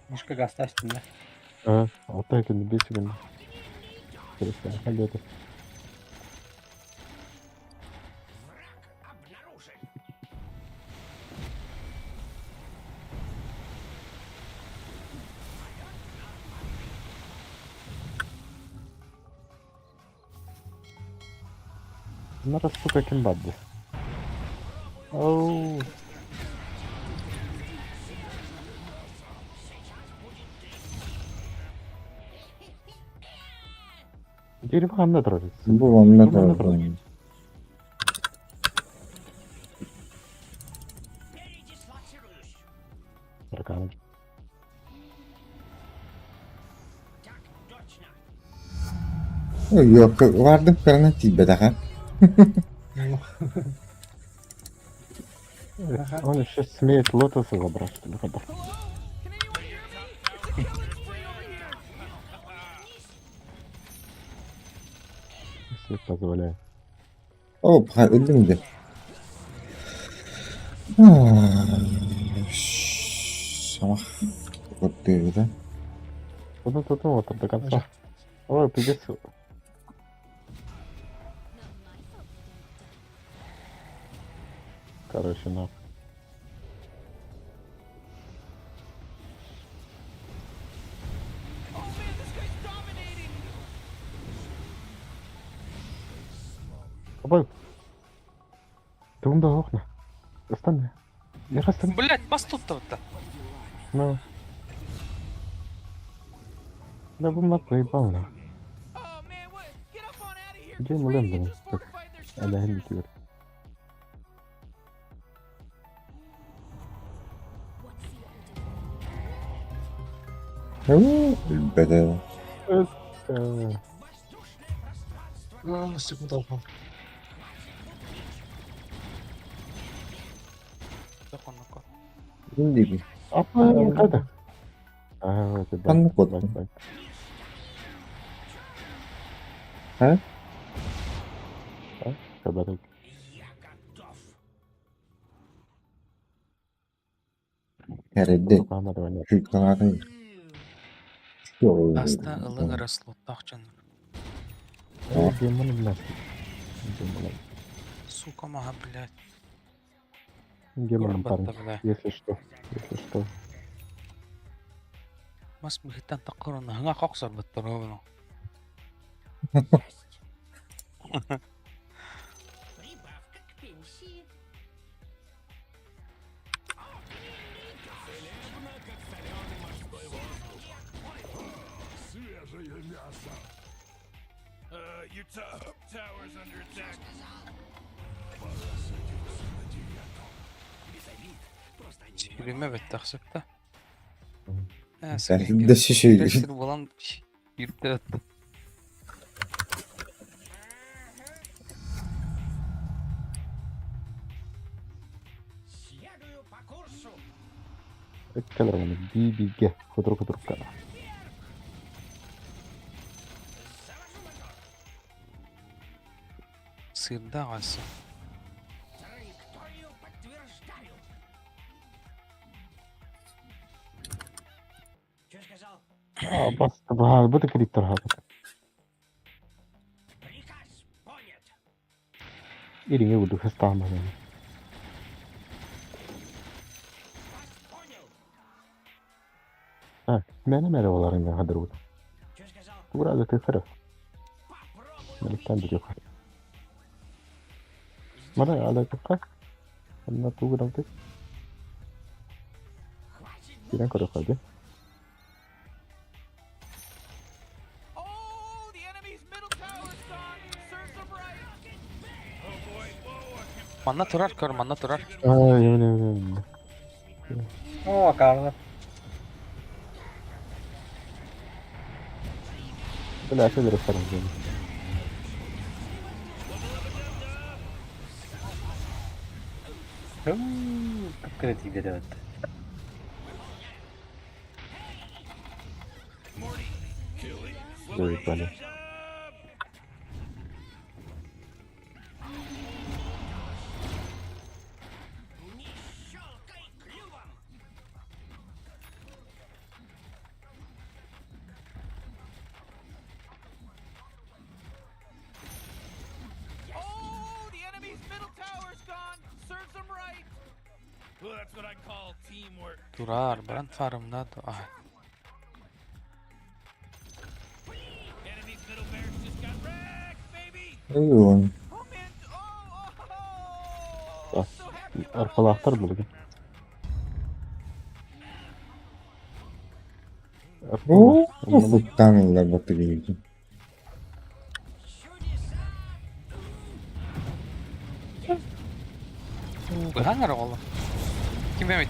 Мишка гастастым да. А, алтай күн, бес күн. Халета. Надо, сука, кимбабби. Оу. Дерево ханна турар. Бу онно Бу манна турар. турар. Тараканы. Бардым кырана тиийбэтэҕэ. Он еще смеет лотосы забрать, что ли, когда? Если позволяет. Оп, өлдүм дии. Самах куттуйбута. Вот тут вот до конца. Ой, пиздец. Короче, на. Абай. Тугум да окна. Остань. Я расстань. Блять, бас тут то Ну. Да вы мат заебал, на. Где мы лендом? Аля, не теперь. Өлбөтө. Это... А, секунда упал. Индиги. Апа, қайда? А, это Ханна куоттум. А? Кабарек. Кэридди. Шуйканаатын. Аста ылыгы раслоттах дьон. Демон, блядь. Демон. Сука мага, блядь. Демон, Курбатта, парень. бля. Если что. Если что. Мас быһыттан таққырын хаңа қоқсар баттар оғыну. Свежее мясо. Your top tower's under attack. Пора садиться на диету. Сүйреме бетті ақсыпта. Да шиши. Болан юртте өтті. Эккелер бибиге. Кудрук кудрук. Сырда ағасы. А, бас, бу кредиттер хапыт. Ириңе буду хастаама. А, мені мәре оларыңа хадыр буд. Тура да тыфыры. Мелектен bir yok. Мара ала тыка. Анна туграм ты. Кирен көрө Манна турар көр, манна турар. Ай, öyle. О, Карла. Бля, это ресторан. Кып-кыра тиийбэт эбит. Выпали. Oh, the enemy's middle tower's gone. Serves them right. Well, that's what I call teamwork. Турар, баран фармна а. Enemy's middle barracks just got wrecked, baby. Ой, Арпалаахтар булгун. Оо, сыттаан ыллар баттыгыйгын. Быһан эрэ оҕолор. Ким эмит?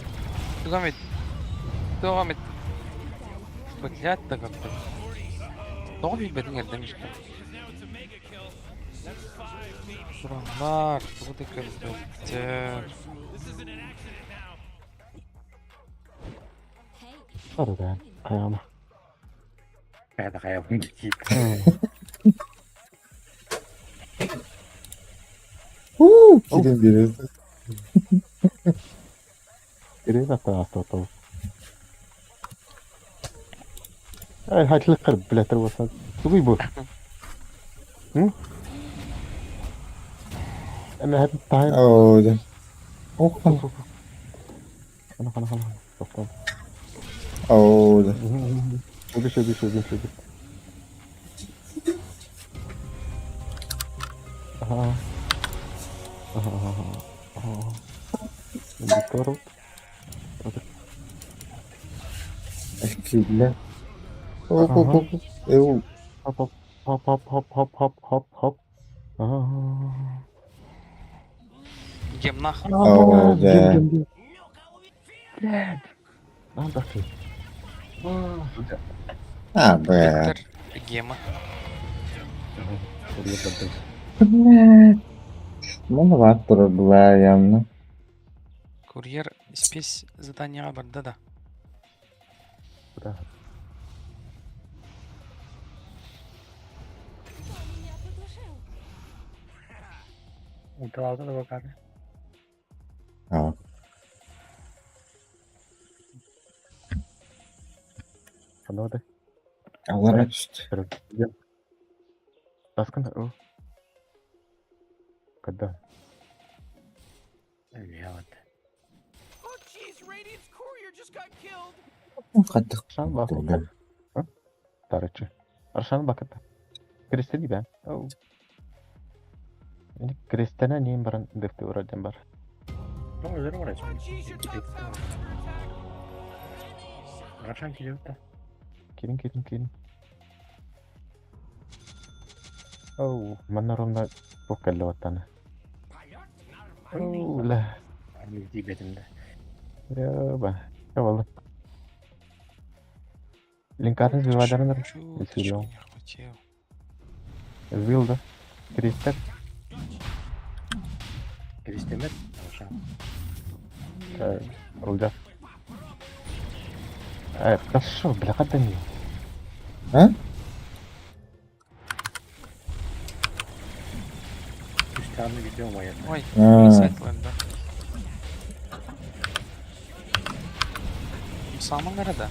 Тугу эмит? Туох эмит? Блядь да как-то. Тоҕо билбэтиҥ эрдэ мишка? Тураннар, тугу да көрбөттөр. Арыдаан, хайаама. Хайа хайа киит. Уу, кирин биэрэр. Ирина таастатал. Ай, хатлыккар билэтер болса. Тугуй бу? М? Эме хәп тайын. Оо, дьэ. Ох, Хана хана хана. Тоқтон. оо, дьэ. Үгүс үгүс үгүс үгүс. Аха. Аха аха аха. Виктор. Киирдэ. Оп, оп, оп. Эу. Хоп хоп хоп хоп хоп хоп хоп хоп хоп. Аа. Гемнах. Оо, дьэ. Блядь. Надо ты. А, бля. Виктор Гема. Блядь. Маловато была явно. Курьер спесь заданиеҕа барда да. Куда? Меня потушил. Уталаата да бакааны. А. Ханада. Алара түстэ. Таскын. О. Когда? Делать. Oh jeez, Radiant's courier just got killed. Хаттах. Аршан бакыт. Тарычы. Аршан бакыт. Крестени бен. Оу. Мени крестена нейм баран дефти уроден бар. Ну, здорово, Oh jeez, your top tower's under attack. Рошан килюта. Кирин кирин кирин. Оу, манна ровно покалли ваттана. Оу, ла. Тиибэтим да. Ёба. Ёбалы. Линкатын сбивадарыныр. Чуточку не хватило. Сбил, да? Кристер. Кристемет. Рошан. Рулда. Э, хорошо, бля, когда не. А? Үстәҕинэ видео моя. Ой, А. сайтлар да. Самың да.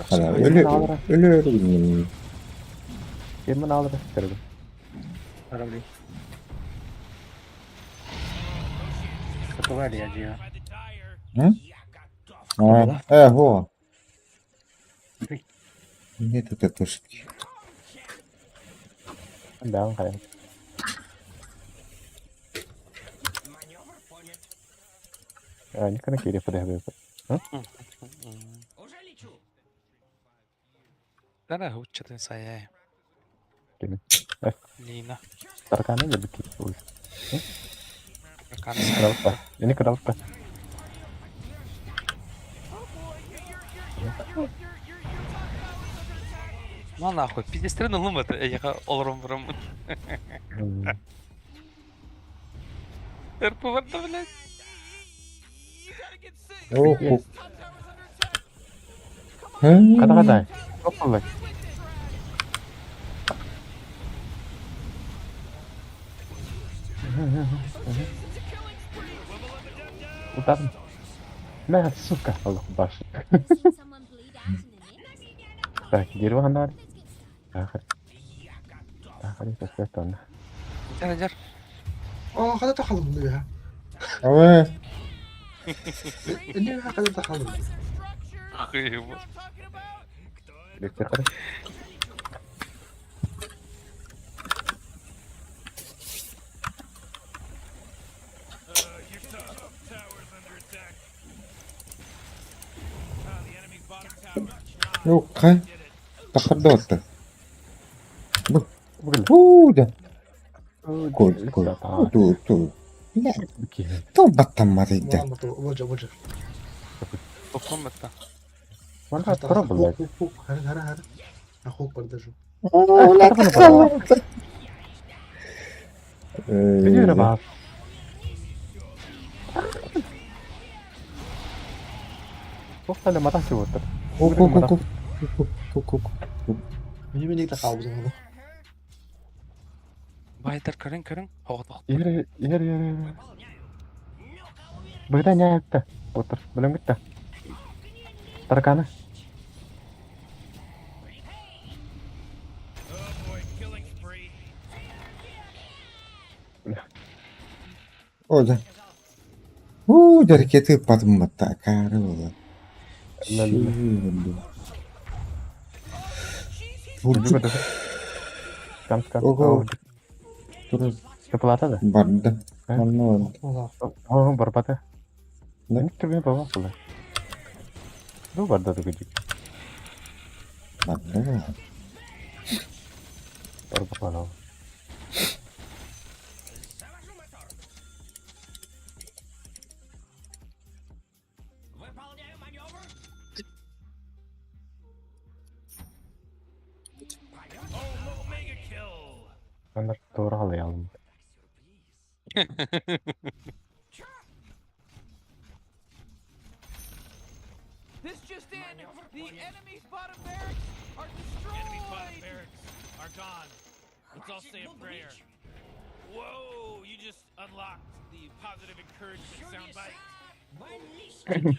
Хана, өлө өлө өлө. Кемин алыр кирди. Арабли. Какова ли я М? А, э, во. Нет, это тушки. Да, хайа. А, никогда кири подъехали. Дара хуччатын сайай. Кими? Лина. Тарканы да бики. Ой. Тарканы Кыралыкка. Эни кыралыкка. Ну нахуй, пиздец лым это, я олором бром. РП барда, блядь. Оо, хук. Хата хата. Туох буоллай? Утарын. Мэ, сука, олох баш. Так, дерево ханаар. Ахыр. Ахыр, көстөр тонна. Дьар, дьар. Оо, хата тахалым дыга. Ава. Инни хата тахалым. Хуево. Бектер Юкка. Тахардоотта. Бу. Уу да. Кой, кой. Ту, ту. Ту баттамматыйда. Болжа, болжа. Тохтон батта. Манна тура буллай. Хара, хара, хара. Ахук бардажу. Видео баар. Туох матах чугуттар. Ку ку ку ку ку ку ку. Мени мени тахалбыз. Байтар көрүн көрүн. Хоғытох. Иһэр иһэр иһэр. Быһыта ньээттэ. Отыр. Билэн бүтте. Тараканы. О да. Уу, дәркети патымматта акары була. Бурдук. Кам кам. Ого. Тур. Теплата да. Барда. Манна барда. О, барбата. Да. Түргэн баба була. Бу барда да күдүк. Барда. Барба Анар тура алыялым. This just in, the enemy's bottom barracks are destroyed. Enemy's bottom barracks are gone. Let's all say a prayer. Whoa, you just unlocked the positive encouragement soundbite.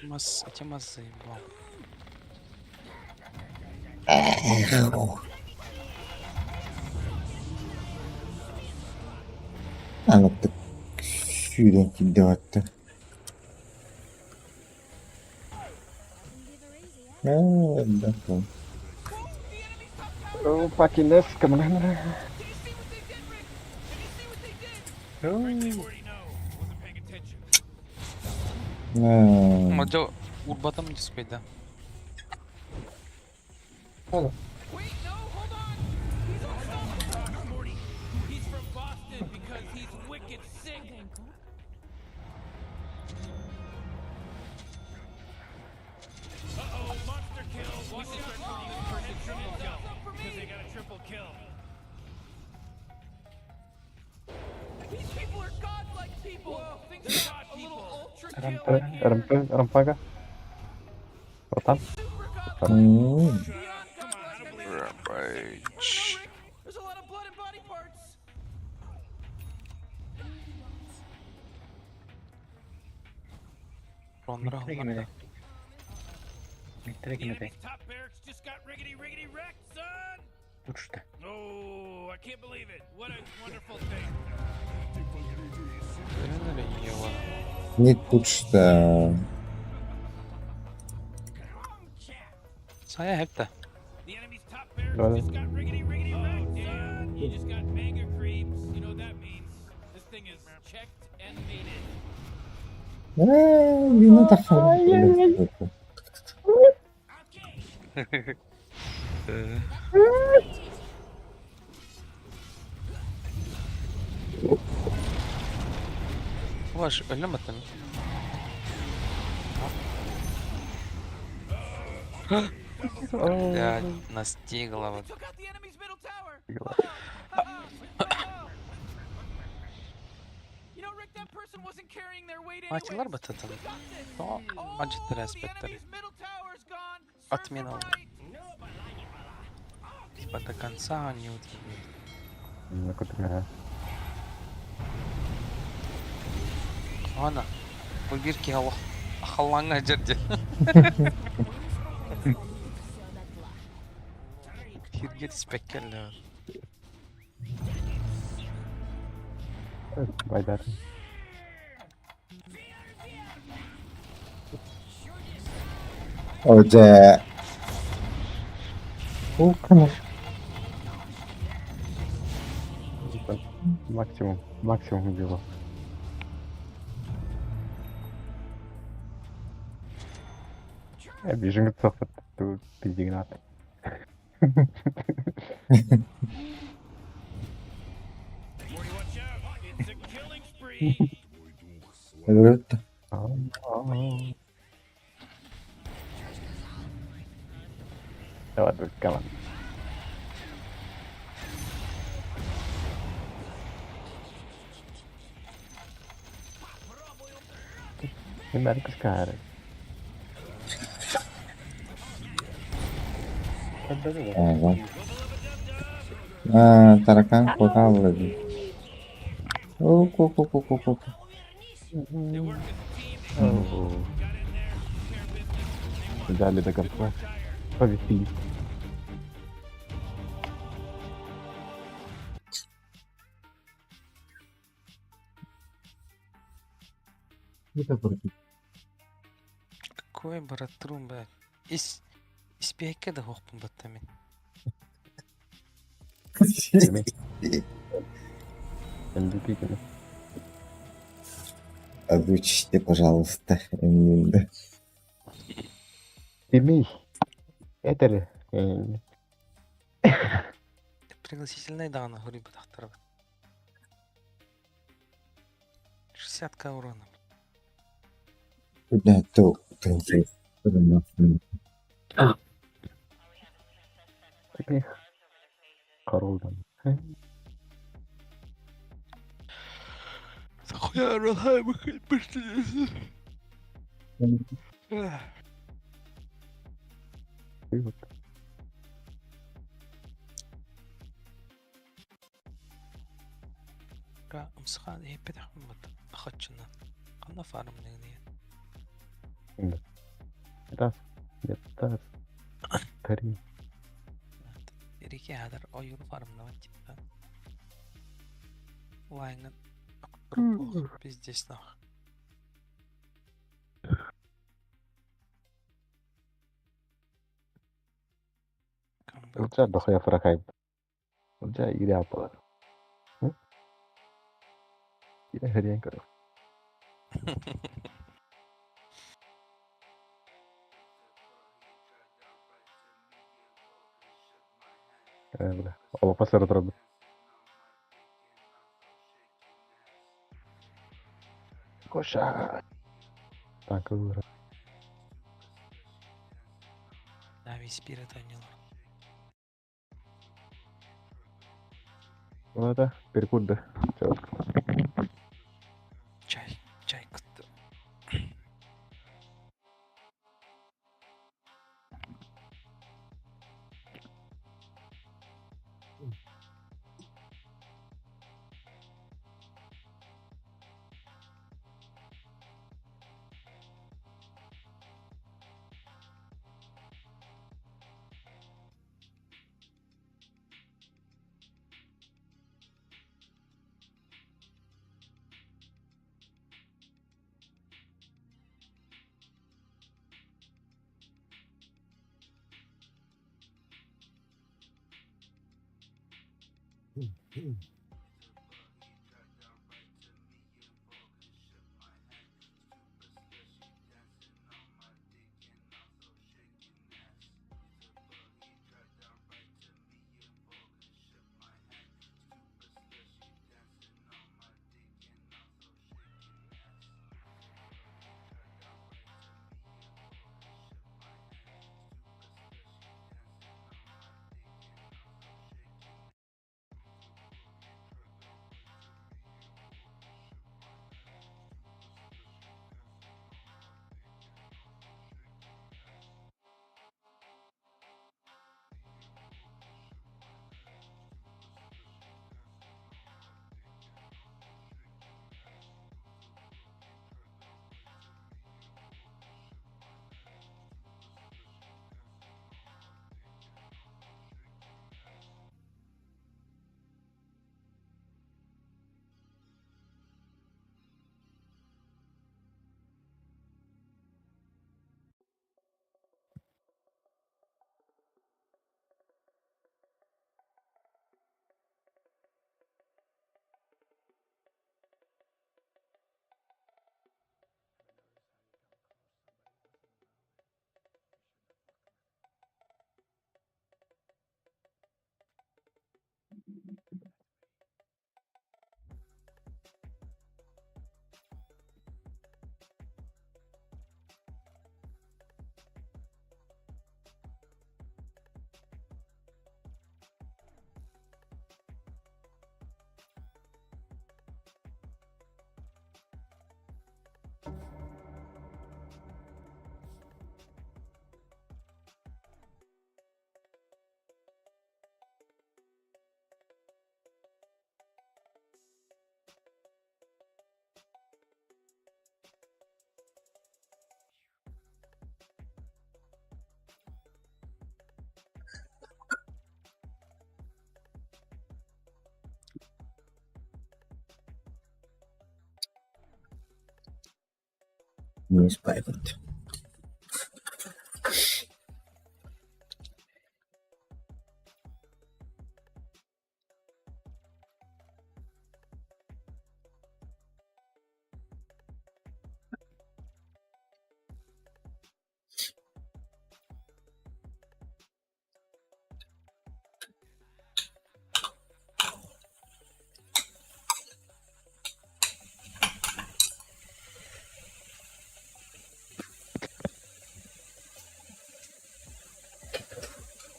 Мас, эти мас заебал. Анаттык сүүрэн киирдэ батта. Аа, да. О, Пакинес, камана. Мадьо урбатам диспейда. He's from Boston because he's wicked sick. Uh-oh, monster kill. We should start calling this person triple kill because they got a triple kill. These people are godlike people. Things got a little ultra Рампа, рампага. Братан. Rampage. There's a lot of blood and body parts. Ронра Миттер кимете. Top barracks just got riggedy riggedy wrecked, son. Учта. Oh, I can't believe it. What a wonderful thing. Не пучта. Сая хепта. The enemy's top barracks just got riggedy riggedy wrecked, son. You just got mega creeps. You know what that means. This thing is checked and mated. Аа, вина тахсан. Ваш, өлөмөтөн. Блядь, настигла вот. You know, Rick, that Мачылар бататан. То мачтыр аспекттары. Отмена. Типа до конца не удвинет. На кутуга. Ана. Бу бир киһи олох халлааҥҥа дьэрдэ. Сиргэ түспэккэ эллэҕин. Байдар. О, дьэ. Максимум, максимум дело. Бежим пиздигнат. Өлөрүттэ. Давай, come on. Numeric cara. Ага. А, таракан куотаалла дии. О, ку ку ку ку ку. Дали до конца. Повеселить. Какой баратрум, блядь. Ис... Испиэккэ да хуохпун батта мин. MVP кини. Озвучьте, пожалуйста, именно. Тимей. Это ли? Пригласительный даҕаны хоруйбатахтара. 60к урона. Да, то, то, Эх. Королдан. Хуя ролай пошли. Вот. Умсахан иһиппэтэх бат хаччынан. Ханна фармныгын Раз, где-то три. Эрике хадар ойур фармнават типа. Лайнын пиздец нах. Улча дохуя фракай. Улча ире аппалар. Ире хрен короче. Бля. Оба турабыт. Коша. Так, ылыр. Нави спирит анньылар. Ладно, перекур да. Всё. Чай, чай кытты. Не спайбыт.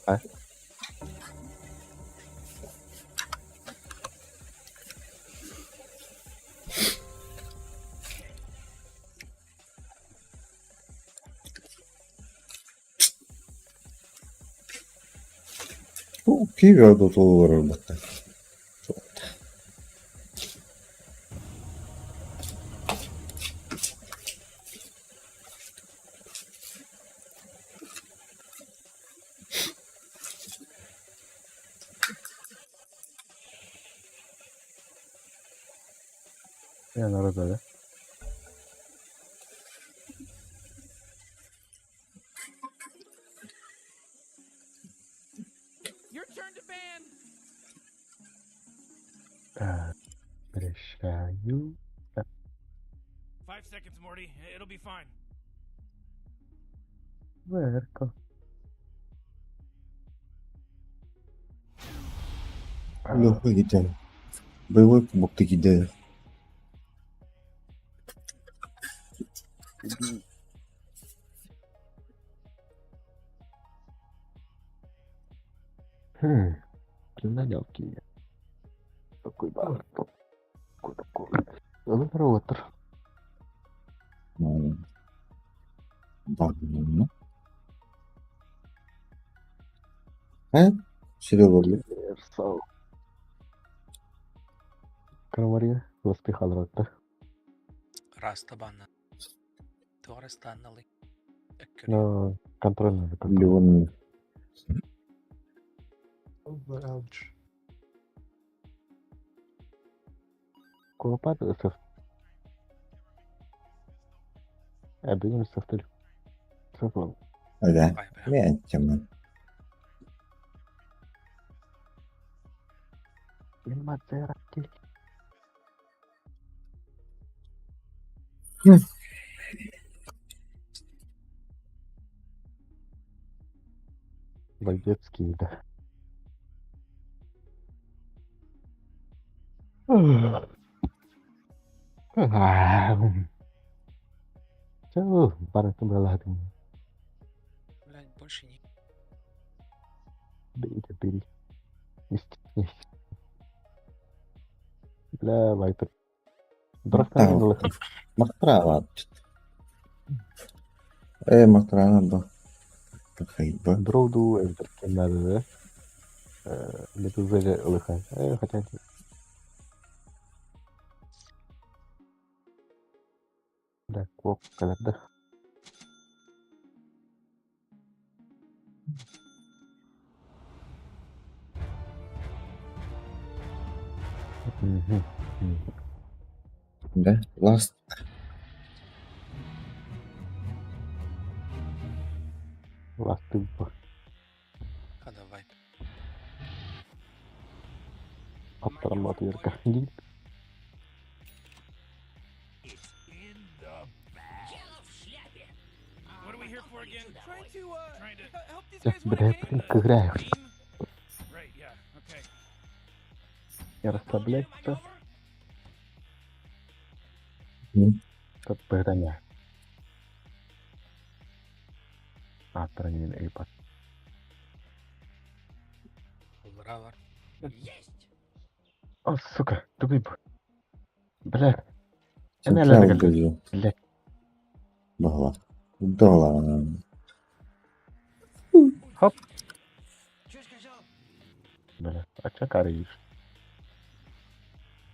А? Киви олорор батта. Я народ, да? Your turn to ban. Решаю. 5 seconds, Morty. It'll be fine. Верка. Легко кидаю. Боевой кубок ты кидаю. Хм. Налегкие. Такой бар. Такой такой. Ротор. Ну, ну. Э? Серега, Крамария. Успеха, ротор. Раста банна. Туарестанналы. Но контроль надо. Леон. Ouch. Кулапат сыф. Әбігім сыфтыр. Сыфыл. Да. Мен тема. Мазераки. Боецкий, да. Чё, барытым браладым. Блядь, больше не. Бери, бери. Не стесняйся. Бля, Вайпер. Драфтан Махтрава. Э, Махтрава, да. Хайба. Дроуду, надо, да? Летузеля лыха. Хотя... Да, квок, да. Мгм. Да, last. Ласты. А давай. Автомат Юрка. What are we here for again? Trying to Trying to. help these Я, guys win a бля, game. блин, играю. Right, yeah, okay. Не расслабляйся. М. Как броня. А, броню или Браво. О, сука, тупик. Бля. Централ. Бля. Баһылаах. Баһылаах. Хоп. Бля, а чё караешь?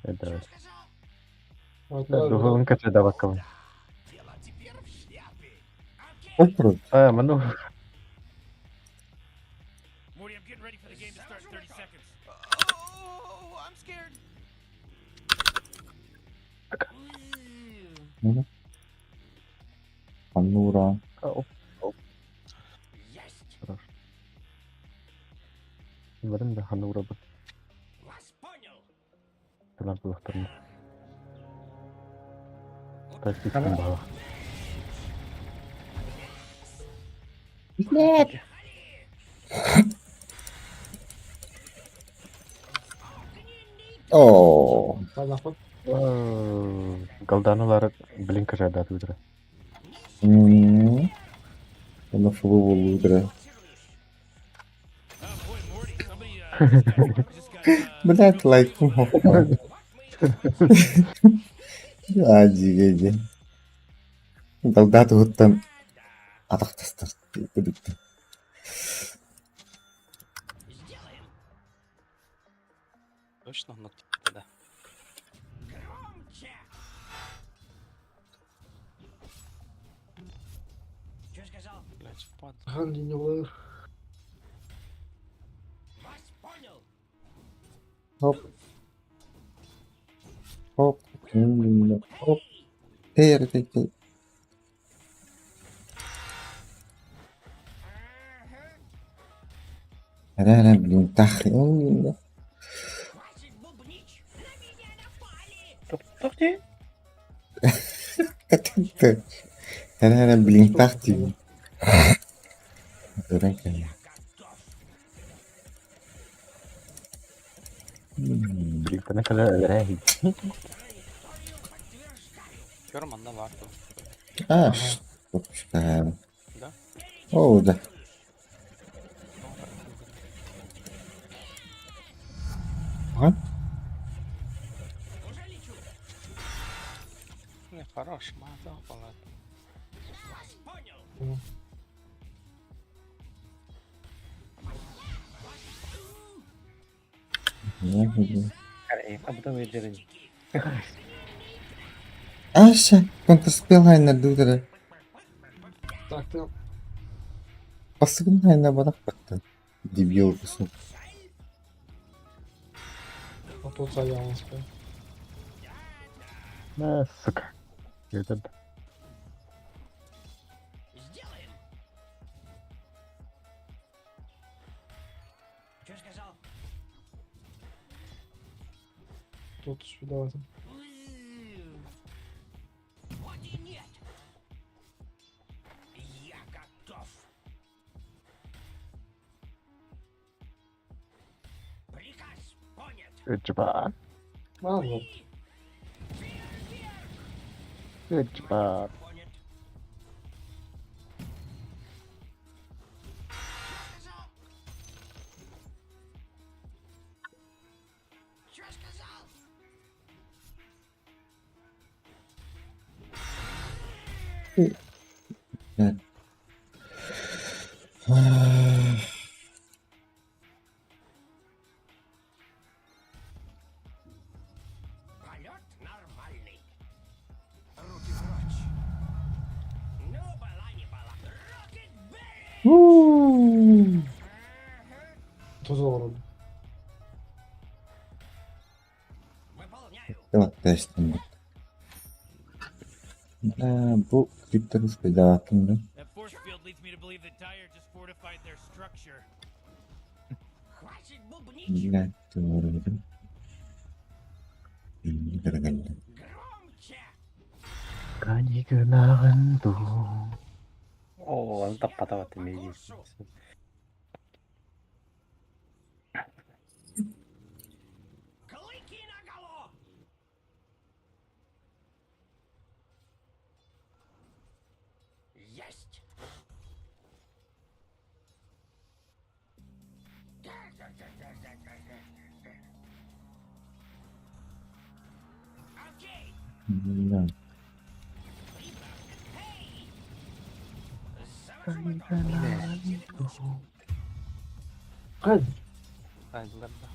Это... Да, дуһун кача Ол А, ману. Morty, I'm getting ready for the game to start in 30 seconds. Oh, I'm scared. Ханура. Оп, оп. Хорош. Барым да ханура бу. Талант булахтарны. Тактикын баҕа. Блядь. Оо. Голданулар блин кыжадат үтүрэ. Оны фулу болу Блядь, лайк. Ажигэйди. Голдат уһуттан атахтастар. Точно, но да. Блять, впадло. Ганди не уловил. Хоп. Хоп. Хоп. Эй, эй, эй. Эрэ, блин, тах. Тохти. Эрэ, блин, тах дии. Блин, кэлэ өлөрэ. Көр манна бар ту. А, что? Да? О, да. Ага. Не, хорош, мазал палат. А потом вечерин. Аша, контрспелайна дудера. Так, ты Басыгын барах баттан. Дебил кусок. А тут заялся. На, сука. Это Тут сюда. Чба. Мало. Чба. Да. Тут вроде. Тэстэн. Да, бу крипторус бедатын да. That force field leads me to believe that Dire just fortified their structure. Да, туорудum. Gargalda. Канигнаган ду. О, аны таппатабат эмеги. Да. Хай. Айдылар да.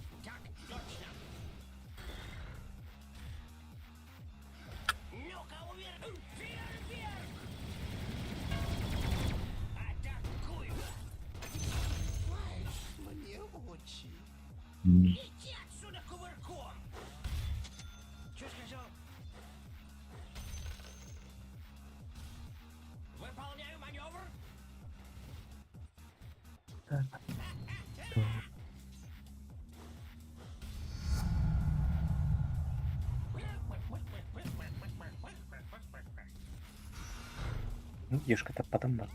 Ешка таппатым бат.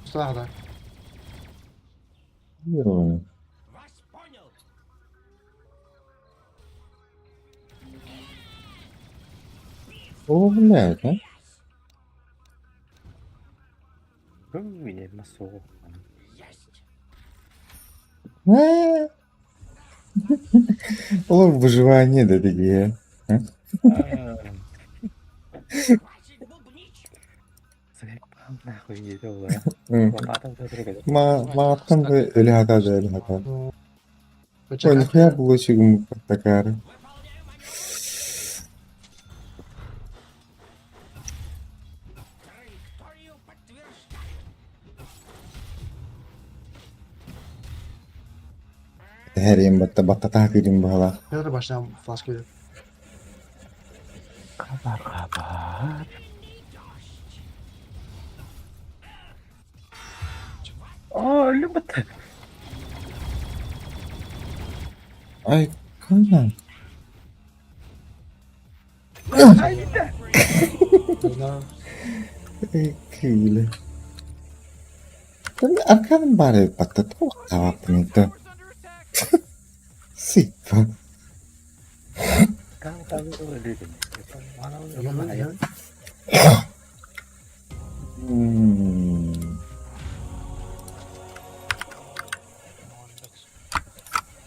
Саҕда. Йоо. О, блядь, а? Мине суох. Э. Ол выживание да такие. Нахуй не делаю. Ма мааттан да өлө хата да өлө хата. Ой, нихуя булочек такара. Хэрим батта баттата кирим бала. Петр башням флаш киде. Хабар хабар. О, любит. Ай, кана. Киile. Аркан баре баттата тавапнта. Сипа.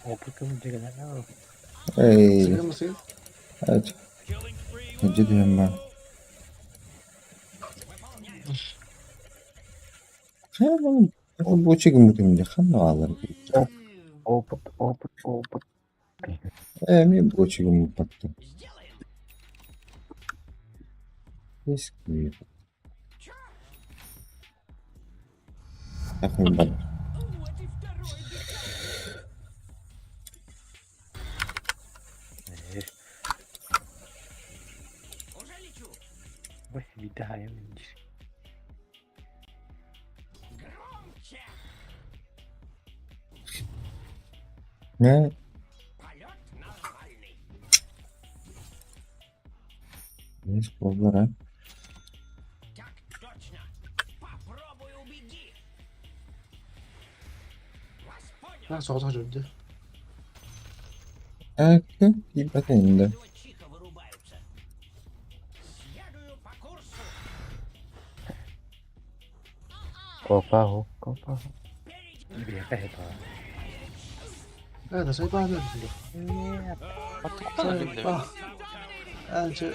Опытым деген Эй. Сыгын сыгын. Ач. Жди ма. Ол бочек мутим ханна алар. Опыт, опыт, опыт. Э, мен бочек мутпатты. Искуй. Так мен бар. Ой, видаем. Не? Есть болар, а? Ha, соғысқа жүрді. Әкі, ибатенді. Копа, копа. Э, да сайбаа нэр. Аттыкпан Әнче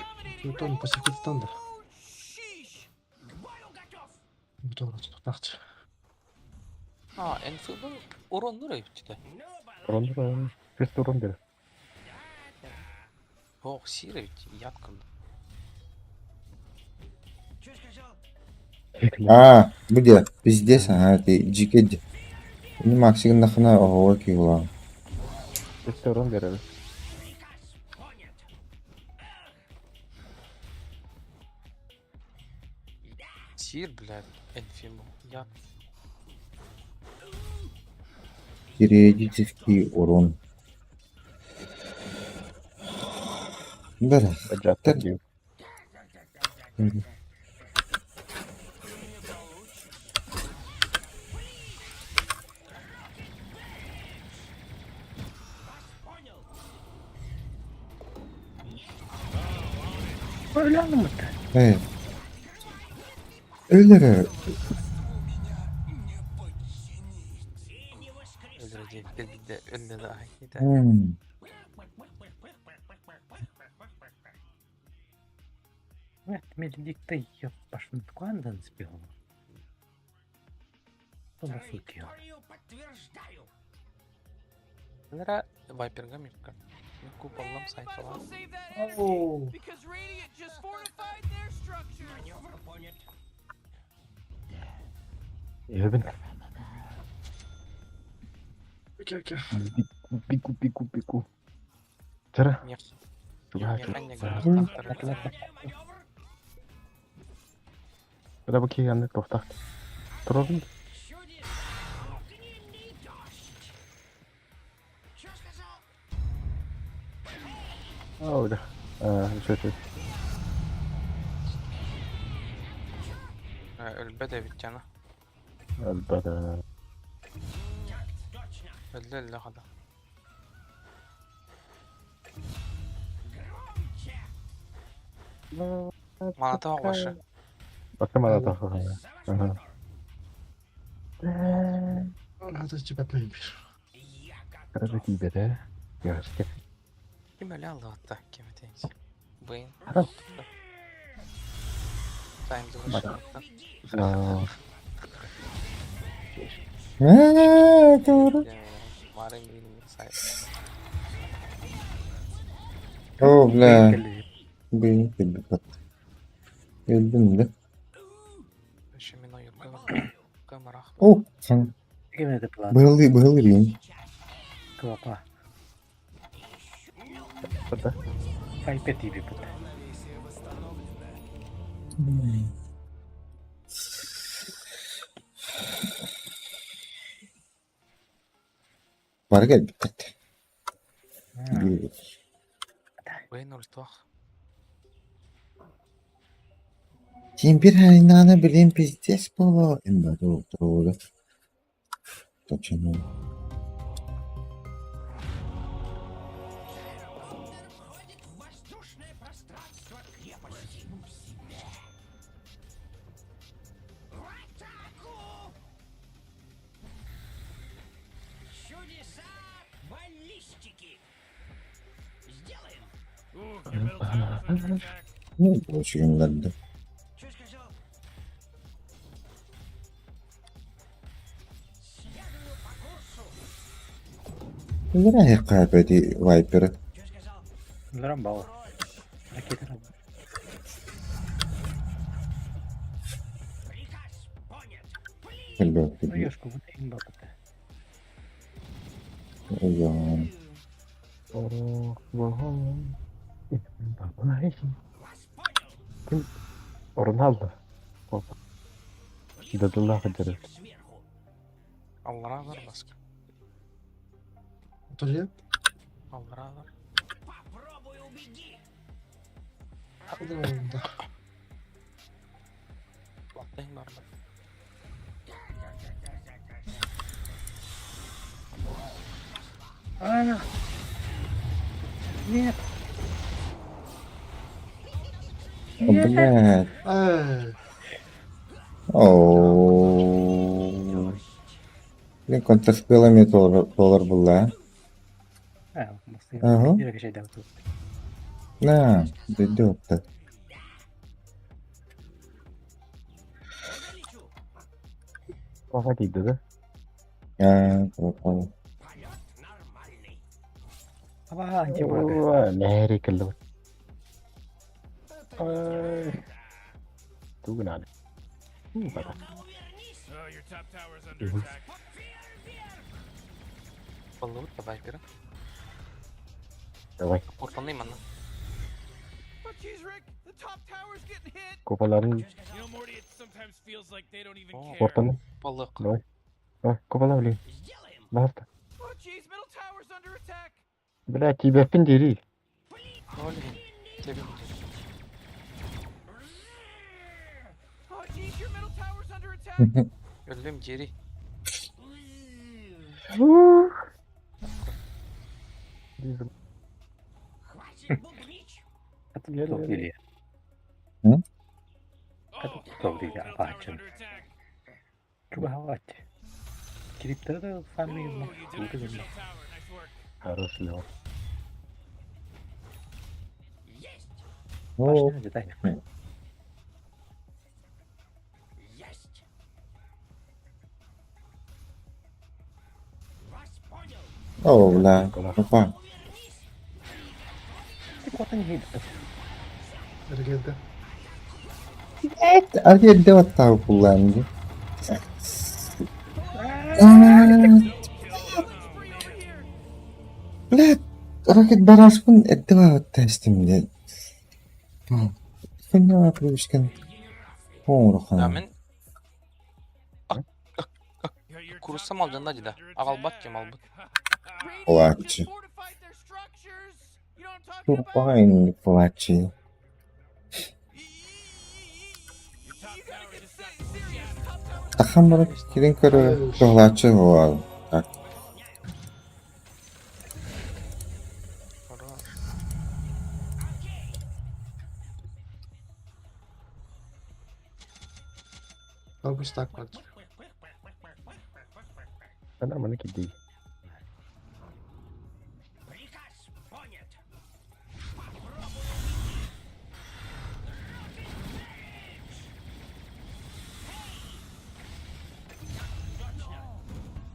тон пасифиттан да. Doğru tutmakçı. А, НФБ уроннур эбит да. Урон, урон. Чисто урон бер. Ох, сир эбит, яткын. А, где? Пиздец, ага, ты джикеди. Не максигын нахна ого кигла. Чисто урон бер. Сир, блядь, НФБ, ят. Периодический урон. Бера. Бер. Эй. Өлөрө. Өлдө өлдө да. М. Медикта ёппашын сбил. Нера Вайперга мипка. Мипку баллам сайфала. Оу. Because Radiant just fortified their structures. Ебен. Окей, окей. Пику, пику, пику. Вчера. Нет. Чуга, Механик Когда бы киянны тохтах. Трогн. Ау, да. А, еще, еще. Өлбө да бит жана. Албада. Өллө өллө хада. Маната оҕуша. Бакка мана Ага. Надо тебя поймешь. Карада кийбете. Яшке. Ким өлө аллаатта ким этейс. Быйын. Хара. Тайм Бата. духашта. Аа. Eee, doğru. Марын бин сайт. О, бля. Бейін келбит. Өлдүм да. Еще мино юрга. Камарах. О, хан. Ким это план? Быһылы быһылы рин. Клапа. Бата. Вайпер тебе бут. Бар келбит. Bir. Быйын ультуах. Ким bir хайнаны билин пиздец боло. Эмбе doğru. Точно. Ну, очень ладно. Нрае кайбеди вайпер. Ларамбал. Ракета. Hello. Ну, ёшку, вот имба бут. Ой. О, вау. Ким Роналдо. Опа. Дадылла хадыры. Аллара бар баска. Подожди. Аллара бар. Да. Латтайын бар бар. А! Нет. Блядь. Эй. Ооо. Блин, контрспелами доллар была. А, Ага. Мастер. Şey дал тут. На, дойдет-то. Ага дейді да. А, пропал. Аба, антимага. Ой, Америка. Ой. Тугнали. Бата. Oh, your top tower's under attack. Баллы Вайпера. Давай. Куртаны манна. Oh, jeez, Rick, the top tower's getting hit. Копаларын You know, Morty, it sometimes feels like they don't even care. ортаны. Балык. Давай. Давай, копала, блин. Баста. Oh, jeez, middle tower's under attack. Бля, тебя пиндери. Олин. Тебе. Oh, jeez, your middle tower's under attack. Өллөм жери. Топ или. М? Топ или апачын. Чугават. Криптада фарминг. Хорош, Лео. О, Башня, деталь. О, бля, опа. Ты куда не едешь? Эргиэрдэ. Аргиэрдэ баттаабы пуллаан дии. Блядь, ракет барашпын эрдэ баабатта истим диэн. Хуйня привычкан Да, мин куруссам алдьанна дии да. Аҕалбат ким албыт. Буолааччы. Турбаҕа инник буолааччы. Таххан баран кирин көрө туһалааччы буолар. Так. Август так вот. Да нормально кидай.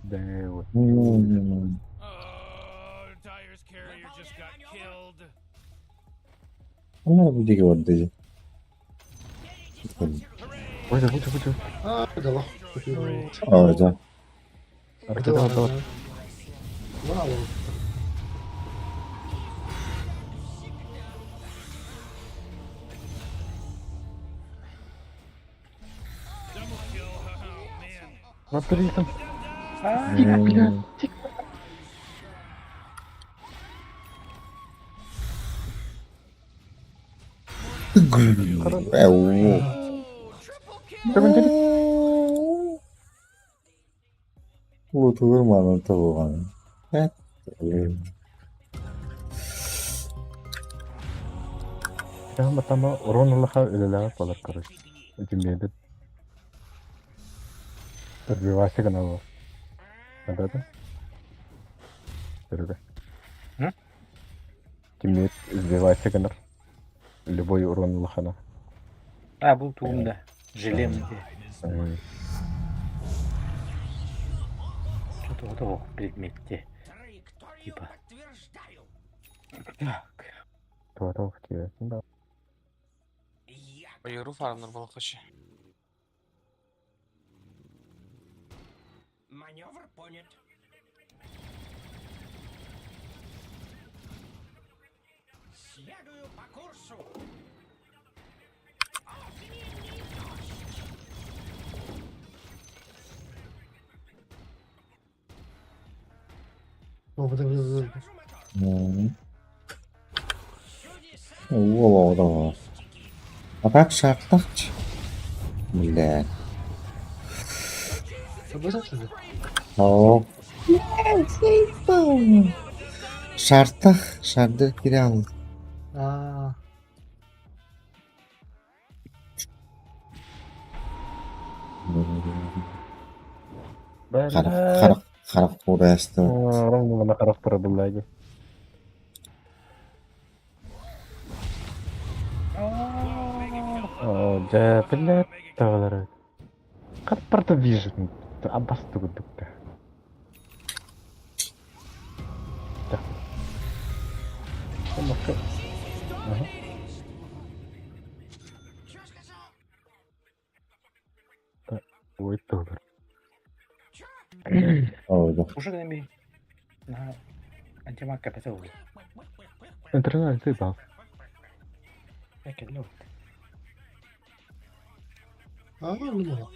Да, вот. Онно бу диэки барда дии. Ой, да, вот, вот, вот. А, дала. Оо, дьэ. Давай, давай. Браво. Смотри там. Ээ, Улуутугар манан табылҕан. Тама урон улаха үлэлээх буолар короче. Этимиэдит. Развивайся гына Да да. Серега. Тиммейт сбивайся гынар. Любой урон улахана. А, бұл туғым да. Желем де. Что-то вот предмете. Типа. Так. Туатау да. Ойору фармнар балакачы. Маневр понят. Следую по курсу. Уол А так шахтахч. Бля. Оо. Шартах, шарды кирял. Аа. Харах харах харах куурайста. Ровно харах турабыллааги. Оо, дьэ, блядь, таҕалары. Хаппарта вижу. Абасты курдукта. Да. Ага. Ой, тоже. Оо, да. Уже нами на антимаг капитал. Интернет ты бал. Я А, ну.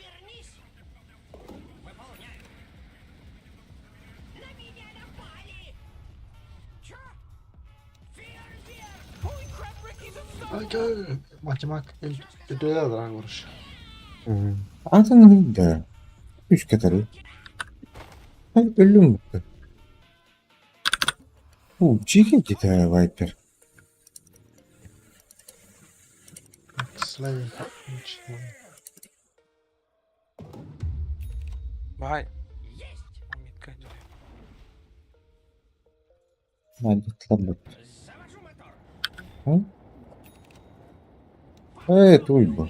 Математик короче. Атын да. Үч кетери. Ай, өлүм бу. У, чикен ките Вайпер. Слей. Ничего. Бай. Метка Надо Э, туйба.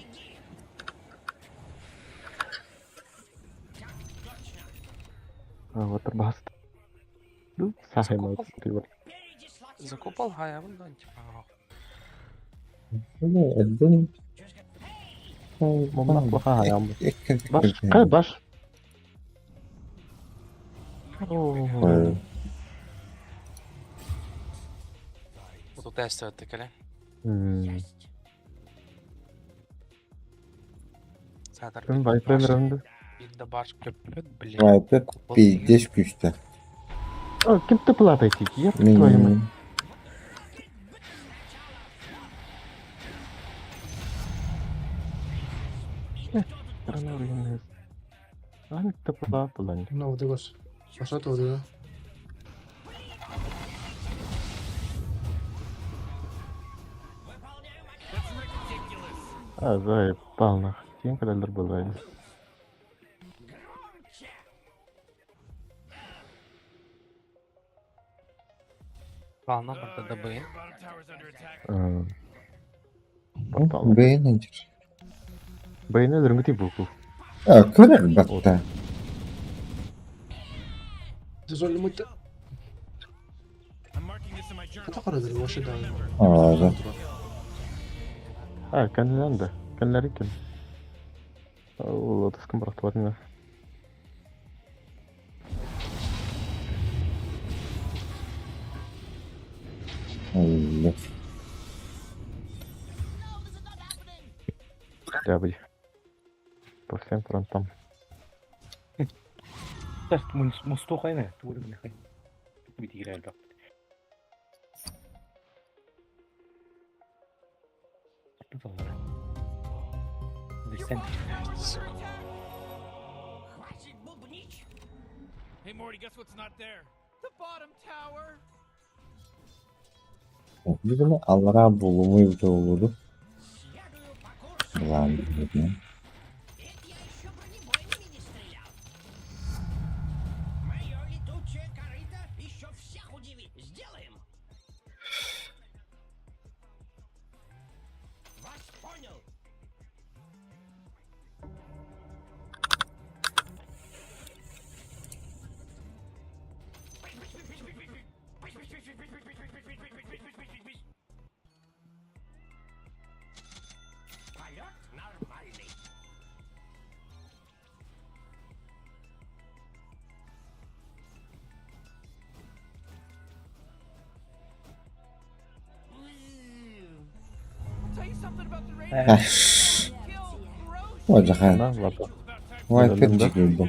А, вот баста. Сахай За купол. За купол хаябын да типа. Эрден Мамна плохая ямба. Баш, кай баш. Буду тестовать кэлэн. Саатар Ким Вайпер рынды. Биир да баш көппөт, блин. Вайпер пиздец күүстээх. Ким ты плата идти? Я твою мать. No, digo, pasó digo. А, заебал нах. Тем, когда был Бална барда дабы. Бэйн Бэйн өлөрөнгө буку. А, көрөр батта. Тизолмут. Хата вообще да. Аа. А, кэннилэрин Кэннилэрин Ол отускун барахтыбатын. Allah. Я По всем фронтам. Мусту хайна, тугу хай. Битигрэл бак. Hey Morty, guess what's not there? The bottom tower. Бүгүн аллараа булумуй буолуду. Булаан билбэтинэн. Одьахан. Вайпер дьигийдэ.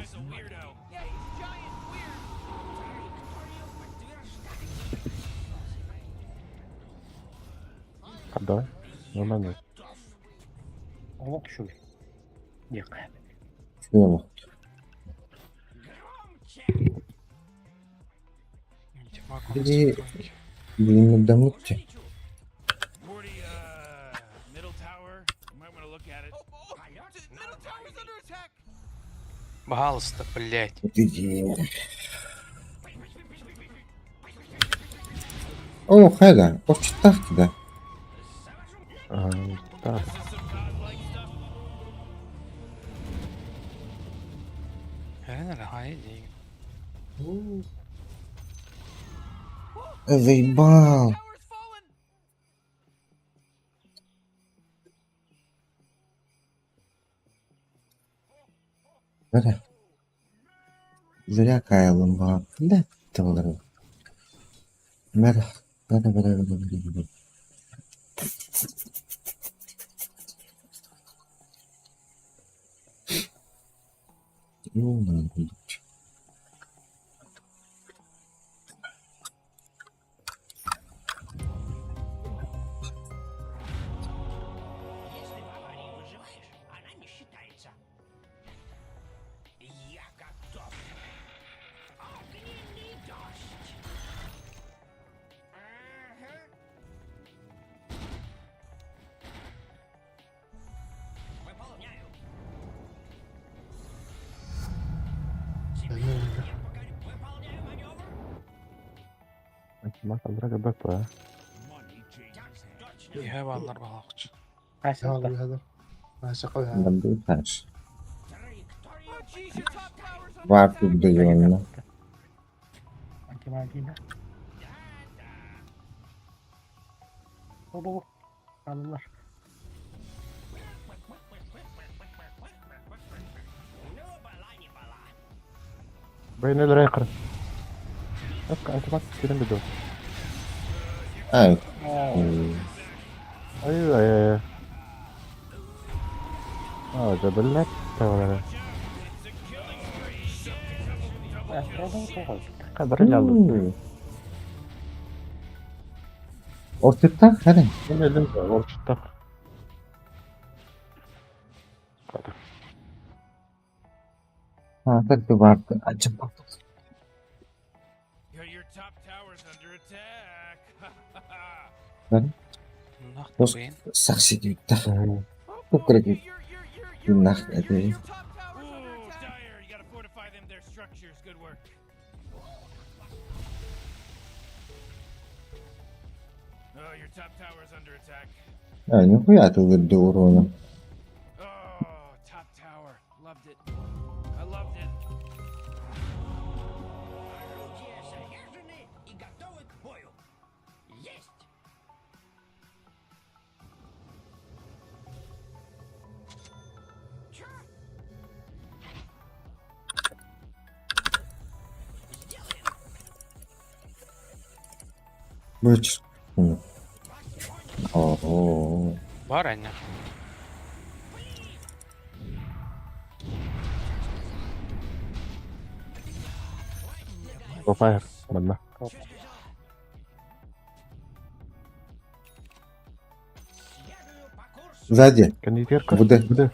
Да, нормально. Олох шуй. Дик. Шуй Били билиммирдаммытчы. Пожалуйста, блядь. Иди. О, хайда, очтах да. Да. Эрен хай дии. Заебал. Бля. Зря Кайлом ба. Да, долларов. Бля, бля, бля, бля, бля, бля. Ну, надо будет. Мак аллара бак ба. Иһэ бааллар балаакчы. هذا هذا Бандиташ. Варпик дойонно. Максимальный. Бу алылар. Бэйне өлөрө кыр. Антимаг кирен беду. Ай. Ай ай ай. А, забылет тавара. Кадр ялды. Ортutta хары. Мен өлдüm орчутта. А, так ты бар. Ачып бактык. Your, your top tower's under attack. Бар. Нах бейн. Сакси та. Кукрек. Нах это. Ooh, Dire, you gotta fortify them their structures. Good work. Oh, your top tower's under attack. А, нихуя ты до урона. Oh, top tower. Loved it. I loved it. Быч. Ого. Бар аня. Фаер. Манна. Сзади. Кондитерка. Буде. Буде.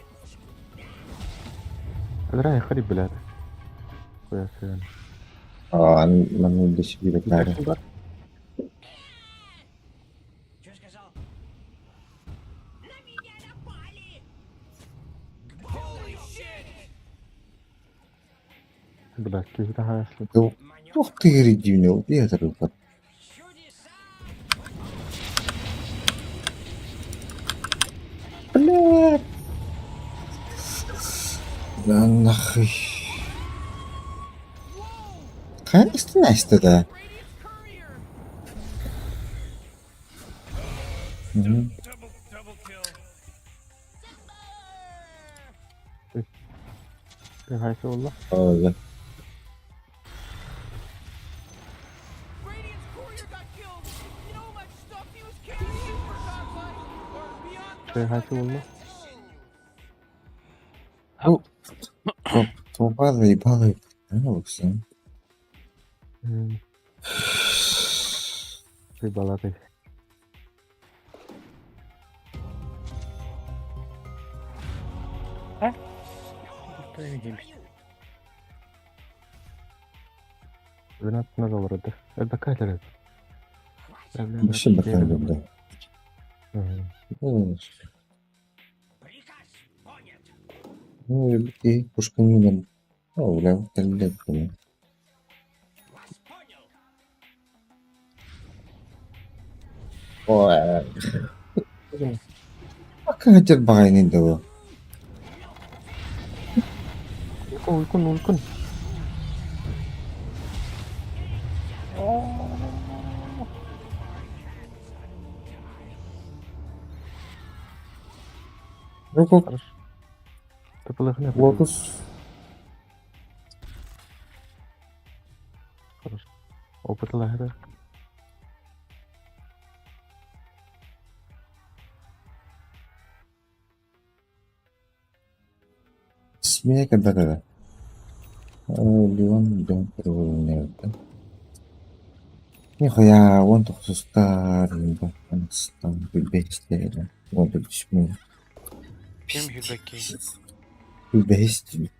Өлөрө хали билет. Куя сен. А, нам до себе так. Блядь, киһи таһаас. Ух ты, редюнил, я это Бля. Да нахуй. Конечно, Настя, да. Мгм. Хайсы болла. А, да. Хайсы болла. Ну, Попала и бала. Ну, все. Ты балаты. Двенадцать на доллар, Это катер. Вообще бакалер, да. Ну, Ну, и пушка не дам. О, бля, блядь, блядь. Ой. Пока багайны дало. Уйкун, уйкун, уйкун. Ну, Хорошо. Ты полыхни. Лотус. Хорошо. Опыт лагеря. Смея когда когда. Леон, Леон, первый Нихуя, он только старый, там, бестия, вот, почему. Ким хүбәкей. Бестия.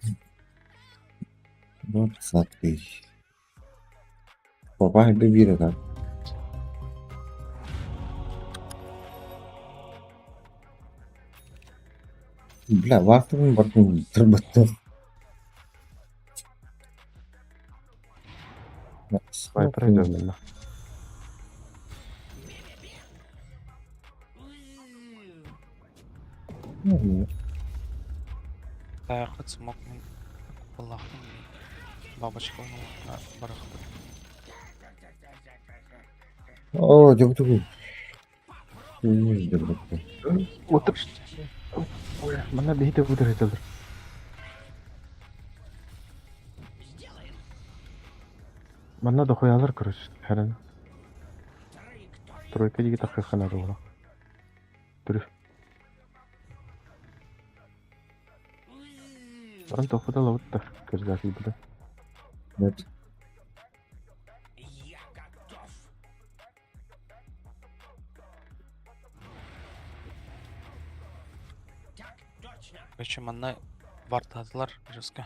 Вот, сладкий. Папа, бибира, да. Бля, вахтовым бортом трубатов. Давай пройдем. Таяқыт смок мен Аллахтың бабочка барахты. Оо, дьэ бу тугуй? Отыр. Манна биһи да бутыр этэлэр. Манна дохуялар короче, хәрен. Тройка диги тахыхха надо было. Түрү. Баран тохпута лабыт да, көрзәки буда. Нет. Короче, манна вартаатылар жестко.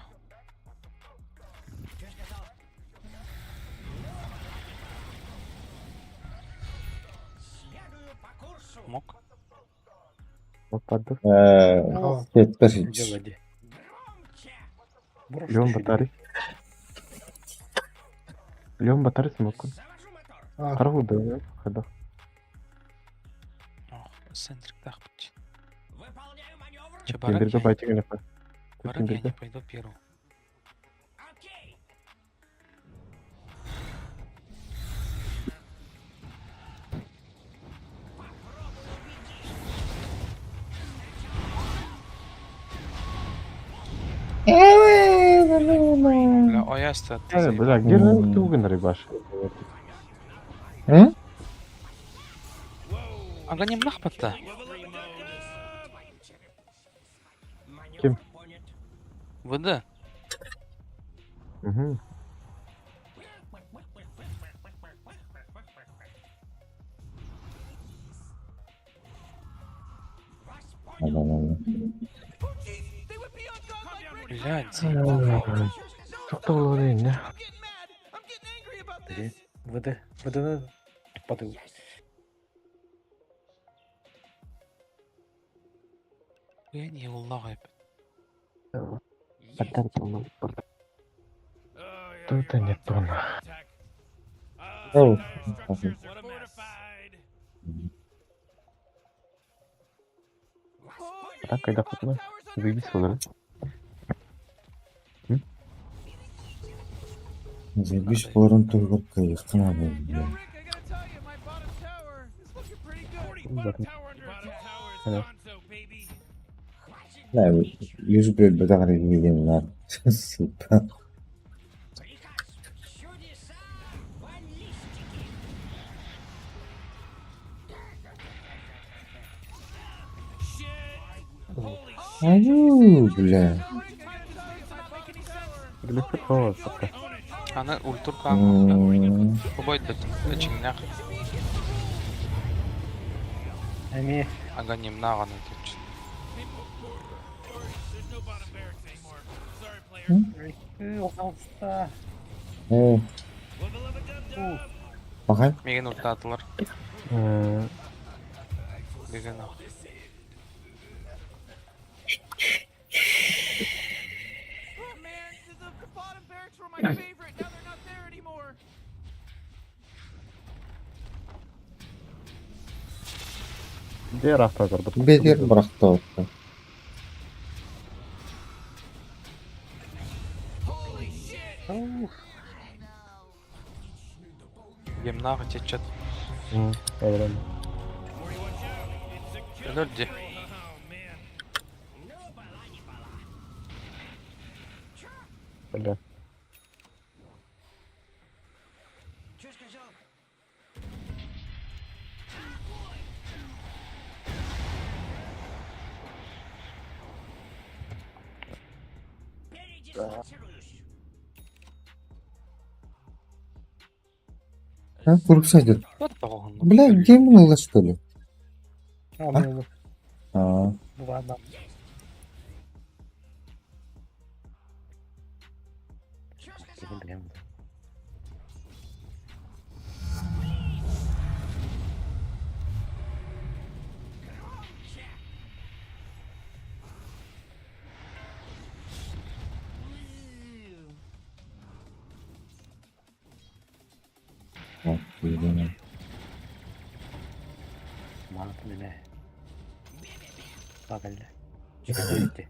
Мог? Оппады. Жетпес Делай. Леон батарей. Леон батарей смокун. Карабы да, хада. Ох, центриктаах бит. Че, барак Тендерге я, байтик эле. барак я не Тендерге. пойду первым. Бля, ояста ты Э, заебал. бля, герой тугын рыбаш. М? Ага не мнахпатта. Ким? ВД. Угу. Блядь, заебал. Токтогул дейин, да. Блин, ВД, ВД надо. Падаю. Я не уллагай. Тут не то на. Оу. Так, кайда кутна? Заебись болар. Заебись боларын туһугар кыайыахха наада бля. Бля, лишь бы өлбөтөх эрэ киһи диэн баар. Сука. Аю, бля. Глюк пока. Аны ультур М, Побойт бит. Чиннах. Эми. Ага не мнаганы тут. Пожалуйста. Э, Пахай. Меген ультатылар. Деген ах. Где рафтазар? Бетер бырахтаабыттар. Емнага течет. Правильно. Өлөрдү. Бля. А, курк садит. Вот погон. Бля, где было, что ли? А, ну, А, ладно. Блин. вот, видимо. Мана бля. Багалля. Чекайте.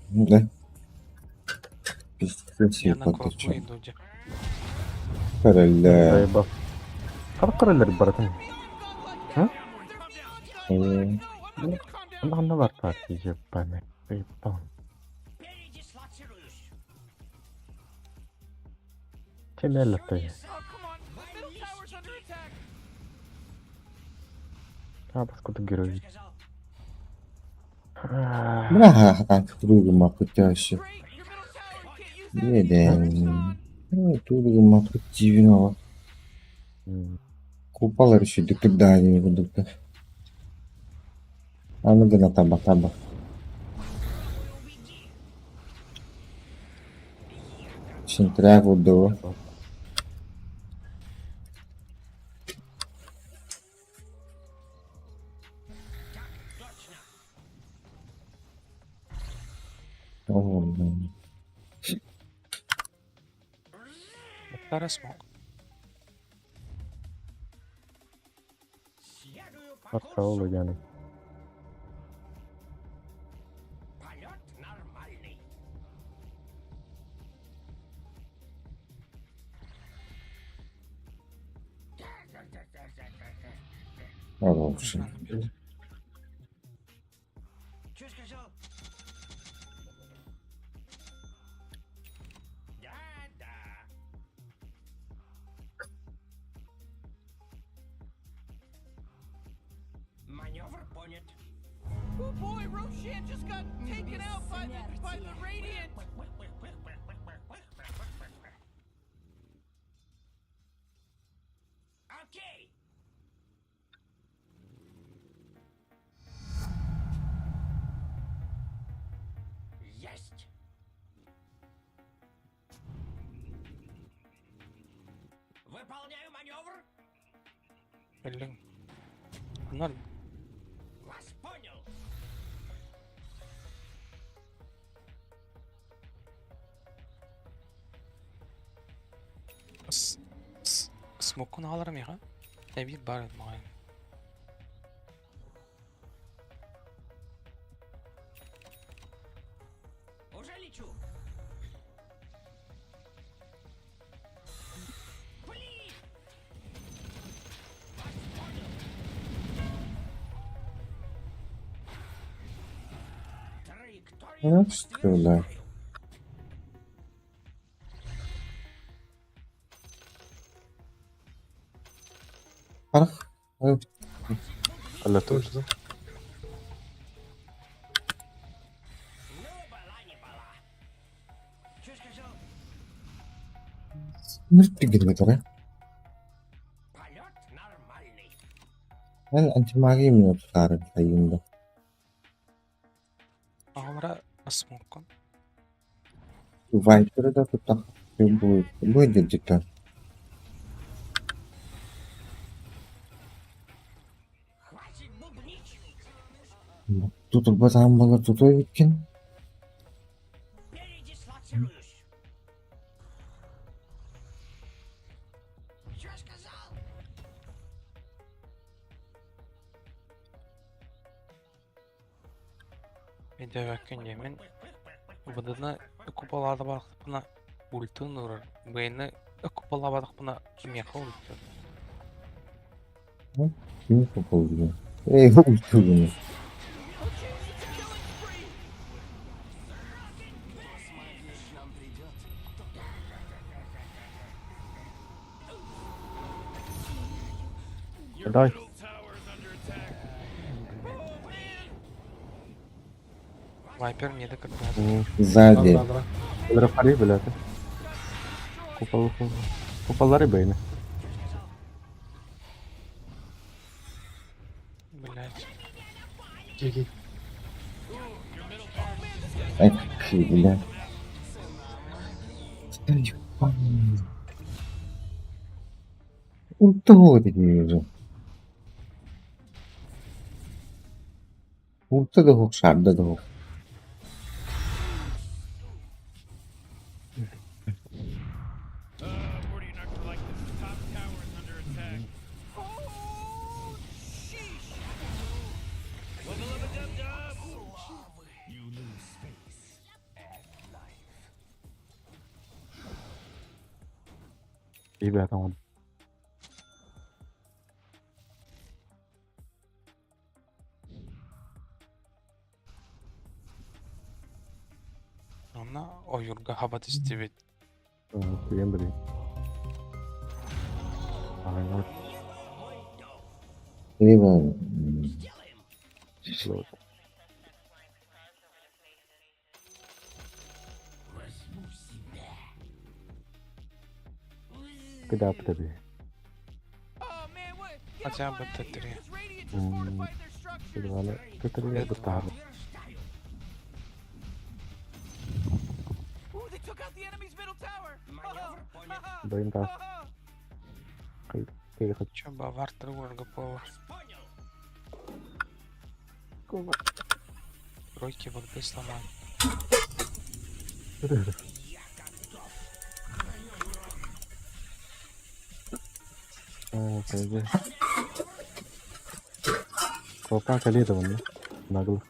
Ну да. Пиздец, Я я на кваку поточил. иду. де. Короля. Заебал. Хара барытын. Ха? Э, Ханна бар партия ебаный. Ебан. Кемелли ты. А, поскольку герой. Бля, хатан туругума кутящи. Еден. Туругума кутивинова. Купалар еще дыктык кудукта. Аны гына таба таба. Синтря курдугу. О, блин. Второй смог. Арсаул yani. Хороший. Oh boy, Roshan just got taken out by the Radiant. Блин. Ноль. Смокун аларым яга. Эбит бар маған. Ну, что, да. Арх. Alla тут. Тоже, да? Ныртыгин Мен антимагия минут тутары сайында. Алара смокун. Вайпера да тутах будет. Будет где-то. Тут батам было тут викин. Видео мен Бұдыны куполады бақпына ультын ұрыр. Бейні купола бақпына меха ульты. Ким попал? Эй, ульту. Дай. Вайпер мне кырдады. Сзади. Да, да, Олар фари блядь. Купол куполлары бейni. Блять. GG. Эх, бля. Ульту вижу. Ульта да шарда да. Ребята, он. Онно ойуурга хаба түстүбүт. Түгэн билигин. Аҕыйах Иван. Кыдааппыта бии. Хотя бы Т3. Иваны Т3 быттаһар. Дойын таас. Че, бавар тревога повар. Тройки борьбы сломали. Копа калидован, нагло.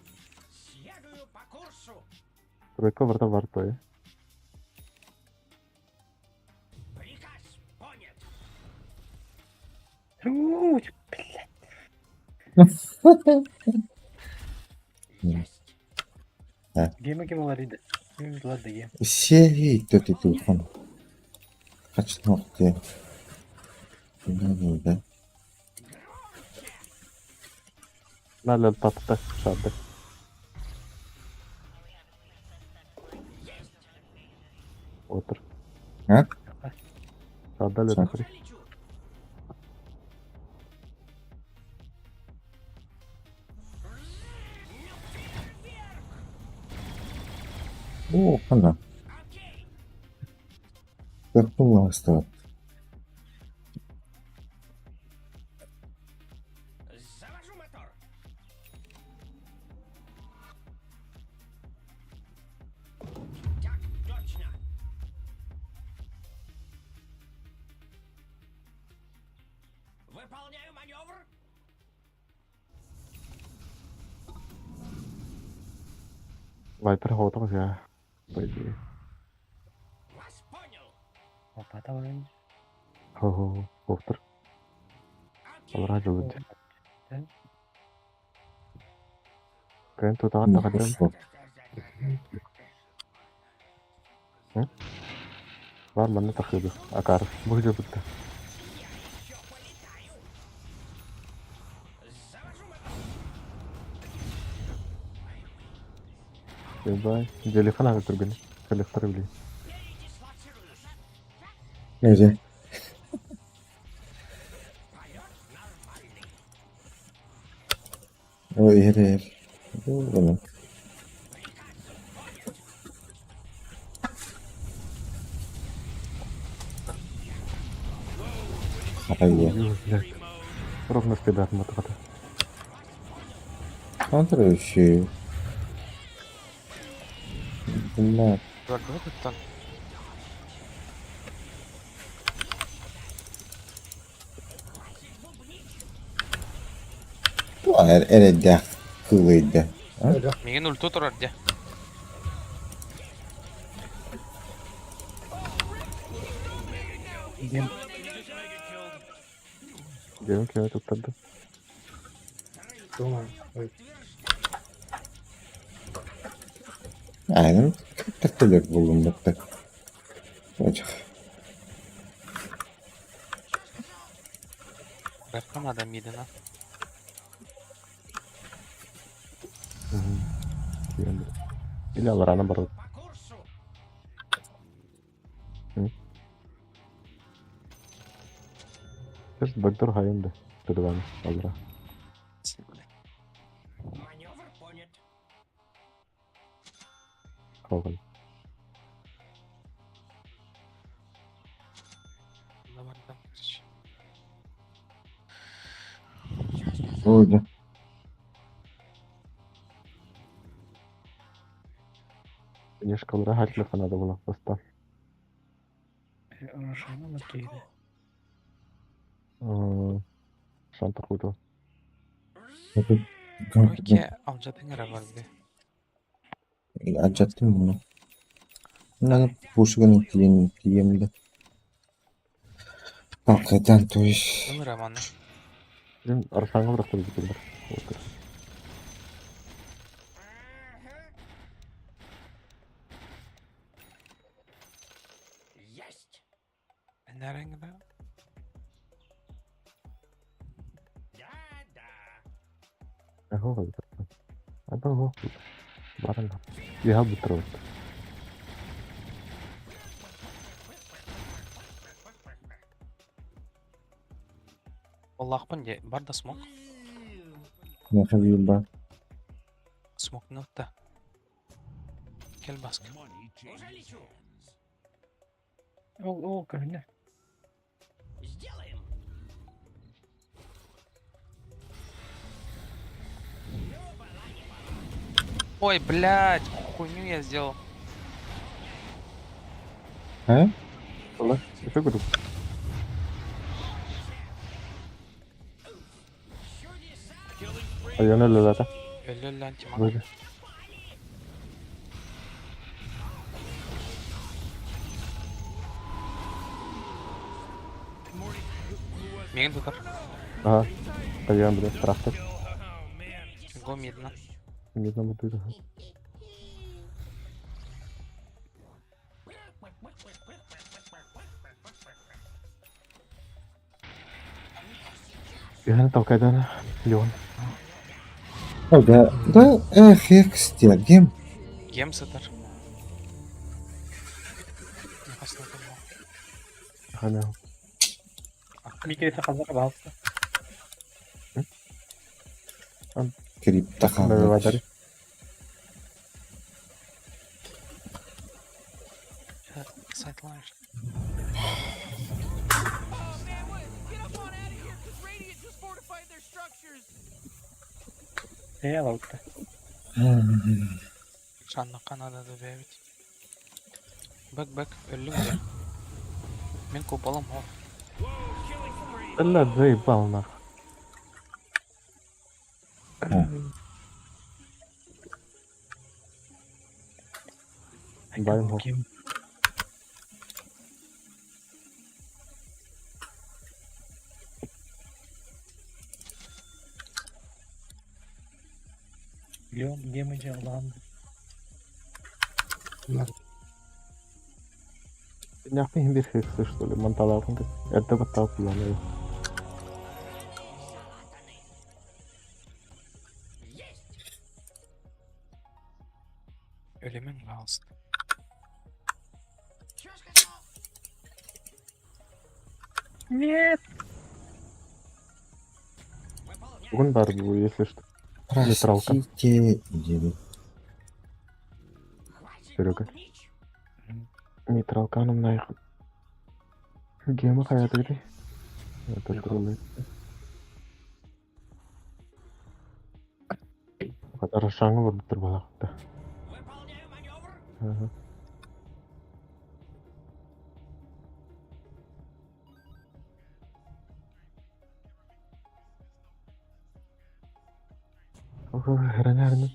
Тройка варта вартой. Гейм ким олар иди. Ладно, гейм. Серий ты телефон. Хочу где. Да. Надо татта шады. Отыр. А? Шады ле О, хана. Как было Вайпер готов я. По идее. Опа, там Хо-хо, повтор. Алра жылыды. Кэн тутаҕар таҕардан. Бар манна тахыды. Акар. Бу жабытта. Бай. Телефон ага турган. Коллектор били. Нельзя. Ой, ер, ер. Bunu. Арая. Блядь. Ровно спидар матата. Контролирующий. Бля. Варгы Эрэдэх кылыйда. Мигин ульту турар де. Гейм. Гейм кем туттарды. Дома. Ой. Aynen. Köpek bulunmakta. Olacak. Bırakamadım midine. Или алрана бар. Сейчас бэкдор хайынды. Тудуган алра. Қалған. Oldu. Конечно, алра хатлыха надо было просто. Рошана кейде. Шанта хуйто. Тройке алжатын ара барды. Acаттым bunu. Надо пушканы тиен тиемді. Hakikaten то есть. Ымыр аманы. Мен аршанға бірақ қойып бар. Отыр. Нэреңде. Баран. Я бутырбыт. Оллаахпын дии, бар да смок. Миэхэ биир баар. Смокну да. Кэл баска. Ол ол көрүнэ. Ой, блядь, хуйню я сделал. Э? Ола, это группа. Айон өлөлөтө. Өлө антимаг. Böyle. Мигин тутар. Ага. Айон бile трактор. Го мидно. Видно будет. Яны толкайдан Леон. О, да, да, эх, экстер, гем. Гем сытар. Хасна Хана. Микрета хазар баалта. Крипта Навиватор. Сайтлар. Э алта. Шанна Канадада бэбит. Бэк бэк өллүң дэ. Мин куполом хо. Бля, заебал нах. Байм хо. Леон гемэжи алаан. Няхны бир хексы, что ли, манталарың Эрде батталып кулланып. Өлемең баалсын. Нет. Бүгүн бар бу, если что. Нейтралка. Простите, девять. Серега. Нейтралканым найх. Гема хаятыгы. Это трудно. Рашаңы бар бутыр балакта. Ага. Ого, хранярны.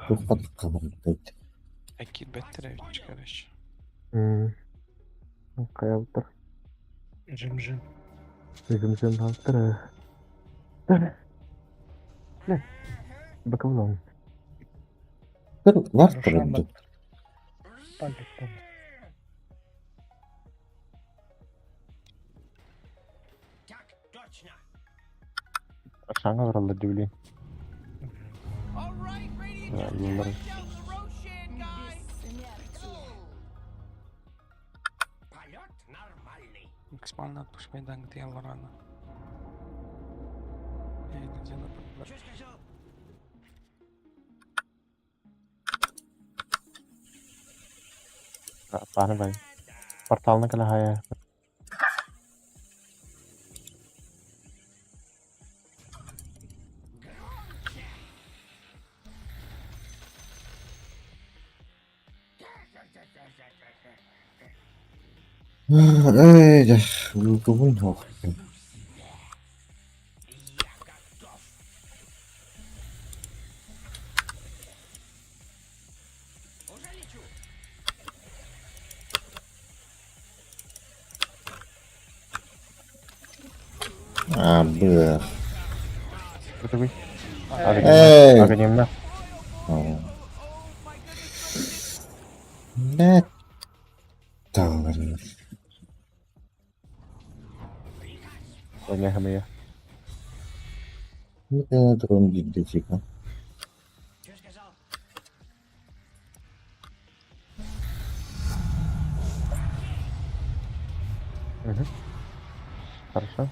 Туххат хабарбайт. Әкит бәттер эбит короче. Кая бутыр. Жим-жим. Жим-жим бутыр. Бля. Бакавлон. Бір бар тұрды. Палит Шаңа баралар деп ойлаймын. Олар Максимально отпушпайдан где рано. Я не делаю Паны бай. Порталны кала хая. Эй, да, бүгін хоқ. А, быах. Бутугуй. Эй! Аганимна. Бэт. Тааларын. Оня хамыя. Ну, трон диддечика. Угу. Хорошо.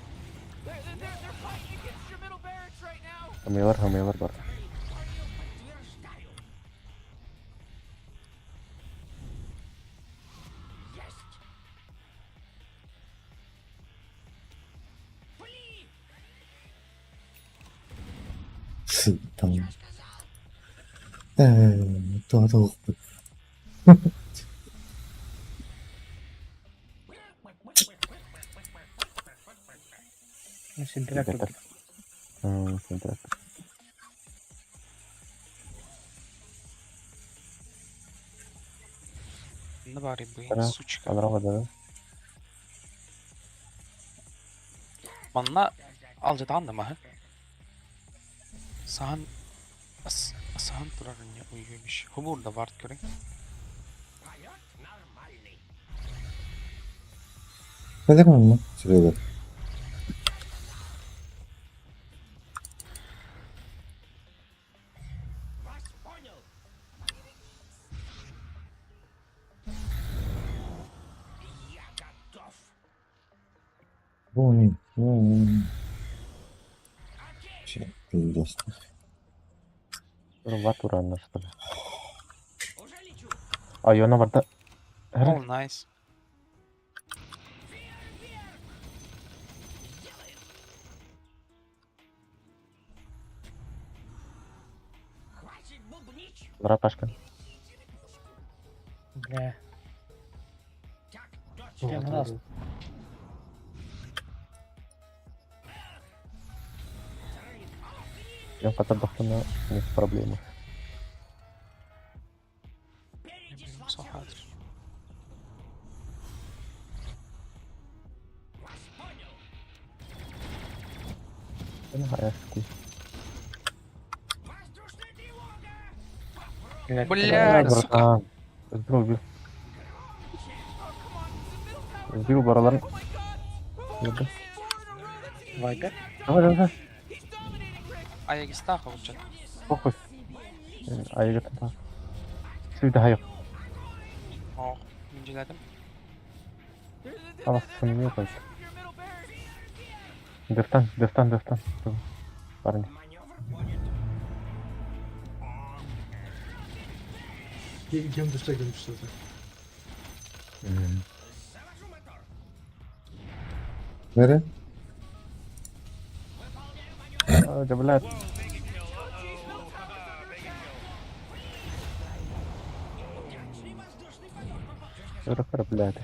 Хамыялар, хамыялар бар. Сыттан. Тоҕо Синтрак. Синтрак. На баре бы, сучка. Анрава да. Манна алжатан да маһы. Сахан сахан турар не уйгөмүш. Хубур да барт көрүң. Кэлэр манна сырыылар. Бу Пиздец. Ват уранна что ли? А, Йона барда. О, найс. Бра, Пашка. Бля. Я на нас. Я потом нет проблемы. Бля, сука. Сбил, убил. Сбил баралар. Вайпер? Давай, давай, давай. Аягистах olacak. Похуй. Айгы Сүйді хайық. Ох, минжиледим. Аласың не қойды. Дефтан, дефтан, дефтан. Парни. Гем түсті, гем түсті. Nere? Да, блядь. Ыры блядь.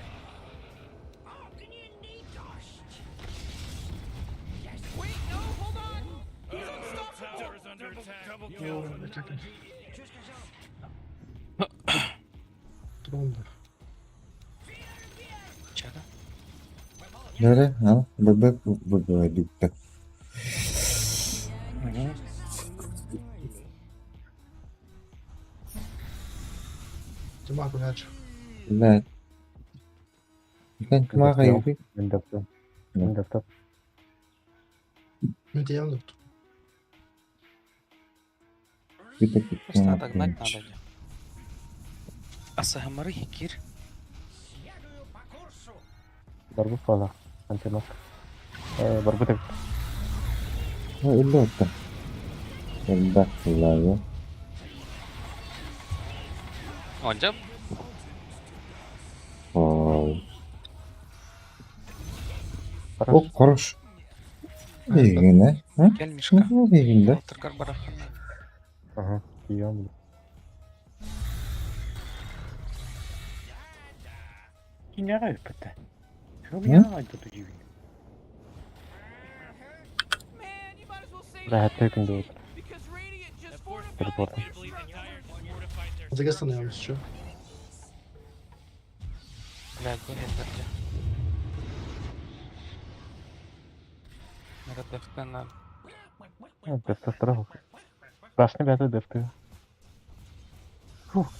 Трон. Чада. Nere? Ha? ББ ББ битті. Тимак, блядь. Блядь. Ben кымаға юби. Мен дәптім. Мен дәптім. Мен де yandım. Просто отогнать надо. Асахамары хикир. Барбу фала. Антимак. Барбу тек. Öldü hatta. Bak vallahi. Hocam. Ой. О, хорош. Дегене, а? Gel Мишка. Дегенде. Алтыргар барахан. Ага, кием. Киняра өпөттө. Шо билген айтты жибин. Рахатты күндө отыр. Телепорт. Загастан я еще. Бля, go ahead, Маннык дефтэн Дефтастара. Башня бята дефты. Фух.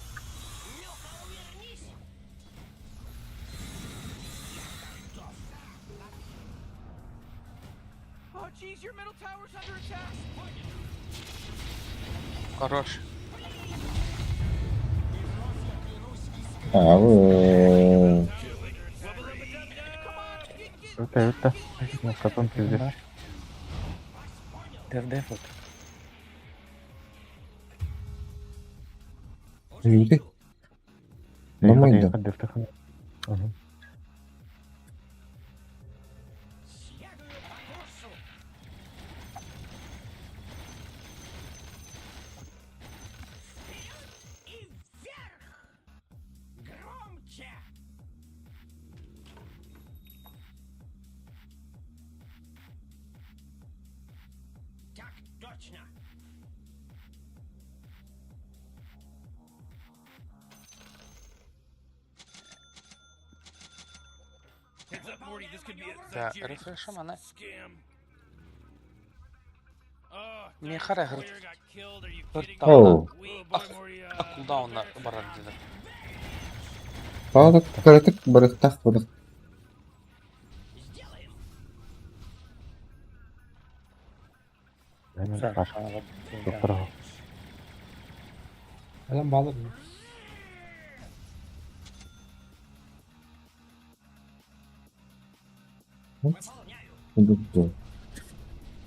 Oh jeez, your middle tower's under attack. Хорош. Ау. Өтө өтө. Катон пиздец. Деф деф вот. Люди. Домой да. Дефты. Так точно. Heads up, Morty. This could be a Да, Zygerian рефрешим она. scam. Oh, Не харагыр. player got killed. Are you kidding me? Оу. Кулдаунна барар диде. Паалык кыратык барыктах барык. Доктор. Adam bağlar mı?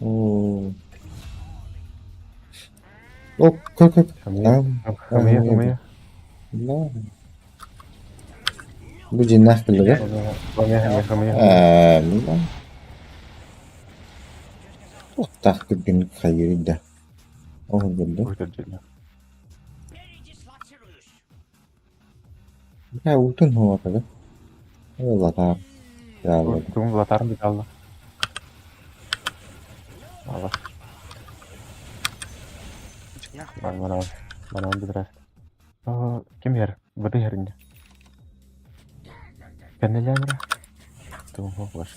Оо. О, как как? Хамыя, хамыя. Да. Бу дьиҥнээх кэллэ Хамыя, хамыя. Ээ, ну да. Туохтаах түргэнник хайыыр да. Ол гынды. Бля, утун хуатады. Латар. Тум латар бит алла. Алла. Мана мана бит Ким хер? Быты херинде. Кэннелэмрэ. Тум хош.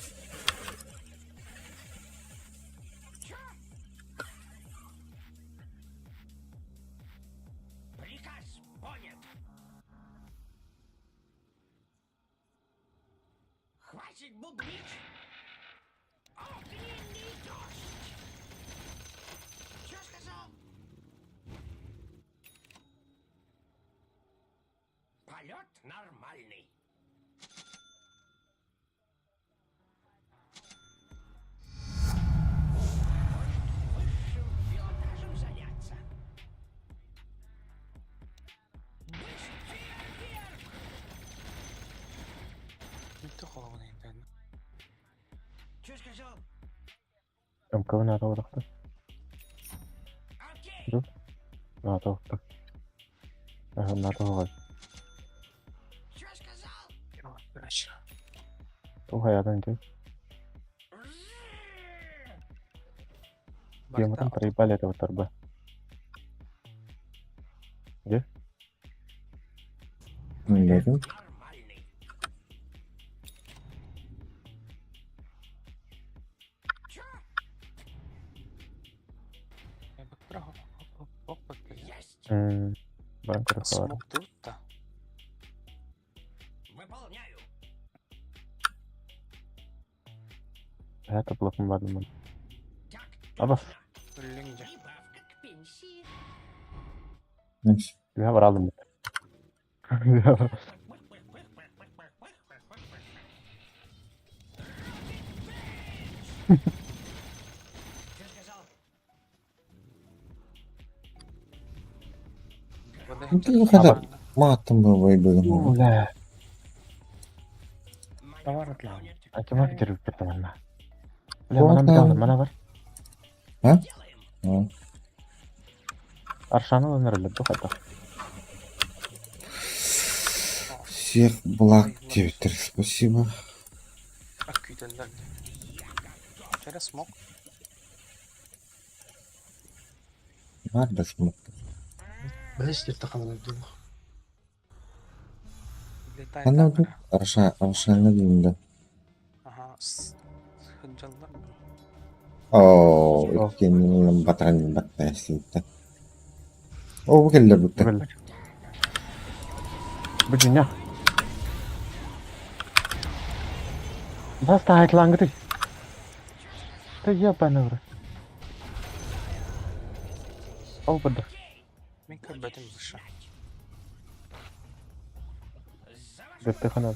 Приказ понят. Хватит бубнить. Огненный дождь. Чё сказал? Полет нормальный. Может, высшим пилотажем заняться? Быстрее вверх! Никто голову не интернет. Чё сказал? МКВ на тоҕдохто. Ду? На тоҕто. Аха, на тоҕо. Туха ядан дии. Гематан проебали этого торба. Где? Anladım. Баран көрө Смок тут-то. Выполняю. Это блоком бадым. Абас. Блин, Прибавка к пенсии. Nice. Я баралым. Ну ты матом бывай было. Бля. Товар атлам. А ты можешь терпеть нормально? Бля, мана бит мана бар. А? А. Аршаны өмірілі бұқата. Всех благ тебе, спасибо. А күйділдер. Через смок. Бар да смок. Бәс деп тақалар деді. Летает. Ана бу Арша Аршаны деймін да. Ага. Хынжалдар. Оо, иккиэннэрин батаран баттайсыыта. Оо, бу кэллэр бутта. Бу дьиҥнээх. Бас таһайтлаангытый. Ты ебаный в рот. Ол бырда. Мин көрбөтүм выше. Дөптөхөн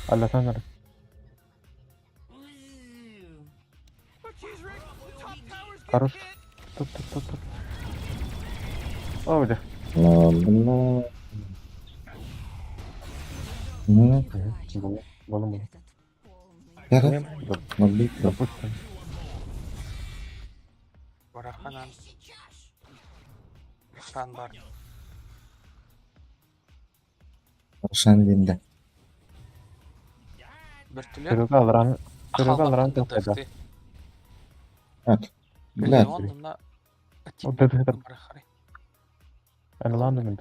Аллатан ары. Хорош. Тут, тут, тут, тут. О, бля. Ну, ну. Балым. Яра. Допустим. Бараханан. Хан бар. Рошан динде. Бөртүлөр Серега алран. Серега алран Ахалбаттан да. дырты. Ат. Блядь. Леон на Вот это это. Барахары. Аналанды мен.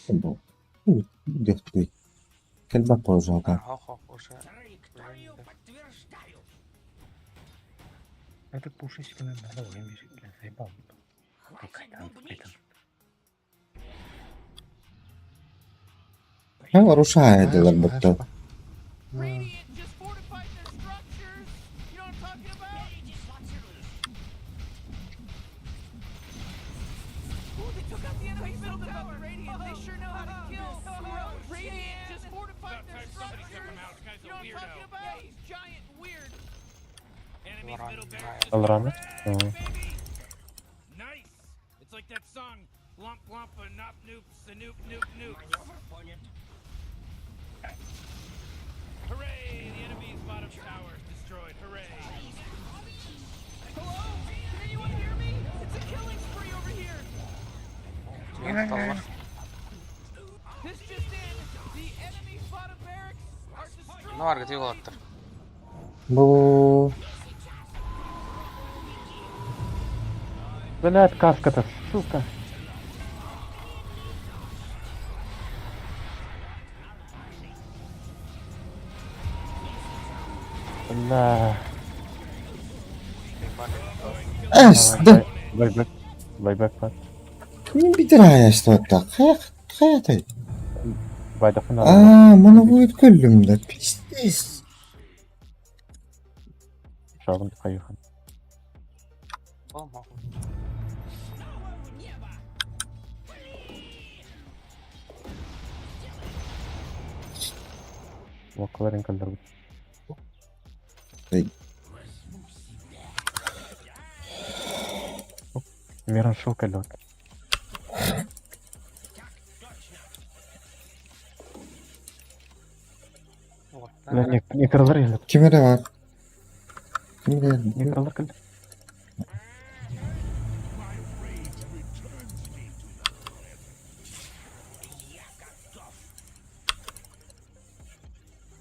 Бу. Дөхтүй. Кэлбэт положалга. Хо-хо, уже. Это пушечка надо, ой, бля, заебал. Кайтан, кайтан. Ха, рушая дылар бутта. Алраны. Nice. It's like that song, Lump Lump a Nop Noop Sanoop Noop Noop. Hooray! The enemy's bottom tower is destroyed. Hooray! Hello? Can anyone hear me? It's a killing spree over here. This just in, the enemy's bottom barracks are destroyed. Ну, аргы тыйылаттыр. Бу. Блядь, каска-то, сука. Бля. Эс, да. Байбек. Байбек бар. Ким битирая что это? Хая, хая Байдақын А, мұны будет көллүм да. Пиздец. Шағын қайықан. Болма. Вақыларын калдыр. Эй. Мирон шел калет. Бля, не, не кырылар елет. Ким эрэ бар? Ким эрэ? Не кырылар кэллэ.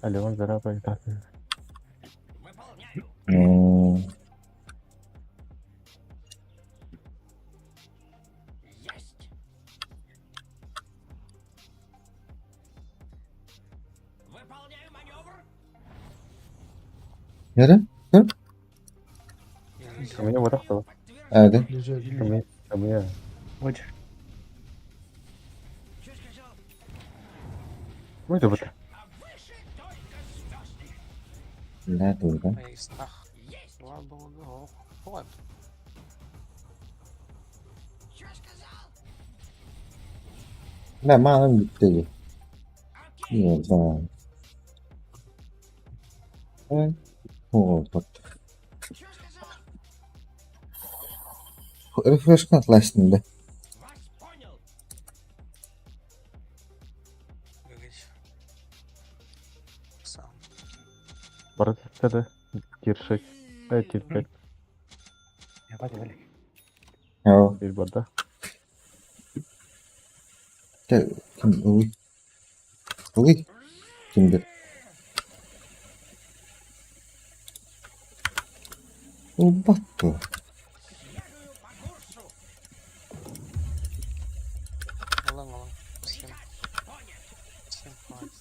Алеон зарабай татын. Ну. Нere? Ким? У меня вот так Эде. У меня, у меня. Вот. Ой, да вот. Бля, дура. Страх. Вот. Бля, мало битти. Не, да. Ой. О, вот. Refresh ластын да. Сам. Барат да. Тир 6. Э, тир 5. Я вали, Ау. Тир бар, да? Те, ким ылый. Ылый. Кимдир. Улбатту. Алың, алың. Всем. Всем хватит.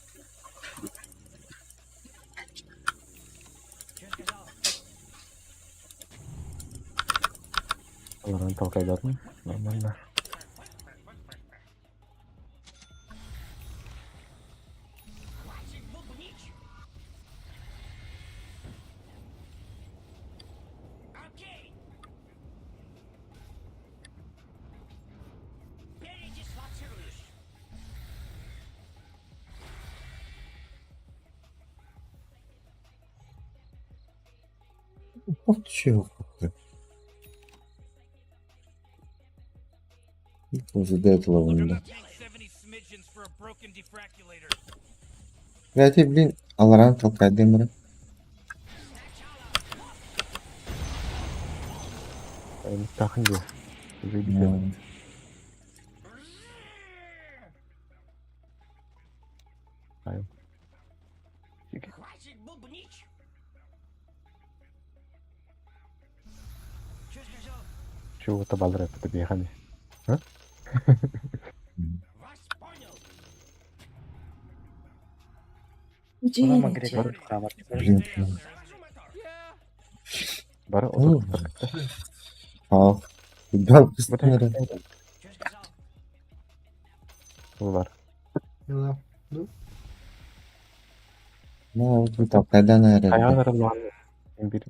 толкайдатым. Нормально. Вот чего как-то. Задает лаванда. Кстати, блин, Аларан толкайдым бара. Тахын дии. Үчүгэй Айым. Чего-то балыр это бехани. А? Блин. Бары Ну, Ал. Да, быстро. Бар. Да. Ну, Ну, вот толкайдан наверное. Хайалар bir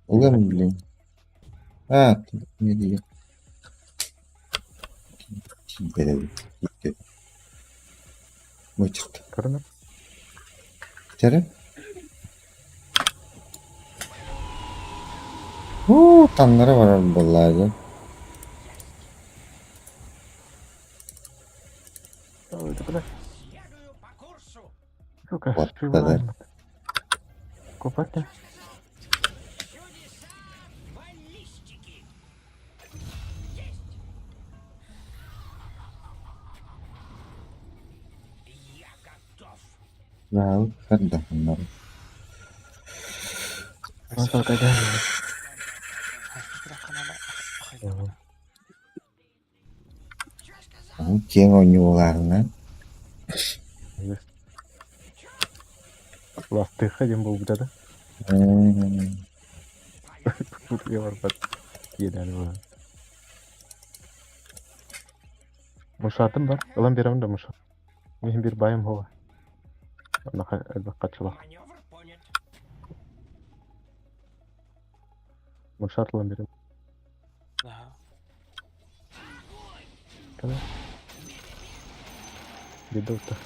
Улым, блин. А, не дия. Мочит. Көрүнөр. Тере? Уу, таннары барар буоллаҕа. Сука, Вот тогда. Купать. Да, когда Киэҥ оонньууларынан Ластыха диэн буолбута да. Утуйа барбат. Иэдээн буолан. Мушатым бар. Ылан биэрэбин да мушат. Мин биир баайым суоҕа. Онно элбэх хаччылаах. Мушат ылан биэрэбин. Кэлэ. Биирдэ укта.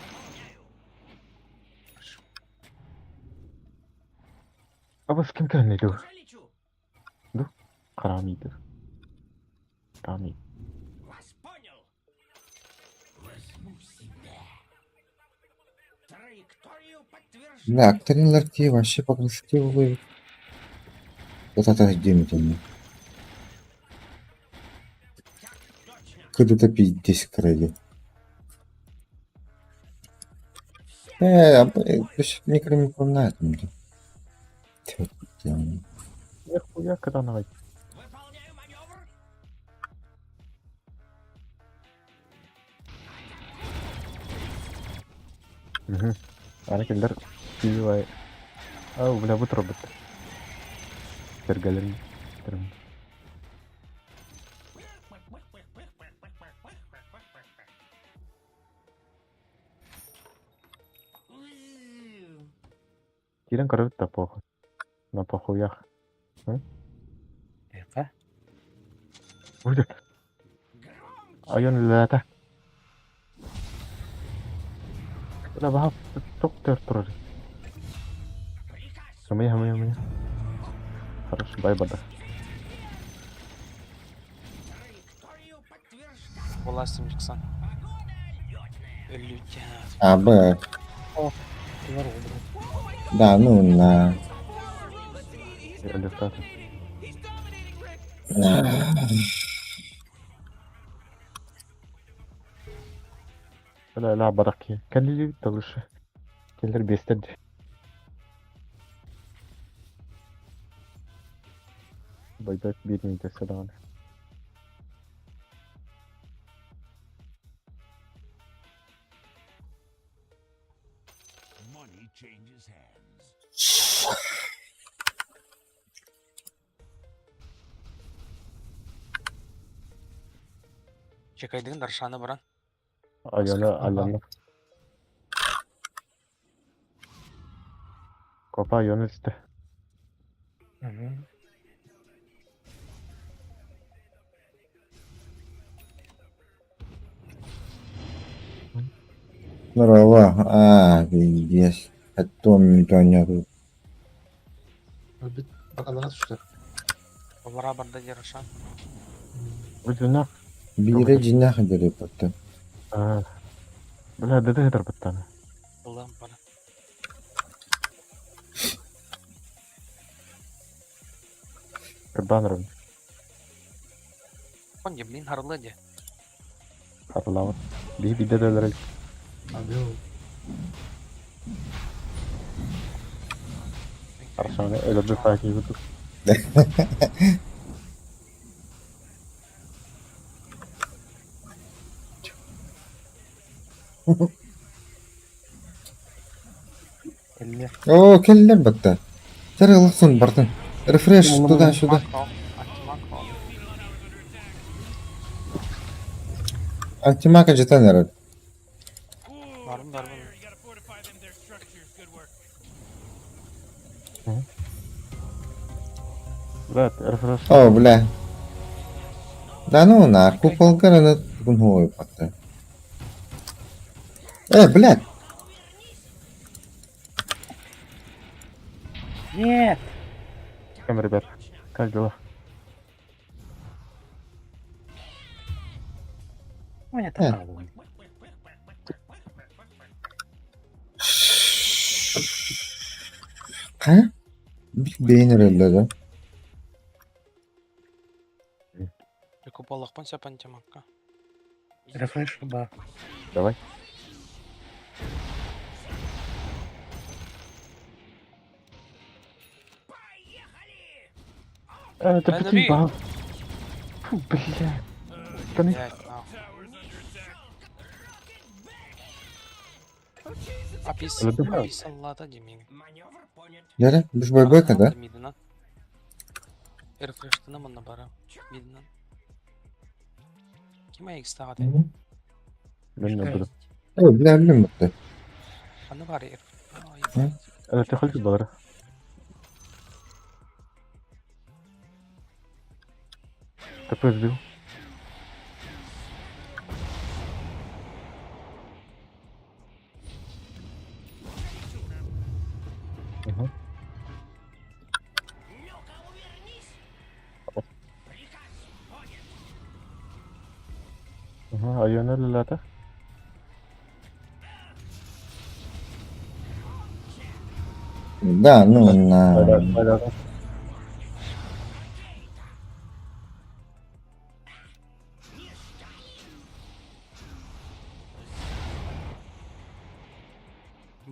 Абас ким кэллэ дуу? Ду? Хараамый дуу? Хараамый. Да, актринлар киһи вообще по красоте улыбит. Вот это диэмитинэ. Кыдыта пиздец кыра Микро-микро Нихуя кытаанах Аны кинилэр күүһү Аа, бля, бу турбут. Сэргэлэрин Киирэн көрөбүт да похуй. На похуях. Эха. Будет. Айон үлэлээтэ. Бля, баһа туох турар. Сымыйа, сымыйа, сымыйа. Хорошо, бай барда. Властым Жиксан. Өлүтэ. А, Б. Да, ну на. Өлүктаата. Бля, ла барак киһи. Кэллили талышы. Кэллэр биэстэр дии. Байбак биир минутасы даҕаны. Чекайдыгын Даршаны баран. Айана алланна. Копа айона истэ. Здорово. А, пиздец. Это он не Өлбүт анара түстэ. Олара барда дии Рошан. Бу Биирэ дьиҥнээх дьарыйбыттар. Бля, ДД тарбыттан. Ылыам баран. Кырбан рын. Он блин, харлы дии. Хатылабыт. Биһи бидде дөлөр. Абил. Аршаны өлөрдү файки кутук. Эллер. Оо, кэллэр батта. Сэр ылахсын бартын. Рефреш туда-сюда. Антимакро. Антимака жетен эрэр. Барым барым. Бля, рефреш. О, бля. Да ну на, куполгар аны тугун батта. Э, блядь. Нет! Кем, ребят? Как дела? У меня там огонь. Ха? Биг бейнер өллө да. Куполлахпын сөп антимакка. Рефреш ба. Давай. Это Энеми! ты бал. Фу, бля. Блять, нахуй. Апис, Өлөрдүм. апис аллата дии Яры, бүш бойбойка да? Мидынан. Рефрештана манна бара. Мидынан. Ким айыкстаҕа Мен өлөрдүм. Э, бля, өллүм батта. Аны бар ер. Это хоть бар. ТП сбил. Угу. Угу, айона лата. Да, ну на.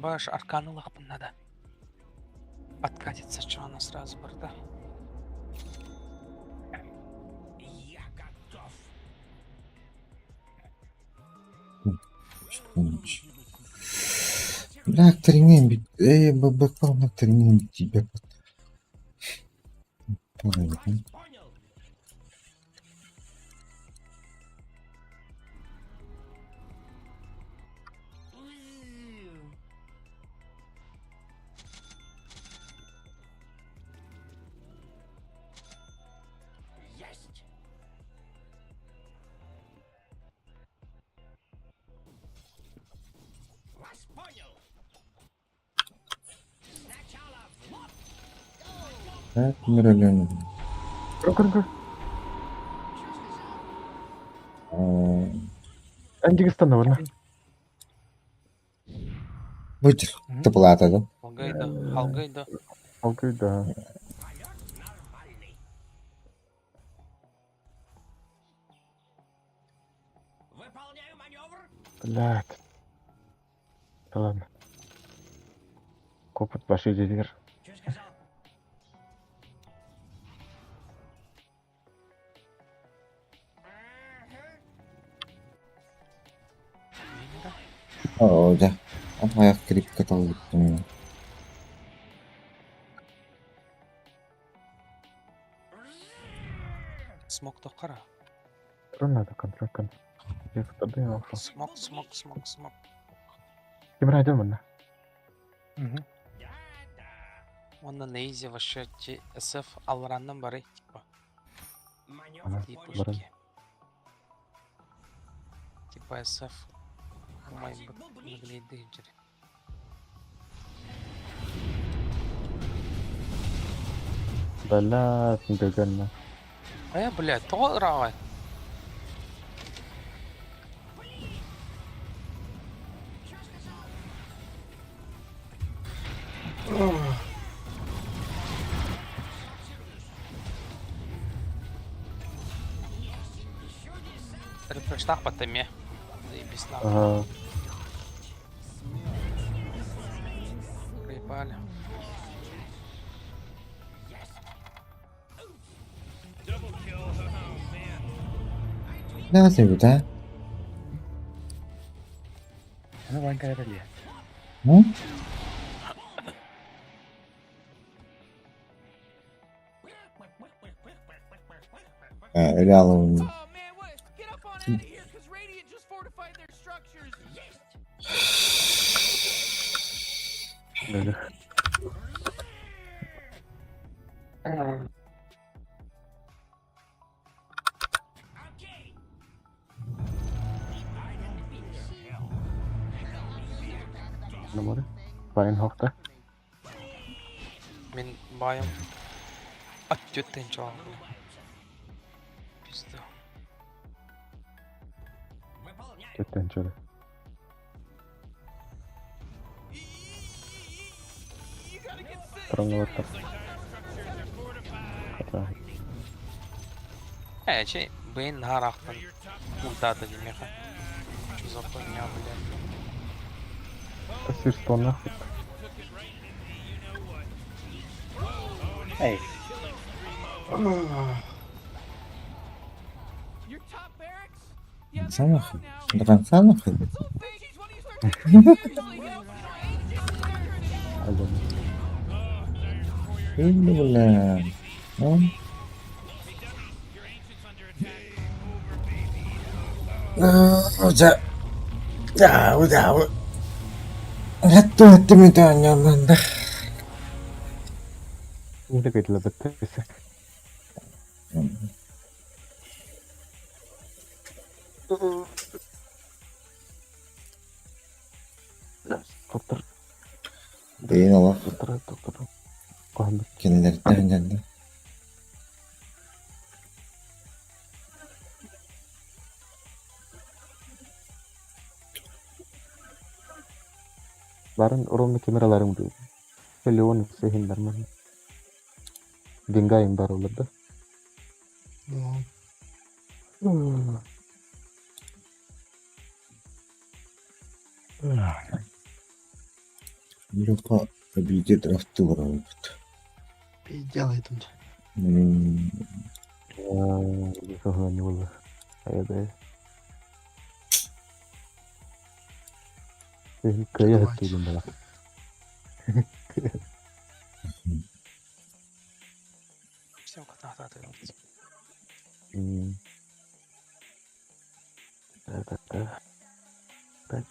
Баш арканы лахпын надо. Откатиться что она сразу барда. Бля, тренин бит. Эй, бабак, на тренин тебя. Понял. Так, Мирален. Көр-көр. Андигистан бар. Вытер. Ты плата, да? Алгайда, алгайда. Алгай, да. Блядь. Да ладно. Копот башы дедигер. О, да. Аяқ крипка талып. Смок тоққара. Контроль надо, контроль, контроль. Смок, смок, смок, смок. Ким радио манна? Уонна на изи вообще SF аллараннан бары типа. Бары. Типа Типа SF умайбыт наглейды дьири. Бля, дөгөннө. Э, блядь, тоҕо ырааҕай? Рефрештах потоме. Заебись нахуй. Ага. Проебали. Nasıl bir daha? Аны Ванька эрэлиэ. Hı? Ha, öyle alalım. Böyle. Numara. Bayın hafta. Мин баайым отчеттен чалам. Пизда. Көттен чөлі. Тұрыңғы баттар. Қата. Э, чей, бэйн нарахтан. Ультата демеха. Чё за хуйня, блядь? Сир стонна. Эй. До конца До конца нахуй? Бля. Ну. Да, да. Этти мүтәннәмәндә. Не көйтілі бітті. Доктор. Бейін ала. Доктор, доктор. Кинилерден жанды. Барын ровно камераларым бу. Леон сехин барман. Дингайым бар олар да. Люка обидит Артура. Делай тут. Не было. Айда. Кая хаттыйдым бала. Всем кота Так, так, так.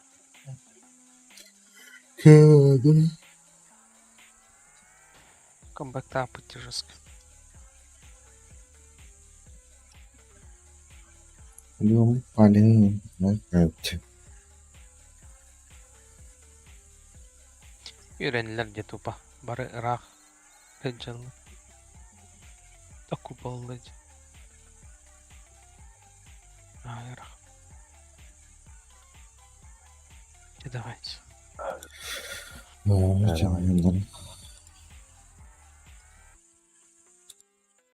Камбэк тапать жестко. Лем, полин, Үйренилер де тупо. Бары ыраах. Хыджаллы. Таку болду. А, ыраах. Давайте. Ну,